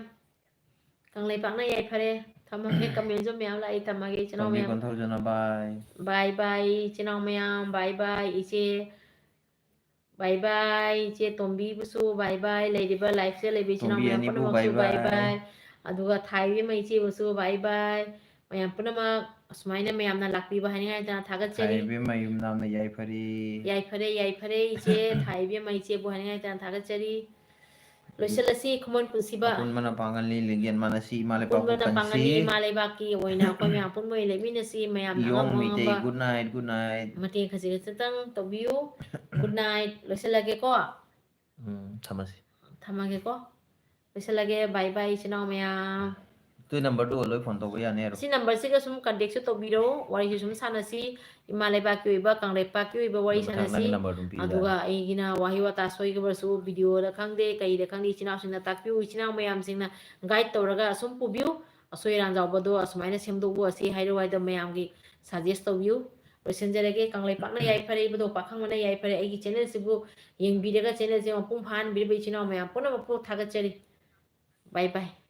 ꯀꯪꯂꯩꯄꯥꯛꯅ ꯌꯥꯏꯐꯔꯦ꯫ ꯊꯝꯃꯒꯦ, commentꯁꯨ ꯃꯌꯥꯝ ꯂꯥꯛꯏ꯫ ꯊꯝꯃꯒꯦ, ꯏꯆꯤꯟ ꯏꯅꯥꯎ ꯇꯣꯝꯕꯤ ꯃꯌꯥꯝ꯫ ꯀꯣꯟꯊꯧꯖꯝꯅ bye꯫ Bye bye, ꯏꯆꯤꯟ ꯏꯅꯥꯎ ꯃꯌꯥꯝ꯫ Bye bye, ꯏꯆꯦ꯫ Bye bye, ꯏꯆꯦ ꯇꯣꯝꯕꯤꯕꯨꯁꯨ bye bye, ꯂꯩꯔꯤꯕ live-ꯁꯦ ꯂꯩꯕ ꯏꯆꯤꯟ ꯏꯅꯥꯎ ꯇꯣꯝꯕꯤ ꯃꯌꯥꯝ ꯑꯅꯤꯕꯨ ꯄꯨꯝꯅꯃꯛꯁꯨ bye bye bye꯫ Bye꯫ ꯑꯗꯨꯒ ꯊꯥꯏꯕꯦꯝꯃ ꯏꯆꯦꯕꯨꯁꯨ bye bye꯫ ꯃꯌꯥꯝ ꯄꯨꯝꯅꯃꯛ ꯑꯁꯨꯃꯥꯏꯅ ꯃꯌꯥꯝꯅ ꯂꯥꯛꯄꯤꯕ ꯍꯥꯏꯅꯤꯡꯉꯥꯏ ꯂꯩꯇꯅ ꯊꯥꯒꯠꯆꯔꯤ꯫ ꯊꯥꯏꯕꯦꯝꯃ ꯌꯨꯝꯅꯥꯝꯅ ꯌꯥꯏꯐꯔꯤ꯫ ꯌꯥꯏꯐꯔꯦ, ꯌꯥꯏꯐꯔꯦ ꯏꯆꯦ, ꯊꯥꯏꯕꯦꯝꯃ ꯏꯆꯦꯕꯨ ꯍꯥꯏꯅꯤꯡꯉꯥꯏ ꯂꯩꯇꯅ ꯊꯥꯒꯠꯆꯔꯤ꯫ ꯂꯣꯏꯁꯤꯜꯂꯁꯤ ꯈꯨꯃꯟ ꯄꯨꯟꯁꯤꯕ꯫ ꯑꯄꯨꯟꯕꯅ ꯄꯥꯡꯒꯜꯅꯤ, ꯂꯤꯡꯖꯦꯜ ꯃꯥꯟꯅꯁꯤ, ꯏꯃꯥ ꯂꯩꯕꯥꯛꯄꯨ ꯑꯄꯨꯟꯕꯅ ꯄꯥꯡꯒꯜꯅꯤ, ꯀꯟꯁꯤ꯫ ꯏꯃꯥ ꯂꯩꯕꯥꯛꯀꯤ ꯑꯣꯏꯅ ꯑꯩꯈꯣꯏ ꯃꯌꯥꯝ ꯄꯨꯟꯕ ꯑꯣꯏꯅ ꯂꯦꯞꯃꯤꯟꯅꯁꯤ, ꯃꯌꯥꯝꯅ ꯏꯌꯣꯡ ꯑꯉꯝ ꯃꯤꯇꯩ, ꯑꯉꯝꯕ good night, good night꯫ ꯃꯇꯦꯡ ꯈꯖꯤꯛ ꯈꯖꯤꯛꯇꯪ ꯇꯧꯕꯤꯌꯨ꯫ Good night꯫ ꯂꯣꯏꯁꯤꯜꯂꯒꯦꯀꯣ꯫ ꯎꯝ, ꯊꯝꯃꯁꯤ꯫ ꯊꯝꯃꯒꯦꯀꯣ꯫ ꯂꯣꯏꯁꯤꯜꯂꯒꯦ꯫ Bye bye, ꯏꯆꯤꯟ ꯏꯅꯥꯎ ꯃꯌꯥꯝ꯫ ꯑꯗꯨ number-ꯗꯨ ꯂꯣꯏ phone ꯇꯧꯕ ꯌꯥꯅꯤ ꯍꯥꯏꯔꯣ? ꯁꯤ number-ꯁꯤꯒ ꯁꯨꯝ contact-ꯁꯨ ꯇꯧꯕꯤꯔꯣ, ꯋꯥꯔꯤꯁꯨ ꯁꯨꯝ ꯁꯥꯟꯅꯁꯤ꯫ ꯏꯃꯥ ꯂꯩꯕꯥꯛꯀꯤ ꯑꯣꯏꯕ, ꯀꯪꯂꯩꯄꯥꯛꯀꯤ ꯑꯣꯏꯕ ꯋꯥꯔꯤ ꯑꯗꯨ ꯃꯊꯛ ꯁꯥꯟꯅꯁꯤ꯫ ꯅꯪꯒꯤ number ꯑꯗꯨꯝ ꯄꯤꯔꯤꯗ꯫ ꯑꯗꯨꯒ ꯑꯩꯒꯤꯅ ꯋꯥꯍꯩ ꯋꯥꯇꯥ ꯁꯣꯏꯈ꯭ꯔꯕꯁꯨ video-ꯗ ꯈꯪꯗꯦ, ꯀꯩꯗ ꯈꯪꯗꯦ, ꯏꯆꯤꯟ ꯏꯅꯥꯎꯁꯤꯡꯅ ꯇꯥꯛꯄꯤꯌꯨ꯫ ꯏꯆꯤꯟ ꯏꯅꯥꯎ ꯃꯌꯥꯝꯁꯤꯡꯅ guide ꯇꯧꯔꯒ ꯑꯁꯨꯝ ꯄꯨꯕꯤꯌꯨ꯫ ꯑꯁꯣꯏ ꯑꯔꯥꯟ ꯌꯥꯎꯕꯗꯣ ꯑꯁꯨꯃꯥꯏꯅ ꯁꯦꯝꯗꯣꯛꯎ, ꯑꯁꯤ ꯍꯥꯏꯔꯣ ꯍꯥꯏꯗꯣ ꯃꯌꯥꯝꯒꯤ suggest ꯇꯧꯕꯤꯌꯨ꯫ ꯂꯣꯏꯁꯤꯟꯖꯔꯒꯦ꯫ ꯀꯪꯂꯩꯄꯥꯛꯅ ꯌꯥꯏꯐꯔꯦ, ꯏꯕꯨꯙꯧ ꯄꯥꯈꯪꯕꯅ ꯌꯥꯏꯐꯔꯦ꯫ ꯑꯩꯒꯤ channel-ꯁꯤꯕꯨ ꯌꯦꯡꯕꯤꯔꯒ channel-ꯁꯦ ꯃꯄꯨꯡ ꯐꯥꯍꯟꯕꯤꯔꯤꯕ ꯏꯆꯤꯟ ꯏꯅꯥꯎ ꯃꯌꯥꯝ ꯄꯨꯝꯅꯃꯛꯄꯨ ꯊꯥꯒꯠꯆꯔꯤ꯫ Bye bye꯫